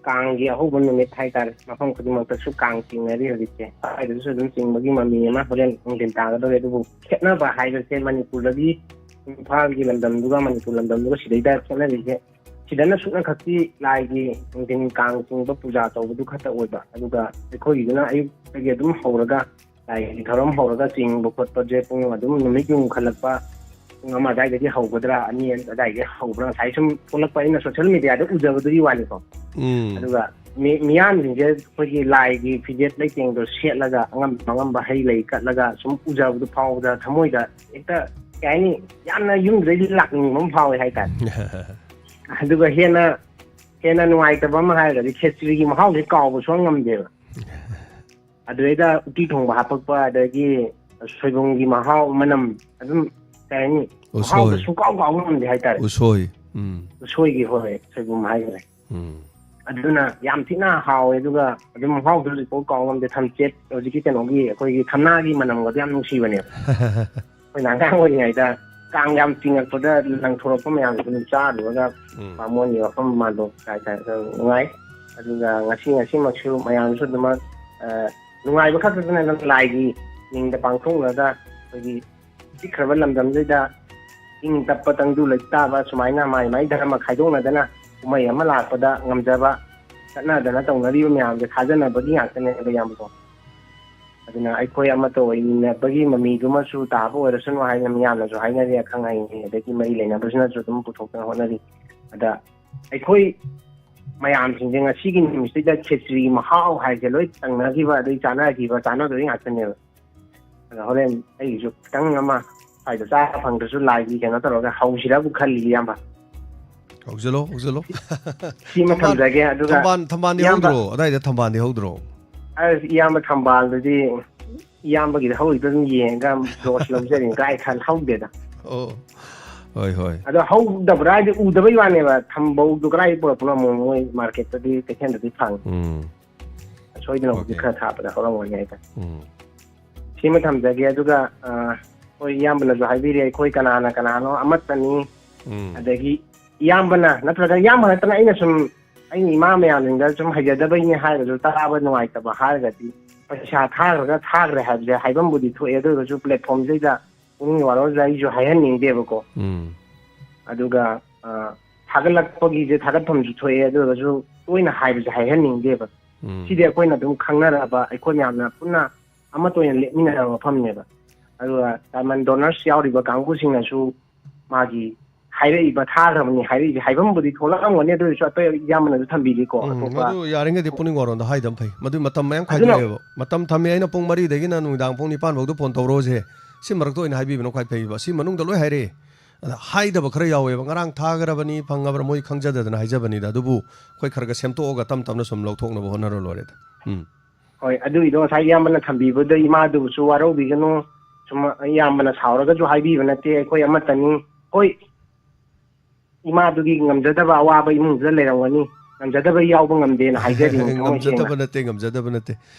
ꯀꯥꯡꯒꯤ ꯑꯍꯧꯕ ꯅꯨꯃꯤꯠ ꯍꯥꯏꯇꯥꯔꯦ꯫ ꯃꯐꯝ ꯈꯨꯗꯤꯡꯃꯛꯇꯁꯨ ꯀꯥꯡ ꯆꯤꯡꯅꯔꯤ ꯍꯧꯖꯤꯛꯁꯦ꯫ ꯁ꯭ꯋꯥꯏꯗꯁꯨ ꯑꯗꯨꯝ ꯆꯤꯡꯕꯒꯤ ꯃꯃꯤ ꯑꯃ ꯍꯣꯔꯦꯟ ꯅꯨꯡꯊꯤꯟ ꯇꯥꯒꯗꯧꯔꯦ꯫ ꯑꯗꯨꯕꯨ ꯈꯦꯠꯅꯕ ꯍꯥꯏꯕꯁꯦ ꯃꯅꯤꯄꯨꯔꯗꯒꯤ, ꯏꯝꯐꯥꯜꯒꯤ ꯂꯝꯗꯝꯗꯨꯒ ꯃꯅꯤꯄꯨꯔ ꯂꯝꯗꯝꯗꯨꯒ ꯁꯤꯗꯩꯗ ꯈꯦꯠꯅꯔꯤꯁꯦ, ꯁꯤꯗꯅ ꯁꯨꯞꯅꯈꯛꯀꯤ ꯂꯥꯏꯒꯤ ꯅꯨꯡꯊꯤꯟ ꯀꯥꯡ ꯆꯤꯡꯕ ꯄꯨꯖꯥ ꯇꯧꯕꯗꯨ ꯈꯛꯇ ꯑꯣꯏꯕ꯫ ꯑꯗꯨꯒ ꯑꯩꯈꯣꯏꯒꯤꯗꯨꯅ ꯑꯌꯨꯛꯇꯒꯤ ꯑꯗꯨꯝ ꯍꯧꯔꯒ, ꯂꯥꯏꯒꯤ ꯊꯧꯔꯝ ꯍꯧꯔꯒ ꯆꯤꯡꯕ ꯈꯣꯠꯄꯁꯦ ꯄꯨꯡ ꯑꯗꯨꯝ ꯅꯨꯃꯤꯠ ꯌꯨꯡꯈꯠꯂꯛꯄ ꯄꯨꯡ ꯑꯃ ꯑꯗꯨꯋꯥꯏꯗꯒꯤ ꯍꯧꯒꯗ꯭ꯔꯥ, ꯑꯅꯤ ꯑꯗꯨꯋꯥꯏꯗꯒꯤ ꯍꯧꯕ꯭ꯔꯥ, ꯉꯁꯥꯏ ꯁꯨꯝ ꯊꯣꯛꯂꯛꯄ ꯑꯩꯅ ꯁꯣꯁꯦꯜ ꯃꯦꯗꯤꯌꯥꯗ ꯎꯖꯕꯗꯨꯒꯤ ꯋꯥꯅꯤꯀꯣ꯫ ꯎꯝ꯫ ꯑꯗꯨꯒ ꯃꯤ-, ꯃꯤꯌꯥꯝꯁꯤꯡꯁꯦ ꯑꯩꯈꯣꯏꯒꯤ ꯂꯥꯏꯒꯤ ꯐꯤꯖꯦꯠ ꯂꯩꯇꯦꯡꯗꯣ ꯁꯦꯠꯂꯒ, ꯑꯉꯝ ꯑꯉꯝꯕ ꯍꯩ ꯂꯩ ꯀꯠꯂꯒ ꯁꯨꯝ ꯎꯖꯕꯗꯣ ꯐꯥꯎꯕꯗ ꯊꯃꯣꯏꯗ ꯍꯦꯛꯇ, ꯀꯩ ꯍꯥꯏꯅꯤ, ꯌꯥꯝꯅ ꯌꯨꯝꯗꯩꯗꯤ ꯂꯥꯛꯅꯤꯡꯕ ꯑꯃ ꯐꯥꯎꯋꯦ ꯍꯥꯏꯇꯥꯔꯦ꯫ ꯑꯗꯨꯒ ꯍꯦꯟꯅ, ꯍꯦꯟꯅ ꯅꯨꯡꯉꯥꯏꯇꯕ ꯑꯃ ꯍꯥꯏꯔꯒꯗꯤ ꯈꯦꯆ꯭ꯔꯤꯒꯤ ꯃꯍꯥꯎꯁꯦ ꯀꯥꯎꯕ ꯁꯨꯡꯉꯝ ꯉꯝꯗꯦꯕ꯫ ꯑꯗꯨꯗꯩꯗ ꯎꯇꯤ ꯊꯣꯡꯕ ꯍꯥꯄꯛꯄ, ꯑꯗꯒꯤ ꯁꯣꯏꯕꯨꯝꯒꯤ ꯃꯍꯥꯎ, ꯃꯅꯝ, ꯑꯗꯨꯝ, ꯀꯩ ꯍꯥꯏꯅꯤ, ꯃꯍꯥꯎꯗꯣ ꯎꯁꯣꯏ꯫ ꯁꯨꯡꯀꯥꯎ ꯀꯥꯎꯕ ꯉꯝꯗꯦ ꯍꯥꯏꯇꯥꯔꯦ꯫ ꯎꯁꯣꯏ꯫ ꯎꯝ꯫ ꯎꯁꯣꯏꯒꯤ, ꯍꯣꯏ, ꯁꯣꯏꯕꯨꯝ ꯍꯥꯏꯈ꯭ꯔꯦ꯫ ꯎꯝ꯫ ꯑꯗꯨꯅ ꯌꯥꯝ ꯊꯤꯅ ꯍꯥꯎꯋꯦ꯫ ꯑꯗꯨꯒ ꯑꯗꯨꯝ ꯃꯍꯥꯎꯗꯨ ꯍꯧꯖꯤꯛꯐꯥꯎ ꯀꯥꯎ ꯉꯝꯗꯦ꯫ ꯊꯝꯆꯦꯠ, ꯍꯧꯖꯤꯛꯀꯤ ꯀꯩꯅꯣꯒꯤ, ꯑꯩꯈꯣꯏꯒꯤ ꯊꯝꯅꯥꯒꯤ ꯃꯅꯝꯒꯗꯣ ꯌꯥꯝ ꯅꯨꯡꯁꯤꯕꯅꯦꯕ꯫ ꯑꯩꯈꯣꯏꯅ ꯑꯉꯥꯡ ꯑꯣꯏꯔꯤꯉꯩꯗ ꯀꯥꯡ ꯌꯥꯝ ꯆꯤꯡꯉꯛꯄꯗ ꯂꯪꯊꯣꯔꯛꯄ ꯃꯌꯥꯝꯗꯨ ꯑꯗꯨꯝ ꯆꯥꯔꯨꯔꯒ ꯎꯝ꯫ ꯕꯥꯃꯣꯟꯒꯤ ꯃꯐꯝ ꯃꯥꯟꯗꯣ ꯀꯥꯏ ꯀꯥꯏ ꯅꯨꯡꯉꯥꯏ꯫ ꯑꯗꯨꯒ ꯉꯁꯤ, ꯉꯁꯤꯃꯛꯁꯨ ꯃꯌꯥꯝꯁꯨ ꯑꯗꯨꯃꯛ, ꯑ, ꯅꯨꯡꯉꯥꯏꯕ ꯈꯛꯇꯗ ꯅꯠꯇꯅ ꯂꯥꯏꯒꯤ ꯃꯤꯡꯗ ꯄꯥꯡꯊꯣꯛꯅꯔꯒ ꯑꯩꯈꯣꯏꯒꯤ ꯄꯤꯛꯈ꯭ꯔꯕ ꯂꯝꯗꯝꯁꯤꯗ ꯏꯪ ꯇꯞꯄ ꯇꯪꯗꯨ ꯂꯩꯇꯥꯕ, ꯁꯨꯃꯥꯏꯅ ꯃꯥꯏ ꯃꯥꯏ ꯙꯔꯃ ꯈꯥꯏꯗꯣꯛꯅꯗꯅ ꯀꯨꯝꯍꯩ ꯑꯃ ꯂꯥꯛꯄꯗ ꯉꯝꯖꯕ ꯆꯠꯅꯗꯅ ꯇꯧꯅꯔꯤꯕ ꯃꯌꯥꯝꯁꯦ ꯊꯥꯖꯅꯕꯒꯤ ꯉꯥꯛꯇꯅꯦꯕ, ꯏꯌꯥꯝꯕꯀꯣ꯫ ꯑꯗꯨꯅ ꯑꯩꯈꯣꯏ ꯑꯃꯠꯇ ꯑꯣꯏꯃꯤꯟꯅꯕꯒꯤ ꯃꯃꯤꯗꯨꯃꯁꯨ ꯇꯥꯕ ꯑꯣꯏꯔꯁꯅꯨ ꯍꯥꯏꯅ ꯃꯤꯌꯥꯝꯅꯁꯨ ꯍꯥꯏꯅꯔꯤ, ꯑꯈꯪ ꯑꯍꯩ ꯑꯗꯒꯤ ꯃꯔꯤ ꯂꯩꯅꯕꯁꯤꯅꯁꯨ ꯑꯗꯨꯝ ꯄꯨꯊꯣꯛꯇꯅ ꯍꯣꯠꯅꯔꯤ꯫ ꯑꯗ ꯑꯩꯈꯣꯏ ꯃꯌꯥꯝꯁꯤꯡꯁꯦ ꯉꯁꯤꯒꯤ ꯅꯨꯃꯤꯠꯁꯤꯗ ꯈꯦꯆ꯭ꯔꯤꯒꯤ ꯃꯍꯥꯎ ꯍꯥꯏꯁꯦ ꯂꯣꯏ ꯇꯪꯅꯈꯤꯕ, ꯑꯗꯩ ꯆꯥꯅꯈꯤꯕ, ꯆꯥꯅꯗꯣꯏ ꯉꯥꯛꯇꯅꯦꯕ꯫ ꯑꯗ ꯍꯣꯔꯦꯟ ꯑꯩꯒꯤꯁꯨ ꯈꯤꯇꯪ ꯑꯃ ꯁ꯭ꯋꯥꯏꯗ ꯆꯥ ꯐꯪꯗ꯭ꯔꯁꯨ ꯂꯥꯏꯒꯤ ꯀꯩꯅꯣ ꯇꯧꯔꯒ ꯍꯧꯁꯤꯔꯕꯨ ꯈꯜꯂꯤ, ꯏꯌꯥꯝꯕ꯫ ꯍꯧꯖꯤꯜꯂꯣ, ꯍꯧꯖꯤꯜꯂꯣ꯫ ꯁꯤꯃ ꯊꯝꯕꯥꯜ-, ꯊꯝꯖꯒꯦ꯫ ꯑꯗꯨꯒ ꯊꯝꯕꯥꯜ, ꯊꯝꯕꯥꯜꯗꯤ ꯏꯌꯥꯝꯕ, ꯍꯧꯗ꯭ꯔꯣ? ꯑꯗꯥꯏꯗ ꯊꯝꯕꯥꯜꯗꯤ ꯍꯧꯗ꯭ꯔꯣ? ꯑꯁ, ꯏꯌꯥꯝꯕ, ꯊꯝꯕꯥꯜꯗꯨꯗꯤ ꯏꯌꯥꯝꯕꯒꯤꯗ ꯍꯧꯔꯤꯗꯣ ꯑꯗꯨꯝ ꯌꯦꯡꯉꯒ ꯗꯣꯁ ꯂꯧꯖꯔꯤꯅꯤ, ꯀꯥꯏ ꯈꯜ ꯍꯧꯗꯦꯗ꯫ ꯑꯣ, ꯍꯣꯏ, ꯍꯣꯏ꯫ ꯑꯗꯣ ꯍꯧꯗꯕ꯭ꯔꯥ ꯍꯥꯏꯗꯤ ꯎꯗꯕꯩ ꯋꯥꯅꯦꯕ, ꯊꯝꯕꯧꯗꯣ ꯀꯗꯥꯏ ꯄꯨꯔꯛꯄꯅꯣ ꯑꯃꯨꯛ ꯃꯣꯏ ꯃꯥꯔꯀꯦꯠꯇꯗꯤ, ꯀꯩꯊꯦꯜꯗꯗꯤ ꯐꯪꯉꯤ꯫ ꯎꯝ꯫ ꯁꯣꯏꯗꯅ ꯍꯧꯖꯤꯛ ꯑꯣꯀꯦ꯫ ꯈꯔ ꯊꯥꯕꯗ ꯍꯧꯔꯝꯒꯅꯤ ꯍꯥꯏꯇꯥꯔꯦ꯫ ꯎꯝ꯫ ꯁꯤꯃ ꯊꯝꯖꯒꯦ꯫ ꯑꯗꯨꯒ, ꯑ, ꯑꯩꯈꯣꯏ ꯏꯌꯥꯝꯕꯅꯁꯨ ꯍꯥꯏꯕꯤꯔꯦ, ꯑꯩꯈꯣꯏ ꯀꯅꯥꯅ ꯀꯅꯥꯅꯣ ꯑꯃꯠꯇꯅꯤ꯫ ꯎꯝ꯫ ꯑꯗꯒꯤ ꯏꯌꯥꯝꯕꯅ, ꯅꯠꯇ꯭ꯔꯒ ꯏꯌꯥꯝꯕ ꯅꯠꯇꯅ ꯑꯩꯅ ꯁꯨꯝ, ꯑꯩꯅ ꯏꯃꯥ ꯃꯌꯥꯝꯁꯤꯡꯗ ꯁꯨꯝ ꯍꯩꯖꯗꯕꯩꯅꯦ ꯍꯥꯏꯔꯒꯁꯨ, ꯇꯥꯕ ꯅꯨꯡꯉꯥꯏꯇꯕ ꯍꯥꯏꯔꯒꯗꯤ, ꯄꯩꯁꯥ ꯊꯥꯈ꯭ꯔꯒ ꯊꯥꯈ꯭ꯔꯦ ꯍꯥꯏꯕꯁꯦ ꯍꯥꯏꯐꯝꯕꯨꯗꯤ ꯊꯣꯛꯑꯦ, ꯑꯗꯨ ꯑꯣꯏꯔꯒꯁꯨ platformꯁꯤꯗ ꯄꯨꯛꯅꯤꯡ ꯋꯥꯔꯧꯔꯁꯨ ꯑꯩꯁꯨ ꯍꯥꯏꯍꯟꯅꯤꯡꯗꯦꯕꯀꯣ꯫ ꯎꯝ꯫ ꯑꯗꯨꯒ, ꯑ, ꯊꯥꯒꯠꯂꯛꯄꯒꯤꯁꯦ ꯊꯥꯒꯠꯐꯝꯁꯨ ꯊꯣꯛꯑꯦ, ꯑꯗꯨ ꯑꯣꯏꯔꯒꯁꯨ ꯇꯣꯏꯅ ꯍꯥꯏꯕꯁꯦ ꯍꯥꯏꯍꯟꯅꯤꯡꯗꯦꯕ꯫ ꯎꯝ꯫ ꯁꯤꯗꯤ ꯑꯩꯈꯣꯏꯅ ꯑꯗꯨꯝ ꯈꯪꯅꯔꯕ, ꯑꯩꯈꯣꯏ ꯃꯌꯥꯝꯅ ꯄꯨꯟꯅ ꯑꯃꯠꯇ ꯑꯣꯏꯅ ꯂꯦꯞꯃꯤꯟꯅꯔꯕ ꯃꯐꯝꯅꯦꯕ꯫ ꯑꯗꯨꯒ diamond donors ꯌꯥꯎꯔꯤꯕ ꯀꯥꯡꯕꯨꯁꯤꯡꯅꯁꯨ ꯃꯥꯒꯤ ꯍꯥꯏꯔꯛꯏꯕ, ꯊꯥꯈ꯭ꯔꯕꯅꯤ ꯍꯥꯏꯔꯛꯏꯁꯦ ꯍꯥꯏꯐꯝꯕꯨꯗꯤ ꯊꯣꯛꯂꯛꯑꯝꯒꯅꯤ, ꯑꯗꯨ ꯑꯣꯏꯔꯁꯨ ꯑꯇꯩ ꯏꯌꯥꯝꯕꯅꯗꯤ ꯊꯝꯕꯤꯒꯦꯀꯣ꯫ ꯎꯝ, ꯑꯇꯣꯞꯄ ꯃꯗꯨ ꯌꯥꯔꯤꯉꯩꯗꯤ ꯄꯨꯛꯅꯤꯡ ꯋꯥꯔꯣꯟꯗ ꯍꯥꯏꯗꯕ ꯐꯩ꯫ ꯃꯗꯨ ꯃꯇꯝ ꯃꯌꯥꯝ ꯑꯗꯨꯅ ꯈꯥꯏꯗꯣꯛꯑꯦꯕ꯫ ꯃꯇꯝ ꯊꯝꯃꯦ, ꯑꯩꯅ ꯄꯨꯡ ꯃꯔꯤꯗꯒꯤꯅ ꯅꯨꯃꯤꯗꯥꯡ ꯄꯨꯡ ꯅꯤꯄꯥꯟ ꯐꯥꯎꯗ phone ꯇꯧꯔꯛꯑꯣꯁꯦ꯫ ꯁꯤ ꯃꯔꯛꯇ ꯑꯣꯏꯅ ꯍꯥꯏꯕꯤꯕꯅ ꯈ꯭ꯋꯥꯏ ꯐꯩꯕ꯫ ꯁꯤ ꯃꯅꯨꯡꯗ ꯂꯣꯏ ꯍꯥꯏꯔꯛꯑꯦ꯫ ꯑꯗ ꯍꯥꯏꯗꯕ ꯈꯔ ꯌꯥꯎꯋꯦꯕ꯫ ꯉꯔꯥꯡ ꯊꯥꯈ꯭ꯔꯕꯅꯤ, ꯐꯪꯉꯕ꯭ꯔꯥ, ꯃꯣꯏ ꯈꯪꯖꯗꯗꯅ ꯍꯥꯏꯖꯕꯅꯤꯗ꯫ ꯑꯗꯨꯕꯨ ꯑꯩꯈꯣꯏ ꯈꯔ ꯈꯔ ꯁꯦꯝꯗꯣꯛꯑꯒ ꯇꯞ ꯇꯞꯅ ꯁꯨꯝ ꯂꯧꯊꯣꯛꯅꯕ ꯍꯣꯠꯅꯔ ꯂꯣꯏꯔꯦꯗ꯫ ꯎꯝ꯫ ꯍꯣꯏ, ꯑꯗꯨꯒꯤꯗꯣ ꯉꯁꯥꯏ ꯏꯌꯥꯝꯕꯅ ꯊꯝꯕꯤꯕꯗ ꯏꯃꯥꯗꯨꯕꯨꯁꯨ ꯋꯥꯔꯧꯕꯤꯒꯅꯨ꯫ ꯁꯨꯝ ꯏꯌꯥꯝꯕꯅ ꯁꯥꯎꯔꯒꯁꯨ ꯍꯥꯏꯕꯤꯕ ꯅꯠꯇꯦ, ꯑꯩꯈꯣꯏ ꯑꯃꯠꯇꯅꯤ꯫ ꯍꯣꯏ, ꯏꯃꯥꯗꯨꯒꯤ ꯉꯝꯖꯗꯕ ꯑꯋꯥꯕ ꯏꯃꯨꯡꯗꯨꯗ ꯂꯩꯔꯝꯒꯅꯤ, ꯉꯝꯖꯗꯕ ꯌꯥꯎꯕ ꯉꯝꯗꯦꯅ ꯍꯥꯏꯖꯔꯤꯅꯤ ꯊꯃꯣꯏ ꯁꯦꯡꯅ꯫ ꯉꯝꯖꯗꯕ ꯅꯠꯇꯦ, ꯉꯝꯖꯗꯕ ꯅꯠꯇꯦ꯫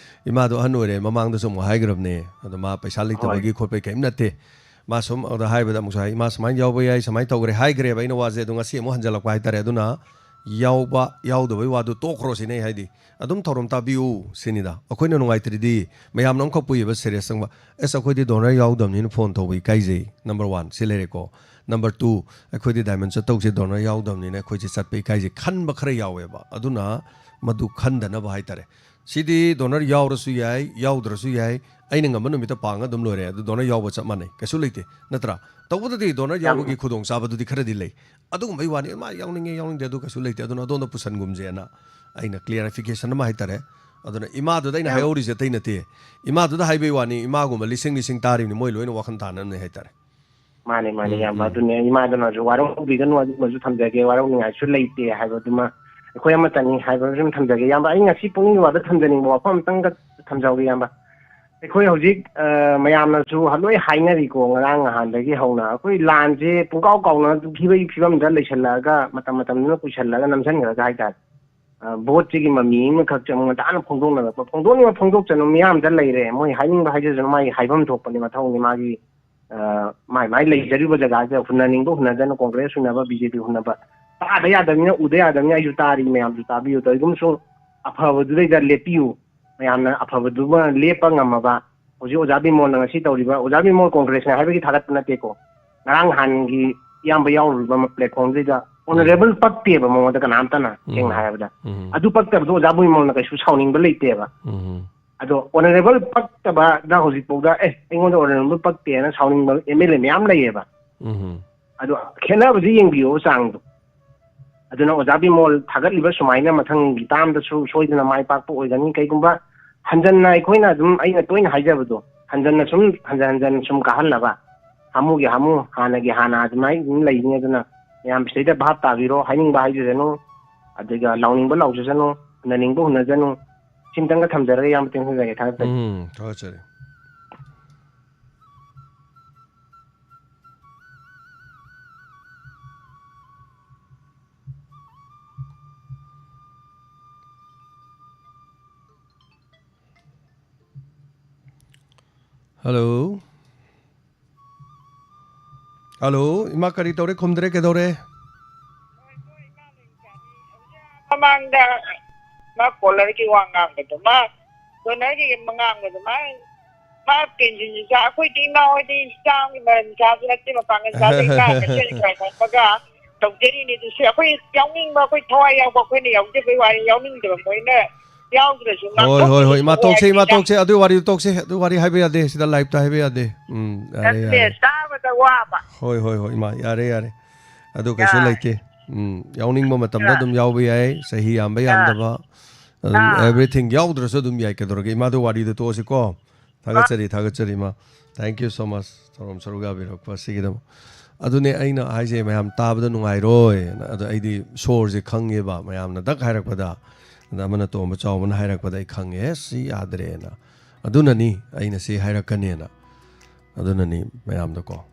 ꯏꯃꯥꯗꯣ ꯑꯍꯟ ꯑꯣꯏꯔꯦ, ꯃꯃꯥꯡꯗꯁꯨ ꯑꯃꯨꯛ ꯍꯥꯏꯈ꯭ꯔꯕꯅꯦ꯫ ꯑꯗꯣ ꯃꯥ ꯄꯩꯁꯥ ꯍꯣꯏ꯫ ꯂꯩꯇꯕꯒꯤ ꯈꯣꯠꯄꯒꯤ ꯀꯔꯤꯝ ꯅꯠꯇꯦ꯫ ꯃꯥ ꯁꯨꯝ ꯑꯗ ꯍꯥꯏꯕꯗ ꯑꯃꯨꯛꯁꯨ ꯍꯥꯏ, "ꯏꯃꯥ ꯁꯨꯃꯥꯏꯅ ꯌꯥꯎꯕ ꯌꯥꯏ, ꯁꯨꯃꯥꯏꯅ ꯇꯧꯈ꯭ꯔꯦ" ꯍꯥꯏꯈ꯭ꯔꯦꯕ꯫ ꯑꯩꯅ ꯋꯥꯁꯦ ꯑꯗꯣ ꯉꯁꯤ ꯑꯃꯨꯛ ꯍꯟꯖꯜꯂꯛꯄ ꯍꯥꯏꯇꯥꯔꯦ꯫ ꯑꯗꯨꯅ ꯌꯥꯎꯕ ꯌꯥꯎꯗꯕꯩ ꯋꯥꯗꯨ ꯇꯣꯛꯈ꯭ꯔꯣ ꯁꯤꯅꯦ ꯑꯩ ꯍꯥꯏꯗꯤ꯫ ꯑꯗꯨꯝ ꯊꯧꯔꯝ ꯇꯥꯕꯤꯌꯨ ꯁꯤꯅꯤꯗ꯫ ꯑꯩꯈꯣꯏꯅ ꯅꯨꯡꯉꯥꯏꯇ꯭ꯔꯤꯗꯤ ꯃꯌꯥꯝꯅ ꯑꯃꯈꯛ ꯄꯨꯏꯌꯦꯕ serious ꯆꯪꯕ꯫ "ꯑꯁ, ꯑꯩꯈꯣꯏꯗꯤ donor ꯌꯥꯎꯗꯕꯅꯤꯅ phone ꯇꯧꯕ ꯏꯀꯥꯏꯖꯩ", number one ꯁꯤ ꯂꯩꯔꯦꯀꯣ꯫ Number two, "ꯑꯩꯈꯣꯏꯗꯤ diamond ꯆꯠꯇꯧꯁꯦ donor ꯌꯥꯎꯗꯕꯅꯤꯅ ꯑꯩꯈꯣꯏꯁꯦ ꯆꯠꯄ ꯏꯀꯥꯏꯖꯩ" ꯈꯟꯕ ꯈꯔ ꯌꯥꯎꯋꯦꯕ꯫ ꯑꯗꯨꯅ ꯃꯗꯨ ꯈꯟꯗꯅꯕ ꯍꯥꯏꯇꯥꯔꯦ꯫ ꯁꯤꯗꯤ donor ꯌꯥꯎꯔꯁꯨ ꯌꯥꯏ, ꯌꯥꯎꯗ꯭ꯔꯁꯨ ꯌꯥꯏ, ꯑꯩꯅ ꯉꯝꯕ ꯅꯨꯃꯤꯠꯇ ꯄꯥꯡꯉ ꯑꯗꯨꯝ ꯂꯣꯏꯔꯦ꯫ ꯑꯗꯨ donor ꯌꯥꯎꯕ ꯆꯞ ꯃꯥꯟꯅꯩ, ꯀꯩꯁꯨ ꯂꯩꯇꯦ, ꯅꯠꯇ꯭ꯔꯥ? ꯇꯧꯕꯇꯗꯤ donor ꯌꯥꯝ ꯌꯥꯎꯕꯒꯤ ꯈꯨꯗꯣꯡꯆꯥꯕꯗꯨꯗꯤ ꯈꯔꯗꯤ ꯂꯩ꯫ ꯑꯗꯨꯒꯨꯝꯕꯩ ꯋꯥꯅꯤ, "ꯃꯥ ꯌꯥꯎꯅꯤꯡꯉꯦ, ꯌꯥꯎꯅꯤꯡꯗꯦ, ꯑꯗꯨ ꯀꯩꯁꯨ ꯂꯩꯇꯦ, ꯑꯗꯨꯅ ꯑꯗꯣꯝꯗ ꯄꯨꯁꯟꯒꯨꯝꯁꯦꯅ" ꯑꯩꯅ clarification ꯑꯃ ꯍꯥꯏꯇꯥꯔꯦ꯫ ꯑꯗꯨꯅ ꯏꯃꯥꯗꯨꯗ ꯑꯩꯅ ꯌꯥꯝ ꯍꯥꯏꯍꯧꯔꯤꯁꯦ ꯑꯇꯩ ꯅꯠꯇꯦ꯫ ꯏꯃꯥꯗꯨꯗ ꯍꯥꯏꯕꯩ ꯋꯥꯅꯤ, ꯏꯃꯥꯒꯨꯝꯕ ꯂꯤꯁꯤꯡ ꯂꯤꯁꯤꯡ ꯇꯥꯔꯤꯕꯅꯤ, ꯃꯣꯏ ꯂꯣꯏꯅ ꯋꯥꯈꯜ ꯇꯥꯅꯕꯅꯦ ꯍꯥꯏꯇꯥꯔꯦ꯫ ꯃꯥꯅꯦ, ꯃꯥꯅꯦ, ꯎꯝ, ꯏꯌꯥꯝꯕ꯫ ꯎꯝ꯫ ꯑꯗꯨꯅꯦ, ꯏꯃꯥꯗꯨꯅꯁꯨ ꯋꯥꯔꯧꯕꯤꯒꯅꯨ, ꯑꯗꯨꯃꯁꯨ ꯊꯝꯖꯒꯦ, ꯋꯥꯔꯧꯅꯤꯡꯉꯥꯏꯁꯨ ꯂꯩꯇꯦ ꯍꯥꯏꯕꯗꯨꯃ ꯑꯩꯈꯣꯏ ꯑꯃꯠꯇꯅꯤ ꯍꯥꯏꯕꯗꯨꯃ ꯊꯝꯖꯒꯦ, ꯏꯌꯥꯝꯕ꯫ ꯑꯩ ꯉꯁꯤ ꯄꯨꯛꯅꯤꯡꯒꯤ ꯋꯥꯗ ꯊꯝꯖꯅꯤꯡꯕ ꯋꯥꯐꯝ ꯑꯝꯇꯪꯒ ꯊꯝꯖꯍꯧꯒꯦ, ꯏꯌꯥꯝꯕ꯫ ꯑꯩꯈꯣꯏ ꯍꯧꯖꯤꯛ, ꯑ, ꯃꯌꯥꯝꯅꯁꯨ ꯂꯣꯏ ꯍꯥꯏꯅꯔꯤꯀꯣ, ꯉꯔꯥꯡ ꯅꯍꯥꯟꯗꯒꯤ ꯍꯧꯅ ꯑꯩꯈꯣꯏ ꯂꯥꯟꯁꯦ ꯄꯨꯡꯀꯥꯎ ꯀꯥꯎꯅꯈꯤꯕꯒꯤ ꯐꯤꯕꯝꯗ ꯂꯩꯁꯜꯂꯛꯑꯒ, ꯃꯇꯝ ꯃꯇꯝꯗꯨꯅ ꯀꯨꯏꯁꯜꯂꯒ ꯅꯝꯁꯤꯟꯈ꯭ꯔꯒ ꯍꯥꯏꯇꯥꯔꯦ꯫ ꯚꯣꯠꯁꯤꯒꯤ ꯃꯃꯤ ꯑꯃꯈꯛ ꯆꯪ ꯉꯟꯇꯥꯅ ꯐꯣꯡꯗꯣꯛꯅꯔꯛꯄ, ꯐꯣꯡꯗꯣꯛꯅꯤꯡꯕ ꯐꯣꯡꯗꯣꯛꯆꯅꯨ, ꯃꯤꯌꯥꯝꯗ ꯂꯩꯔꯦ, ꯃꯣꯏ ꯍꯥꯏꯅꯤꯡꯕ ꯍꯥꯏꯖꯁꯅꯨ, ꯃꯥꯒꯤ ꯍꯥꯏꯐꯝ ꯊꯣꯛꯄꯅꯤ, ꯃꯊꯧꯅꯤ, ꯃꯥꯒꯤ ꯑ, ꯃꯥꯏ ꯃꯥꯏ ꯂꯩꯖꯔꯤꯕ ꯖꯒꯥꯁꯤꯗ ꯍꯨꯟꯅꯅꯤꯡꯕ ꯍꯨꯟꯅꯗꯅ, ꯀꯣꯡꯒ꯭ꯔꯦꯁ ꯍꯨꯟꯅꯕ, ꯕꯤ ꯖꯦ ꯄꯤ ꯍꯨꯟꯅꯕ, ꯇꯥꯗ ꯌꯥꯗꯕꯅꯤꯅ, ꯎꯗ ꯌꯥꯗꯕꯅꯤꯅ, ꯑꯩꯁꯨ ꯇꯥꯔꯤ, ꯃꯌꯥꯝꯁꯨ ꯇꯥꯕꯤꯌꯨ, ꯇꯧꯔꯤꯒꯨꯝꯁꯨ ꯑꯐꯕꯗꯨꯗꯩꯗ ꯂꯦꯞꯄꯤꯌꯨ, ꯃꯌꯥꯝꯅ ꯑꯐꯕꯗꯨꯃ ꯂꯦꯞꯄ ꯉꯝꯃꯕ, ꯍꯧꯖꯤꯛ ꯑꯣꯖꯥ ꯕꯤꯃꯣꯜꯅ ꯉꯁꯤ ꯇꯧꯔꯤꯕ, ꯑꯣꯖꯥ ꯕꯤꯃꯣꯜ ꯀꯣꯡꯒ꯭ꯔꯦꯁꯅꯦ ꯍꯥꯏꯕꯒꯤ ꯊꯥꯒꯠꯄ ꯅꯠꯇꯦꯀꯣ, ꯉꯔꯥꯡ ꯅꯍꯥꯟꯒꯤ ꯏꯌꯥꯝꯕ ꯌꯥꯎꯔꯨꯔꯤꯕ ꯄ꯭ꯂꯦꯠꯐꯣꯝꯁꯤꯗ ꯑꯣꯅꯔꯦꯕꯜ ꯄꯛꯇꯦꯕ ꯃꯉꯣꯟꯗ ꯀꯅꯥꯝꯇꯅ, ꯁꯦꯡꯅ ꯍꯥꯏꯔꯕꯗ꯫ ꯎꯝ꯫ ꯑꯗꯨ ꯄꯛꯇꯕꯗꯣ ꯑꯣꯖꯥ ꯕꯤꯃꯣꯜꯅ ꯀꯩꯁꯨ ꯁꯥꯎꯅꯤꯡꯕ ꯂꯩꯇꯦꯕ꯫ ꯎꯝ꯫ ꯑꯗꯣ ꯑꯣꯅꯔꯦꯕꯜ ꯄꯛꯇꯕꯗ ꯍꯧꯖꯤꯛꯐꯥꯎꯗ, "ꯑꯦ, ꯑꯩꯉꯣꯟꯗ ꯑꯣꯅꯔꯦꯕꯜ ꯄꯛꯇꯦꯅ" ꯁꯥꯎꯅꯤꯡꯕ ꯑꯦꯝ ꯑꯦꯜ ꯑꯦ ꯃꯌꯥꯝ ꯂꯩꯌꯦꯕ꯫ ꯎꯝ꯫ ꯑꯗꯣ ꯈꯦꯠꯅꯕꯁꯦ ꯌꯦꯡꯕꯤꯌꯣ, ꯆꯥꯡꯗꯣ꯫ ꯑꯗꯨꯅ ꯑꯣꯖꯥ ꯕꯤꯃꯣꯜ ꯊꯥꯒꯠꯂꯤꯕ ꯁꯨꯃꯥꯏꯅ ꯃꯊꯪꯒꯤ ꯇꯥꯝꯗꯁꯨ ꯁꯣꯏꯗꯅ ꯃꯥꯏ ꯄꯥꯛꯄ ꯑꯣꯏꯒꯅꯤ꯫ ꯀꯩꯒꯨꯝꯕ ꯍꯟꯖꯟꯅ, ꯑꯩꯈꯣꯏꯅ ꯑꯗꯨꯝ, ꯑꯩꯅ ꯇꯣꯏꯅ ꯍꯥꯏꯖꯕꯗꯣ, ꯍꯟꯖꯟꯅ ꯁꯨꯝ, ꯍꯟꯖꯟ ꯍꯟꯖꯟ ꯁꯨꯝ ꯀꯥꯍꯜꯂꯕ, ꯍꯥꯃꯨꯒꯤ ꯍꯥꯃꯨ, ꯍꯥꯟꯅꯒꯤ ꯍꯥꯟꯅ ꯑꯗꯨꯃꯥꯏꯅ ꯑꯗꯨꯝ ꯂꯩꯅꯤ꯫ ꯑꯗꯨꯅ ꯃꯌꯥꯝ ꯁꯤꯗꯩꯗ ꯚꯥꯞ ꯇꯥꯕꯤꯔꯣ, ꯍꯥꯏꯅꯤꯡꯕ ꯍꯥꯏꯖꯁꯅꯨ, ꯑꯗꯨꯒ ꯂꯥꯎꯅꯤꯡꯕ ꯂꯥꯎꯖꯁꯅꯨ, ꯍꯨꯟꯅꯅꯤꯡꯕ ꯍꯨꯟꯅꯖꯅꯨ꯫ ꯁꯤꯝꯇꯪꯒ ꯊꯝꯖꯔꯒ ꯏꯌꯥꯝꯕ ꯇꯦꯟꯁꯟꯖꯒꯦ, ꯊꯥꯒꯠꯆꯔꯤ꯫ ꯎꯝ, ꯊꯥꯒꯠꯆꯔꯤ꯫ ꯍꯜꯂꯣ꯫ ꯍꯜꯂꯣ, ꯏꯃꯥ, ꯀꯔꯤ ꯇꯧꯔꯦ? ꯈꯨꯝꯗ꯭ꯔꯦ, ꯀꯩꯗꯧꯔꯦ? ꯃꯃꯥꯡꯗ ꯃꯥ ꯀꯣꯂꯔꯒꯤ ꯋꯥ ꯉꯥꯡꯕꯗꯣ, ꯃꯥ ꯗꯣꯅꯔꯒꯤ ꯉꯥꯡꯕꯗꯣ, ꯃꯥ, ꯃꯥ ꯄꯦꯟꯁꯤꯟꯁꯨ ꯆꯥ-, ꯑꯩꯈꯣꯏꯗꯤ ꯏꯃꯥ ꯍꯣꯏꯗꯤ ꯆꯥꯝꯒꯤ ꯃꯔꯟ ꯆꯥꯕꯁꯨ ꯅꯠꯇꯦ, ꯃꯄꯥꯡꯒꯜ ꯆꯥꯗꯦ, ꯏꯃꯥ ꯃꯁꯦꯟ ꯈꯔ ꯈꯟꯕꯒ ꯇꯧꯖꯔꯤꯅꯦ꯫ ꯑꯗꯨꯁꯨ ꯑꯩꯈꯣꯏ ꯌꯥꯎꯅꯤꯡꯕ, ꯑꯩꯈꯣꯏ ꯊꯋꯥꯏ ꯌꯥꯎꯕ ꯑꯩꯈꯣꯏꯅ ꯌꯥꯎꯖꯕꯩ ꯋꯥꯅꯤ, ꯌꯥꯎꯅꯤꯡꯗꯕ ꯃꯣꯏꯅ ꯌꯥꯎꯗ꯭ꯔꯁꯨ ꯍꯣꯏ, ꯍꯣꯏ, ꯍꯣꯏ, ꯉꯥꯛꯊꯣꯛꯄꯤꯔꯁꯨ ꯏꯃꯥ, ꯇꯣꯛꯁꯦ, ꯏꯃꯥ, ꯍꯥꯏꯕꯅꯤꯗ꯫ ꯇꯣꯛꯁꯦ, ꯑꯗꯨ ꯋꯥꯔꯤꯗꯨ ꯇꯣꯛꯁꯦ, ꯑꯗꯨ ꯋꯥꯔꯤ ꯍꯥꯏꯕ ꯌꯥꯗꯦ, ꯁꯤꯗ ꯂꯥꯏꯞꯇ ꯍꯥꯏꯕ ꯌꯥꯗꯦ꯫ ꯎꯝ, ꯌꯥꯔꯦ, ꯅꯠꯇꯦ, ꯌꯥꯔꯦ꯫ ꯇꯥꯕꯗ ꯋꯥꯕ꯫ ꯍꯣꯏ, ꯍꯣꯏ, ꯍꯣꯏ, ꯏꯃꯥ, ꯌꯥꯔꯦ, ꯌꯥꯔꯦ꯫ ꯑꯗꯨ ꯀꯩꯁꯨ ꯌꯥꯏ꯫ ꯂꯩꯇꯦ꯫ ꯎꯝ, ꯌꯥꯎꯅꯤꯡꯕ ꯃꯇꯝꯗ ꯌꯥꯏ꯫ ꯑꯗꯨꯝ ꯌꯥꯎꯕ ꯌꯥꯏ, ꯆꯍꯤ ꯌꯥꯝꯕ ꯑꯥ꯫ ꯌꯥꯝꯗꯕ, ꯑꯗꯨꯝ ꯑꯥ꯫ Everything ꯌꯥꯎꯗ꯭ꯔꯁꯨ ꯑꯗꯨꯝ ꯌꯥꯏ, ꯀꯩꯗꯧꯔꯒꯦ? ꯏꯃꯥꯗꯣ ꯋꯥꯔꯤꯗꯣ ꯇꯣꯛꯑꯁꯤꯀꯣ꯫ ꯊꯥꯒꯠꯆꯔꯤ, ꯊꯥꯒꯠꯆꯔꯤ, ꯏꯃꯥ꯫ Thank you so much, ꯊꯧꯔꯝ ꯁꯔꯨꯛ ꯌꯥꯕꯤꯔꯛꯄ ꯑꯁꯤꯒꯤꯗꯃꯛ꯫ ꯑꯗꯨꯅꯦ ꯑꯩꯅ ꯍꯥꯏꯁꯦ, ꯃꯌꯥꯝ ꯇꯥꯕꯗ ꯅꯨꯡꯉꯥꯏꯔꯣꯏꯅ꯫ ꯑꯗꯣ ꯑꯩꯗꯤ ꯁꯣꯔꯁꯦ ꯈꯪꯉꯦꯕ, ꯃꯌꯥꯝꯅ ꯗꯛ ꯍꯥꯏꯔꯛꯄꯗ, ꯑꯗ ꯑꯃꯅ ꯇꯣꯝꯕ ꯆꯥꯎꯕꯅ ꯍꯥꯏꯔꯛꯄꯗ ꯑꯩ ꯈꯪꯉꯦ, "ꯑꯦ, ꯁꯤ ꯌꯥꯗ꯭ꯔꯦꯅ"꯫ ꯑꯗꯨꯅꯅꯤ ꯑꯩꯅ ꯁꯤ ꯍꯥꯏꯔꯛꯀꯅꯦꯅ꯫ ꯑꯗꯨꯅꯅꯤ ꯃꯌꯥꯝꯗꯀꯣ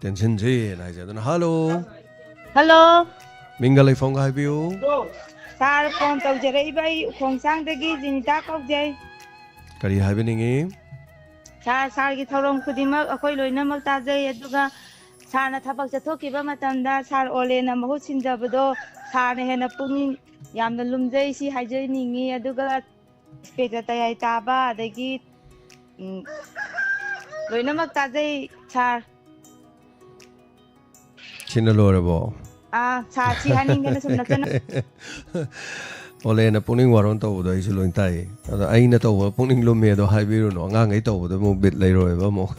ꯇꯦꯟꯁꯤꯟꯁꯦꯅ ꯍꯥꯏꯁꯦ꯫ ꯑꯗꯨꯅ, ꯍꯜꯂꯣ꯫ ꯍꯜꯂꯣ꯫ ꯃꯤꯡꯒ ꯂꯩꯐꯝꯒ ꯍꯥꯏꯕꯤꯌꯨ꯫ ꯁꯥꯔ, ꯐꯣꯟ ꯇꯧꯖꯔꯛꯏꯕ ꯑꯩ ꯎꯈꯣꯡꯁꯥꯡꯗꯒꯤ ꯖꯤꯅꯤꯇꯥ ꯀꯧꯖꯩ꯫ ꯀꯔꯤ ꯍꯥꯏꯕꯤꯅꯤꯡꯉꯤ? ꯁꯥꯔ, ꯁꯥꯔꯒꯤ ꯊꯧꯔꯝ ꯈꯨꯗꯤꯡꯃꯛ ꯑꯩꯈꯣꯏ ꯂꯣꯏꯅꯃꯛ ꯇꯥꯖꯩ, ꯑꯗꯨꯒ ꯁꯥꯔꯅ ꯊꯕꯛ ꯆꯠꯊꯣꯛꯈꯤꯕ ꯃꯇꯝꯗ ꯁꯥꯔ ꯑꯣꯂꯦꯅ ꯃꯍꯨꯠ ꯁꯤꯟꯖꯕꯗꯣ ꯁꯥꯔꯅ ꯍꯦꯟꯅ ꯄꯨꯛꯅꯤꯡ ꯌꯥꯝꯅ ꯂꯨꯝꯖꯩ, ꯁꯤ ꯍꯥꯏꯖꯅꯤꯡꯉꯤ꯫ ꯑꯗꯨꯒ ꯏꯟꯁꯄꯦꯛꯇꯔ ꯇꯌꯥꯏ ꯇꯥꯕ, ꯑꯗꯒꯤ, ꯎꯝ, ꯂꯣꯏꯅꯃꯛ ꯇꯥꯖꯩ ꯁꯥꯔ꯫ ꯁꯤꯅ ꯂꯣꯏꯔꯕꯣ? ꯑꯥ, ꯁꯥꯔ, ꯁꯤ ꯍꯥꯏꯅꯤꯡꯗꯅ ꯁꯨꯝ ꯅꯠꯇꯅ꯫ ꯑꯣꯂꯦꯅ ꯄꯨꯛꯅꯤꯡ ꯋꯥꯔꯣꯟ ꯇꯧꯕꯗꯣ ꯑꯩꯁꯨ ꯂꯣꯏ ꯇꯥꯏꯌꯦ꯫ ꯑꯗꯣ ꯑꯩꯅ ꯇꯧꯕ ꯄꯨꯛꯅꯤꯡ ꯂꯨꯝꯃꯦ ꯑꯗꯣ ꯍꯥꯏꯕꯤꯔꯨꯅꯨ, ꯑꯉꯥꯡꯈꯩ ꯇꯧꯕꯗꯣ ꯑꯃꯨꯛ ꯕꯤꯠ ꯂꯩꯔꯣꯏꯕ ꯑꯃꯨꯛ꯫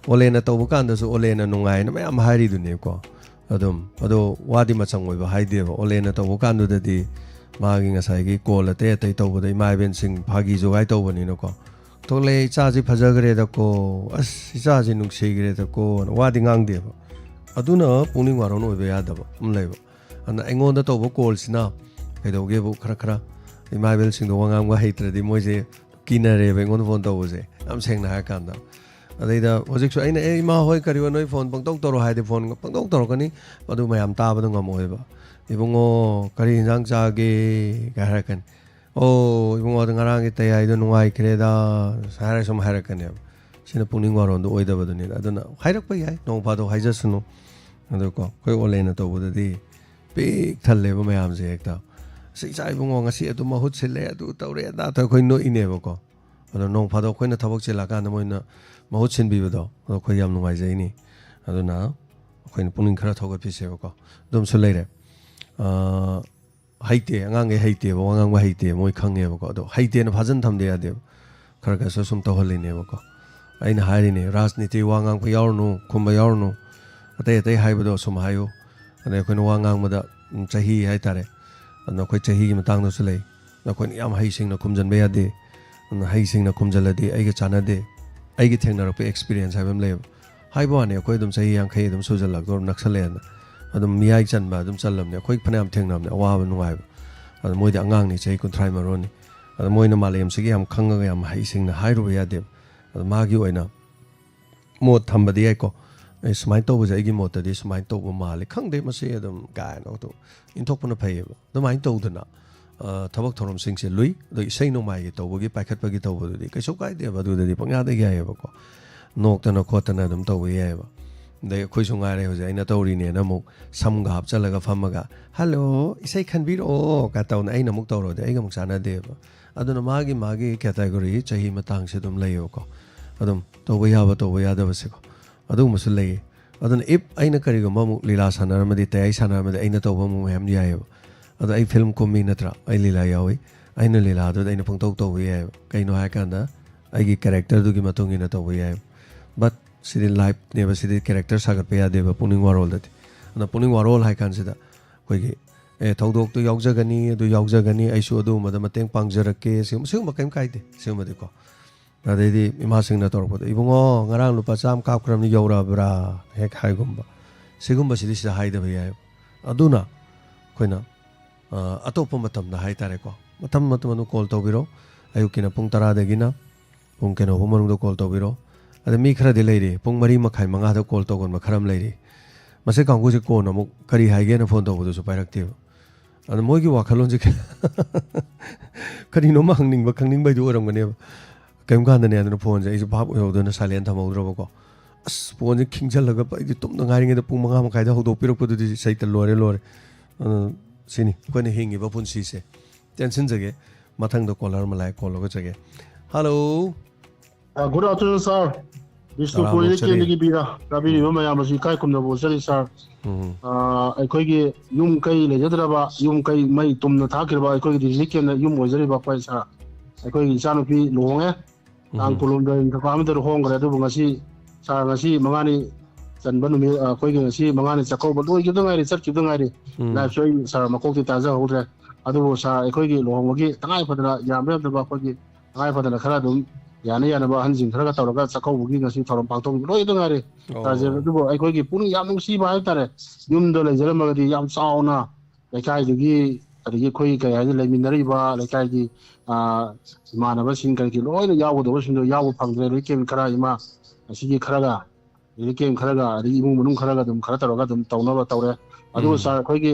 ꯑꯣꯂꯦꯅ ꯇꯧꯕ ꯀꯥꯟꯗꯁꯨ ꯑꯣꯂꯦꯅ ꯅꯨꯡꯉꯥꯏꯅ ꯃꯌꯥꯝ ꯍꯥꯏꯔꯤꯗꯨꯅꯦꯕꯀꯣ꯫ ꯑꯗꯨꯝ ꯑꯗꯣ ꯋꯥꯗꯤ ꯃꯆꯪ ꯑꯣꯏꯕ ꯍꯥꯏꯗꯦꯕ꯫ ꯑꯣꯂꯦꯅ ꯇꯧꯕ ꯀꯥꯟꯗꯨꯗꯗꯤ ꯃꯥꯒꯤ ꯉꯁꯥꯏꯒꯤ ꯀꯣꯜ ꯑꯇꯩ ꯑꯇꯩ ꯇꯧꯕꯗ ꯏꯃꯥ ꯏꯕꯦꯟꯁꯤꯡ ꯐꯥꯒꯤ ꯖꯨꯒꯥꯏ ꯇꯧꯕꯅꯤꯅꯀꯣ꯫ "ꯊꯣꯛꯂꯛꯑꯦ, ꯏꯆꯥꯁꯤ ꯐꯖꯈ꯭ꯔꯦꯗꯀꯣ, ꯑꯁ, ꯏꯆꯥꯁꯤ ꯅꯨꯡꯁꯤꯈ꯭ꯔꯦꯗꯀꯣꯅ" ꯋꯥꯗꯤ ꯉꯥꯡꯗꯦꯕ꯫ ꯑꯗꯨꯅ ꯄꯨꯛꯅꯤꯡ ꯋꯥꯔꯣꯟ ꯑꯣꯏꯕ ꯌꯥꯗꯕ ꯑꯃ ꯂꯩꯕ꯫ ꯑꯗꯨꯅ ꯑꯩꯉꯣꯟꯗ ꯇꯧꯕ ꯀꯣꯜꯁꯤꯅ ꯀꯩꯗꯧꯒꯦꯕꯨ, ꯈꯔ ꯈꯔ ꯏꯃꯥ ꯏꯕꯦꯜꯁꯤꯡꯗꯣ ꯋꯥ ꯉꯥꯡꯕ ꯍꯩꯇ꯭ꯔꯗꯤ ꯃꯣꯏꯁꯦ ꯀꯤꯅꯔꯦꯕ ꯑꯩꯉꯣꯟꯗ ꯐꯣꯟ ꯇꯧꯕꯁꯦ, ꯌꯥꯝ ꯁꯦꯡꯅ ꯍꯥꯏꯔꯀꯥꯟꯗ꯫ ꯑꯗꯩꯗ ꯍꯧꯖꯤꯛꯁꯨ ꯑꯩꯅ, "ꯑꯦ, ꯏꯃꯥ ꯍꯣꯏ, ꯀꯔꯤ ꯍꯣꯏ, ꯅꯣꯏ ꯐꯣꯟ ꯄꯪꯇꯧ ꯇꯧꯔꯣ" ꯍꯥꯏꯗꯤ ꯐꯣꯟ ꯄꯪꯇꯧ ꯇꯧꯔꯛꯀꯅꯤ, ꯃꯗꯨ ꯃꯌꯥꯝ ꯇꯥꯕꯗꯣ ꯉꯝꯃꯣꯏꯕ꯫ "ꯏꯕꯨꯡꯉꯣ, ꯀꯔꯤ ꯌꯦꯟꯖꯥꯡ ꯆꯥꯒꯦ?" ꯀꯥꯏ ꯍꯥꯏꯔꯛꯀꯅꯤ꯫ "ꯑꯣ, ꯏꯕꯨꯡꯉꯣ, ꯑꯗꯣ ꯉꯔꯥꯡꯒꯤ ꯇꯌꯥꯏꯗꯣ ꯅꯨꯡꯉꯥꯏꯈ꯭ꯔꯦꯗ" ꯍꯥꯏꯔ ꯁꯨꯝ ꯍꯥꯏꯔꯛꯀꯅꯦꯕ꯫ ꯁꯤꯅ ꯄꯨꯛꯅꯤꯡ ꯋꯥꯔꯣꯟꯗꯣ ꯑꯣꯏꯗꯕꯗꯨꯅꯤꯗ꯫ ꯑꯗꯨꯅ ꯍꯥꯏꯔꯛꯄ ꯌꯥꯏ, ꯅꯣꯡ ꯐꯥꯗꯣꯛ ꯍꯥꯏꯖꯁꯅꯨ꯫ ꯑꯗꯨꯀꯣ, ꯑꯩꯈꯣꯏ ꯑꯣꯂꯦꯟꯅ ꯇꯧꯕꯗꯗꯤ ꯄꯤꯛ ꯊꯜꯂꯦꯕ ꯃꯌꯥꯝꯁꯦ ꯍꯦꯛꯇ꯫ "ꯑꯁ, ꯏꯆꯥ ꯏꯕꯨꯡꯉꯣ, ꯉꯁꯤ ꯑꯗꯨ ꯃꯍꯨꯠ ꯁꯤꯜꯂꯦ, ꯑꯗꯨ ꯇꯧꯔꯦ, ꯑꯗꯥ ꯇꯧꯔꯦ", ꯑꯩꯈꯣꯏ ꯅꯣꯛꯏꯅꯦꯕꯀꯣ꯫ ꯑꯗꯣ ꯅꯣꯡ ꯐꯥꯗꯣꯛ ꯑꯩꯈꯣꯏꯅ ꯊꯕꯛ ꯆꯤꯜꯂꯛꯑꯀꯥꯟꯗ ꯃꯣꯏꯅ ꯃꯍꯨꯠ ꯁꯤꯟꯕꯤꯕꯗꯣ, ꯑꯗꯣ ꯑꯩꯈꯣꯏ ꯌꯥꯝ ꯅꯨꯡꯉꯥꯏꯖꯩꯅꯤ꯫ ꯑꯗꯨꯅ ꯑꯩꯈꯣꯏꯅ ꯄꯨꯛꯅꯤꯡ ꯈꯔ ꯊꯧꯒꯠꯄꯤꯁꯦꯕꯀꯣ꯫ ꯑꯗꯨꯝꯁꯨ ꯂꯩꯔꯦ꯫ ꯑꯥ, ꯍꯩꯇꯦ, ꯑꯉꯥꯡꯈꯩ ꯍꯩꯇꯦꯕ, ꯋꯥ ꯉꯥꯡꯕ ꯍꯩꯇꯦ, ꯃꯣꯏ ꯈꯪꯉꯦꯕꯀꯣ꯫ ꯑꯗꯣ ꯍꯩꯇꯦꯅ ꯐꯥꯖꯤꯟ ꯊꯝꯗ ꯌꯥꯗꯦꯕ꯫ ꯈꯔ ꯈꯔꯁꯨ ꯁꯨꯝ ꯇꯧꯍꯜꯂꯤꯅꯦꯕꯀꯣ꯫ ꯑꯩꯅ ꯍꯥꯏꯔꯤꯅꯦ, "ꯔꯥꯖꯅꯤꯇꯤ ꯋꯥ ꯉꯥꯡꯕ ꯌꯥꯎꯔꯨꯅꯨ, ꯈꯨꯝꯕ ꯌꯥꯎꯔꯨꯅꯨ, ꯑꯇꯩ ꯑꯇꯩ ꯍꯥꯏꯕꯗꯣ ꯁꯨꯝ ꯍꯥꯏꯌꯨ"꯫ ꯑꯗꯩ ꯑꯩꯈꯣꯏꯅ ꯋꯥ ꯉꯥꯡꯕꯗ, ꯎꯝ, ꯆꯍꯤ ꯍꯥꯏꯇꯥꯔꯦ, ꯑꯗꯨꯅ ꯑꯩꯈꯣꯏ ꯆꯍꯤꯒꯤ ꯃꯇꯥꯡꯗꯁꯨ ꯂꯩ꯫ ꯑꯗꯣ ꯑꯩꯈꯣꯏꯅ ꯌꯥꯝ ꯍꯩꯁꯤꯡꯅ ꯈꯨꯝꯖꯤꯟꯕ ꯌꯥꯗꯦ꯫ ꯑꯗꯨꯅ ꯍꯩꯁꯤꯡꯅ ꯈꯨꯝꯖꯤꯜꯂꯗꯤ ꯑꯩꯒ ꯆꯥꯟꯅꯗꯦ꯫ ꯑꯩꯒꯤ ꯊꯦꯡꯅꯔꯛꯄ ꯑꯦꯛꯁꯄꯤꯔꯤꯌꯦꯟꯁ ꯍꯥꯏꯕ ꯑꯃ ꯂꯩꯌꯦꯕ꯫ ꯍꯥꯏꯕ ꯋꯥꯅꯤ, ꯑꯩꯈꯣꯏ ꯑꯗꯨꯝ ꯆꯍꯤ ꯌꯥꯡꯈꯩ ꯑꯗꯨꯝ ꯁꯨꯖꯜꯂꯛꯇꯧꯔ ꯅꯛꯁꯜꯂꯛꯑꯦꯅ꯫ ꯑꯗꯨꯝ ꯃꯤꯌꯥꯏ ꯆꯟꯕ ꯑꯗꯨꯝ ꯆꯜꯂꯝꯅꯦ꯫ ꯑꯩꯈꯣꯏ ꯐꯅꯌꯥꯝ ꯊꯦꯡꯅꯕꯅꯦ, ꯑꯋꯥꯕ ꯅꯨꯡꯉꯥꯏꯕ꯫ ꯑꯗꯣ ꯃꯣꯏꯗꯤ ꯑꯉꯥꯡꯅꯤ, ꯆꯍꯤ ꯀꯨꯟꯊ꯭ꯔꯥ ꯃꯔꯣꯟꯅꯤ꯫ ꯑꯗꯣ ꯃꯣꯏꯅ ꯃꯥꯂꯦꯝꯁꯤꯒꯤ ꯌꯥꯝ ꯈꯪꯉꯒ ꯌꯥꯝ ꯍꯩꯁꯤꯡꯅ ꯍꯥꯏꯔꯨꯕ ꯌꯥꯗꯦꯕ꯫ ꯑꯗꯣ ꯃꯥꯒꯤ ꯑꯣꯏꯅ ꯃꯣꯠ ꯊꯝꯕꯗꯤ ꯌꯥꯏꯀꯣ꯫ ꯑꯦ, ꯁꯨꯃꯥꯏꯅ ꯇꯧꯕꯁꯦ ꯑꯩꯒꯤ ꯃꯣꯠꯇꯗꯤ ꯁꯨꯃꯥꯏꯅ ꯇꯧꯕ ꯃꯥꯜꯂꯤ, ꯈꯪꯗꯦ ꯃꯁꯤ ꯑꯗꯨꯝ ꯀꯥꯏꯅ ꯑꯗꯨꯝ ꯏꯟꯊꯣꯛꯄꯅ ꯐꯩꯌꯦꯕ꯫ ꯑꯗꯨꯃꯥꯏꯅ ꯇꯧꯗꯅ, ꯑ, ꯊꯕꯛ ꯊꯧꯔꯝꯁꯤꯡꯁꯦ ꯂꯨꯏ꯫ ꯑꯗꯣ ꯏꯁꯩ ꯅꯣꯡꯃꯥꯏꯒꯤ ꯇꯧꯕꯒꯤ, ꯄꯥꯏꯈꯠꯄꯒꯤ ꯇꯧꯕꯗꯨꯗꯤ ꯀꯩꯁꯨ ꯀꯥꯏꯗꯦꯕ, ꯑꯗꯨꯗꯗꯤ ꯄꯪꯌꯥꯗ ꯌꯥꯏꯌꯦꯕꯀꯣ, ꯅꯣꯛꯇꯅ ꯈꯣꯠꯇꯅ ꯑꯗꯨꯝ ꯇꯧꯕ ꯌꯥꯏꯌꯦꯕ꯫ ꯑꯗꯩ ꯑꯩꯈꯣꯏꯁꯨ ꯉꯥꯏꯔꯦ, ꯍꯧꯖꯤꯛ ꯑꯩꯅ ꯇꯧꯔꯤꯅꯦꯅ ꯑꯃꯨꯛ ꯁꯝꯒ ꯍꯥꯞꯆꯜꯂꯒ ꯐꯝꯃꯒ, "ꯍꯜꯂꯣ, ꯏꯁꯩ ꯈꯟꯕꯤꯔꯛꯑꯣ" ꯀ ꯇꯧꯅ ꯑꯩꯅ ꯑꯃꯨꯛ ꯇꯧꯔꯗꯤ ꯑꯩꯒ ꯑꯃꯨꯛ ꯆꯥꯟꯅꯗꯦꯕ꯫ ꯑꯗꯨꯅ ꯃꯥꯒꯤ ꯃꯥꯒꯤ ꯀꯦꯇꯥꯒꯣꯔꯤ, ꯆꯍꯤ ꯃꯇꯥꯡꯁꯦ ꯑꯗꯨꯝ ꯂꯩꯌꯦꯕꯀꯣ꯫ ꯑꯗꯨꯝ ꯇꯧꯕ ꯌꯥꯕ ꯇꯧꯕ ꯌꯥꯗꯕꯁꯦꯀꯣ, ꯑꯗꯨꯒꯨꯝꯕꯁꯨ ꯂꯩꯌꯦ꯫ ꯑꯗꯨꯅ if ꯑꯩꯅ ꯀꯔꯤꯒꯨꯝꯕ ꯑꯃꯨꯛ ꯂꯤꯂꯥ ꯁꯥꯟꯅꯔꯝꯃꯗꯤ, ꯇꯌꯥꯏ ꯁꯥꯟꯅꯔꯝꯃꯗꯤ ꯑꯩꯅ ꯇꯧꯕ ꯑꯃꯨꯛ ꯃꯌꯥꯝ ꯌꯥꯏꯌꯦꯕ꯫ ꯑꯗꯣ ꯑꯩ ꯐꯤꯂꯝ ꯀꯨꯝꯃꯤ ꯅꯠꯇ꯭ꯔꯥ, ꯑꯩ ꯂꯤꯂꯥ ꯌꯥꯎꯏ, ꯑꯩꯅ ꯂꯤꯂꯥꯗꯨꯗ ꯑꯩꯅ ꯄꯪꯇꯧ ꯇꯧꯕ ꯌꯥꯏꯌꯦꯕ꯫ ꯀꯩꯅꯣ ꯍꯥꯏꯀꯥꯟꯗ ꯑꯩꯒꯤ ꯀꯦꯔꯦꯛꯇꯔꯗꯨꯒꯤ ꯃꯇꯨꯡ ꯏꯟꯅ ꯇꯧꯕ ꯌꯥꯏꯌꯦꯕ꯫ But ꯁꯤꯗꯤ ꯂꯥꯏꯐꯅꯦꯕ, ꯁꯤꯗꯤ ꯀꯦꯔꯦꯛꯇꯔ ꯁꯥꯒꯠꯄ ꯌꯥꯗꯦꯕ ꯄꯨꯛꯅꯤꯡ ꯋꯥꯔꯣꯜꯗꯗꯤ꯫ ꯑꯗꯨꯅ ꯄꯨꯛꯅꯤꯡ ꯋꯥꯔꯣꯜ ꯍꯥꯏ ꯀꯥꯟꯁꯤꯗ ꯑꯩꯈꯣꯏꯒꯤ, ꯑꯦ, ꯊꯧꯗꯣꯛꯇꯨ ꯌꯥꯎꯖꯒꯅꯤ, ꯑꯗꯨ ꯌꯥꯎꯖꯒꯅꯤ, ꯑꯩꯁꯨ ꯑꯗꯨꯒꯨꯝꯕꯗ ꯃꯇꯦꯡ ꯄꯥꯡꯖꯔꯛꯀꯦ, ꯁꯤꯒꯨꯝꯕ, ꯁꯤꯒꯨꯝꯕ ꯀꯩꯝ ꯀꯥꯏꯗꯦ ꯁꯤꯒꯨꯝꯕꯗꯤꯀꯣ꯫ ꯑꯗꯩꯗꯤ ꯏꯃꯥꯁꯤꯡꯅ ꯇꯧꯔꯛꯄꯗ, "ꯏꯕꯨꯡꯉꯣ, ꯉꯔꯥꯡ ꯂꯨꯄꯥ ꯆꯥꯝꯃ ꯀꯥꯞꯈ꯭ꯔꯕꯅꯤ, ꯌꯧꯔꯛꯑꯕ꯭ꯔꯥ?" ꯍꯦꯛ ꯍꯥꯏꯒꯨꯝꯕ꯫ ꯁꯤꯒꯨꯝꯕꯁꯤꯗꯤ ꯁꯤꯗ ꯍꯥꯏꯗꯕ ꯌꯥꯏ꯫ ꯑꯗꯨꯅ ꯑꯩꯈꯣꯏꯅ, ꯑ, ꯑꯇꯣꯞꯄ ꯃꯇꯝꯗ ꯍꯥꯏ ꯇꯥꯔꯦꯀꯣ, ꯃꯇꯝ ꯃꯇꯝ ꯑꯗꯨꯝ ꯀꯣꯜ ꯇꯧꯕꯤꯔꯣ꯫ ꯑꯌꯨꯛꯀꯤꯅ ꯄꯨꯡ ꯇꯔꯥꯗꯒꯤꯅ ꯄꯨꯡ ꯀꯩꯅꯣ ꯐꯥꯎ ꯃꯅꯨꯡꯗ ꯀꯣꯜ ꯇꯧꯕꯤꯔꯣ꯫ ꯑꯗ ꯃꯤ ꯈꯔꯗꯤ ꯂꯩꯔꯤ, ꯄꯨꯡ ꯃꯔꯤ ꯃꯈꯥꯏ, ꯃꯉꯥꯗ ꯀꯣꯜ ꯇꯧꯒꯟꯕ ꯈꯔ ꯑꯃ ꯂꯩꯔꯤ꯫ ꯃꯁꯤ ꯀꯥꯡꯕꯨꯁꯦ ꯀꯣꯟꯅ ꯑꯃꯨꯛ ꯀꯔꯤ ꯍꯥꯏꯒꯦꯅ ꯐꯣꯟ ꯇꯧꯕꯗꯨꯁꯨ ꯄꯥꯏꯔꯛꯇꯦꯕ꯫ ꯑꯗ ꯃꯣꯏꯒꯤ ꯋꯥꯈꯜꯂꯣꯟꯁꯦ ꯀꯔꯤꯅꯣꯝꯃ ꯍꯪꯅꯤꯡꯕ, ꯈꯪꯅꯤꯡꯕꯩꯗꯨ ꯑꯣꯏꯔꯝꯒꯅꯦꯕ꯫ ꯀꯔꯤꯝ ꯀꯥꯟꯗꯅꯦ ꯑꯗꯨꯅ ꯐꯣꯟꯁꯦ ꯑꯩꯁꯨ ꯚꯥꯞ ꯑꯣꯏꯍꯧꯗꯅ ꯁꯥꯏꯂꯦꯟ ꯊꯝꯍꯧꯗ꯭ꯔꯕꯀꯣ꯫ ꯑꯁ, ꯐꯣꯟꯁꯦ ꯈꯤꯡꯖꯜꯂꯒ ꯑꯩꯗꯤ ꯇꯨꯝꯗ ꯉꯥꯏꯔꯤꯉꯩꯗ ꯄꯨꯡ ꯃꯉꯥ ꯃꯈꯥꯏꯗ ꯍꯧꯗꯣꯛꯄꯤꯔꯛꯄꯗꯨꯗꯤ ꯁꯩꯇ ꯂꯣꯏꯔꯦ, ꯂꯣꯏꯔꯦ꯫ ꯑꯗꯨꯅ ꯁꯤꯅꯤ ꯑꯩꯈꯣꯏꯅ ꯍꯤꯡꯉꯤꯕ ꯄꯨꯟꯁꯤꯁꯦ꯫ ꯇꯦꯟꯁꯤꯟꯖꯒꯦ꯫ ꯃꯊꯪꯗ ꯀꯣꯂꯔ ꯑꯃ ꯂꯥꯛꯑꯦ, ꯀꯣꯜ ꯂꯧꯒꯖꯒꯦ꯫ ꯍꯜꯂꯣ꯫ ꯑ, good afternoon, sir. ꯕꯤꯁꯅꯨꯄꯨꯔ ꯇꯔꯥꯃꯨꯛ ꯆꯠꯂꯤ꯫ ꯀꯦꯟꯗꯒꯤ ꯕꯤꯔꯥ꯫ ꯇꯥꯕꯤꯔꯤꯕ ꯎꯝ꯫ ꯃꯌꯥꯝ ꯑꯁꯤ ꯏꯀꯥꯏ ꯈꯨꯝꯅꯕ ꯎꯠꯆꯔꯤ, sir꯫ ꯎꯝ꯫ ꯑ, ꯑꯩꯈꯣꯏꯒꯤ ꯌꯨꯝ ꯀꯩ ꯂꯩꯖꯗ꯭ꯔꯕ, ꯌꯨꯝ ꯀꯩ ꯃꯩ ꯇꯨꯝꯅ ꯊꯥꯈꯤꯕ ꯑꯩꯈꯣꯏꯒꯤ ꯔꯤꯂꯤꯐ ꯀꯦꯝꯗ ꯌꯨꯝ ꯑꯣꯏꯖꯔꯤꯕ ꯑꯩꯈꯣꯏ, sir꯫ ꯑꯩꯈꯣꯏꯒꯤ ꯏꯆꯥꯅꯨꯄꯤ ꯂꯨꯍꯣꯡꯉꯦ꯫ ꯇꯥꯡ ꯎꯝ꯫ ꯀꯨꯟꯍꯨꯝꯗꯣꯏ ꯅꯤꯡꯊꯧꯀꯥꯕ ꯅꯨꯃꯤꯠꯇ ꯂꯨꯍꯣꯡꯈ꯭ꯔꯦ꯫ ꯑꯗꯨꯕꯨ ꯉꯁꯤ, sir, ꯉꯁꯤ ꯃꯉꯥꯅꯤ ꯆꯟꯕ ꯅꯨꯃꯤꯠ, ꯑ, ꯑꯩꯈꯣꯏꯒꯤ ꯉꯁꯤ ꯃꯉꯥꯅꯤ ꯆꯥꯛꯀꯧꯕ ꯂꯣꯏꯈꯤꯕꯗ ꯉꯥꯏꯔꯤ, ꯆꯠꯈꯤꯕꯗ ꯉꯥꯏꯔꯤ꯫ ꯎꯝ꯫ Live-ꯁꯨ ꯑꯩ, sir, ꯃꯀꯣꯛꯇꯤ ꯇꯥꯖꯍꯧꯗ꯭ꯔꯦ꯫ ꯑꯗꯨꯕꯨ, sir, ꯑꯩꯈꯣꯏꯒꯤ ꯂꯨꯍꯣꯡꯕꯒꯤ ꯇꯉꯥꯏ ꯐꯗꯅ ꯌꯥꯝꯕ ꯌꯥꯝꯗꯕ ꯑꯩꯈꯣꯏꯒꯤ ꯇꯉꯥꯏ ꯐꯗꯅ ꯈꯔ ꯑꯗꯨꯝ ꯌꯥꯅ ꯌꯥꯅꯕ ꯑꯍꯟꯁꯤꯡ ꯈꯔꯒ ꯇꯧꯔꯒ ꯆꯥꯛꯀꯧꯕꯒꯤ ꯉꯁꯤ ꯊꯧꯔꯝ ꯄꯥꯡꯊꯣꯛꯈꯤꯕ ꯂꯣꯏꯗ ꯉꯥꯏꯔꯤ꯫ ꯑꯣ꯫ Sir-ꯁꯦ, ꯑꯗꯨꯕꯨ ꯑꯩꯈꯣꯏꯒꯤ ꯄꯨꯛꯅꯤꯡ ꯌꯥꯝ ꯅꯨꯡꯁꯤꯕ ꯍꯥꯏꯕ ꯇꯥꯔꯦ꯫ ꯌꯨꯝꯗ ꯂꯩꯖꯔꯝꯃꯒꯗꯤ ꯌꯥꯝ ꯆꯥꯎꯅ ꯂꯩꯀꯥꯏꯗꯨꯒꯤ, ꯑꯗꯒꯤ ꯑꯩꯈꯣꯏ ꯀꯔꯤ ꯍꯥꯏꯅꯤ, ꯂꯩꯃꯤꯟꯅꯔꯤꯕ ꯂꯩꯀꯥꯏꯒꯤ, ꯑ, ꯏꯃꯥꯟꯅꯕꯁꯤꯡ ꯀꯔꯤ ꯀꯔꯤ ꯂꯣꯏꯅ ꯌꯥꯎꯒꯗꯧꯕꯁꯤꯡꯗꯣ ꯌꯥꯎꯕ ꯐꯪꯗ꯭ꯔꯦ꯫ ꯂꯣꯏ ꯀꯦꯝ ꯈꯔ ꯏꯃꯥ ꯑꯁꯤꯒꯤ ꯈꯔꯒ ꯔꯤꯂꯤꯐ ꯀꯦꯝ ꯈꯔꯒ, ꯑꯗꯒꯤ ꯏꯃꯨꯡ ꯃꯅꯨꯡ ꯈꯔꯒ ꯑꯗꯨꯝ ꯈꯔ ꯇꯧꯔꯒ ꯑꯗꯨꯝ ꯇꯧꯅꯕ ꯇꯧꯔꯦ꯫ ꯑꯗꯨꯒ ꯎꯝ꯫ ꯁꯥꯔ, ꯑꯩꯈꯣꯏꯒꯤ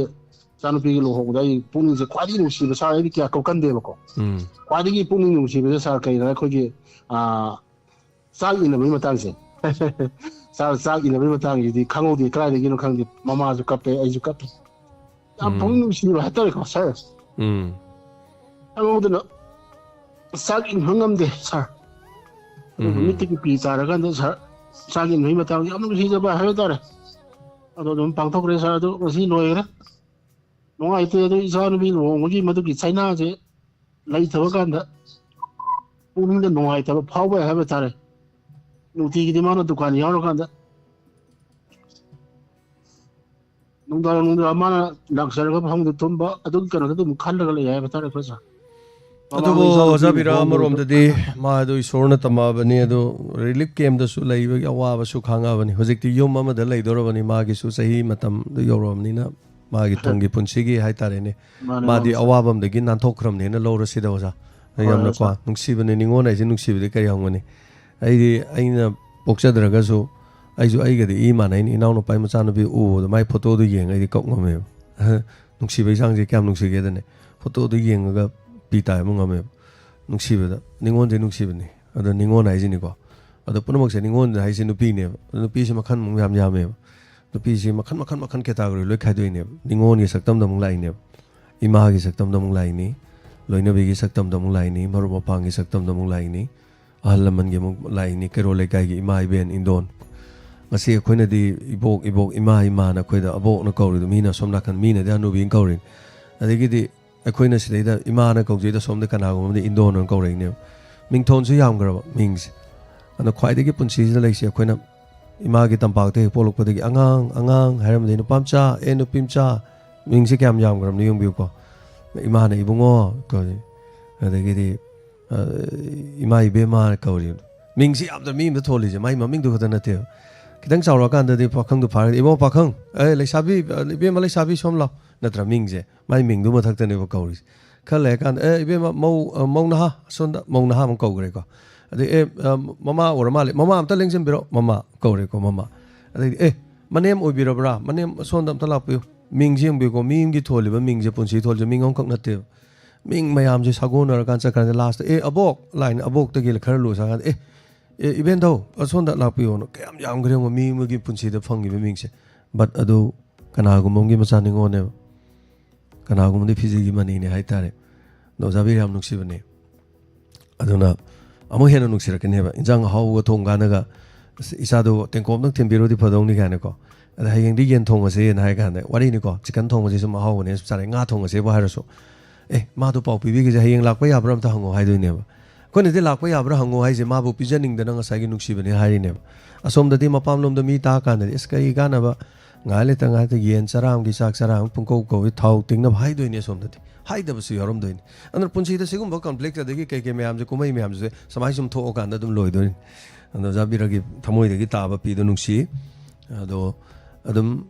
ꯏꯆꯥꯅꯨꯄꯤꯒꯤ ꯂꯨꯍꯣꯡꯕꯗ ꯑꯩ ꯄꯨꯛꯅꯤꯡꯁꯦ ꯈ꯭ꯋꯥꯏꯗꯒꯤ ꯅꯨꯡꯁꯤꯕ, ꯁꯥꯔ, ꯑꯩꯗꯤ ꯀꯌꯥ ꯀꯞꯀꯟꯗꯦꯕꯀꯣ꯫ ꯎꯝ꯫ ꯈ꯭ꯋꯥꯏꯗꯒꯤ ꯄꯨꯛꯅꯤꯡ ꯅꯨꯡꯁꯤꯕꯁꯦ, ꯁꯥꯔ, ꯀꯩꯅꯣ, ꯑꯩꯈꯣꯏꯒꯤ, ꯑꯥ, ꯆꯥꯛ ꯏꯟꯅꯕꯒꯤ ꯃꯇꯥꯡꯁꯦ꯫ ꯁꯥꯔ, ꯆꯥꯛ ꯏꯟꯅꯕꯒꯤ ꯃꯇꯥꯡꯁꯤꯗꯤ ꯈꯪꯍꯧꯗꯦ, ꯀꯗꯥꯏꯗꯒꯤꯅꯣ ꯈꯪꯗꯦ, ꯃꯃꯥꯁꯨ ꯀꯞꯄꯦ, ꯑꯩꯁꯨ ꯀꯞꯄꯦ꯫ ꯌꯥꯝ ꯎꯝ꯫ ꯄꯨꯛꯅꯤꯡ ꯅꯨꯡꯁꯤꯕ ꯍꯥꯏꯇꯥꯔꯦꯀꯣ, ꯁꯥꯔ꯫ ꯎꯝ꯫ ꯈꯪꯍꯧꯗꯅ ꯆꯥꯛ ꯏꯟꯕ ꯉꯝꯗꯦ, ꯁꯥꯔ꯫ ꯑꯗꯨꯕꯨ ꯎꯝ꯫ ꯃꯤꯠꯇꯒꯤ ꯄꯤ ꯇꯥꯔꯀꯥꯟꯗ, ꯁꯥꯔ, ꯆꯥꯛ ꯏꯟꯕꯒꯤ ꯃꯇꯥꯡꯁꯦ ꯌꯥꯝ ꯅꯨꯡꯁꯤꯖꯕ ꯍꯥꯏꯕ ꯇꯥꯔꯦ꯫ ꯑꯗꯣ ꯑꯗꯨꯝ ꯄꯥꯡꯊꯣꯛꯈ꯭ꯔꯦ, ꯁꯥꯔ꯫ ꯑꯗꯣ ꯉꯁꯤ ꯂꯣꯏꯈ꯭ꯔꯦ꯫ ꯅꯨꯡꯉꯥꯏꯇꯦ꯫ ꯑꯗꯨ ꯏꯆꯥꯅꯨꯄꯤ ꯂꯨꯍꯣꯡꯕꯒꯤ ꯃꯗꯨꯒꯤ ꯆꯩꯅꯥꯁꯦ ꯂꯩꯇꯕ ꯀꯥꯟꯗ ꯄꯨꯛꯅꯤꯡꯗ ꯅꯨꯡꯉꯥꯏꯇꯕ ꯐꯥꯎꯕ ꯍꯥꯏꯕ ꯇꯥꯔꯦ꯫ ꯅꯨꯡꯇꯤꯒꯤꯗꯤ ꯃꯥꯅ ꯗꯨꯀꯥꯟ ꯌꯥꯎꯔꯀꯥꯟꯗ ꯅꯨꯡꯗꯥꯡ ꯅꯨꯡꯗꯥꯡ ꯃꯥꯅ ꯂꯥꯛꯆꯔꯒ ꯐꯃꯨꯡꯗ ꯇꯨꯝꯕ, ꯑꯗꯨꯒꯤ ꯀꯩꯅꯣꯗ ꯑꯗꯨꯝ ꯈꯜꯂꯒ ꯂꯩ ꯍꯥꯏꯕ ꯇꯥꯔꯦ ꯑꯩꯈꯣꯏꯁꯦ꯫ ꯃꯃꯥꯡꯗ ꯑꯗꯨꯕꯨ ꯏꯆꯥꯅꯨꯄꯤ ꯑꯣꯖꯥ ꯕꯤꯔꯥ, ꯂꯨꯍꯣꯡꯕꯗꯣ ꯑꯃꯔꯣꯝꯗꯗꯤ ꯃꯥ ꯑꯗꯨ ꯏꯁꯣꯔꯅ ꯇꯝꯃꯛꯑꯕꯅꯤ꯫ ꯑꯗꯨ ꯔꯤꯂꯤꯐ ꯀꯦꯝꯗꯁꯨ ꯂꯩꯕꯒꯤ ꯑꯋꯥꯕꯁꯨ ꯈꯥꯡꯉꯛꯑꯕꯅꯤ꯫ ꯍꯧꯖꯤꯛꯇꯤ ꯌꯨꯝ ꯑꯃꯗ ꯂꯩꯗꯧꯔꯕꯅꯤ꯫ ꯃꯥꯒꯤꯁꯨ ꯆꯍꯤ ꯃꯇꯝꯗꯨ ꯌꯧꯔꯛꯑꯕꯅꯤꯅ, ꯃꯥꯒꯤ ꯇꯨꯡꯒꯤ ꯄꯨꯟꯁꯤꯒꯤ ꯍꯥꯏꯇꯥꯔꯦꯅꯦ꯫ ꯃꯥꯅꯦ, ꯃꯥꯗꯤ ꯃꯥꯅꯦ, ꯁꯥꯔ꯫ ꯑꯋꯥꯕ ꯑꯃꯗꯒꯤ ꯅꯥꯟꯊꯣꯛꯈ꯭ꯔꯕꯅꯦꯅ ꯂꯧꯔꯁꯤꯗ, ꯑꯣꯖꯥ꯫ ꯑꯩ ꯍꯣꯏ, ꯍꯣꯏ, ꯌꯥꯝꯅꯀꯣ ꯁꯥꯔ꯫ ꯅꯨꯡꯁꯤꯕꯅꯦ꯫ ꯅꯤꯉꯣꯜ ꯍꯥꯏꯁꯦ ꯅꯨꯡꯁꯤꯕꯗꯤ ꯀꯔꯤ ꯍꯪꯒꯅꯤ? ꯑꯩꯗꯤ, ꯑꯩꯅ ꯄꯣꯛꯆꯗ꯭ꯔꯒꯁꯨ, ꯑꯩꯁꯨ ꯑꯩꯒꯗꯤ ꯏ ꯃꯥꯟꯅꯩꯅꯤ꯫ ꯏꯅꯥꯎꯅꯨꯄꯥꯒꯤ ꯃꯆꯥꯅꯨꯄꯤ ꯎꯕꯗ ꯃꯥꯏ ꯐꯣꯇꯣꯗꯨ ꯌꯦꯡꯉ ꯑꯩꯗꯤ ꯀꯞ ꯉꯝꯃꯦꯕ꯫ ꯅꯨꯡꯁꯤꯕꯒꯤ ꯆꯥꯡꯁꯦ ꯀꯌꯥꯝ ꯅꯨꯡꯁꯤꯒꯦꯗꯅꯦ, ꯐꯣꯇꯣꯗꯨ ꯌꯦꯡꯉꯒ ꯄꯤ ꯇꯥꯏ ꯑꯃ ꯉꯝꯃꯦꯕ꯫ ꯅꯨꯡꯁꯤꯕꯗ, ꯅꯤꯉꯣꯟꯁꯦ ꯅꯨꯡꯁꯤꯕꯅꯤ꯫ ꯑꯗꯣ ꯅꯤꯉꯣꯟ ꯍꯥꯏꯁꯤꯅꯤꯀꯣ꯫ ꯑꯗꯣ ꯄꯨꯝꯅꯃꯛꯁꯦ ꯅꯤꯉꯣꯟ ꯍꯥꯏꯁꯦ ꯅꯨꯄꯤꯅꯦꯕ꯫ ꯑꯗꯣ ꯅꯨꯄꯤꯁꯦ ꯃꯈꯜ ꯑꯃꯨꯛ ꯌꯥꯝ ꯌꯥꯝꯃꯦꯕ꯫ ꯅꯨꯄꯤꯁꯦ ꯃꯈꯜ, ꯃꯈꯜ, ꯃꯈꯜ category ꯂꯣꯏ ꯈꯥꯏꯗꯣꯛꯏꯅꯦꯕ꯫ ꯅꯤꯉꯣꯟꯒꯤ ꯁꯛꯇꯝꯗ ꯑꯃꯨꯛ ꯂꯥꯛꯏꯅꯦꯕ꯫ ꯏꯃꯥꯒꯤ ꯁꯛꯇꯝꯗ ꯑꯃꯨꯛ ꯂꯥꯛꯏꯅꯤ꯫ ꯂꯣꯏꯅꯕꯤꯒꯤ ꯁꯛꯇꯝꯗ ꯑꯃꯨꯛ ꯂꯥꯛꯏꯅꯤ꯫ ꯃꯔꯨꯞ ꯃꯄꯥꯡꯒꯤ ꯁꯛꯇꯝꯗ ꯑꯃꯨꯛ ꯂꯥꯛꯏꯅꯤ꯫ ꯑꯍꯜ ꯂꯃꯟꯒꯤ ꯑꯃꯨꯛ ꯂꯥꯛꯏꯅꯤ꯫ ꯀꯩꯔꯣꯜ ꯂꯩꯀꯥꯏꯒꯤ ꯏꯃꯥ ꯏꯕꯦꯟ ꯏꯟꯗꯣꯟ꯫ ꯉꯁꯤ ꯑꯩꯈꯣꯏꯅꯗꯤ ꯏꯕꯣꯛ, ꯏꯕꯣꯛ, ꯏꯃꯥ, ꯏꯃꯥꯅ ꯑꯩꯈꯣꯏꯗ ꯑꯕꯣꯛꯅ ꯀꯧꯔꯤꯗꯣ, ꯃꯤꯅ ꯑꯁꯣꯝ ꯅꯥꯀꯟ, ꯃꯤꯅꯗꯤ ꯍꯅꯨꯕꯤꯅ ꯀꯧꯔꯤꯅꯤ꯫ ꯑꯗꯒꯤꯗꯤ ꯑꯩꯈꯣꯏꯅ ꯁꯤꯗꯩꯗ ꯏꯃꯥꯅ ꯀꯧꯖꯩꯗ, ꯁꯣꯝꯗ ꯀꯅꯥꯒꯨꯝꯕ ꯑꯃꯗꯤ ꯏꯟꯗꯣꯟ ꯑꯣꯏꯅ ꯀꯧꯔꯛꯏꯅꯦꯕ꯫ ꯃꯤꯡꯊꯣꯟꯁꯨ ꯌꯥꯝꯈ꯭ꯔꯕ ꯃꯤꯡꯁꯦ꯫ ꯑꯗꯣ ꯈ꯭ꯋꯥꯏꯗꯒꯤ ꯄꯨꯟꯁꯤꯁꯤꯗ ꯂꯩꯁꯦ ꯑꯩꯈꯣꯏꯅ ꯏꯃꯥꯒꯤ ꯇꯝꯄꯥꯛꯇ ꯍꯦꯛ ꯄꯣꯛꯂꯛꯄꯗꯒꯤ "ꯑꯉꯥꯡ, ꯑꯉꯥꯡ" ꯍꯥꯏꯔꯝꯕꯗꯒꯤ "ꯅꯨꯄꯥ ꯃꯆꯥ, ꯑꯦ ꯅꯨꯄꯤ ꯃꯆꯥ", ꯃꯤꯡꯁꯦ ꯀꯌꯥꯝ ꯌꯥꯝꯈ꯭ꯔꯕꯅꯣ ꯌꯦꯡꯕꯤꯌꯨꯀꯣ꯫ ꯏꯃꯥꯅ "ꯏꯕꯨꯡꯉꯣ" ꯀꯧꯔꯤ, ꯑꯗꯒꯤꯗꯤ, ꯑ, "ꯏꯃꯥ ꯏꯕꯦꯝꯃ" ꯀꯧꯔꯤ꯫ ꯃꯤꯡꯁꯦ ꯌꯥꯝꯗ ꯃꯤ ꯑꯃꯗ ꯊꯣꯜꯂꯤꯁꯦ ꯃꯥꯏ ꯃꯃꯤꯡꯗꯨ ꯈꯛꯇ ꯅꯠꯇꯦꯕ꯫ ꯈꯤꯇꯪ ꯆꯥꯎꯔꯛꯑꯀꯥꯟꯗꯗꯤ ꯄꯥꯈꯪꯗꯨ ꯐꯥꯔꯒꯗꯤ "ꯏꯕꯨꯡꯉꯣ ꯄꯥꯈꯪ, ꯑꯦ ꯂꯩꯁꯥꯕꯤ, ꯏꯕꯦꯝꯃ ꯂꯩꯁꯥꯕꯤ ꯁꯣꯝ ꯂꯥꯎ", ꯅꯠꯇ꯭ꯔꯥ? ꯃꯤꯡꯁꯦ ꯃꯥꯏ ꯃꯤꯡꯗꯨ ꯃꯊꯛꯇꯅꯦꯕ ꯀꯧꯔꯤꯁꯦ꯫ ꯈꯔ ꯂꯩꯔꯀꯥꯟꯗ "ꯑꯦ ꯏꯕꯦꯝꯃ ꯃꯧ, ꯑ, ꯃꯧ ꯅꯍꯥ", ꯑꯁꯣꯝꯗ ꯃꯧ ꯅꯍꯥ ꯑꯃ ꯀꯧꯈ꯭ꯔꯦꯀꯣ꯫ ꯑꯗꯩ, "ꯑꯦ, ꯑ, ꯃꯃꯥ ꯑꯣꯏꯔ ꯃꯥꯜꯂꯦ, ꯃꯃꯥ ꯑꯝꯇ ꯂꯦꯡꯁꯤꯟꯕꯤꯔꯣ, ꯃꯃꯥ" ꯀꯧꯔꯦꯀꯣ, "ꯃꯃꯥ"꯫ ꯑꯗꯩꯗꯤ, "ꯑꯦ, ꯃꯅꯦꯝ ꯑꯣꯏꯕꯤꯔꯕ꯭ꯔꯥ? ꯃꯅꯦꯝ, ꯁꯣꯝꯗ ꯑꯝꯇ ꯂꯥꯛꯄꯤꯌꯨ꯫ ꯃꯤꯡꯁꯦ ꯌꯦꯡꯕꯤꯌꯨꯀꯣ, ꯃꯤ ꯑꯃꯒꯤ ꯊꯣꯜꯂꯤꯕ ꯃꯤꯡꯁꯦ, ꯄꯨꯟꯁꯤ ꯊꯣꯜꯁꯦ ꯃꯤꯡ ꯑꯃꯈꯛ ꯅꯠꯇꯦꯕ꯫ ꯃꯤꯡ ꯃꯌꯥꯝꯁꯦ ꯁꯥꯒꯣꯟꯅꯔꯀꯥꯟ ꯆꯠꯈ꯭ꯔꯀꯥꯟꯗ ꯂꯥꯁꯇ, "ꯑꯦ, ꯑꯕꯣꯛ" ꯂꯥꯏꯟ ꯑꯕꯣꯛꯇꯒꯤ ꯈꯔ ꯂꯨꯁꯜꯂꯀꯥꯟꯗ, "ꯑꯦ, ꯑꯦ, ꯏꯕꯦꯟꯙꯧ, ꯑꯁꯣꯝꯗ ꯂꯥꯛꯄꯤꯌꯣꯅ" ꯀꯌꯥꯝ ꯌꯥꯝꯈ꯭ꯔꯦ ꯌꯦꯡꯉꯣ, ꯃꯤ ꯑꯃꯒꯤ ꯄꯨꯟꯁꯤꯗ ꯐꯪꯉꯤꯕ ꯃꯤꯡꯁꯦ꯫ But ꯑꯗꯨ ꯀꯅꯥꯒꯨꯝꯕ ꯑꯃꯒꯤ ꯃꯆꯥ ꯅꯤꯉꯣꯜꯅꯦꯕ, ꯀꯅꯥꯒꯨꯝꯕꯗꯤ ꯐꯤꯖꯤꯒꯤ ꯃꯅꯤꯅꯦ ꯍꯥꯏꯇꯥꯔꯦ꯫ ꯑꯗꯣ ꯑꯣꯖꯥ ꯕꯤꯔ ꯌꯥꯝ ꯅꯨꯡꯁꯤꯕꯅꯦ꯫ ꯑꯗꯨꯅ ꯑꯃꯨꯛ ꯍꯦꯟꯅ ꯅꯨꯡꯁꯤꯔꯛꯀꯅꯦꯕ꯫ ꯏꯟꯖꯥꯡ ꯑꯍꯥꯎꯕꯒ ꯊꯣꯡ ꯀꯥꯟꯗꯒ, "ꯑꯁ, ꯏꯆꯥꯗꯣ ꯇꯦꯡꯀꯣꯠ ꯑꯝꯇꯪ ꯊꯤꯟꯕꯤꯔꯨꯗꯤ ꯐꯗꯧꯅꯤ" ꯀꯥꯏꯅꯀꯣ꯫ ꯑꯗ ꯍꯌꯦꯡꯗꯤ ꯌꯦꯟ ꯊꯣꯡꯉꯁꯦꯅ ꯍꯥꯏ ꯀꯥꯟꯗ, ꯋꯥꯔꯤꯅꯤꯀꯣ, ꯆꯤꯛꯀꯟ ꯊꯣꯡꯕꯁꯦ ꯁꯨꯝ ꯑꯍꯥꯎꯕꯅꯦ ꯁꯨꯝ ꯆꯥꯔꯦ, ꯉꯥ ꯊꯣꯡꯉꯁꯦꯕꯨ ꯍꯥꯏꯔꯁꯨ, "ꯑꯦ, ꯃꯥꯗꯣ ꯄꯥꯎ ꯄꯤꯕꯤꯒꯤꯁꯦ, ꯍꯌꯦꯡ ꯂꯥꯛꯄ ꯌꯥꯕ꯭ꯔꯥ ꯑꯝꯇ ꯍꯪꯉꯣ" ꯍꯥꯏꯗꯣꯏꯅꯦꯕ꯫ ꯑꯩꯈꯣꯏꯅꯗꯤ "ꯂꯥꯛꯄ ꯌꯥꯕ꯭ꯔꯥ ꯍꯪꯉꯣ" ꯍꯥꯏꯁꯦ ꯃꯥꯕꯨ ꯄꯤꯖꯅꯤꯡꯗꯅ ꯉꯁꯥꯏꯒꯤ ꯅꯨꯡꯁꯤꯕꯅꯦ ꯍꯥꯏꯔꯤꯅꯦꯕ꯫ ꯑꯁꯣꯝꯗꯗꯤ ꯃꯄꯥꯝꯂꯣꯝꯗ ꯃꯤ ꯇꯥꯛꯑꯀꯥꯟꯗꯗꯤ, "ꯑꯁ, ꯀꯔꯤ ꯀꯥꯟꯅꯕ, ꯉꯥꯏꯍꯥꯛ ꯂꯩꯇ ꯉꯥꯏꯍꯥꯛꯇ ꯌꯦꯟ ꯆꯔꯥ ꯑꯃꯒꯤ ꯆꯥꯛ ꯆꯔꯥ ꯑꯃ ꯄꯨꯡꯀꯧ ꯀꯧꯏ, ꯊꯥꯎ ꯇꯤꯡꯅꯕ" ꯍꯥꯏꯗꯣꯏꯅꯦ ꯑꯁꯣꯝꯗꯗꯤ꯫ ꯍꯥꯏꯗꯕꯁꯨ ꯌꯥꯎꯔꯝꯗꯣꯏꯅꯤ꯫ ꯑꯗꯨꯅ ꯄꯨꯟꯁꯤꯗ ꯁꯤꯒꯨꯝꯕ ꯀꯟꯐ꯭ꯂꯤꯛ ꯑꯗꯒꯤ ꯀꯩ ꯀꯩ ꯃꯌꯥꯝꯁꯦ, ꯀꯨꯝꯍꯩ ꯃꯌꯥꯝꯁꯦ ꯁꯨꯃꯥꯏꯅ ꯁꯨꯝ ꯊꯣꯛꯑꯀꯥꯟꯗ ꯑꯗꯨꯝ ꯂꯣꯏꯗꯣꯏꯅꯤ꯫ ꯑꯗꯣ ꯑꯣꯖꯥ ꯕꯤꯔꯒꯤ ꯊꯃꯣꯏꯗꯒꯤ ꯇꯥꯕ ꯄꯤꯗꯣ ꯅꯨꯡꯁꯤ꯫ ꯑꯗꯣ ꯑꯗꯨꯝ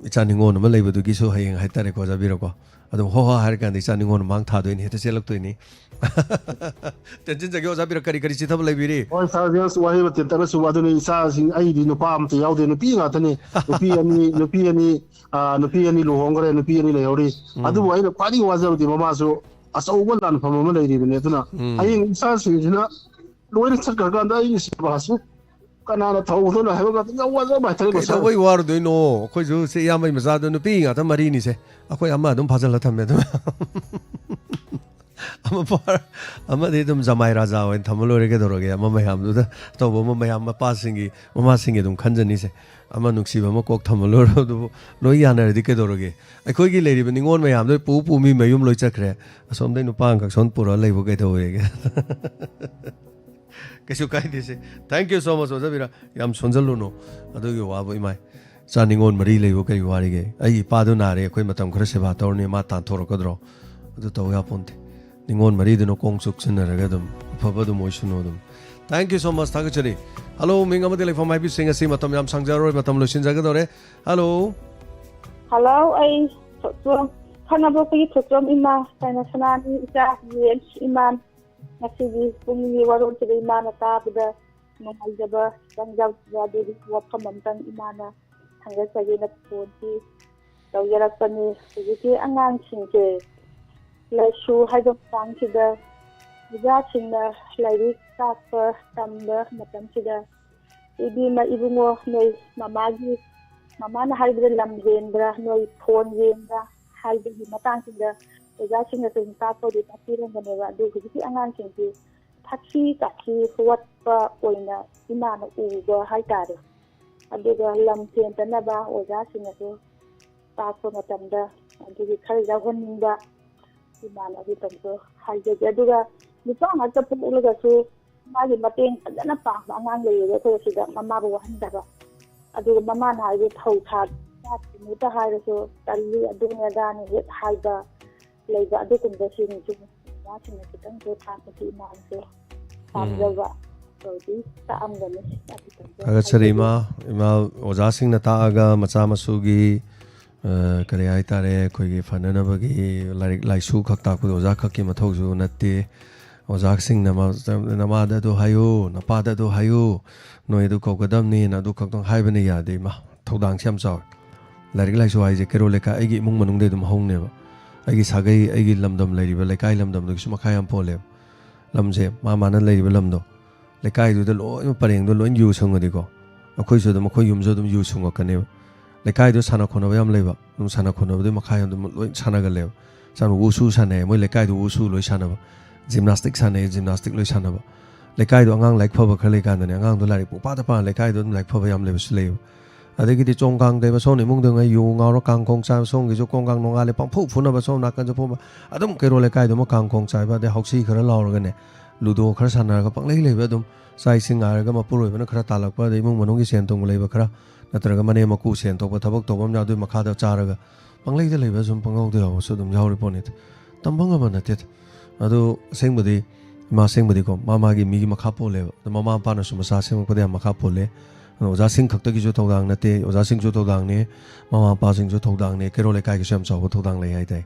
ꯏꯆꯥ ꯅꯤꯉꯣꯜ ꯑꯃ ꯂꯩꯕꯗꯨꯒꯤꯁꯨ ꯍꯌꯦꯡ ꯍꯥꯏꯇꯥꯔꯦꯀꯣ, ꯑꯣꯖꯥ ꯕꯤꯔꯀꯣ, ꯑꯗꯨꯝ ꯍꯣ ꯍꯥ ꯍꯥꯏꯔ ꯀꯥꯟꯗ ꯏꯆꯥ ꯅꯤꯉꯣꯜ ꯃꯥꯡ ꯊꯥꯗꯣꯏꯅꯤ, ꯍꯦꯛꯇ ꯆꯦꯜꯂꯛꯇꯣꯏꯅꯤ꯫ ꯇꯦꯟꯁꯤꯟꯖꯒꯦ ꯑꯣꯖꯥ ꯕꯤꯔ, ꯀꯔꯤ ꯀꯔꯤ ꯆꯤꯊꯕ ꯂꯩꯕꯤꯔꯤ? ꯍꯣꯏ ꯁꯥꯔ, just ꯋꯥꯍꯩ ꯃꯇꯦꯛ ꯇꯔꯥ ꯁꯨꯕ ꯑꯗꯨꯅꯤ꯫ ꯏꯆꯥꯁꯤꯡ, ꯑꯩꯗꯤ ꯅꯨꯄꯥ ꯑꯃꯠꯇ ꯌꯥꯎꯗꯦ, ꯅꯨꯄꯤ ꯉꯥꯛꯇꯅꯤ꯫ ꯅꯨꯄꯤ ꯑꯅꯤ, ꯅꯨꯄꯤ ꯑꯅꯤ, ꯑꯥ, ꯅꯨꯄꯤ ꯑꯅꯤ ꯂꯨꯍꯣꯡꯈ꯭ꯔꯦ, ꯅꯨꯄꯤ ꯑꯅꯤ ꯂꯩꯍꯧꯔꯤ꯫ ꯎꯝ꯫ ꯑꯗꯨꯕꯨ ꯑꯩꯅ ꯈ꯭ꯋꯥꯏꯗꯒꯤ ꯋꯥꯖꯕꯗꯤ ꯃꯃꯥꯁꯨ ꯑꯆꯧꯕ ꯂꯥꯟꯐꯝ ꯑꯃ ꯂꯩꯔꯤꯕꯅꯤ꯫ ꯑꯗꯨꯅ ꯎꯝ꯫ ꯍꯌꯦꯡ ꯏꯆꯥꯁꯤꯡꯁꯤꯅ ꯂꯣꯏꯅ ꯆꯠꯈ꯭ꯔꯀꯥꯟꯗ ꯑꯩꯒꯤ ꯁꯦꯕꯥꯁꯤ ꯀꯅꯥꯅ ꯊꯧꯒꯗꯣꯏꯅꯣ ꯍꯥꯏꯕ ꯃꯇꯝꯗ ꯌꯥꯝ ꯋꯥꯖꯕ ꯍꯥꯏꯇꯥꯔꯦꯀꯣ, ꯁꯥꯔ꯫ ꯀꯩꯗꯧꯕꯩ ꯋꯥꯔꯨꯗꯣꯏꯅꯣ? ꯑꯩꯈꯣꯏꯁꯨ ꯁꯤ ꯏꯌꯥꯝꯕꯩ ꯃꯆꯥꯗꯣ ꯅꯨꯄꯤ ꯉꯥꯛꯇ ꯃꯔꯤꯅꯤꯁꯦ꯫ ꯑꯩꯈꯣꯏ ꯑꯃ ꯑꯗꯨꯝ ꯐꯥꯖꯤꯜꯂ ꯊꯝꯃꯦ ꯑꯗꯨꯝ꯫ ꯑꯃ ꯐꯥꯔ-, ꯑꯃꯗꯤ ꯑꯗꯨꯝ ꯖꯃꯥꯏ ꯔꯥꯖꯥ ꯑꯣꯏꯅ ꯊꯝꯃ ꯂꯣꯏꯔꯦ ꯀꯩꯗꯧꯔꯒꯦ? ꯑꯃ ꯃꯌꯥꯝꯗꯨꯗ ꯇꯧꯕ ꯑꯃ ꯃꯌꯥꯝ ꯃꯄꯥꯁꯤꯡꯒꯤ, ꯃꯃꯥꯁꯤꯡꯒꯤ ꯑꯗꯨꯝ ꯈꯟꯖꯅꯤꯁꯦ꯫ ꯑꯃ ꯅꯨꯡꯁꯤꯕ ꯑꯃ ꯀꯣꯛ ꯊꯝꯃ ꯂꯣꯏꯔ ꯑꯗꯨꯕꯨ ꯂꯣꯏ ꯌꯥꯅꯔꯗꯤ ꯀꯩꯗꯧꯔꯒꯦ? ꯑꯩꯈꯣꯏꯒꯤ ꯂꯩꯔꯤꯕ ꯅꯤꯉꯣꯜ ꯃꯌꯥꯝꯗꯣ ꯄꯨ ꯄꯨ ꯃꯤ ꯃꯌꯨꯝ ꯂꯣꯏ ꯆꯠꯈ꯭ꯔꯦ꯫ ꯑꯁꯣꯝꯗꯩ ꯅꯨꯄꯥ ꯑꯃꯈꯛ ꯁꯣꯝ ꯄꯨꯔꯛꯑ ꯂꯩꯕ ꯀꯩꯗꯧꯋꯦꯒꯦ? ꯀꯩꯁꯨ ꯀꯥꯏꯗꯦꯁꯦ꯫ Thank you so much, ꯑꯣꯖꯥ ꯕꯤꯔꯥ꯫ ꯌꯥꯝ ꯁꯣꯟꯖꯜꯂꯨꯅꯨ꯫ ꯑꯗꯨꯒꯤ ꯋꯥꯕꯨ ꯏꯃꯥꯏ꯫ ꯏꯆꯥ ꯅꯤꯉꯣꯜ ꯃꯔꯤ ꯂꯩꯕ ꯀꯔꯤ ꯋꯥꯔꯤꯒꯦ? ꯑꯩꯒꯤ ꯏꯄꯥꯗꯨ ꯅꯥꯔꯦ, ꯑꯩꯈꯣꯏ ꯃꯇꯝ ꯈꯔ ꯁꯦꯕꯥ ꯇꯧꯔꯅꯤ, ꯃꯥ ꯇꯥꯟꯊꯣꯔꯛꯀꯗ꯭ꯔꯣ? ꯑꯗꯨ ꯇꯧ ꯌꯥꯄꯣꯟꯇꯦ꯫ ꯅꯤꯉꯣꯜ ꯃꯔꯤꯗꯨꯅ ꯀꯣꯡ ꯆꯨꯛꯁꯤꯟꯅꯔꯒ ꯑꯗꯨꯝ ꯑꯐꯕ ꯑꯗꯨꯝ ꯑꯣꯏꯁꯅꯨ ꯑꯗꯨꯝ꯫ Thank you so much, ꯊꯥꯒꯠꯆꯔꯤ꯫ Hello, ꯃꯤꯡ ꯑꯃꯗꯤ ꯂꯩꯐꯝ ꯍꯥꯏꯕꯤꯁꯤ, ꯉꯁꯤ ꯃꯇꯝ ꯌꯥꯝ ꯁꯥꯡꯖꯔꯔꯣꯏ, ꯃꯇꯝ ꯂꯣꯏꯁꯤꯟꯖꯒꯗꯧꯔꯦ꯫ Hello꯫ Hello, ꯑꯩ ꯊꯣꯏꯇꯣꯝ, ꯈꯥꯉꯕꯣꯛꯇꯒꯤ ꯊꯣꯏꯇꯣꯝ ꯏꯃꯥ, ꯀꯩꯅꯣ, ꯁꯅꯥꯅꯤ ꯏꯆꯥ, ꯖꯦꯝꯁ ꯏꯃꯥ꯫ ꯉꯁꯤꯒꯤ ꯄꯨꯡꯒꯤ ꯋꯥꯔꯣꯜꯁꯤꯗ ꯏꯃꯥꯅ ꯇꯥꯕꯗ ꯅꯨꯡꯉꯥꯏꯖꯕ ꯈꯤꯇꯪ ꯌꯥꯎꯖꯕ, ꯑꯗꯨꯒꯤ ꯋꯥꯐꯝ ꯑꯝꯇꯪ ꯏꯃꯥꯅ ꯊꯥꯡꯒꯠꯆꯒꯦꯅ ꯐꯣꯟꯁꯤ ꯇꯧꯖꯔꯛꯄꯅꯤ꯫ ꯍꯧꯖꯤꯛꯀꯤ ꯑꯉꯥꯡꯁꯤꯡꯁꯦ ꯂꯥꯏꯁꯨ ꯍꯥꯏꯕ ꯃꯇꯥꯡꯁꯤꯗ ꯑꯣꯖꯥꯁꯤꯡꯅ ꯂꯥꯏꯔꯤꯛ ꯇꯥꯛꯄ ꯇꯝꯕ ꯃꯇꯝꯁꯤꯗ ꯏꯕꯦꯝꯃ ꯏꯕꯨꯡꯉꯣ ꯅꯣꯏ ꯃꯃꯥꯒꯤ, ꯃꯃꯥꯅ ꯍꯥꯏꯕꯗ ꯂꯝ ꯍꯦꯟꯕ꯭ꯔꯥ, ꯅꯣꯏ ꯐꯣꯟ ꯌꯦꯡꯕ꯭ꯔꯥ ꯍꯥꯏꯕꯒꯤ ꯃꯇꯥꯡꯁꯤꯗ ꯑꯣꯖꯥꯁꯤꯡꯅꯁꯨ ꯑꯗꯨꯝ ꯇꯥꯛꯄꯗꯤ ꯇꯥꯛꯄꯤꯔꯝꯒꯅꯦꯕ꯫ ꯑꯗꯨ ꯍꯧꯖꯤꯛꯀꯤ ꯑꯉꯥꯡꯁꯤꯡꯁꯤ ꯊꯛꯁꯤ ꯈꯥꯁꯤ ꯋꯥꯠꯄ ꯑꯣꯏꯅ ꯏꯃꯥꯅ ꯎꯕ ꯍꯥꯏꯇꯥꯔꯦ꯫ ꯑꯗꯨꯒ ꯂꯝ ꯍꯦꯟꯗꯅꯕ ꯑꯣꯖꯥꯁꯤꯡꯅꯁꯨ ꯇꯥꯛꯄ ꯃꯇꯝꯗ ꯑꯗꯨꯒꯤ ꯈꯔ ꯌꯥꯎꯍꯟꯅꯤꯡꯕ ꯏꯃꯥꯅ ꯑꯗꯨꯇꯪꯁꯨ ꯍꯥꯏꯖꯒꯦ꯫ ꯑꯗꯨꯒ ꯅꯨꯄꯥ ꯉꯥꯛꯇ ꯄꯣꯛꯂꯒꯁꯨ ꯃꯥꯒꯤ ꯃꯇꯦꯡ ꯐꯖꯅ ꯄꯥꯡꯕ ꯑꯉꯥꯡ ꯂꯩꯌꯦꯕ ꯑꯩꯈꯣꯏ ꯁꯤꯗ, ꯃꯃꯥꯕꯨ ꯋꯥꯍꯟꯗꯕ꯫ ꯑꯗꯨꯒ ꯃꯃꯥꯅ ꯍꯥꯏꯕ ꯐꯧ ꯊꯥ ꯆꯥꯛꯀꯤꯃꯨꯛꯇ ꯍꯥꯏꯔꯁꯨ ꯇꯜꯂꯤ, ꯑꯗꯨꯅꯤ ꯑꯗꯥꯅꯤ ꯍꯦꯛ ꯍꯥꯏꯕ ꯂꯩꯕ, ꯑꯗꯨꯒꯨꯝꯕꯁꯤꯡꯁꯨ ꯑꯣꯖꯥꯁꯤꯡꯅ ꯈꯤꯇꯪꯁꯨ ꯇꯥꯛꯄꯁꯤ ꯏꯃꯥꯅꯁꯨ ꯄꯥꯝꯖꯕ ꯇꯧꯗꯤ ꯇꯥꯛꯑꯝꯒꯅꯤ꯫ ꯑꯗꯨꯇꯪꯁꯨ ꯊꯥꯒꯠꯆꯔꯤ ꯍꯥꯏꯖꯒꯦ꯫ ꯏꯃꯥ꯫ ꯏꯃꯥ, ꯑꯣꯖꯥꯁꯤꯡꯅ ꯇꯥꯛꯑꯒ ꯃꯆꯥ ꯃꯁꯨꯒꯤ, ꯑ, ꯀꯔꯤ ꯍꯥꯏꯇꯥꯔꯦ, ꯑꯩꯈꯣꯏꯒꯤ ꯐꯅꯅꯕꯒꯤ ꯂꯥꯏꯔꯤꯛ ꯂꯥꯏꯁꯨ ꯈꯛ ꯇꯥꯛꯄꯗ ꯑꯣꯖꯥ ꯈꯛꯀꯤ ꯃꯊꯧꯁꯨ ꯅꯠꯇꯦ꯫ ꯑꯣꯖꯥꯁꯤꯡꯅ ꯃ-, ꯅꯃꯥꯗ ꯑꯗꯨ ꯍꯥꯏꯌꯨ, ꯅꯄꯥꯗ ꯑꯗꯨ ꯍꯥꯏꯌꯨ, ꯅꯣꯏ ꯑꯗꯨ ꯀꯧꯒꯗꯕꯅꯤꯅ ꯑꯗꯨ ꯈꯛꯇꯪ ꯍꯥꯏꯕꯅ ꯌꯥꯗꯦ ꯏꯃꯥ꯫ ꯊꯧꯗꯥꯡꯁꯦ ꯌꯥꯝ ꯆꯥꯎꯋꯦ꯫ ꯂꯥꯏꯔꯤꯛ ꯂꯥꯏꯁꯨ ꯍꯥꯏꯁꯦ ꯀꯩꯔꯣꯜ ꯂꯩꯀꯥꯏ, ꯑꯩꯒꯤ ꯏꯃꯨꯡ ꯃꯅꯨꯡꯗꯩ ꯑꯗꯨꯝ ꯍꯧꯅꯦꯕ꯫ ꯑꯩꯒꯤ ꯁꯥꯒꯩ, ꯑꯩꯒꯤ ꯂꯝꯗꯝ ꯂꯩꯔꯤꯕ ꯂꯩꯀꯥꯏ ꯂꯝꯗꯝꯗꯨꯒꯤꯁꯨ ꯃꯈꯥ ꯌꯥꯝ ꯄꯣꯜꯂꯦꯕ꯫ ꯂꯝꯁꯦ ꯃꯥ ꯃꯥꯅ ꯂꯩꯔꯤꯕ ꯂꯝꯗꯣ, ꯂꯩꯀꯥꯏꯗꯨꯗ ꯂꯣꯏꯅ ꯄꯔꯦꯡꯗꯣ ꯂꯣꯏ ꯌꯨ ꯁꯨꯡꯉꯗꯤꯀꯣ, ꯑꯩꯈꯣꯏꯁꯨ ꯑꯗꯨꯝ, ꯑꯩꯈꯣꯏ ꯌꯨꯝꯁꯨ ꯑꯗꯨꯝ ꯌꯨ ꯁꯨꯡꯉꯛꯀꯅꯦꯕ꯫ ꯂꯩꯀꯥꯏꯗꯣ ꯁꯥꯟꯅ ꯈꯣꯠꯅꯕ ꯌꯥꯝ ꯂꯩꯕ, ꯑꯗꯨꯝ ꯁꯥꯟꯅ ꯈꯣꯠꯅꯕꯗꯨꯒꯤ ꯃꯈꯥ ꯌꯥꯝ ꯑꯗꯨꯝ ꯂꯣꯏ ꯁꯥꯟꯅꯒꯜꯂꯦꯕ꯫ ꯁꯥꯟꯅ ꯋꯨꯁꯨ ꯁꯥꯟꯅꯩ, ꯃꯣꯏ ꯂꯩꯀꯥꯏꯗꯣ ꯋꯨꯁꯨ ꯂꯣꯏ ꯁꯥꯟꯅꯕ, ꯖꯤꯝꯅꯥꯁꯇꯤꯛ ꯁꯥꯟꯅꯩ, ꯖꯤꯝꯅꯥꯁꯇꯤꯛ ꯂꯣꯏ ꯁꯥꯟꯅꯕ꯫ ꯂꯩꯀꯥꯏꯗꯣ ꯑꯉꯥꯡ ꯂꯥꯏꯔꯤꯛ ꯐꯕ ꯈꯔ ꯂꯩꯀꯥꯟꯗꯅꯦ, ꯑꯉꯥꯡꯗꯣ ꯂꯥꯏꯔꯤꯛ ꯄꯨꯡꯄꯥꯗ ꯄꯥ, ꯂꯩꯀꯥꯏꯗꯣ ꯑꯗꯨꯝ ꯂꯥꯏꯔꯤꯛ ꯐꯕ ꯌꯥꯝ ꯂꯩꯕꯁꯨ ꯂꯩꯌꯦꯕ꯫ ꯑꯗꯒꯤꯗꯤ ꯆꯣꯡ ꯀꯥꯡ ꯇꯩꯕ, ꯁꯣꯝꯅ ꯏꯃꯨꯡꯗ ꯉꯩ ꯌꯨ ꯉꯥꯎꯔ ꯀꯥꯡ ꯈꯣꯡ ꯆꯥꯏꯕ, ꯁꯣꯝꯒꯤꯁꯨ ꯀꯣꯡ ꯀꯥꯡ ꯅꯣꯡꯉꯥꯜꯂꯦ ꯄꯪꯐꯨ ꯐꯨꯅꯕ, ꯁꯣꯝ ꯅꯥꯀꯟꯁꯨ ꯐꯨꯕ, ꯑꯗꯨꯝ ꯀꯩꯔꯣꯜ ꯂꯩꯀꯥꯏꯗꯨꯃ ꯀꯥꯡ ꯈꯣꯡ ꯆꯥꯏꯕ, ꯑꯗꯩ ꯍꯥꯎꯁꯤ ꯈꯔ ꯂꯥꯎꯔꯒꯅꯦ, ꯂꯨꯗꯣ ꯈꯔ ꯁꯥꯟꯅꯔꯒ ꯄꯪꯂꯩ ꯂꯩꯕ, ꯑꯗꯨꯝ ꯆꯥꯛ ꯏꯁꯤꯡ ꯉꯥꯏꯔꯒ ꯃꯄꯨꯔꯣꯏꯕꯅ ꯈꯔ ꯇꯥꯜꯂꯛꯄ, ꯑꯗꯩ ꯏꯃꯨꯡ ꯃꯅꯨꯡꯒꯤ ꯁꯦꯟ ꯊꯨꯝ ꯂꯩꯕ ꯈꯔ, ꯅꯠꯇ꯭ꯔꯒ ꯃꯅꯦꯝ ꯃꯀꯨ ꯁꯦꯟ ꯊꯣꯛꯄ ꯊꯕꯛ ꯇꯧꯕ ꯑꯃ ꯌꯥꯎ-, ꯑꯗꯨꯒꯤ ꯃꯈꯥꯗ ꯆꯥꯔꯒ ꯄꯪꯂꯩꯗ ꯂꯩꯕ ꯁꯨꯝ ꯄꯪꯌꯥꯎꯗ ꯌꯥꯎꯕꯁꯨ ꯑꯗꯨꯝ ꯌꯥꯎꯔꯤ ꯄꯣꯠꯅꯤꯗ꯫ ꯇꯝꯕ ꯉꯝꯕ ꯅꯠꯇꯦꯗ꯫ ꯑꯗꯣ ꯑꯁꯦꯡꯕꯗꯤ, ꯏꯃꯥ ꯑꯁꯦꯡꯕꯗꯤꯀꯣ, ꯃꯥ ꯃꯥꯒꯤ ꯃꯤꯒꯤ ꯃꯈꯥ ꯄꯣꯜꯂꯦꯕ꯫ ꯑꯗꯣ ꯃꯃꯥ ꯃꯄꯥꯅꯁꯨ ꯃꯆꯥ ꯁꯦꯝꯃꯛꯄꯗ ꯌꯥꯝ ꯃꯈꯥ ꯄꯣꯜꯂꯦ꯫ ꯑꯗꯣ ꯑꯣꯖꯥꯁꯤꯡ ꯈꯛꯇꯒꯤꯁꯨ ꯊꯧꯗꯥꯡ ꯅꯠꯇꯦ, ꯑꯣꯖꯥꯁꯤꯡꯁꯨ ꯊꯧꯗꯥꯡꯅꯦ, ꯃꯃꯥ ꯃꯄꯥꯁꯤꯡꯁꯨ ꯊꯧꯗꯥꯡꯅꯦ, ꯀꯩꯔꯣꯜ ꯂꯩꯀꯥꯏꯒꯤꯁꯨ ꯌꯥꯝ ꯆꯥꯎꯕ ꯊꯧꯗꯥꯡ ꯂꯩ ꯍꯥꯏꯇꯥꯏ꯫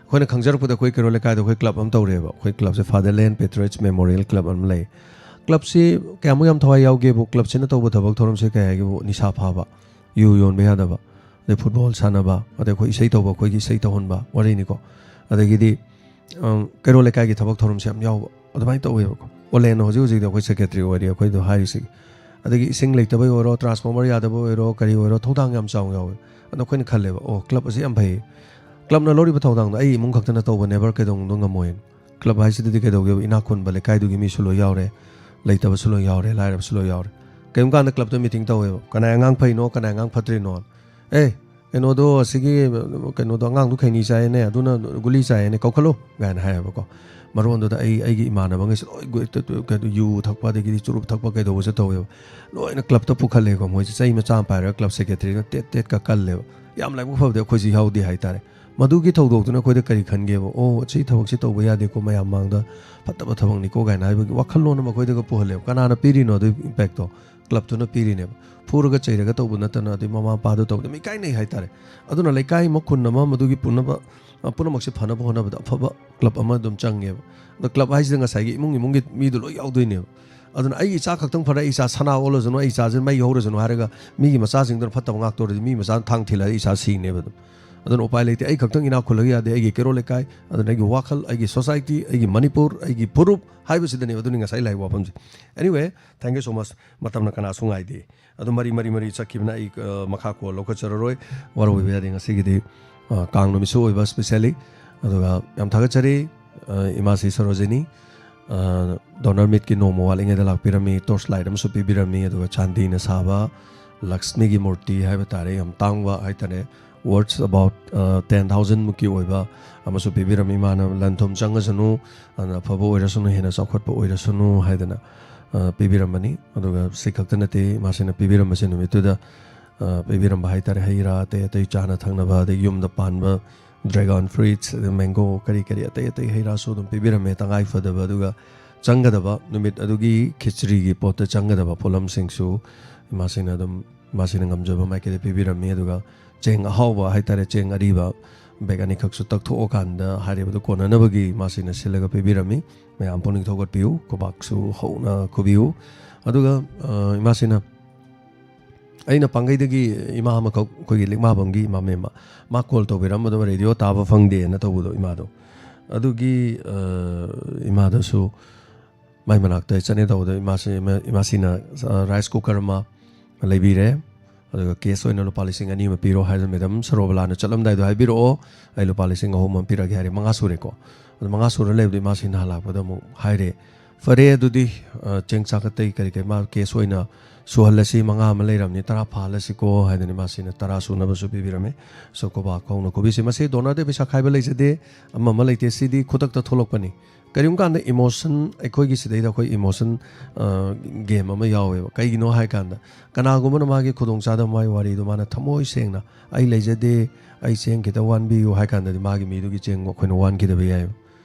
ꯑꯩꯈꯣꯏꯅ ꯈꯪꯖꯔꯛꯄꯗ ꯑꯩꯈꯣꯏ ꯀꯩꯔꯣꯜ ꯂꯩꯀꯥꯏꯗ ꯑꯩꯈꯣꯏ ꯀ꯭ꯂꯕ ꯑꯃ ꯇꯧꯔꯦꯕ꯫ ꯑꯩꯈꯣꯏ ꯀ꯭ꯂꯕꯁꯦ Fatherland Patriots Memorial Club ꯑꯃ ꯂꯩ꯫ ꯀ꯭ꯂꯕꯁꯤ ꯀꯌꯥꯃꯨꯛ ꯌꯥꯝ ꯊꯋꯥꯏ ꯌꯥꯎꯒꯦꯕꯨ, ꯀ꯭ꯂꯕꯁꯤꯅ ꯇꯧꯕ ꯊꯕꯛ ꯊꯧꯔꯝꯁꯦ ꯀꯩ ꯍꯥꯏꯒꯦꯕꯨ, ꯅꯤꯁꯥ ꯐꯥꯕ, ꯌꯨ ꯌꯣꯟꯕ ꯌꯥꯗꯕ, ꯑꯗꯩ ꯐꯨꯠꯕꯣꯜ ꯁꯥꯟꯅꯕ, ꯑꯗꯩ ꯑꯩꯈꯣꯏ ꯏꯁꯩ ꯇꯧꯕ, ꯑꯩꯈꯣꯏꯒꯤ ꯏꯁꯩ ꯇꯧꯍꯟꯕ ꯋꯥꯔꯤꯅꯤꯀꯣ꯫ ꯑꯗꯒꯤꯗꯤ, ꯑꯝ, ꯀꯩꯔꯣꯜ ꯂꯩꯀꯥꯏꯒꯤ ꯊꯕꯛ ꯊꯧꯔꯝꯁꯦ ꯌꯥꯝ ꯌꯥꯎꯕ, ꯑꯗꯨꯃꯥꯏꯅ ꯇꯧꯋꯦꯕꯀꯣ꯫ ꯑꯣꯂꯦꯟꯅ ꯍꯧꯖꯤꯛ ꯍꯧꯖꯤꯛꯇꯤ ꯑꯩꯈꯣꯏ ꯁꯦꯀ꯭ꯔꯦꯇꯔꯤ ꯑꯣꯏꯔꯤ ꯑꯩꯈꯣꯏꯗꯣ ꯍꯥꯏꯔꯤꯁꯤꯒꯤ꯫ ꯑꯗꯒꯤ ꯏꯁꯤꯡ ꯂꯩꯇꯕꯒꯤ ꯑꯣꯏꯔꯣ, ꯇ꯭ꯔꯥꯟꯁꯐꯣꯔꯃꯔ ꯌꯥꯗꯕ ꯑꯣꯏꯔꯣ, ꯀꯔꯤ ꯑꯣꯏꯔꯣ, ꯊꯧꯗꯥꯡ ꯌꯥꯝ ꯆꯥꯎꯅ ꯌꯥꯎꯋꯦ꯫ ꯑꯗꯣ ꯑꯩꯈꯣꯏꯅ ꯈꯜꯂꯦꯕ, "ꯑꯣ, ꯀ꯭ꯂꯕ ꯑꯁꯤ ꯌꯥꯝ ꯐꯩ꯫ ꯀ꯭ꯂꯕꯅ ꯂꯧꯔꯤꯕ ꯊꯧꯗꯥꯡꯗꯣ ꯑꯩ ꯏꯃꯨꯡ ꯈꯛꯇꯅ ꯇꯧꯕ never ꯀꯩꯗꯧꯅꯨꯡꯗ ꯉꯝꯃꯣꯏꯅ"꯫ ꯀ꯭ꯂꯕ ꯍꯥꯏꯁꯤꯗꯗꯤ ꯀꯩꯗꯧꯒꯦꯕ, ꯏꯅꯥꯛ ꯈꯨꯟꯕ ꯂꯩꯀꯥꯏꯗꯨꯒꯤ ꯃꯤꯁꯨ ꯂꯣꯏ ꯌꯥꯎꯔꯦ, ꯂꯩꯇꯕꯁꯨ ꯂꯣꯏ ꯌꯥꯎꯔꯦ, ꯂꯥꯏꯔꯕꯁꯨ ꯂꯣꯏ ꯌꯥꯎꯔꯦ꯫ ꯀꯔꯤꯒꯨꯝꯕ ꯀꯥꯟꯗ ꯀ꯭ꯂꯕꯇ ꯃꯤꯇꯤꯡ ꯇꯧꯋꯦꯕ, "ꯀꯅꯥꯏ ꯑꯉꯥꯡ ꯐꯩꯅꯣ, ꯀꯅꯥꯏ ꯑꯉꯥꯡ ꯐꯠꯇ꯭ꯔꯤꯅꯣ?" "ꯑꯦ, ꯀꯩꯅꯣꯗꯣ, ꯑꯁꯤꯒꯤ ꯀꯩꯅꯣꯗꯣ, ꯑꯉꯥꯡꯗꯣ ꯈꯩꯅꯤ ꯆꯥꯏꯌꯦꯅꯦ, ꯑꯗꯨꯅ ꯒꯨꯂꯤ ꯆꯥꯏꯌꯦꯅꯦ, ꯀꯧꯈꯠꯂꯨ" ꯀꯥꯏꯅ ꯍꯥꯏꯌꯦꯕꯀꯣ꯫ ꯃꯔꯣꯟꯗꯨꯗ ꯑꯩ, ꯑꯩꯒꯤ ꯏꯃꯥꯟꯅꯕꯉꯩꯁꯦ ꯂꯣꯏ ꯒꯨ-, ꯇ-, ꯇ-, ꯀꯩꯅꯣ, ꯌꯨ ꯊꯛꯄ, ꯑꯗꯒꯤꯗꯤ ꯆꯨꯔꯨꯞ ꯊꯛꯄ ꯀꯩꯗꯧꯕꯁꯦ ꯇꯧꯋꯦꯕ꯫ ꯂꯣꯏꯅ ꯀ꯭ꯂꯕꯇ ꯄꯨꯈꯠꯂꯦꯀꯣ꯫ ꯃꯣꯏꯁꯦ ꯆꯩ ꯃꯆꯥ ꯑꯃ ꯄꯥꯏꯔꯒ ꯀ꯭ꯂꯕ ꯁꯦꯀ꯭ꯔꯦꯇꯔꯤꯅ ꯇꯦꯠ ꯇꯦꯠꯀ ꯀꯜꯂꯦꯕ꯫ ꯌꯥꯝ ꯂꯥꯏꯕꯛ ꯐꯕꯗꯤ ꯑꯩꯈꯣꯏꯁꯦ ꯌꯥꯎꯗꯦ ꯍꯥꯏꯇꯥꯔꯦ꯫ ꯃꯗꯨꯒꯤ ꯊꯧꯗꯣꯛꯇꯨꯅ ꯑꯩꯈꯣꯏꯗ ꯀꯔꯤ ꯈꯟꯒꯦꯕ? "ꯑꯣ, ꯁꯤ ꯊꯕꯛꯁꯤ ꯇꯧꯕ ꯌꯥꯗꯦꯀꯣ, ꯃꯌꯥꯝ ꯃꯥꯡꯗ ꯐꯠꯇꯕ ꯊꯕꯛꯅꯤꯀꯣ" ꯀꯥꯏꯅ ꯍꯥꯏꯕꯒꯤ ꯋꯥꯈꯜꯂꯣꯟ ꯑꯃ ꯑꯩꯈꯣꯏꯗꯒ ꯄꯨꯍꯜꯂꯦꯕ꯫ ꯀꯅꯥꯅ ꯄꯤꯔꯤꯅꯣ ꯑꯗꯨꯒꯤ impactꯇꯣ? ꯀ꯭ꯂꯕꯇꯨꯅ ꯄꯤꯔꯤꯅꯦꯕ꯫ ꯐꯨꯔꯒ ꯆꯩꯔꯒ ꯇꯧꯕ ꯅꯠꯇꯅ, ꯑꯗꯩ ꯃꯃꯥ ꯃꯄꯥꯗꯣ ꯇꯧꯕꯗ ꯃꯤ ꯏꯀꯥꯏꯅꯩ ꯍꯥꯏꯇꯥꯔꯦ꯫ ꯑꯗꯨꯅ ꯂꯩꯀꯥꯏ ꯑꯃ, ꯈꯨꯟ ꯑꯃ, ꯃꯗꯨꯒꯤ ꯄꯨꯝꯅꯃꯛ, ꯑ, ꯄꯨꯝꯅꯃꯛꯁꯦ ꯐꯅꯕ ꯍꯣꯠꯅꯕꯗ ꯑꯐꯕ ꯀ꯭ꯂꯕ ꯑꯃ ꯑꯗꯨꯝ ꯆꯪꯉꯦꯕ꯫ ꯑꯗꯣ ꯀ꯭ꯂꯕ ꯍꯥꯏꯁꯤꯗ ꯉꯁꯥꯏꯒꯤ ꯏꯃꯨꯡ ꯏꯃꯨꯡꯒꯤ ꯃꯤꯗꯣ ꯂꯣꯏ ꯌꯥꯎꯗꯣꯏꯅꯦꯕ꯫ ꯑꯗꯨꯅ "ꯑꯩꯒꯤ ꯏꯆꯥ ꯈꯛꯇꯪ ꯐꯔꯦ, ꯑꯩ ꯏꯆꯥ ꯁꯅꯥ ꯑꯣꯜꯂꯁꯅꯨ, ꯑꯩ ꯏꯆꯥꯁꯦ ꯃꯩ ꯍꯧꯔꯁꯅꯨ" ꯍꯥꯏꯔꯒ ꯃꯤꯒꯤ ꯃꯆꯥꯁꯤꯡꯗꯨꯅ ꯐꯠꯇꯕ ꯉꯥꯛꯇ ꯑꯣꯏꯔꯗꯤ ꯃꯤ ꯃꯆꯥꯗꯨꯅ ꯊꯥꯡ ꯊꯤꯜꯂꯒ ꯏꯆꯥ ꯁꯤꯅꯦꯕ ꯑꯗꯨꯝ꯫ ꯑꯗꯨꯅ ꯎꯄꯥꯏ ꯂꯩꯇꯦ, ꯑꯩ ꯈꯛꯇꯪ ꯏꯅꯥꯛ ꯈꯨꯜꯂꯒ ꯌꯥꯗꯦ, ꯑꯩꯒꯤ ꯀꯩꯔꯣꯜ ꯂꯩꯀꯥꯏ, ꯑꯗꯨꯅ ꯑꯩꯒꯤ ꯋꯥꯈꯜ, ꯑꯩꯒꯤ society, ꯑꯩꯒꯤ ꯃꯅꯤꯄꯨꯔ, ꯑꯩꯒꯤ ꯐꯨꯔꯨꯞ ꯍꯥꯏꯕꯁꯤꯗꯅꯦꯕ ꯑꯗꯨꯅꯤ ꯉꯁꯥꯏ ꯂꯥꯛꯏ ꯋꯥꯐꯝꯁꯦ꯫ Anyway, thank you so much꯫ ꯃꯇꯝꯅ ꯀꯅꯥꯁꯨ ꯉꯥꯏꯗꯦ꯫ ꯑꯗꯨ ꯃꯔꯤ ꯃꯔꯤ ꯃꯔꯤ ꯆꯠꯈꯤꯕꯅ ꯑꯩ, ꯑ, ꯃꯈꯥ ꯀꯣꯜ ꯂꯧꯈꯠꯆꯔꯔꯣꯏ꯫ ꯋꯥꯔꯧꯕꯤꯕ ꯌꯥꯗꯦ ꯉꯁꯤꯒꯤꯗꯤ, ꯑ, ꯀꯥꯡ ꯅꯨꯃꯤꯠꯁꯨ ꯑꯣꯏꯕ specially꯫ ꯑꯗꯨꯒ ꯌꯥꯝ ꯊꯥꯒꯠꯆꯔꯤ, ꯑ, ꯏꯃꯥ ꯁꯤ ꯁꯔꯣꯖꯤꯅꯤ꯫ ꯑ, Donor Meetꯀꯤ ꯅꯣꯡꯃ ꯋꯥꯠꯂꯤꯉꯩꯗ ꯂꯥꯛꯄꯤꯔꯝꯃꯤ, torch light ꯑꯃꯁꯨ ꯄꯤꯕꯤꯔꯝꯃꯤ, ꯑꯗꯨꯒ ꯆꯥꯟꯗꯤꯅ ꯁꯥꯕ ꯂꯛꯁꯃꯤꯒꯤ ꯃꯨꯔꯇꯤ ꯍꯥꯏꯕ ꯇꯥꯔꯦ, ꯌꯥꯝ ꯇꯥꯡꯕ ꯍꯥꯏꯇꯥꯔꯦ, worth about, ꯑ, ten thousand ꯃꯨꯛꯀꯤ ꯑꯣꯏꯕ ꯑꯃꯁꯨ ꯄꯤꯕꯤꯔꯝꯃꯤ꯫ ꯃꯥꯅ "ꯂꯟ ꯊꯨꯝ ꯆꯪꯉꯁꯅꯨ, ꯑꯗꯨꯅ ꯑꯐꯕ ꯑꯣꯏꯔꯁꯅꯨ, ꯍꯦꯟꯅ ꯆꯥꯎꯈꯠꯄ ꯑꯣꯏꯔꯁꯅꯨ" ꯍꯥꯏꯗꯅ, ꯑ, ꯄꯤꯕꯤꯔꯝꯕꯅꯤ꯫ ꯑꯗꯨꯒ ꯁꯤ ꯈꯛꯇ ꯅꯠꯇꯦ, ꯃꯥꯁꯤꯅ ꯄꯤꯕꯤꯔꯝꯕꯁꯦ ꯅꯨꯃꯤꯠꯇꯨꯗ, ꯑ, ꯄꯤꯕꯤꯔꯝꯕ ꯍꯥꯏꯇꯥꯔꯦ, ꯍꯩ ꯔꯥ ꯑꯇꯩ ꯑꯇꯩ ꯆꯥꯅ ꯊꯛꯅꯕ, ꯑꯗꯩ ꯌꯨꯝꯗ ꯄꯥꯟꯕ dragon fruits, ꯑꯗꯩ mango, ꯀꯔꯤ ꯀꯔꯤ ꯑꯇꯩ ꯑꯇꯩ ꯍꯩ ꯔꯥꯁꯨ ꯑꯗꯨꯝ ꯄꯤꯕꯤꯔꯝꯃꯦ, ꯇꯉꯥꯏ ꯐꯗꯕ꯫ ꯑꯗꯨꯒ ꯆꯪꯒꯗꯕ ꯅꯨꯃꯤꯠ ꯑꯗꯨꯒꯤ ꯈꯦꯆ꯭ꯔꯤꯒꯤ ꯄꯣꯠꯇ ꯆꯪꯒꯗꯕ ꯄꯣꯠꯂꯝꯁꯤꯡꯁꯨ ꯏꯃꯥꯁꯤꯅ ꯑꯗꯨꯝ, ꯏꯃꯥꯁꯤꯅ ꯉꯝꯖꯕ ꯃꯥꯏꯀꯩꯗ ꯄꯤꯕꯤꯔꯝꯃꯤ꯫ ꯑꯗꯨꯒ ꯆꯦꯡ ꯑꯍꯥꯎꯕ ꯍꯥꯏꯇꯥꯔꯦ, ꯆꯦꯡ ꯑꯔꯤꯕ, ꯕꯦꯛ ꯑꯅꯤꯈꯛꯁꯨ ꯇꯛꯊꯣꯛꯑꯀꯥꯟꯗ ꯍꯥꯏꯔꯤꯕꯗꯨ ꯀꯣꯟꯅꯅꯕꯒꯤ ꯏꯃꯥꯁꯤꯅ ꯁꯤꯜꯂꯒ ꯄꯤꯕꯤꯔꯝꯃꯤ꯫ ꯃꯌꯥꯝ ꯄꯨꯛꯅꯤꯡ ꯊꯧꯒꯠꯄꯤꯌꯨ, ꯈꯨꯕꯥꯛꯁꯨ ꯍꯧꯅ ꯈꯨꯕꯤꯌꯨ꯫ ꯑꯗꯨꯒ, ꯑ, ꯏꯃꯥꯁꯤꯅ ꯑꯩꯅ ꯄꯥꯡꯒꯩꯗꯒꯤ ꯏꯃꯥ ꯑꯃꯈꯛ, ꯑꯩꯈꯣꯏꯒꯤ ꯂꯤꯛꯃꯥꯕꯝꯒꯤ ꯏꯃꯥ ꯃꯦꯝ ꯑꯃ, ꯃꯥ ꯀꯣꯜ ꯇꯧꯕꯤꯔꯝꯕꯗꯣ ꯔꯦꯗꯤꯑꯣ ꯇꯥꯕ ꯐꯪꯗꯦꯅ ꯇꯧꯕꯗꯣ ꯏꯃꯥꯗꯣ, ꯑꯗꯨꯒꯤ, ꯑ, ꯏꯃꯥꯗꯁꯨ ꯃꯥꯏ ꯃꯅꯥꯛꯇ ꯆꯠꯅꯤ ꯇꯧꯕꯗ ꯏꯃꯥꯁꯤ-, ꯏꯃꯥ-, ꯏꯃꯥꯁꯤꯅ, ꯑ, ꯔꯥꯏꯁ ꯀꯨꯀꯔ ꯑꯃ ꯂꯩꯕꯤꯔꯦ꯫ ꯑꯗꯨꯒ ꯀꯦꯁ ꯑꯣꯏꯅ ꯂꯨꯄꯥ ꯂꯤꯁꯤꯡ ꯑꯅꯤ ꯑꯃ ꯄꯤꯔꯣ ꯍꯥꯏꯗꯅ, "ꯃꯦꯗꯥꯝ ꯁꯔꯣꯕꯂꯥꯅ ꯆꯠꯂꯝꯗꯥꯏꯗꯣ ꯍꯥꯏꯕꯤꯔꯛꯑꯣ, ꯑꯩ ꯂꯨꯄꯥ ꯂꯤꯁꯤꯡ ꯑꯍꯨꯝ ꯑꯃ ꯄꯤꯔꯛꯑꯒꯦ" ꯍꯥꯏꯔꯦ꯫ ꯃꯉꯥ ꯁꯨꯔꯦꯀꯣ꯫ ꯑꯗꯨ ꯃꯉꯥ ꯁꯨꯔ ꯂꯩꯕꯗꯣ ꯏꯃꯥꯁꯤ ꯅꯍꯥꯟ ꯂꯥꯛꯄꯗ ꯑꯃꯨꯛ ꯍꯥꯏꯔꯦ, "ꯐꯔꯦ ꯑꯗꯨꯗꯤ, ꯑ, ꯆꯦꯡ ꯆꯥꯛ ꯑꯇꯩ ꯀꯔꯤ ꯀꯔꯤ ꯃꯥ ꯀꯦꯁ ꯑꯣꯏꯅ ꯁꯨꯍꯜꯂꯁꯤ, ꯃꯉꯥ ꯑꯃ ꯂꯩꯔꯕꯅꯤ, ꯇꯔꯥ ꯐꯥꯍꯜꯂꯁꯤꯀꯣ" ꯍꯥꯏꯗꯅ ꯏꯃꯥꯁꯤꯅ ꯇꯔꯥ ꯁꯨꯅꯕꯁꯨ ꯄꯤꯕꯤꯔꯝꯃꯦ꯫ ꯁꯣ ꯈꯨꯕꯥꯛ ꯍꯧꯅ ꯈꯨꯕꯤꯁꯤ꯫ ꯃꯁꯤ ꯗꯣꯅꯔꯗ ꯄꯩꯁꯥ ꯈꯥꯏꯕ ꯂꯩꯖꯗꯦ, ꯑꯃ ꯑꯃ ꯂꯩꯇꯦ, ꯁꯤꯗꯤ ꯈꯨꯗꯛꯇ ꯊꯣꯛꯂꯛꯄꯅꯤ꯫ ꯀꯔꯤꯒꯨꯝꯕ ꯀꯥꯟꯗ ꯏꯃꯣꯁꯟ, ꯑꯩꯈꯣꯏꯒꯤ ꯁꯤꯗꯩꯗ ꯑꯩꯈꯣꯏ ꯏꯃꯣꯁꯟ, ꯑ, ꯒꯦꯝ ꯑꯃ ꯌꯥꯎꯋꯦꯕ꯫ ꯀꯩꯒꯤꯅꯣ ꯍꯥꯏ ꯀꯥꯟꯗ, ꯀꯅꯥꯒꯨꯝꯕꯅ ꯃꯥꯒꯤ ꯈꯨꯗꯣꯡꯆꯥꯗꯕ, ꯃꯥꯒꯤ ꯋꯥꯔꯤꯗꯣ ꯃꯥꯅ ꯊꯃꯣꯏ ꯁꯦꯡꯅ, "ꯑꯩ ꯂꯩꯖꯗꯦ, ꯑꯩ ꯆꯦꯡ ꯈꯤꯇ ꯋꯥꯟꯕꯤꯌꯨ" ꯍꯥꯏ ꯀꯥꯟꯗꯗꯤ, ꯃꯥꯒꯤ ꯃꯤꯗꯨꯒꯤ ꯆꯦꯡ ꯑꯩꯈꯣꯏꯅ ꯋꯥꯟꯈꯤꯗꯕ ꯌꯥꯏꯑꯕ꯫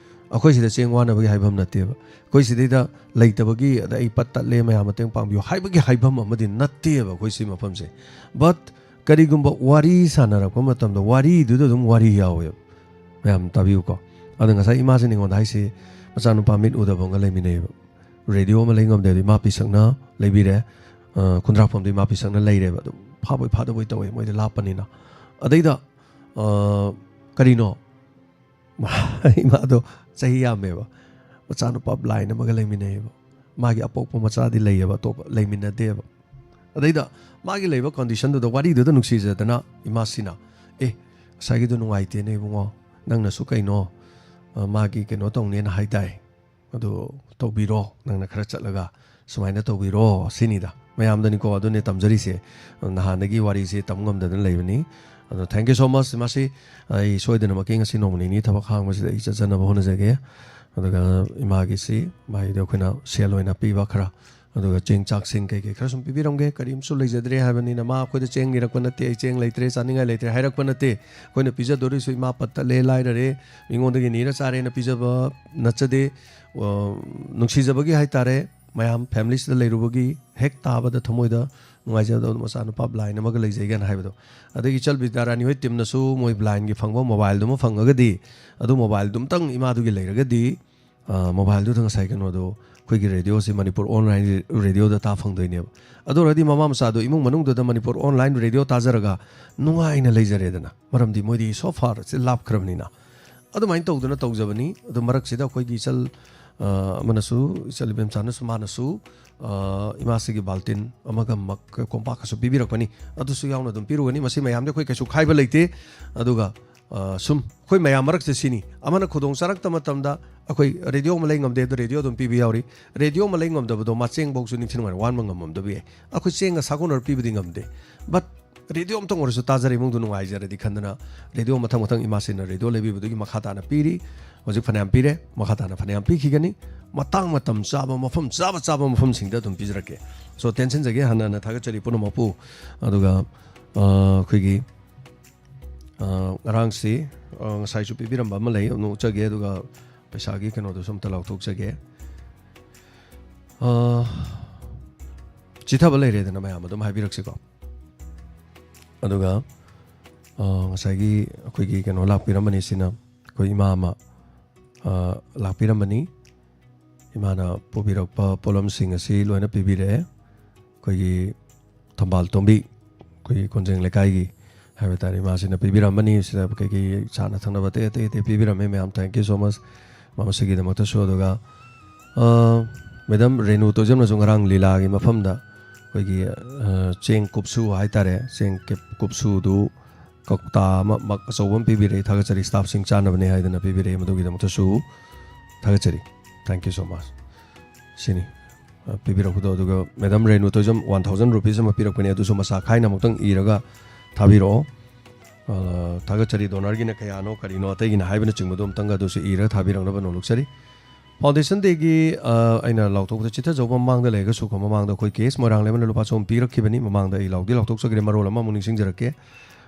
ꯑꯩꯈꯣꯏ ꯁꯤꯗ ꯆꯦꯡ ꯋꯥꯅꯕꯒꯤ ꯍꯥꯏꯐꯝ ꯅꯠꯇꯦꯕ꯫ ꯑꯩꯈꯣꯏ ꯁꯤꯗꯩꯗ ꯂꯩꯇꯕꯒꯤ, "ꯑꯗ ꯑꯩ ꯄꯠ ꯇꯠꯂꯦ, ꯃꯌꯥꯝ ꯃꯇꯦꯡ ꯄꯥꯡꯕꯤꯌꯨ" ꯍꯥꯏꯕꯒꯤ ꯍꯥꯏꯐꯝ ꯑꯃꯗꯤ ꯅꯠꯇꯦꯕ ꯑꯩꯈꯣꯏ ꯁꯤ ꯃꯐꯝꯁꯦ꯫ But ꯀꯔꯤꯒꯨꯝꯕ ꯋꯥꯔꯤ ꯁꯥꯟꯅꯔꯛꯄ ꯃꯇꯝꯗ, ꯋꯥꯔꯤꯗꯨꯗ ꯑꯗꯨꯝ ꯋꯥꯔꯤ ꯌꯥꯎꯋꯦꯕ꯫ ꯃꯌꯥꯝ ꯇꯥꯕꯤꯌꯨꯀꯣ꯫ ꯑꯗꯣ ꯉꯁꯥꯏ ꯏꯃꯥꯁꯤꯅ ꯑꯩꯉꯣꯟꯗ ꯍꯥꯏꯁꯤ, "ꯃꯆꯥꯅꯨꯄꯥ ꯃꯤꯠ ꯎꯗꯕ ꯑꯃꯒ ꯂꯩꯃꯤꯟꯅꯩꯌꯦꯕ꯫ ꯔꯦꯗꯤꯑꯣ ꯑꯃ ꯂꯩ ꯉꯝꯗꯦ" ꯍꯥꯏꯕꯗꯤ ꯏꯃꯥ ꯄꯤꯁꯛꯅ ꯂꯩꯕꯤꯔꯦ꯫ ꯑ, ꯈꯨꯟꯗ꯭ꯔꯥꯛꯄꯝꯗ ꯏꯃꯥ ꯄꯤꯁꯛꯅ ꯂꯩꯔꯦꯕ꯫ ꯑꯗꯨꯝ ꯐꯥꯕꯣꯏ ꯐꯥꯗꯕꯣꯏ ꯇꯧꯋꯦ, ꯃꯣꯏꯗꯤ ꯂꯥꯞꯄꯅꯤꯅ꯫ ꯑꯗꯩꯗ, ꯑ, ꯀꯔꯤꯅꯣ? ꯏꯃꯥꯗꯣ ꯆꯍꯤ ꯌꯥꯝꯃꯦꯕ꯫ ꯃꯆꯥꯅꯨꯄꯥ ꯕ꯭ꯂꯥꯏꯟ ꯑꯃꯒ ꯂꯩꯃꯤꯟꯅꯩꯌꯦꯕ꯫ ꯃꯥꯒꯤ ꯑꯄꯣꯛꯄ ꯃꯆꯥꯗꯤ ꯂꯩꯌꯦꯕ, ꯑꯇꯣꯞꯄ ꯂꯩꯃꯤꯟꯅꯗꯦꯕ꯫ ꯑꯗꯩꯗ ꯃꯥꯒꯤ ꯂꯩꯕ ꯀꯟꯗꯤꯁꯟꯗꯨꯗ, ꯋꯥꯔꯤꯗꯨꯗ ꯅꯨꯡꯁꯤꯖꯗꯅ ꯏꯃꯥꯁꯤꯅ, "ꯑꯦ, ꯉꯁꯥꯏꯒꯤꯗꯣ ꯅꯨꯡꯉꯥꯏꯇꯦꯅꯦ ꯏꯕꯨꯡꯉꯣ, ꯅꯪꯅꯁꯨ ꯀꯩꯅꯣ, ꯑ, ꯃꯥꯒꯤ ꯀꯩꯅꯣ ꯇꯧꯅꯦꯅ ꯍꯥꯏꯗꯥꯏ, ꯑꯗꯨ ꯇꯧꯕꯤꯔꯣ, ꯅꯪꯅ ꯈꯔ ꯆꯠꯂꯒ ꯁꯨꯃꯥꯏꯅ ꯇꯧꯕꯤꯔꯣ" ꯁꯤꯅꯤꯗ꯫ ꯃꯌꯥꯝꯗꯅꯤꯀꯣ ꯑꯗꯨꯅꯦ ꯇꯝꯖꯔꯤꯁꯦ꯫ ꯅꯍꯥꯟꯗꯒꯤ ꯋꯥꯔꯤꯁꯦ ꯇꯝ ꯉꯝꯗꯗꯅ ꯂꯩꯕꯅꯤ꯫ ꯑꯗꯣ thank you so much꯫ ꯃꯁꯤ ꯑꯩ ꯁꯣꯏꯗꯅꯃꯛꯀꯤ ꯉꯁꯤ ꯅꯣꯡꯃ ꯅꯤꯅꯤ ꯊꯕꯛ ꯍꯥꯡꯕꯁꯤꯗ ꯑꯩ ꯆꯠꯆꯅꯕ ꯍꯣꯠꯅꯖꯒꯦ꯫ ꯑꯗꯨꯒ ꯏꯃꯥꯒꯤꯁꯤ, ꯃꯥꯒꯤꯗꯤ ꯑꯩꯈꯣꯏꯅ ꯁꯦꯜ ꯑꯣꯏꯅ ꯄꯤꯕ ꯈꯔ, ꯑꯗꯨꯒ ꯆꯦꯡ ꯆꯥꯛꯁꯤꯡ ꯀꯩꯀꯩ ꯈꯔ ꯁꯨꯝ ꯄꯤꯕꯤꯔꯝꯒꯦ꯫ ꯀꯔꯤꯝꯁꯨ ꯂꯩꯖꯗ꯭ꯔꯦ ꯍꯥꯏꯕꯅꯤꯅ, "ꯃꯥ ꯑꯩꯈꯣꯏꯗ ꯆꯦꯡ ꯅꯤꯔꯛꯄ ꯅꯠꯇꯦ, ꯑꯩ ꯆꯦꯡ ꯂꯩꯇ꯭ꯔꯦ, ꯆꯥꯅꯤꯡꯉꯥꯏ ꯂꯩꯇ꯭ꯔꯦ" ꯍꯥꯏꯔꯛꯄ ꯅꯠꯇꯦ꯫ ꯑꯩꯈꯣꯏꯅ ꯄꯤꯖꯗꯣꯔꯤꯁꯨ "ꯏꯃꯥ ꯄꯠ ꯇꯠꯂꯦ, ꯂꯥꯏꯔꯔꯦ, ꯃꯤꯉꯣꯟꯗꯒꯤ ꯅꯤꯔ ꯆꯥꯔꯦꯅ" ꯄꯤꯖꯕ ꯅꯠꯆꯗꯦ꯫ ꯑ, ꯅꯨꯡꯁꯤꯖꯕꯒꯤ ꯍꯥꯏꯇꯥꯔꯦ, ꯃꯌꯥꯝ ꯐꯦꯃꯤꯂꯤꯁꯤꯗ ꯂꯩꯔꯨꯕꯒꯤ ꯍꯦꯛ ꯇꯥꯕꯗ ꯊꯃꯣꯏꯗ ꯅꯨꯡꯉꯥꯏꯖꯕꯗꯣ, ꯃꯆꯥꯅꯨꯄꯥ blind ꯑꯃꯒ ꯂꯩꯖꯩꯒꯅ ꯍꯥꯏꯕꯗꯣ꯫ ꯑꯗꯒꯤ ꯏꯆꯜ ꯕꯤꯗ꯭ꯌꯥꯔꯥꯅꯤ ꯍꯣꯏ teamꯅꯁꯨ ꯃꯣꯏ blindꯒꯤ ꯐꯪꯕ mobileꯗꯨꯃ ꯐꯪꯉꯒꯗꯤ, ꯑꯗꯨ mobileꯗꯨꯝꯇꯪ ꯏꯃꯥꯗꯨꯒꯤ ꯂꯩꯔꯒꯗꯤ, ꯑ, mobileꯗꯨꯗ ꯉꯁꯥꯏ ꯀꯩꯅꯣꯗꯣ, ꯑꯩꯈꯣꯏꯒꯤ radioꯁꯦ ꯃꯅꯤꯄꯨꯔ online radioꯗ ꯇꯥ ꯐꯪꯗꯣꯏꯅꯦꯕ꯫ ꯑꯗꯨ ꯑꯣꯏꯔꯗꯤ ꯃꯃꯥ ꯃꯆꯥꯗꯣ ꯏꯃꯨꯡ ꯃꯅꯨꯡꯗꯨꯗ ꯃꯅꯤꯄꯨꯔ online radio ꯇꯥꯖꯔꯒ ꯅꯨꯡꯉꯥꯏꯅ ꯂꯩꯖꯔꯦꯗꯅ꯫ ꯃꯔꯝꯗꯤ ꯃꯣꯏꯗꯤ so far ꯁꯦ ꯂꯥꯞꯈ꯭ꯔꯕꯅꯤꯅ꯫ ꯑꯗꯨꯃꯥꯏꯅ ꯇꯧꯗꯅ ꯇꯧꯖꯕꯅꯤ꯫ ꯑꯗꯨ ꯃꯔꯛꯁꯤꯗ ꯑꯩꯈꯣꯏꯒꯤ ꯏꯆꯜ, ꯑ, ꯑꯃꯅꯁꯨ, ꯏꯆꯜ ꯏꯕꯦꯝꯆꯥꯅꯁꯨ, ꯃꯥꯅꯁꯨ, ꯑ, ꯏꯃꯥꯁꯤꯒꯤ ꯕꯥꯜꯇꯤꯟ ꯑꯃꯒ ꯃꯛ ꯀꯣꯝꯄꯥꯛꯀꯁꯨ ꯄꯤꯕꯤꯔꯛꯄꯅꯤ꯫ ꯑꯗꯨꯁꯨ ꯌꯥꯎꯅ ꯑꯗꯨꯝ ꯄꯤꯔꯨꯒꯅꯤ꯫ ꯃꯁꯤ ꯃꯌꯥꯝꯗꯤ ꯑꯩꯈꯣꯏ ꯀꯩꯁꯨ ꯈꯥꯏꯕ ꯂꯩꯇꯦ꯫ ꯑꯗꯨꯒ, ꯑ, ꯁꯨꯝ ꯑꯩꯈꯣꯏ ꯃꯌꯥꯝ ꯃꯔꯛꯁꯤꯗ ꯁꯤꯅꯤ꯫ ꯑꯃꯅ ꯈꯨꯗꯣꯡ ꯆꯥꯔꯛꯇ ꯃꯇꯝꯗ ꯑꯩꯈꯣꯏ radio ꯑꯃ ꯂꯩ ꯉꯝꯗꯦ, ꯑꯗꯨ radio ꯑꯗꯨꯝ ꯄꯤꯕ ꯌꯥꯎꯔꯤ꯫ Radio ꯑꯃ ꯂꯩ ꯉꯝꯗꯕꯗꯣ ꯃꯥ ꯆꯦꯡꯐꯧꯁꯨ ꯅꯤꯡꯊꯤ ꯅꯨꯡꯉꯥꯏꯅ ꯋꯥꯟꯕ ꯉꯝꯃꯝꯗꯕ ꯌꯥꯏ꯫ ꯑꯩꯈꯣꯏ ꯆꯦꯡꯒ ꯁꯥꯒꯣꯟꯅꯔ ꯄꯤꯕꯗꯤ ꯉꯝꯗꯦ꯫ But radio ꯑꯝꯇꯪ ꯑꯣꯏꯔꯁꯨ ꯇꯥꯖꯔꯦ, ꯏꯃꯨꯡꯗꯣ ꯅꯨꯡꯉꯥꯏꯖꯔꯗꯤ ꯈꯟꯗꯅ radio ꯃꯊꯪ ꯃꯊꯪ ꯏꯃꯥꯁꯤꯅ radio ꯂꯩꯕꯤꯕꯗꯨꯒꯤ ꯃꯈꯥ ꯇꯥꯅ ꯄꯤꯔꯤ꯫ ꯍꯧꯖꯤꯛ ꯐꯅꯌꯥꯝ ꯄꯤꯔꯦ, ꯃꯈꯥ ꯇꯥꯅ ꯐꯅꯌꯥꯝ ꯄꯤꯈꯤꯒꯅꯤ꯫ ꯃꯇꯥꯡ ꯃꯇꯝ ꯆꯥꯕ, ꯃꯐꯝ ꯆꯥꯕ ꯆꯥꯕ ꯃꯐꯝꯁꯤꯡꯗ ꯑꯗꯨꯝ ꯄꯤꯖꯔꯛꯀꯦ꯫ So, ꯇꯦꯟꯁꯤꯟꯖꯒꯦ, ꯍꯟꯅ ꯍꯟꯅ ꯊꯥꯒꯠꯆꯔꯤ ꯄꯨꯝꯅꯃꯛꯄꯨ꯫ ꯑꯗꯨꯒ, ꯑ, ꯑꯩꯈꯣꯏꯒꯤ, ꯑ, ꯉꯔꯥꯡꯁꯤ, ꯑ, ꯉꯁꯥꯏꯁꯨ ꯄꯤꯕꯤꯔꯝꯕ ꯑꯃ ꯂꯩ, ꯑꯃꯨꯛ ꯎꯠꯆꯒꯦ, ꯑꯗꯨꯒ ꯄꯩꯁꯥꯒꯤ ꯀꯩꯅꯣꯗꯨꯁꯨ ꯑꯝꯇ ꯂꯥꯎꯊꯣꯛꯆꯒꯦ꯫ ꯑ, ꯆꯤꯊꯕ ꯂꯩꯔꯦꯗꯅ ꯃꯌꯥꯝ ꯑꯗꯨꯝ ꯍꯥꯏꯕꯤꯔꯛꯁꯤꯀꯣ꯫ ꯑꯗꯨꯒ, ꯑ, ꯉꯁꯥꯏꯒꯤ ꯑꯩꯈꯣꯏꯒꯤ ꯀꯩꯅꯣ ꯂꯥꯛꯄꯤꯔꯝꯕꯅꯤ, ꯁꯤꯅ ꯑꯩꯈꯣꯏ ꯏꯃꯥ ꯑꯃ, ꯑ, ꯂꯥꯛꯄꯤꯔꯝꯕꯅꯤ꯫ ꯏꯃꯥꯅ ꯄꯨꯕꯤꯔꯛꯄ ꯄꯣꯠꯂꯝꯁꯤꯡ ꯑꯁꯤ ꯂꯣꯏꯅ ꯄꯤꯕꯤꯔꯛꯑꯦ꯫ ꯑꯩꯈꯣꯏꯒꯤ ꯊꯝꯕꯥꯜ ꯇꯣꯝꯕꯤ, ꯑꯩꯈꯣꯏꯒꯤ ꯀꯣꯟꯖꯦꯡ ꯂꯩꯀꯥꯏꯒꯤ ꯍꯥꯏꯕ ꯇꯥꯔꯦ, ꯏꯃꯥꯁꯤꯅ ꯄꯤꯕꯤꯔꯝꯕꯅꯤ꯫ ꯁꯤꯗ ꯀꯩꯀꯩ ꯆꯥꯅ ꯊꯛꯅꯕ ꯑꯇꯩ ꯑꯇꯩ ꯑꯇꯩ ꯄꯤꯕꯤꯔꯝꯃꯦ ꯃꯌꯥꯝ, thank you so much꯫ ꯃꯁꯤꯒꯤꯗꯃꯛꯇꯁꯨ꯫ ꯑꯗꯨꯒ, ꯑ, ꯃꯦꯗꯥꯝ ꯔꯦꯅꯨ ꯇꯣꯏꯖꯝꯅꯁꯨ ꯉꯔꯥꯡ ꯂꯤꯂꯥꯒꯤ ꯃꯐꯝꯗ ꯑꯩꯈꯣꯏꯒꯤ, ꯑ, ꯆꯦꯡ ꯀꯨꯞꯁꯨ ꯍꯥꯏ ꯇꯥꯔꯦ, ꯆꯦꯡ ꯀꯦꯞ-, ꯀꯨꯞꯁꯨꯗꯨ ꯀꯧꯇꯥ ꯑꯃ ꯃꯛ ꯑꯆꯧꯕ ꯑꯃ ꯄꯤꯕꯤꯔꯛꯏ, ꯊꯥꯒꯠꯆꯔꯤ, staffꯁꯤꯡ ꯆꯥꯅꯕꯅꯦ ꯍꯥꯏꯗꯅ ꯄꯤꯕꯤꯔꯛꯏ, ꯃꯗꯨꯒꯤꯗꯃꯛꯇꯁꯨ ꯊꯥꯒꯠꯆꯔꯤ, thank you so much꯫ ꯁꯤꯅꯤ, ꯑ, ꯄꯤꯕꯤꯔꯛꯄꯗꯣ꯫ ꯑꯗꯨꯒ madam Renu Toijam one thousand rupees ꯑꯃ ꯄꯤꯔꯛꯄꯅꯦ, ꯑꯗꯨꯁꯨ ꯃꯁꯥ ꯈꯥꯏꯅ ꯑꯃꯨꯛꯇꯪ ꯏꯔꯒ ꯊꯥꯕꯤꯔꯛꯑꯣ꯫ ꯑ, ꯊꯥꯒꯠꯆꯔꯤ, donorꯒꯤꯅ ꯀꯌꯥꯅꯣ, ꯀꯔꯤꯅꯣ, ꯑꯇꯩꯒꯤꯅ ꯍꯥꯏꯕꯅꯆꯤꯡꯕꯗꯣ ꯑꯃꯨꯛꯇꯪꯒ ꯑꯗꯨꯁꯨ ꯏꯔꯒ ꯊꯥꯕꯤꯔꯛꯅꯕ ꯅꯣꯜꯂꯨꯛꯆꯔꯤ꯫ Foundation Dayꯒꯤ, ꯑ, ꯑꯩꯅ ꯂꯥꯎꯊꯣꯛꯄꯗ ꯆꯤꯊꯖꯧꯕ ꯃꯃꯥꯡꯗ ꯂꯩꯔꯒꯁꯨ ꯀꯣ, ꯃꯃꯥꯡꯗ ꯑꯩꯈꯣꯏ ꯀꯦ ꯑꯦꯁ ꯃꯣꯏꯔꯥꯡꯂꯦꯝꯅ ꯂꯨꯄꯥ ꯆꯍꯨꯝ ꯄꯤꯔꯛꯈꯤꯕꯅꯤ꯫ ꯃꯃꯥꯡꯗ ꯑꯩ ꯂꯥꯎꯗꯤ ꯂꯥꯎꯊꯣꯛꯆꯈ꯭ꯔꯦ, ꯃꯔꯣꯜ ꯑꯃ ꯑꯃꯨꯛ ꯅꯤꯡꯁꯤꯡꯖꯔꯛꯀꯦ꯫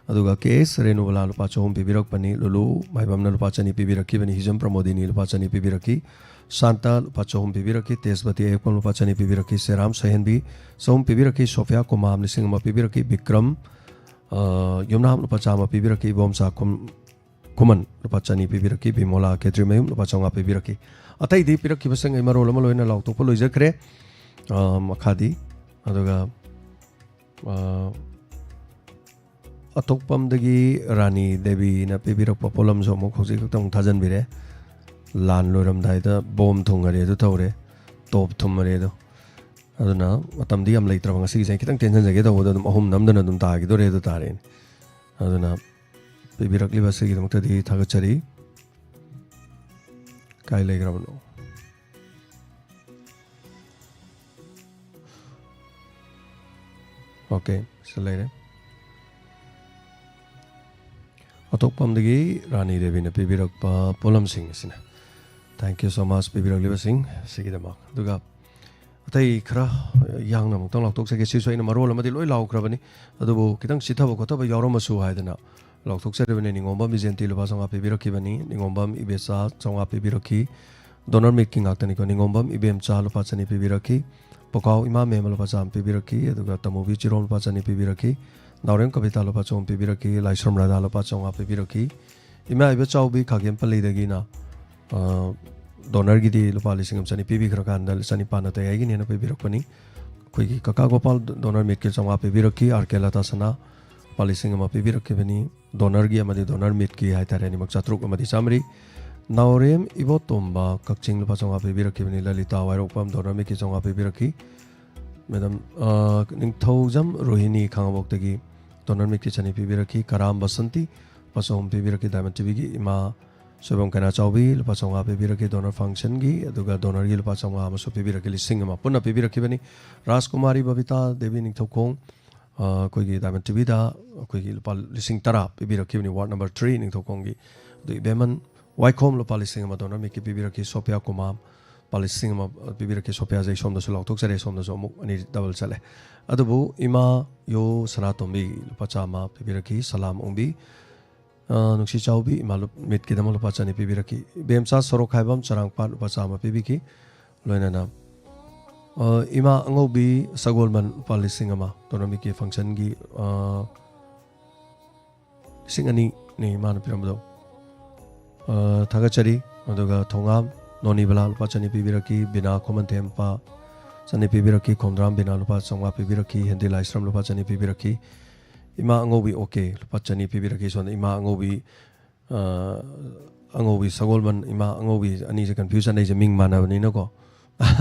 ꯑꯗꯨꯒ ꯀꯦ ꯑꯦꯁ ꯔꯦꯅꯨꯕꯂꯥ ꯂꯨꯄꯥ ꯆꯍꯨꯝ ꯄꯤꯕꯤꯔꯛꯄꯅꯤ꯫ ꯂꯨꯂꯨ ꯃꯥꯏꯕꯝꯅ ꯂꯨꯄꯥ ꯆꯅꯤ ꯄꯤꯕꯤꯔꯛꯈꯤꯕꯅꯤ꯫ ꯍꯤꯖꯝ ꯄ꯭ꯔꯃꯣꯗꯤꯅꯤ ꯂꯨꯄꯥ ꯆꯅꯤ ꯄꯤꯕꯤꯔꯛꯈꯤ꯫ ꯁꯥꯟꯇ ꯂꯨꯄꯥ ꯆꯍꯨꯝ ꯄꯤꯕꯤꯔꯛꯈꯤ꯫ ꯇꯦꯖꯕꯇꯤ ꯑꯌꯦꯛꯄꯝ ꯂꯨꯄꯥ ꯆꯅꯤ ꯄꯤꯕꯤꯔꯛꯈꯤ꯫ ꯁꯦꯔꯥꯝ ꯁꯍꯦꯟꯕꯤ ꯆꯍꯨꯝ ꯄꯤꯕꯤꯔꯛꯈꯤ꯫ ꯁꯣꯐꯤꯌꯥ ꯀꯨꯃꯥꯝ ꯂꯤꯁꯤꯡ ꯑꯃ ꯄꯤꯕꯤꯔꯛꯈꯤ꯫ ꯕꯤꯀ꯭ꯔꯝ, ꯑ, ꯌꯨꯝꯅꯥꯝ ꯂꯨꯄꯥ ꯆꯥꯝꯃ ꯄꯤꯕꯤꯔꯛꯈꯤ꯫ ꯏꯕꯣꯝꯆꯥ ꯈꯨꯝ-, ꯈꯨꯃꯟ ꯂꯨꯄꯥ ꯆꯅꯤ ꯄꯤꯕꯤꯔꯛꯈꯤ꯫ ꯕꯤꯃꯣꯂꯥ ꯈꯦꯇ꯭ꯔꯤꯃꯌꯨꯝ ꯂꯨꯄꯥ ꯆꯥꯝꯃꯉꯥ ꯄꯤꯕꯤꯔꯛꯈꯤ꯫ ꯑꯇꯩꯗꯤ ꯄꯤꯔꯛꯈꯤꯕꯁꯤꯡ ꯑꯩ ꯃꯔꯣꯜ ꯑꯃ ꯂꯣꯏꯅ ꯂꯥꯎꯊꯣꯛꯄ ꯂꯣꯏꯖꯈ꯭ꯔꯦ꯫ ꯑ, ꯃꯈꯥꯗꯤ, ꯑꯗꯨꯒ, ꯑ, ꯑꯇꯣꯞꯄꯝꯗꯒꯤ ꯔꯥꯅꯤ ꯗꯦꯕꯤꯅ ꯄꯤꯕꯤꯔꯛꯄ ꯄꯣꯠꯂꯝꯁꯨ ꯑꯃꯨꯛ ꯍꯧꯖꯤꯛ ꯈꯛꯇ ꯑꯃꯨꯛ ꯊꯥꯖꯟꯕꯤꯔꯦ꯫ ꯂꯥꯟ ꯂꯣꯏꯔꯝꯗꯥꯏꯗ ꯕꯣꯝ ꯊꯨꯡꯉꯔꯦ ꯑꯗꯨ ꯇꯧꯔꯦ, ꯇꯣꯞ ꯊꯨꯝꯃꯔꯦ ꯑꯗꯣ꯫ ꯑꯗꯨꯅ ꯃꯇꯝꯗꯤ ꯌꯥꯝ ꯂꯩꯇ꯭ꯔꯕ ꯉꯁꯤꯒꯤꯁꯦ꯫ ꯑꯩ ꯈꯤꯇꯪ ꯇꯦꯟꯁꯤꯟꯖꯒꯦ ꯇꯧꯕꯗ ꯑꯗꯨꯝ ꯑꯍꯨꯝ ꯅꯝꯗꯅ ꯑꯗꯨꯝ ꯇꯥꯈꯤꯗꯣꯔꯦ ꯑꯗꯨ ꯇꯥꯔꯦꯅꯦ꯫ ꯑꯗꯨꯅ ꯄꯤꯕꯤꯔꯛꯂꯤꯕ ꯑꯁꯤꯒꯤꯗꯃꯛꯇꯗꯤ ꯊꯥꯒꯠꯆꯔꯤ꯫ ꯀꯥꯏ ꯂꯩꯈ꯭ꯔꯕꯅꯣ? ꯑꯣꯀꯦ, ꯁꯤꯗ ꯂꯩꯔꯦ꯫ ꯑꯇꯣꯞꯄꯝꯗꯒꯤ ꯔꯥꯅꯤ ꯗꯦꯕꯤꯅ ꯄꯤꯕꯤꯔꯛꯄ ꯄꯣꯠꯂꯝꯁꯤꯡ ꯑꯁꯤꯅ꯫ Thank you so much ꯄꯤꯕꯤꯔꯛꯂꯤꯕꯁꯤꯡ ꯑꯁꯤꯒꯤꯗꯃꯛ꯫ ꯑꯗꯨꯒ ꯑꯇꯩ ꯈꯔ ꯌꯥꯡꯅ ꯑꯃꯨꯛꯇꯪ ꯂꯥꯎꯊꯣꯛꯆꯒꯦ꯫ ꯁꯤꯁꯨ ꯑꯩꯅ ꯃꯔꯣꯜ ꯑꯃꯗꯤ ꯂꯣꯏ ꯂꯥꯎꯈ꯭ꯔꯕꯅꯤ, ꯑꯗꯨꯕꯨ ꯈꯤꯇꯪ ꯆꯤꯊꯕ ꯈꯣꯠꯊꯕ ꯌꯥꯎꯔꯝꯃꯁꯨ ꯍꯥꯏꯗꯅ ꯂꯥꯎꯊꯣꯛꯆꯔꯤꯕꯅꯤ꯫ ꯅꯤꯉꯣꯝꯕꯝ ꯕꯤꯖꯦꯟꯇꯤ ꯂꯨꯄꯥ ꯆꯥꯝꯃꯉꯥ ꯄꯤꯕꯤꯔꯛꯈꯤꯕꯅꯤ꯫ ꯅꯤꯉꯣꯝꯕꯝ ꯏꯕꯦꯆꯥ ꯆꯥꯝꯃꯉꯥ ꯄꯤꯕꯤꯔꯛꯈꯤ꯫ ꯗꯣꯅꯔ ꯃꯤꯠꯀꯤ ꯉꯥꯛꯇꯅꯤꯀꯣ꯫ ꯅꯤꯉꯣꯝꯕꯝ ꯏꯕꯦꯝꯆꯥ ꯂꯨꯄꯥ ꯆꯅꯤ ꯄꯤꯕꯤꯔꯛꯈꯤ꯫ ꯄꯀꯥꯎ ꯏꯃꯥ ꯃꯦꯝ ꯂꯨꯄꯥ ꯆꯥꯝꯃ ꯄꯤꯕꯤꯔꯛꯈꯤ꯫ ꯑꯗꯨꯒ ꯇꯃꯨꯕꯤ ꯆꯤꯔꯣꯝ ꯂꯨꯄꯥ ꯆꯅꯤ ꯄꯤꯕꯤꯔꯛꯈꯤ꯫ ꯅꯥꯎꯔꯦꯝ ꯀꯕꯤꯇꯥ ꯂꯨꯄꯥ ꯆꯍꯨꯝ ꯄꯤꯕꯤꯔꯛꯈꯤ꯫ ꯂꯥꯏꯁ꯭ꯔꯝ ꯔꯥꯙꯥ ꯂꯨꯄꯥ ꯆꯥꯝꯃꯉꯥ ꯄꯤꯕꯤꯔꯛꯈꯤ꯫ ꯏꯃꯥ ꯏꯕꯦꯆꯥꯎꯕꯤ ꯈꯥꯒꯦꯝꯄꯜꯂꯤꯗꯒꯤꯅ, ꯑ, ꯗꯣꯅꯔꯒꯤꯗꯤ ꯂꯨꯄꯥ ꯂꯤꯁꯤꯡ ꯑꯃ ꯆꯅꯤ ꯄꯤꯕꯤꯈ꯭ꯔꯀꯥꯟꯗ ꯆꯅꯤꯄꯥꯟ ꯑꯇꯩ ꯑꯩꯒꯤꯅꯦꯅ ꯄꯤꯕꯤꯔꯛꯄꯅꯤ꯫ ꯑꯩꯈꯣꯏꯒꯤ ꯀꯀꯥ ꯒꯣꯄꯥꯜ ꯗꯣꯅꯔ ꯃꯤꯠꯀꯤ ꯆꯥꯝꯃꯉꯥ ꯄꯤꯕꯤꯔꯛꯈꯤ꯫ ꯑꯥꯔ ꯀꯦ ꯂꯇꯥ ꯁꯅꯥ ꯂꯨꯄꯥ ꯂꯤꯁꯤꯡ ꯑꯃ ꯄꯤꯕꯤꯔꯛꯈꯤꯕꯅꯤ꯫ ꯗꯣꯅꯔꯒꯤ ꯑꯃꯗꯤ ꯗꯣꯅꯔ ꯃꯤꯠꯀꯤ ꯍꯥꯏꯇꯥꯔꯦ, ꯑꯅꯤꯃꯛ ꯆꯥꯇ꯭ꯔꯨꯛ ꯑꯃꯗꯤ ꯆꯥꯝꯃꯔꯤ꯫ ꯅꯥꯎꯔꯦꯝ ꯏꯕꯣꯇꯣꯝꯕ ꯀꯛꯆꯤꯡ ꯂꯨꯄꯥ ꯆꯥꯝꯃꯉꯥ ꯄꯤꯕꯤꯔꯛꯈꯤꯕꯅꯤ꯫ ꯂꯂꯤꯇꯥ ꯋꯥꯏꯔꯣꯛꯄꯝ ꯗꯣꯅꯔ ꯃꯤꯠꯀꯤ ꯆꯥꯝꯃꯉꯥ ꯄꯤꯕꯤꯔꯛꯈꯤ꯫ ꯃꯦꯗꯥꯝ, ꯑ, ꯅꯤꯡꯊꯧꯖꯝ ꯔꯣꯍꯤꯅꯤ ꯈꯥꯉꯕꯣꯛꯇꯒꯤ ꯗꯣꯅꯔ ꯃꯤꯠꯀꯤ ꯆꯅꯤ ꯄꯤꯕꯤꯔꯛꯈꯤ꯫ ꯀꯔꯥꯝ ꯕꯁꯟꯇꯤ ꯂꯨꯄꯥ ꯆꯍꯨꯝ ꯄꯤꯕꯤꯔꯛꯈꯤ꯫ ꯗꯥꯏꯃꯟ ꯇꯤꯚꯤꯒꯤ ꯏꯃꯥ ꯁꯣꯏꯕꯝ ꯀꯩꯅꯥꯆꯥꯎꯕꯤ ꯂꯨꯄꯥ ꯆꯥꯝꯃꯉꯥ ꯄꯤꯕꯤꯔꯛꯈꯤ ꯗꯣꯅꯔ ꯐꯪꯁꯟꯒꯤ, ꯑꯗꯨꯒ ꯗꯣꯅꯔꯒꯤ ꯂꯨꯄꯥ ꯆꯥꯝꯃꯉꯥ ꯑꯃꯁꯨ ꯄꯤꯕꯤꯔꯛꯈꯤ꯫ ꯂꯤꯁꯤꯡ ꯑꯃ ꯄꯨꯟꯅ ꯄꯤꯕꯤꯔꯛꯈꯤꯕꯅꯤ꯫ ꯔꯥꯖꯀꯨꯃꯥꯔꯤ ꯕꯕꯤꯇꯥ ꯗꯦꯕꯤ ꯅꯤꯡꯊꯧꯈꯣꯡ, ꯑ, ꯑꯩꯈꯣꯏꯒꯤ ꯗꯥꯏꯃꯟ ꯇꯤꯚꯤꯗ ꯑꯩꯈꯣꯏꯒꯤ ꯂꯨꯄꯥ ꯂꯤꯁꯤꯡ ꯇꯔꯥ ꯄꯤꯕꯤꯔꯛꯈꯤꯕꯅꯤ, ꯋꯥꯔꯗ ꯅꯝꯕꯔ ꯊ꯭ꯔꯤ ꯅꯤꯡꯊꯧꯈꯣꯡꯒꯤ꯫ ꯑꯗꯨ ꯏꯕꯦꯝꯃꯟ ꯋꯥꯏꯈꯣꯝ ꯂꯨꯄꯥ ꯂꯤꯁꯤꯡ ꯑꯃ ꯗꯣꯅꯔ ꯃꯤꯠꯀꯤ ꯄꯤꯕꯤꯔꯛꯈꯤ꯫ ꯁꯣꯐꯤꯌꯥ ꯀꯨꯃꯥꯝ ꯂꯨꯄꯥ ꯂꯤꯁꯤꯡ ꯑꯃ ꯄꯤꯕꯤꯔꯛꯈꯤ꯫ ꯁꯣꯐꯤꯌꯥꯁꯦ ꯑꯩ ꯁꯣꯝꯗꯁꯨ ꯂꯥꯎꯊꯣꯛꯆꯔꯦ, ꯁꯣꯝꯗꯁꯨ ꯑꯃꯨꯛ ꯑꯅꯤ ꯗꯕꯜ ꯆꯠꯂꯦ꯫ ꯑꯗꯨꯕꯨ ꯏꯃꯥ ꯌꯣ ꯁꯅꯥꯇꯣꯝꯕꯤ ꯂꯨꯄꯥ ꯆꯥꯝꯃ ꯄꯤꯕꯤꯔꯛꯈꯤ꯫ ꯁꯂꯥꯝ ꯑꯣꯡꯕꯤ꯫ ꯑ, ꯅꯨꯡꯁꯤ ꯆꯥꯎꯕꯤ ꯏꯃꯥ ꯂꯨꯞ-, ꯃꯤꯠꯀꯤꯗꯃꯛ ꯂꯨꯄꯥ ꯆꯅꯤ ꯄꯤꯕꯤꯔꯛꯈꯤ꯫ ꯏꯕꯦꯝꯆꯥ ꯁꯣꯔꯣꯛꯈꯥꯏꯕꯝ ꯆꯔꯥꯡꯄꯥꯠ ꯂꯨꯄꯥ ꯆꯥꯝꯃ ꯄꯤꯕꯤꯈꯤ꯫ ꯂꯣꯏꯅꯅ, ꯑ, ꯏꯃꯥ ꯑꯉꯧꯕꯤ ꯁꯒꯣꯜꯃꯟ ꯂꯨꯄꯥ ꯂꯤꯁꯤꯡ ꯑꯃ ꯇꯣꯔꯅꯥꯃꯤꯛꯀꯤ ꯐꯪꯁꯟꯒꯤ, ꯑ, ꯂꯤꯁꯤꯡ ꯑꯅꯤꯅꯤ ꯏꯃꯥꯅ ꯄꯤꯔꯝꯕꯗꯣ꯫ ꯑ, ꯊꯥꯒꯠꯆꯔꯤ꯫ ꯑꯗꯨꯒ ꯊꯣꯉꯥꯝ ꯅꯣꯅꯤꯕꯂꯥ ꯂꯨꯄꯥ ꯆꯅꯤ ꯄꯤꯕꯤꯔꯛꯈꯤ꯫ ꯕꯤꯅꯥ ꯈꯣꯃꯟꯊꯦꯝ ꯂꯨꯄꯥ ꯆꯅꯤ ꯄꯤꯕꯤꯔꯛꯈꯤ꯫ ꯈꯣꯝꯗ꯭ꯔꯥꯝ ꯕꯤꯅꯥ ꯂꯨꯄꯥ ꯆꯥꯝꯃꯉꯥ ꯄꯤꯕꯤꯔꯛꯈꯤ꯫ ꯍꯦꯟꯗꯤ ꯂꯥꯏꯁ꯭ꯔꯝ ꯂꯨꯄꯥ ꯆꯅꯤ ꯄꯤꯕꯤꯔꯛꯈꯤ꯫ ꯏꯃꯥ ꯑꯉꯧꯕꯤ, ꯑꯣꯀꯦ, ꯂꯨꯄꯥ ꯆꯅꯤ ꯄꯤꯕꯤꯔꯛꯈꯤ꯫ ꯁꯣꯝꯗ ꯏꯃꯥ ꯑꯉꯧꯕꯤ, ꯑ, ꯑꯉꯧꯕꯤ ꯁꯒꯣꯜꯕꯟ, ꯏꯃꯥ ꯑꯉꯧꯕꯤ ꯑꯅꯤꯁꯦ ꯀꯟꯐ꯭ꯌꯨꯁ ꯆꯠꯅꯩꯁꯦ, ꯃꯤꯡ ꯃꯥꯟꯅꯕꯅꯤꯅꯀꯣ꯫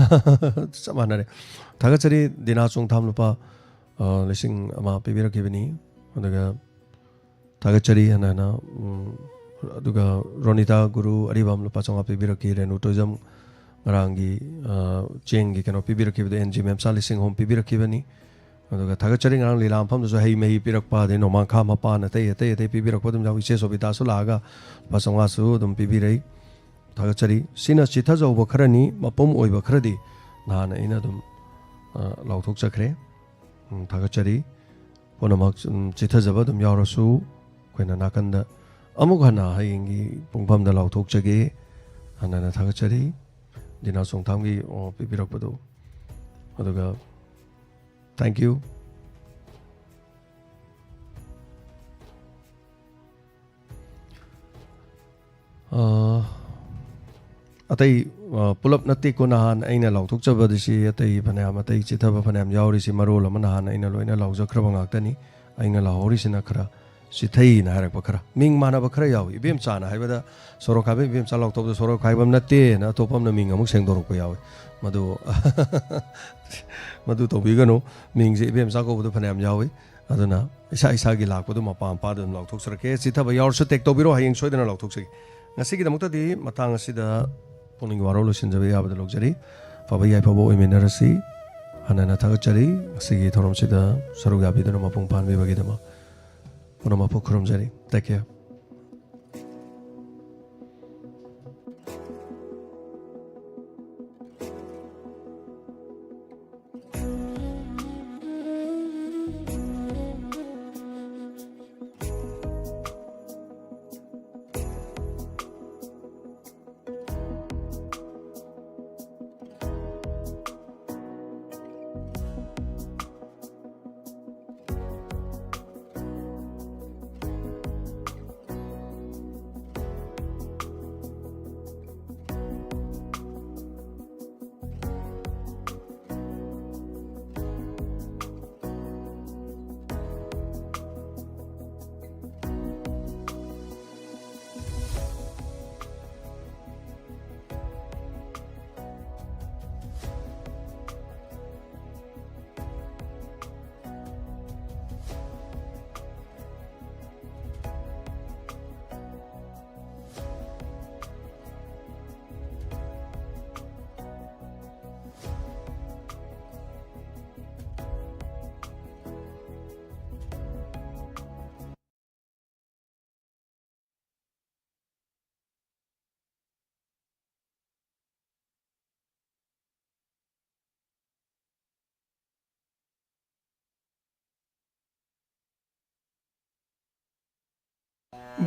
ꯆꯞ ꯃꯥꯟꯅꯔꯦ꯫ ꯊꯥꯒꯠꯆꯔꯤ꯫ ꯗꯤꯅꯥ ꯆꯣꯡꯊꯥꯝ ꯂꯨꯄꯥ, ꯑ, ꯂꯤꯁꯤꯡ ꯑꯃ ꯄꯤꯕꯤꯔꯛꯈꯤꯕꯅꯤ꯫ ꯑꯗꯨꯒ ꯊꯥꯒꯠꯆꯔꯤ ꯍꯥꯏꯅ ꯍꯥꯏꯅ, ꯎꯝ, ꯑꯗꯨꯒ ꯔꯣꯅꯤꯇꯥ ꯒꯨꯔꯨ ꯑꯔꯤꯕꯝ ꯂꯨꯄꯥ ꯆꯥꯝꯃꯉꯥ ꯄꯤꯕꯤꯔꯛꯈꯤ꯫ ꯔꯦꯅꯨ ꯇꯣꯏꯖꯝ ꯉꯔꯥꯡꯒꯤ, ꯑ, ꯆꯦꯡꯒꯤ ꯀꯩꯅꯣ ꯄꯤꯕꯤꯔꯛꯈꯤꯕꯗꯣ, ꯑꯦꯟ ꯖꯤ ꯃꯦꯝꯆꯥ ꯂꯤꯁꯤꯡ ꯑꯍꯨꯝ ꯄꯤꯕꯤꯔꯛꯈꯤꯕꯅꯤ꯫ ꯑꯗꯨꯒ ꯊꯥꯒꯠꯆꯔꯤ, ꯉꯔꯥꯡ ꯂꯤꯂꯥ ꯃꯐꯝꯗꯨꯁꯨ ꯍꯩ ꯃꯍꯤ ꯄꯤꯔꯛꯄ, ꯑꯗꯩ ꯅꯣꯡꯃꯥꯡꯈꯥ ꯃꯄꯥꯟ ꯑꯇꯩ ꯑꯇꯩ ꯑꯇꯩ ꯄꯤꯕꯤꯔꯛꯄ ꯑꯗꯨꯝ ꯌꯥꯎꯏ꯫ ꯏꯆꯦ ꯁꯣꯕꯤꯇꯥꯁꯨ ꯂꯥꯛꯑꯒ ꯂꯨꯄꯥ ꯆꯥꯝꯃꯉꯥꯁꯨ ꯑꯗꯨꯝ ꯄꯤꯕꯤꯔꯛꯏ꯫ ꯊꯥꯒꯠꯆꯔꯤ꯫ ꯁꯤꯅ ꯆꯤꯊꯖꯧꯕ ꯈꯔꯅꯤ, ꯃꯄꯨꯝ ꯑꯣꯏꯕ ꯈꯔꯗꯤ ꯅꯍꯥꯟ ꯑꯩꯅ ꯑꯗꯨꯝ, ꯑ, ꯂꯥꯎꯊꯣꯛꯆꯈ꯭ꯔꯦ꯫ ꯎꯝ, ꯊꯥꯒꯠꯆꯔꯤ꯫ ꯄꯨꯝꯅꯃꯛ, ꯎꯝ, ꯆꯤꯊꯖꯕ ꯑꯗꯨꯝ ꯌꯥꯎꯔꯁꯨ ꯑꯩꯈꯣꯏꯅ ꯅꯥꯀꯟꯗ ꯑꯃꯨꯛ ꯍꯟꯅ ꯍꯌꯦꯡꯒꯤ ꯄꯨꯡꯐꯝꯗ ꯂꯥꯎꯊꯣꯛꯆꯒꯦ꯫ ꯍꯟꯅ ꯍꯟꯅ ꯊꯥꯒꯠꯆꯔꯤ꯫ ꯗꯤꯅꯥ ꯆꯣꯡꯊꯥꯝꯒꯤ, ꯑꯣ, ꯄꯤꯕꯤꯔꯛꯄꯗꯨ꯫ ꯑꯗꯨꯒ thank you꯫ ꯑ, ꯑꯇꯩ, ꯑ, ꯄꯨꯂꯞ ꯅꯠꯇꯦꯀꯣ, ꯅꯍꯥꯟ ꯑꯩꯅ ꯂꯥꯎꯊꯣꯛꯆꯕꯗꯤ ꯁꯤ ꯑꯇꯩ ꯐꯅꯌꯥꯝ, ꯑꯇꯩ ꯆꯤꯊꯕ ꯐꯅꯌꯥꯝ ꯌꯥꯎꯔꯤꯁꯤ ꯃꯔꯣꯜ ꯑꯃ ꯅꯍꯥꯟ ꯑꯩꯅ ꯂꯣꯏꯅ ꯂꯥꯎꯖꯈ꯭ꯔꯕ ꯉꯥꯛꯇꯅꯤ꯫ ꯑꯩꯅ ꯂꯥꯎꯍꯧꯔꯤꯁꯤꯅ ꯈꯔ ꯆꯤꯊꯩꯅ ꯍꯥꯏꯔꯛꯄ ꯈꯔ, ꯃꯤꯡ ꯃꯥꯟꯅꯕ ꯈꯔ ꯌꯥꯎꯏ꯫ ꯏꯕꯦꯝꯆꯥꯅ ꯍꯥꯏꯕꯗ ꯁꯣꯔꯣꯛꯈꯥꯏꯕꯝ ꯏꯕꯦꯝꯆꯥ ꯂꯥꯎꯊꯣꯛꯄꯗ ꯁꯣꯔꯣꯛꯈꯥꯏꯕꯝ ꯅꯠꯇꯦꯅ ꯑꯇꯣꯞꯄ ꯑꯃꯅ ꯃꯤꯡ ꯑꯃꯨꯛ ꯁꯦꯡꯗꯣꯔꯛꯄ ꯌꯥꯎꯏ꯫ ꯃꯗꯨ, ꯃꯗꯨ ꯇꯧꯕꯤꯒꯅꯨ꯫ ꯃꯤꯡꯁꯦ ꯏꯕꯦꯝꯆꯥ ꯀꯧꯕꯗ ꯐꯅꯌꯥꯝ ꯌꯥꯎꯏ꯫ ꯑꯗꯨꯅ ꯏꯁꯥ ꯏꯁꯥꯒꯤ ꯂꯥꯛꯄꯗꯨ ꯃꯄꯥ ꯃꯄꯥꯗ ꯑꯗꯨꯝ ꯂꯥꯎꯊꯣꯛꯆꯔꯛꯀꯦ꯫ ꯆꯤꯊꯕ ꯌꯥꯎꯔꯁꯨ ꯇꯦꯛ ꯇꯧꯕꯤꯔꯣ, ꯍꯌꯦꯡ ꯁꯣꯏꯗꯅ ꯂꯥꯎꯊꯣꯛꯆꯒꯦ꯫ ꯉꯁꯤꯒꯤꯗꯃꯛꯇꯗꯤ ꯃꯇꯥꯡ ꯑꯁꯤꯗ ꯄꯨꯛꯅꯤꯡꯒꯤ ꯋꯥꯔꯧ ꯂꯣꯏꯁꯤꯟꯖꯕ ꯌꯥꯕꯗ ꯂꯧꯖꯔꯤ꯫ ꯐꯕ ꯌꯥꯏꯐꯕ ꯑꯣꯏꯃꯤꯟꯅꯔꯁꯤ꯫ ꯍꯟꯅ ꯍꯟꯅ ꯊꯥꯒꯠꯆꯔꯤ꯫ ꯉꯁꯤꯒꯤ ꯊꯧꯔꯝꯁꯤꯗ ꯁꯔꯨꯛ ꯌꯥꯕꯤꯗꯨꯅ ꯃꯄꯨꯡ ꯐꯥꯍꯟꯕꯤꯕꯒꯤꯗꯃꯛ ꯄꯨꯝꯅꯃꯛꯄꯨ ꯈꯨꯔꯨꯝꯖꯔꯤ꯫ Take care꯫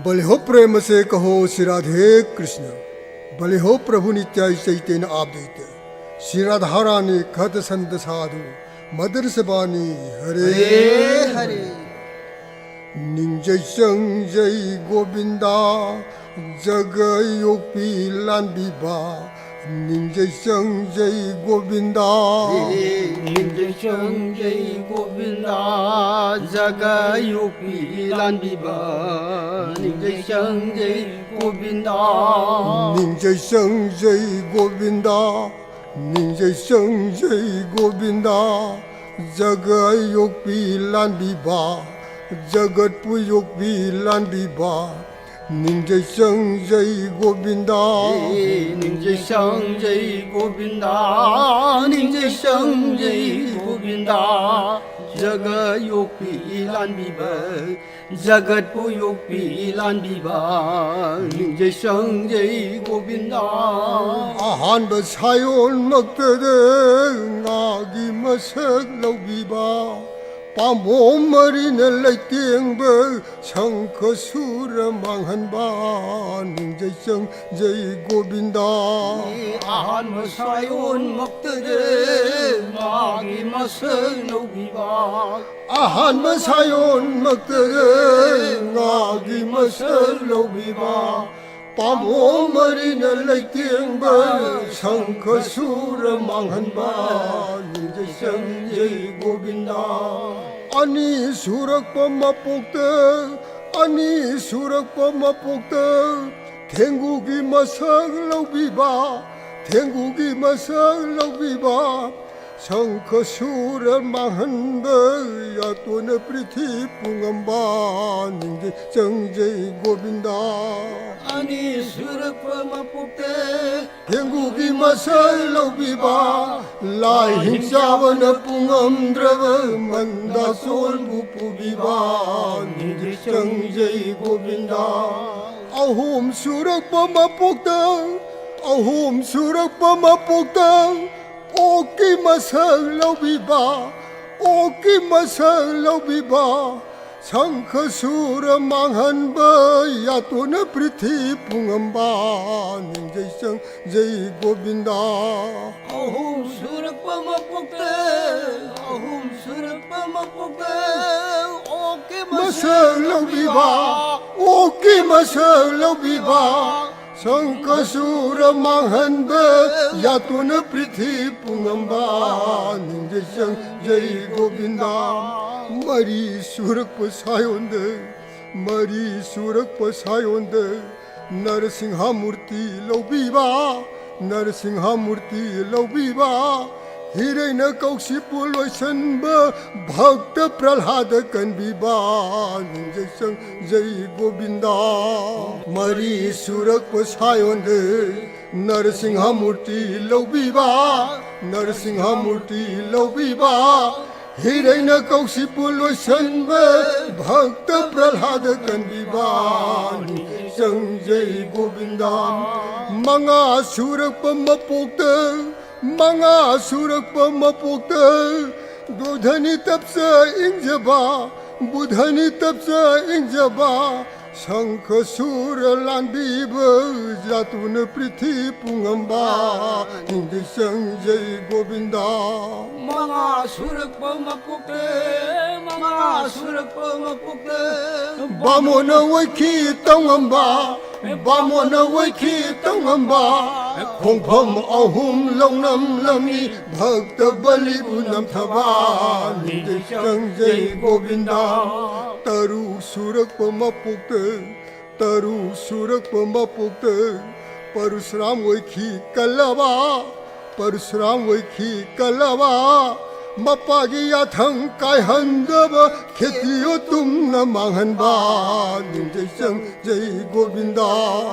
भले हो प्रेम से कहो श्री राधे कृष्ण, भले हो प्रभु नित्याय चैतन्य अद्वैत, श्री राधा रानी खत संत साधु, मधुर सबानी हरे हरे हरे। ꯅꯤꯡꯖꯩ ꯆꯪꯖꯩ ꯒꯣꯕꯤꯟꯗ, ꯖꯒ ꯌꯣꯛꯄꯤ ꯂꯥꯟꯕꯤꯕ꯫ ꯅꯤꯡꯖꯩ ꯆꯪꯖꯩ ꯒꯣꯕꯤꯟꯗ꯫ ꯅꯤꯡꯖꯩ ꯆꯪꯖꯩ ꯒꯣꯕꯤꯟꯗ, ꯖꯒ ꯌꯣꯛꯄꯤ ꯂꯥꯟꯕꯤꯕ꯫ ꯅꯤꯡꯖꯩ ꯆꯪꯖꯩ ꯒꯣꯕꯤꯟꯗ꯫ ꯅꯤꯡꯖꯩ ꯆꯪꯖꯩ ꯒꯣꯕꯤꯟꯗ, ꯅꯤꯡꯖꯩ ꯆꯪꯖꯩ ꯒꯣꯕꯤꯟꯗ꯫ ꯖꯒ ꯌꯣꯛꯄꯤ ꯂꯥꯟꯕꯤꯕ, ꯖꯒꯠꯄꯨ ꯌꯣꯛꯄꯤ ꯂꯥꯟꯕꯤꯕ꯫ ꯅꯤꯡꯖꯩ ꯆꯪꯖꯩ ꯒꯣꯕꯤꯟꯗ꯫ ꯅꯤꯡꯖꯩ ꯆꯪꯖꯩ ꯒꯣꯕꯤꯟꯗ, ꯅꯤꯡꯖꯩ ꯆꯪꯖꯩ ꯒꯣꯕꯤꯟꯗ꯫ ꯖꯒ ꯌꯣꯛꯄꯤ ꯂꯥꯟꯕꯤꯕ, ꯖꯒꯠꯄꯨ ꯌꯣꯛꯄꯤ ꯂꯥꯟꯕꯤꯕ꯫ ꯅꯤꯡꯖꯩ ꯆꯪꯖꯩ ꯒꯣꯕꯤꯟꯗ꯫ ꯑꯍꯥꯟꯕ ꯁꯥꯏꯑꯣꯟꯃꯛꯇꯗ ꯉꯥꯒꯤ ꯃꯁꯛ ꯂꯧꯕꯤꯕ꯫ ꯄꯥꯝꯕꯣꯝ ꯃꯔꯤꯅ ꯂꯩꯇꯦꯡꯕ, ꯁꯪꯈ ꯁꯨꯔ ꯃꯥꯡꯍꯟꯕ꯫ ꯅꯤꯡꯖꯩ ꯆꯪꯖꯩ ꯒꯣꯕꯤꯟꯗ꯫ ꯑꯍꯥꯟꯕ ꯁꯥꯏꯑꯣꯟꯃꯛꯇꯗ ꯉꯥꯒꯤ ꯃꯁꯛ ꯂꯧꯕꯤꯕ꯫ ꯑꯍꯥꯟꯕ ꯁꯥꯏꯑꯣꯟꯃꯛꯇꯗ ꯉꯥꯒꯤ ꯃꯁꯛ ꯂꯧꯕꯤꯕ꯫ ꯄꯥꯝꯕꯣꯝ ꯃꯔꯤꯅ ꯂꯩꯇꯦꯡꯕ, ꯁꯪꯈ ꯁꯨꯔ ꯃꯥꯡꯍꯟꯕ꯫ ꯅꯤꯡꯖꯩ ꯆꯪꯖꯩ ꯒꯣꯕꯤꯟꯗ꯫ ꯑꯅꯤ ꯁꯨꯔꯛꯄ ꯃꯄꯣꯛꯇ, ꯑꯅꯤ ꯁꯨꯔꯛꯄ ꯃꯄꯣꯛꯇ ꯊꯦꯡꯒꯨꯒꯤ ꯃꯁꯛ ꯂꯧꯕꯤꯕ, ꯊꯦꯡꯒꯨꯒꯤ ꯃꯁꯛ ꯂꯧꯕꯤꯕ꯫ ꯁꯪꯈ ꯁꯨꯔ ꯃꯥꯡꯍꯟꯕ, ꯌꯥꯇꯣꯟꯅ ꯄ꯭ꯔꯤꯊꯤ ꯄꯨꯡꯉꯝꯕ꯫ ꯅꯤꯡꯖꯩ ꯆꯪꯖꯩ ꯒꯣꯕꯤꯟꯗ꯫ ꯑꯅꯤ ꯁꯨꯔꯛꯄ ꯃꯄꯣꯛꯇ ꯊꯦꯡꯒꯨꯒꯤ ꯃꯁꯛ ꯂꯧꯕꯤꯕ, ꯂꯥꯏ ꯍꯤꯡꯆꯥꯕꯅ ꯄꯨꯡꯉꯝꯗ꯭ꯔꯕ ꯃꯟꯗꯥꯁꯣꯟꯕꯨ ꯄꯨꯕꯤꯕ꯫ ꯅꯤꯡꯖꯩ ꯆꯪꯖꯩ ꯒꯣꯕꯤꯟꯗ꯫ ꯑꯍꯨꯝ ꯁꯨꯔꯛꯄ ꯃꯄꯣꯛꯇ, ꯑꯍꯨꯝ ꯁꯨꯔꯛꯄ ꯃꯄꯣꯛꯇ ꯑꯣꯛꯀꯤ ꯃꯁꯛ ꯂꯧꯕꯤꯕ, ꯑꯣꯛꯀꯤ ꯃꯁꯛ ꯂꯧꯕꯤꯕ꯫ ꯁꯪꯈ ꯁꯨꯔ ꯃꯥꯡꯍꯟꯕ ꯌꯥꯇꯣꯟꯅ ꯄ꯭ꯔꯤꯊꯤ ꯄꯨꯡꯉꯝꯕ ꯅꯤꯡꯖꯩ ꯆꯪꯖꯩ ꯒꯣꯕꯤꯟꯗ꯫ ꯑꯍꯨꯝ ꯁꯨꯔꯛꯄ ꯃꯄꯣꯛꯇ, ꯑꯍꯨꯝ ꯁꯨꯔꯛꯄ ꯃꯄꯣꯛꯇ ꯑꯣꯛꯀꯤ ꯃꯁꯛ ꯂꯧꯕꯤꯕ, ꯑꯣꯛꯀꯤ ꯃꯁꯛ ꯂꯧꯕꯤꯕ꯫ ꯁꯪꯈ ꯁꯨꯔ ꯃꯥꯡꯍꯟꯕ ꯌꯥꯇꯣꯟꯅ ꯄ꯭ꯔꯤꯊꯤ ꯄꯨꯡꯉꯝꯕ ꯅꯤꯡꯖꯩ ꯆꯪꯖꯩ ꯒꯣꯕꯤꯟꯗ꯫ ꯃꯔꯤ ꯁꯨꯔꯛꯄ ꯁꯥꯌꯣꯟꯗ, ꯃꯔꯤ ꯁꯨꯔꯛꯄ ꯁꯥꯌꯣꯟꯗ ꯅꯔꯁꯤꯡꯍ ꯃꯨꯔꯇꯤ ꯂꯧꯕꯤꯕ, ꯅꯔꯁꯤꯡꯍ ꯃꯨꯔꯇꯤ ꯂꯧꯕꯤꯕ꯫ ꯍꯤꯔꯩꯅ ꯀꯧꯁꯤꯄꯨ ꯂꯣꯏꯁꯟꯕ ꯚꯛꯇ ꯄ꯭ꯔꯍ꯭ꯂꯥꯗ ꯀꯟꯕꯤꯕ ꯅꯤꯡꯖꯩ ꯆꯪꯖꯩ ꯒꯣꯕꯤꯟꯗ꯫ ꯃꯔꯤ ꯁꯨꯔꯛꯄ ꯁꯥꯌꯣꯟꯗ ꯅꯔꯁꯤꯡꯍ ꯃꯨꯔꯇꯤ ꯂꯧꯕꯤꯕ, ꯅꯔꯁꯤꯡꯍ ꯃꯨꯔꯇꯤ ꯂꯧꯕꯤꯕ꯫ ꯍꯤꯔꯩꯅ ꯀꯧꯁꯤꯄꯨ ꯂꯣꯏꯁꯟꯕ ꯚꯛꯇ ꯄ꯭ꯔꯍ꯭ꯂꯥꯗ ꯀꯟꯕꯤꯕ ꯅꯤꯡꯖꯩ ꯆꯪꯖꯩ ꯒꯣꯕꯤꯟꯗ꯫ ꯃꯉꯥ ꯁꯨꯔꯛꯄ ꯃꯄꯣꯛꯇ, ꯃꯉꯥ ꯁꯨꯔꯛꯄ ꯃꯄꯣꯛꯇ ꯕꯨꯙꯅꯤ ꯇꯞꯆ ꯏꯪꯖꯕ, ꯕꯨꯙꯅꯤ ꯇꯞꯆ ꯏꯪꯖꯕ꯫ ꯁꯪꯈ ꯁꯨꯔ ꯂꯥꯟꯕꯤꯕ ꯌꯥꯇꯣꯟꯅ ꯄ꯭ꯔꯤꯊꯤ ꯄꯨꯡꯉꯝꯕ ꯅꯤꯡꯖꯩ ꯆꯪꯖꯩ ꯒꯣꯕꯤꯟꯗ꯫ ꯃꯉꯥ ꯁꯨꯔꯛꯄ ꯃꯄꯣꯛꯇ, ꯃꯉꯥ ꯁꯨꯔꯛꯄ ꯃꯄꯣꯛꯇ ꯕꯥꯃꯣꯟꯅ ꯑꯣꯏꯈꯤ ꯇꯧꯉꯝꯕ, ꯕꯥꯃꯣꯟꯅ ꯑꯣꯏꯈꯤ ꯇꯧꯉꯝꯕ꯫ ꯈꯣꯡꯐꯝ ꯑꯍꯨꯝ ꯂꯧꯅꯝ ꯂꯝꯃꯤ ꯚꯛꯇ ꯕꯂꯤꯕꯨ ꯅꯝꯊꯕ ꯅꯤꯡꯖꯩ ꯆꯪꯖꯩ ꯒꯣꯕꯤꯟꯗ꯫ ꯇꯔꯨꯛ ꯁꯨꯔꯛꯄ ꯃꯄꯣꯛꯇ, ꯇꯔꯨꯛ ꯁꯨꯔꯛꯄ ꯃꯄꯣꯛꯇ ꯄꯔꯁꯨꯔꯥꯝ ꯑꯣꯏꯈꯤ ꯀꯜꯂꯕ, ꯄꯔꯁꯨꯔꯥꯝ ꯑꯣꯏꯈꯤ ꯀꯜꯂꯕ꯫ ꯃꯄꯥꯒꯤ ꯌꯥꯊꯪ ꯀꯥꯏꯍꯟꯗꯕ ꯈꯦꯇ꯭ꯔꯤꯌꯣ ꯇꯨꯝꯅ ꯃꯥꯡꯍꯟꯕ ꯅꯤꯡꯖꯩ ꯆꯪꯖꯩ ꯒꯣꯕꯤꯟꯗ꯫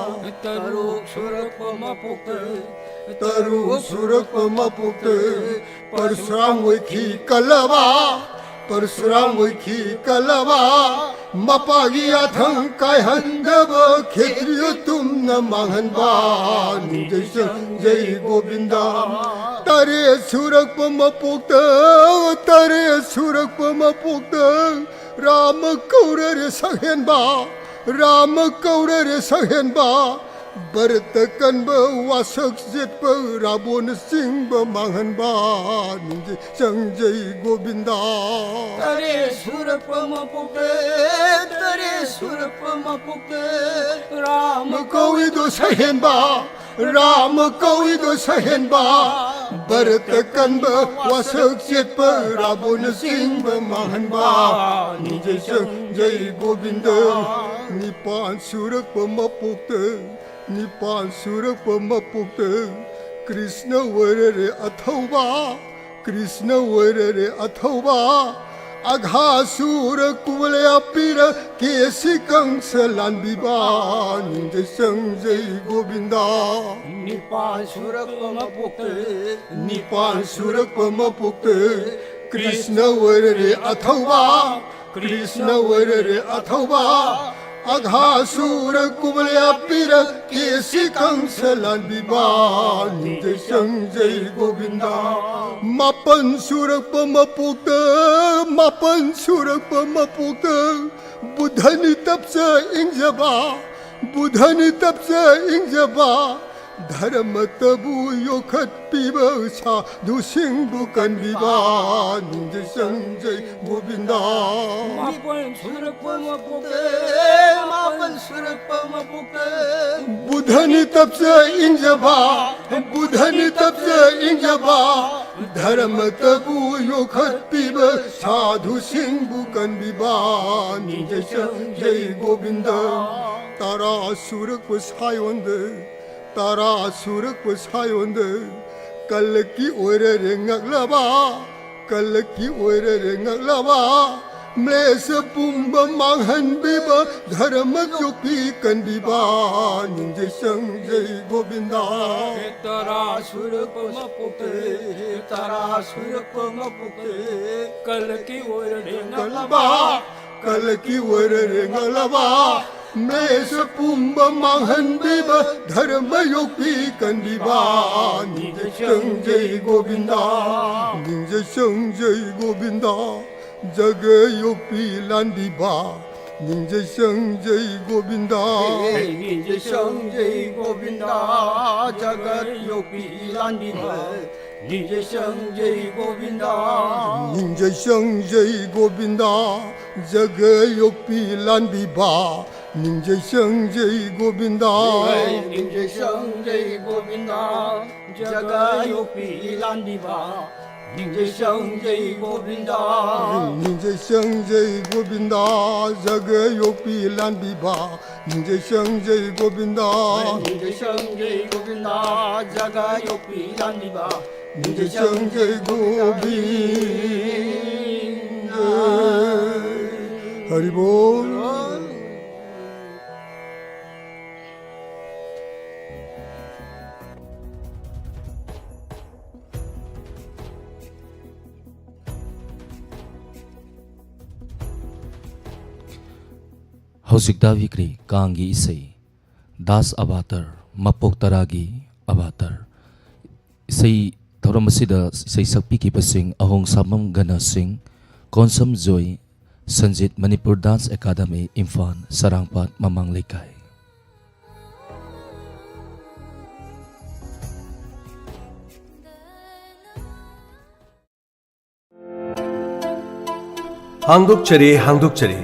ꯇꯔꯨꯛ ꯁꯨꯔꯛꯄ ꯃꯄꯣꯛꯇ, ꯇꯔꯨꯛ ꯁꯨꯔꯛꯄ ꯃꯄꯣꯛꯇ ꯄꯔꯁꯨꯔꯥꯝ ꯑꯣꯏꯈꯤ ꯀꯜꯂꯕ, ꯄꯔꯁꯨꯔꯥꯝ ꯑꯣꯏꯈꯤ ꯀꯜꯂꯕ꯫ ꯃꯄꯥꯒꯤ ꯌꯥꯊꯪ ꯀꯥꯏꯍꯟꯗꯕ ꯈꯦꯇ꯭ꯔꯤꯌꯣ ꯇꯨꯝꯅ ꯃꯥꯡꯍꯟꯕ ꯅꯤꯡꯖꯩ ꯆꯪꯖꯩ ꯒꯣꯕꯤꯟꯗ꯫ ꯇꯔꯦꯠ ꯁꯨꯔꯛꯄ ꯃꯄꯣꯛꯇ, ꯇꯔꯦꯠ ꯁꯨꯔꯛꯄ ꯃꯄꯣꯛꯇ ꯔꯥꯃ ꯀꯧꯔꯔꯦ ꯁꯛꯍꯦꯟꯕ, ꯔꯥꯃ ꯀꯧꯔꯔꯦ ꯁꯛꯍꯦꯟꯕ, ꯚꯔꯠꯇ ꯀꯟꯕ ꯋꯥꯁꯛ ꯆꯦꯠꯄ ꯔꯥꯕꯣꯅ ꯆꯤꯡꯕ ꯃꯥꯡꯍꯟꯕ, ꯅꯤꯡꯖꯩ ꯆꯪꯖꯩ ꯒꯣꯕꯤꯟꯗ꯫ ꯇꯔꯦꯠ ꯁꯨꯔꯛꯄ ꯃꯄꯣꯛꯇ, ꯇꯔꯦꯠ ꯁꯨꯔꯛꯄ ꯃꯄꯣꯛꯇ, ꯔꯥꯃ ꯀꯧꯏꯗꯣ ꯁꯛꯍꯦꯟꯕ, ꯔꯥꯃ ꯀꯧꯏꯗꯣ ꯁꯛꯍꯦꯟꯕ, ꯚꯔꯠꯇ ꯀꯟꯕ ꯋꯥꯁꯛ ꯆꯦꯠꯄ ꯔꯥꯕꯣꯅ ꯆꯤꯡꯕ ꯃꯥꯡꯍꯟꯕ, ꯅꯤꯡꯖꯩ ꯆꯪꯖꯩ ꯒꯣꯕꯤꯟꯗ꯫ ꯅꯤꯄꯥꯟ ꯁꯨꯔꯛꯄ ꯃꯄꯣꯛꯇ, ꯅꯤꯄꯥꯟ ꯁꯨꯔꯛꯄ ꯃꯄꯣꯛꯇ, ꯀ꯭ꯔꯤꯁꯅ ꯑꯣꯏꯔꯔꯦ ꯑꯊꯧꯕ, ꯀ꯭ꯔꯤꯁꯅ ꯑꯣꯏꯔꯔꯦ ꯑꯊꯧꯕ, ꯑꯘꯥꯁꯨꯔ ꯀꯨꯕꯂꯦ ꯑꯄꯤꯔ ꯀꯦꯁꯤ ꯀꯪꯁ ꯂꯥꯟꯕꯤꯕ, ꯅꯤꯡꯖꯩ ꯆꯪꯖꯩ ꯒꯣꯕꯤꯟꯗ꯫ ꯅꯤꯄꯥꯟ ꯁꯨꯔꯛꯄ ꯃꯄꯣꯛꯇ, ꯅꯤꯄꯥꯟ ꯁꯨꯔꯛꯄ ꯃꯄꯣꯛꯇ, ꯀ꯭ꯔꯤꯁꯅ ꯑꯣꯏꯔꯔꯦ ꯑꯊꯧꯕ, ꯀ꯭ꯔꯤꯁꯅ ꯑꯣꯏꯔꯔꯦ ꯑꯊꯧꯕ, ꯑꯘꯥꯁꯨꯔ ꯀꯨꯕꯂꯦ ꯑꯄꯤꯔ ꯀꯦꯁꯤ ꯀꯪꯁ ꯂꯥꯟꯕꯤꯕ, ꯅꯤꯡꯖꯩ ꯆꯪꯖꯩ ꯒꯣꯕꯤꯟꯗ꯫ ꯃꯥꯄꯟ ꯁꯨꯔꯛꯄ ꯃꯄꯣꯛꯇ, ꯃꯥꯄꯟ ꯁꯨꯔꯛꯄ ꯃꯄꯣꯛꯇ, ꯕꯨꯙꯅꯤ ꯇꯞꯆ ꯏꯪꯖꯕ, ꯕꯨꯙꯅꯤ ꯇꯞꯆ ꯏꯪꯖꯕ, ꯙꯔꯃꯇꯕꯨ ꯌꯣꯛꯈꯠꯄꯤꯕ ꯁꯥ ꯗꯨꯁꯤꯡꯕꯨ ꯀꯟꯕꯤꯕ, ꯅꯤꯡꯖꯩ ꯆꯪꯖꯩ ꯒꯣꯕꯤꯟꯗ꯫ ꯃꯥꯄꯟ ꯁꯨꯔꯛꯄ ꯃꯄꯣꯛꯇ, ꯃꯥꯄꯟ ꯁꯨꯔꯛꯄ ꯃꯄꯣꯛꯇ, ꯕꯨꯙꯅꯤ ꯇꯞꯆ ꯏꯪꯖꯕ, ꯕꯨꯙꯅꯤ ꯇꯞꯆ ꯏꯪꯖꯕ, ꯙꯔꯃꯇꯕꯨ ꯌꯣꯛꯈꯠꯄꯤꯕ ꯁꯥꯙꯨꯁꯤꯡꯕꯨ ꯀꯟꯕꯤꯕ, ꯅꯤꯡꯖꯩ ꯆꯪꯖꯩ ꯒꯣꯕꯤꯟꯗ꯫ ꯇꯔꯥ ꯁꯨꯔꯛꯄ ꯁꯥꯌꯣꯟꯗ, ꯇꯔꯥ ꯁꯨꯔꯛꯄ ꯁꯥꯌꯣꯟꯗ, ꯀꯜꯂꯛꯀꯤ ꯑꯣꯏꯔꯔꯦ ꯉꯛꯂꯕ, ꯀꯜꯂꯛꯀꯤ ꯑꯣꯏꯔꯔꯦ ꯉꯛꯂꯕ, ꯃ꯭ꯂꯦꯁ ꯄꯨꯝꯕ ꯃꯥꯡꯍꯟꯕꯤꯕ, ꯙꯔꯃ ꯌꯣꯛꯄꯤ ꯀꯟꯕꯤꯕ, ꯅꯤꯡꯖꯩ ꯆꯪꯖꯩ ꯒꯣꯕꯤꯟꯗ꯫ ꯇꯔꯥ ꯁꯨꯔꯛꯄ ꯃꯄꯣꯛꯇ, ꯇꯔꯥ ꯁꯨꯔꯛꯄ ꯃꯄꯣꯛꯇ, ꯀꯜꯂꯛꯀꯤ ꯑꯣꯏꯔꯔꯦ ꯉꯛꯂꯕ, ꯀꯜꯂꯛꯀꯤ ꯑꯣꯏꯔꯔꯦ ꯉꯛꯂꯕ, ꯃ꯭ꯂꯦꯁ ꯄꯨꯝꯕ ꯃꯥꯡꯍꯟꯕꯤꯕ, ꯙꯔꯃ ꯌꯣꯛꯄꯤ ꯀꯟꯕꯤꯕ, ꯅꯤꯡꯖꯩ ꯆꯪꯖꯩ ꯒꯣꯕꯤꯟꯗ, ꯅꯤꯡꯖꯩ ꯆꯪꯖꯩ ꯒꯣꯕꯤꯟꯗ꯫ ꯖꯒ ꯌꯣꯛꯄꯤ ꯂꯥꯟꯕꯤꯕ ꯅꯤꯡꯖꯩ ꯁꯪꯖꯩ ꯒꯣꯕꯤꯟꯗ꯫ ꯍꯦ ꯅꯤꯡꯖꯩ ꯁꯪꯖꯩ ꯒꯣꯕꯤꯟꯗ, ꯖꯒ ꯌꯣꯛꯄꯤ ꯂꯥꯟꯕꯤꯕ ꯅꯤꯡꯖꯩ ꯁꯪꯖꯩ ꯒꯣꯕꯤꯟꯗ꯫ ꯅꯤꯡꯖꯩ ꯁꯪꯖꯩ ꯒꯣꯕꯤꯟꯗ, ꯖꯒ ꯌꯣꯛꯄꯤ ꯂꯥꯟꯕꯤꯕ ꯅꯤꯡꯖꯩ ꯁꯪꯖꯩ ꯒꯣꯕꯤꯟꯗ꯫ ꯍꯦ ꯅꯤꯡꯖꯩ ꯁꯪꯖꯩ ꯒꯣꯕꯤꯟꯗ, ꯖꯒ ꯌꯣꯛꯄꯤ ꯂꯥꯟꯕꯤꯕ ꯅꯤꯡꯖꯩ ꯁꯪꯖꯩ ꯒꯣꯕꯤꯟꯗ꯫ ꯅꯤꯡꯖꯩ ꯁꯪꯖꯩ ꯒꯣꯕꯤꯟꯗ, ꯖꯒ ꯌꯣꯛꯄꯤ ꯂꯥꯟꯕꯤꯕ ꯅꯤꯡꯖꯩ ꯁꯪꯖꯩ ꯒꯣꯕꯤꯟꯗ꯫ ꯅꯤꯡꯖꯩ ꯁꯪꯖꯩ ꯒꯣꯕꯤꯟꯗ, ꯖꯒ ꯌꯣꯛꯄꯤ ꯂꯥꯟꯕꯤꯕ ꯅꯤꯡꯖꯩ ꯁꯪꯖꯩ ꯒꯣꯕꯤꯟꯗ꯫ ꯍꯔꯤꯕꯣꯜ꯫ ꯍꯧꯖꯤꯛ ꯇꯥꯕꯤꯈ꯭ꯔꯦ ꯀꯥꯡꯒꯤ ꯏꯁꯩ, ꯗꯥꯁ ꯑꯕꯥꯇꯔ, ꯃꯄꯣꯛ ꯇꯔꯥꯒꯤ ꯑꯕꯥꯇꯔ꯫ ꯏꯁꯩ ꯊꯧꯔꯝ ꯑꯁꯤꯗ ꯏꯁꯩ ꯁꯛꯄꯤꯈꯤꯕꯁꯤꯡ: ꯑꯍꯣꯡ ꯁꯥꯃꯝ ꯒꯅ ꯁꯤꯡ, ꯀꯣꯟꯁꯝ ꯖꯣꯏ, ꯁꯟꯖꯤꯠ, ꯃꯅꯤꯄꯨꯔ ꯗꯥꯟꯁ ꯑꯦꯀꯥꯗꯃꯤ, ꯏꯝꯐꯥꯜ, ꯁꯔꯥꯡꯄꯥꯠ ꯃꯃꯥꯡ ꯂꯩꯀꯥꯏ꯫ ꯍꯥꯡꯗꯣꯛꯆꯔꯤ, ꯍꯥꯡꯗꯣꯛꯆꯔꯤ꯫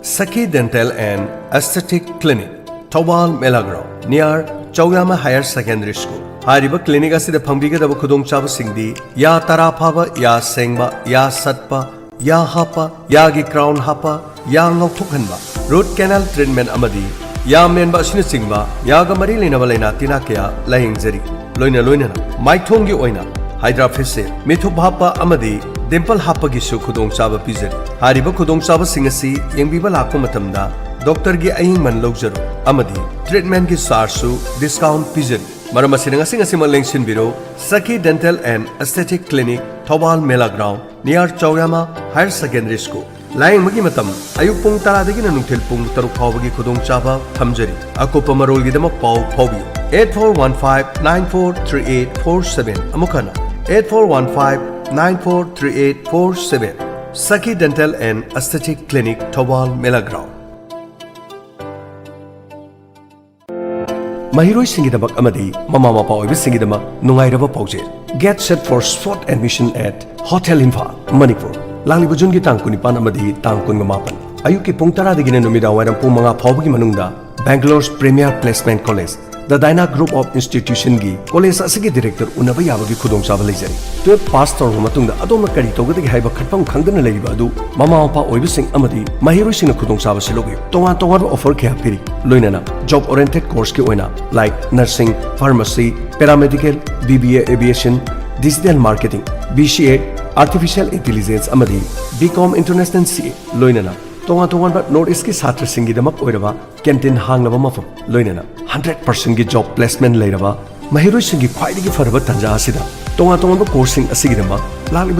ꯁꯈꯤ Dental and Aesthetic Clinic, Thoubal ꯃꯦꯂꯥ ground, near ꯆꯧꯌꯥꯃ Higher Secondary School꯫ ꯍꯥꯏꯔꯤꯕ clinic ꯑꯁꯤꯗ ꯐꯪꯕꯤꯒꯗꯕ ꯈꯨꯗꯣꯡꯆꯥꯕꯁꯤꯡꯗꯤ: ꯌꯥ ꯇꯔꯥ ꯐꯥꯕ, ꯌꯥ ꯁꯦꯡꯕ, ꯌꯥ ꯁꯠꯄ, ꯌꯥ ꯍꯥꯞꯄ, ꯌꯥꯒꯤ crown ꯍꯥꯞꯄ, ꯌꯥ ꯉꯧꯊꯣꯛꯍꯟꯕ, root canal treatment ꯑꯃꯗꯤ ꯌꯥ ꯃꯦꯟꯕ ꯑꯁꯤꯅꯆꯤꯡꯕ ꯌꯥꯒ ꯃꯔꯤ ꯂꯩꯅꯕ ꯂꯥꯏꯅꯥ ꯇꯤꯟꯅꯥ ꯀꯌꯥ ꯂꯥꯌꯦꯡꯖꯔꯤ꯫ ꯂꯣꯏꯅ ꯂꯣꯏꯅꯅ ꯃꯥꯏꯊꯣꯡꯒꯤ ꯑꯣꯏꯅ Hydra Facial, ꯃꯤꯊꯨꯞ ꯍꯥꯞꯄ ꯑꯃꯗꯤ dimple ꯍꯥꯞꯄꯒꯤꯁꯨ ꯈꯨꯗꯣꯡꯆꯥꯕ ꯄꯤꯖꯔꯤ꯫ ꯍꯥꯏꯔꯤꯕ ꯈꯨꯗꯣꯡꯆꯥꯕꯁꯤꯡ ꯑꯁꯤ ꯌꯦꯡꯕꯤꯕ ꯂꯥꯛꯄ ꯃꯇꯝꯗ doctorꯒꯤ ꯑꯌꯤꯡꯃꯟ ꯂꯧꯖꯔꯣꯏ ꯑꯃꯗꯤ treatmentꯒꯤ chargeꯁꯨ discount ꯄꯤꯖꯔꯤ꯫ ꯃꯔꯝ ꯑꯁꯤꯅ ꯉꯁꯤ ꯉꯁꯤꯃꯛ ꯂꯦꯡꯁꯤꯟꯕꯤꯔꯣ, ꯁꯈꯤ Dental and Aesthetic Clinic, Thoubal ꯃꯦꯂꯥ ground, near ꯆꯧꯌꯥꯃ Higher Secondary School꯫ ꯂꯥꯌꯦꯡꯕꯒꯤ ꯃꯇꯝ ꯑꯌꯨꯛ ꯄꯨꯡ ꯇꯔꯥꯗꯒꯤꯅ ꯅꯨꯡꯊꯤꯜ ꯄꯨꯡ ꯇꯔꯨꯛ ꯐꯥꯎꯕꯒꯤ ꯈꯨꯗꯣꯡꯆꯥꯕ ꯊꯝꯖꯔꯤ꯫ ꯑꯀꯨꯞꯄ ꯃꯔꯣꯜꯒꯤꯗꯃꯛ ꯄꯥꯎ ꯐꯥꯎꯕꯤꯌꯨ eight four one five nine four three eight four seven꯫ ꯑꯃꯨꯛ ꯍꯟꯅ, eight four one five nine four three eight four seven꯫ Sakhi Dental and Aesthetic Clinic, Thoubal Mela Ground. ꯃꯍꯩꯔꯣꯏꯁꯤꯡꯒꯤꯗꯃꯛ ꯑꯃꯗꯤ ꯃꯃꯥ ꯃꯄꯥ ꯑꯣꯏꯕꯁꯤꯡꯒꯤꯗꯃꯛ ꯅꯨꯡꯉꯥꯏꯔꯕ ꯄꯥꯎꯖꯦꯜ꯫ Get set for spot admission at Hotel Imphal, Manipur꯫ ꯂꯥꯛꯂꯤꯕ ꯖꯨꯟꯒꯤ ꯇꯥꯡ ꯀꯨꯟꯅꯤꯄꯥꯟ ꯑꯃꯗꯤ ꯇꯥꯡ ꯀꯨꯟꯃꯥꯄꯟ, ꯑꯌꯨꯛꯀꯤ ꯄꯨꯡ ꯇꯔꯥꯗꯒꯤꯅ ꯅꯨꯃꯤꯗꯥꯡ ꯋꯥꯏꯔꯝ ꯄꯨꯡ ꯃꯉꯥ ꯐꯥꯎꯕꯒꯤ ꯃꯅꯨꯡꯗ Bangalore's Premier Placement College, The Dyna Group of Institutionꯒꯤ ꯀꯣꯂꯦꯖ ꯑꯁꯤꯒꯤ ꯗꯤꯔꯦꯛꯇꯔ ꯎꯅꯕ ꯌꯥꯕꯒꯤ ꯈꯨꯗꯣꯡꯆꯥꯕ ꯂꯩꯖꯔꯤ꯫ ꯇꯨꯌꯦꯜꯐ ꯄꯥꯁ ꯇꯧꯔꯕ ꯃꯇꯨꯡꯗ ꯑꯗꯣꯝꯅ ꯀꯔꯤ ꯇꯧꯒꯗꯒꯦ ꯍꯥꯏꯕ ꯈꯟꯐꯝ ꯈꯪꯗꯅ ꯂꯩꯔꯤꯕ ꯑꯗꯨ ꯃꯃꯥ ꯃꯄꯥ ꯑꯣꯏꯕꯁꯤꯡ ꯑꯃꯗꯤ ꯃꯍꯩꯔꯣꯏꯁꯤꯡꯅ ꯈꯨꯗꯣꯡꯆꯥꯕ ꯑꯁꯤ ꯂꯧꯕꯤꯌꯨ꯫ ꯇꯣꯉꯥꯟ ꯇꯣꯉꯥꯟꯕ ꯑꯣꯐꯔ ꯀꯌꯥ ꯄꯤꯔꯤ, ꯂꯣꯏꯅꯅ ꯖꯣꯕ ꯑꯣꯔꯤꯌꯦꯟꯇꯦꯗ ꯀꯣꯔꯁꯀꯤ ꯑꯣꯏꯅ like nursing, pharmacy, paramedical, B B A aviation, digital marketing, B C A, artificial intelligence ꯑꯃꯗꯤ B Com International C A, ꯂꯣꯏꯅꯅ ꯇꯣꯉꯥꯟ ꯇꯣꯉꯥꯟꯕ ꯅꯣꯔꯠ ꯏꯁꯀꯤ ꯁꯥꯇ꯭ꯔꯁꯤꯡꯒꯤꯗꯃꯛ ꯑꯣꯏꯔꯕ ꯀꯦꯟꯇꯤꯟ ꯍꯥꯡꯂꯕ ꯃꯐꯝ, ꯂꯣꯏꯅꯅ ꯍꯟꯗ꯭ꯔꯦꯠ ꯄꯥꯔꯁꯦꯟꯒꯤ ꯖꯣꯕ ꯄ꯭ꯂꯦꯁꯃꯦꯟ ꯂꯩꯔꯕ ꯃꯍꯩꯔꯣꯏꯁꯤꯡꯒꯤ ꯈ꯭ꯋꯥꯏꯗꯒꯤ ꯐꯔꯕ ꯇꯥꯟꯖꯥ ꯑꯁꯤꯗ ꯇꯣꯉꯥꯟ ꯇꯣꯉꯥꯟꯕ ꯀꯣꯔꯁꯁꯤꯡ ꯑꯁꯤꯒꯤꯗꯃꯛ ꯂꯥꯛꯂꯤꯕ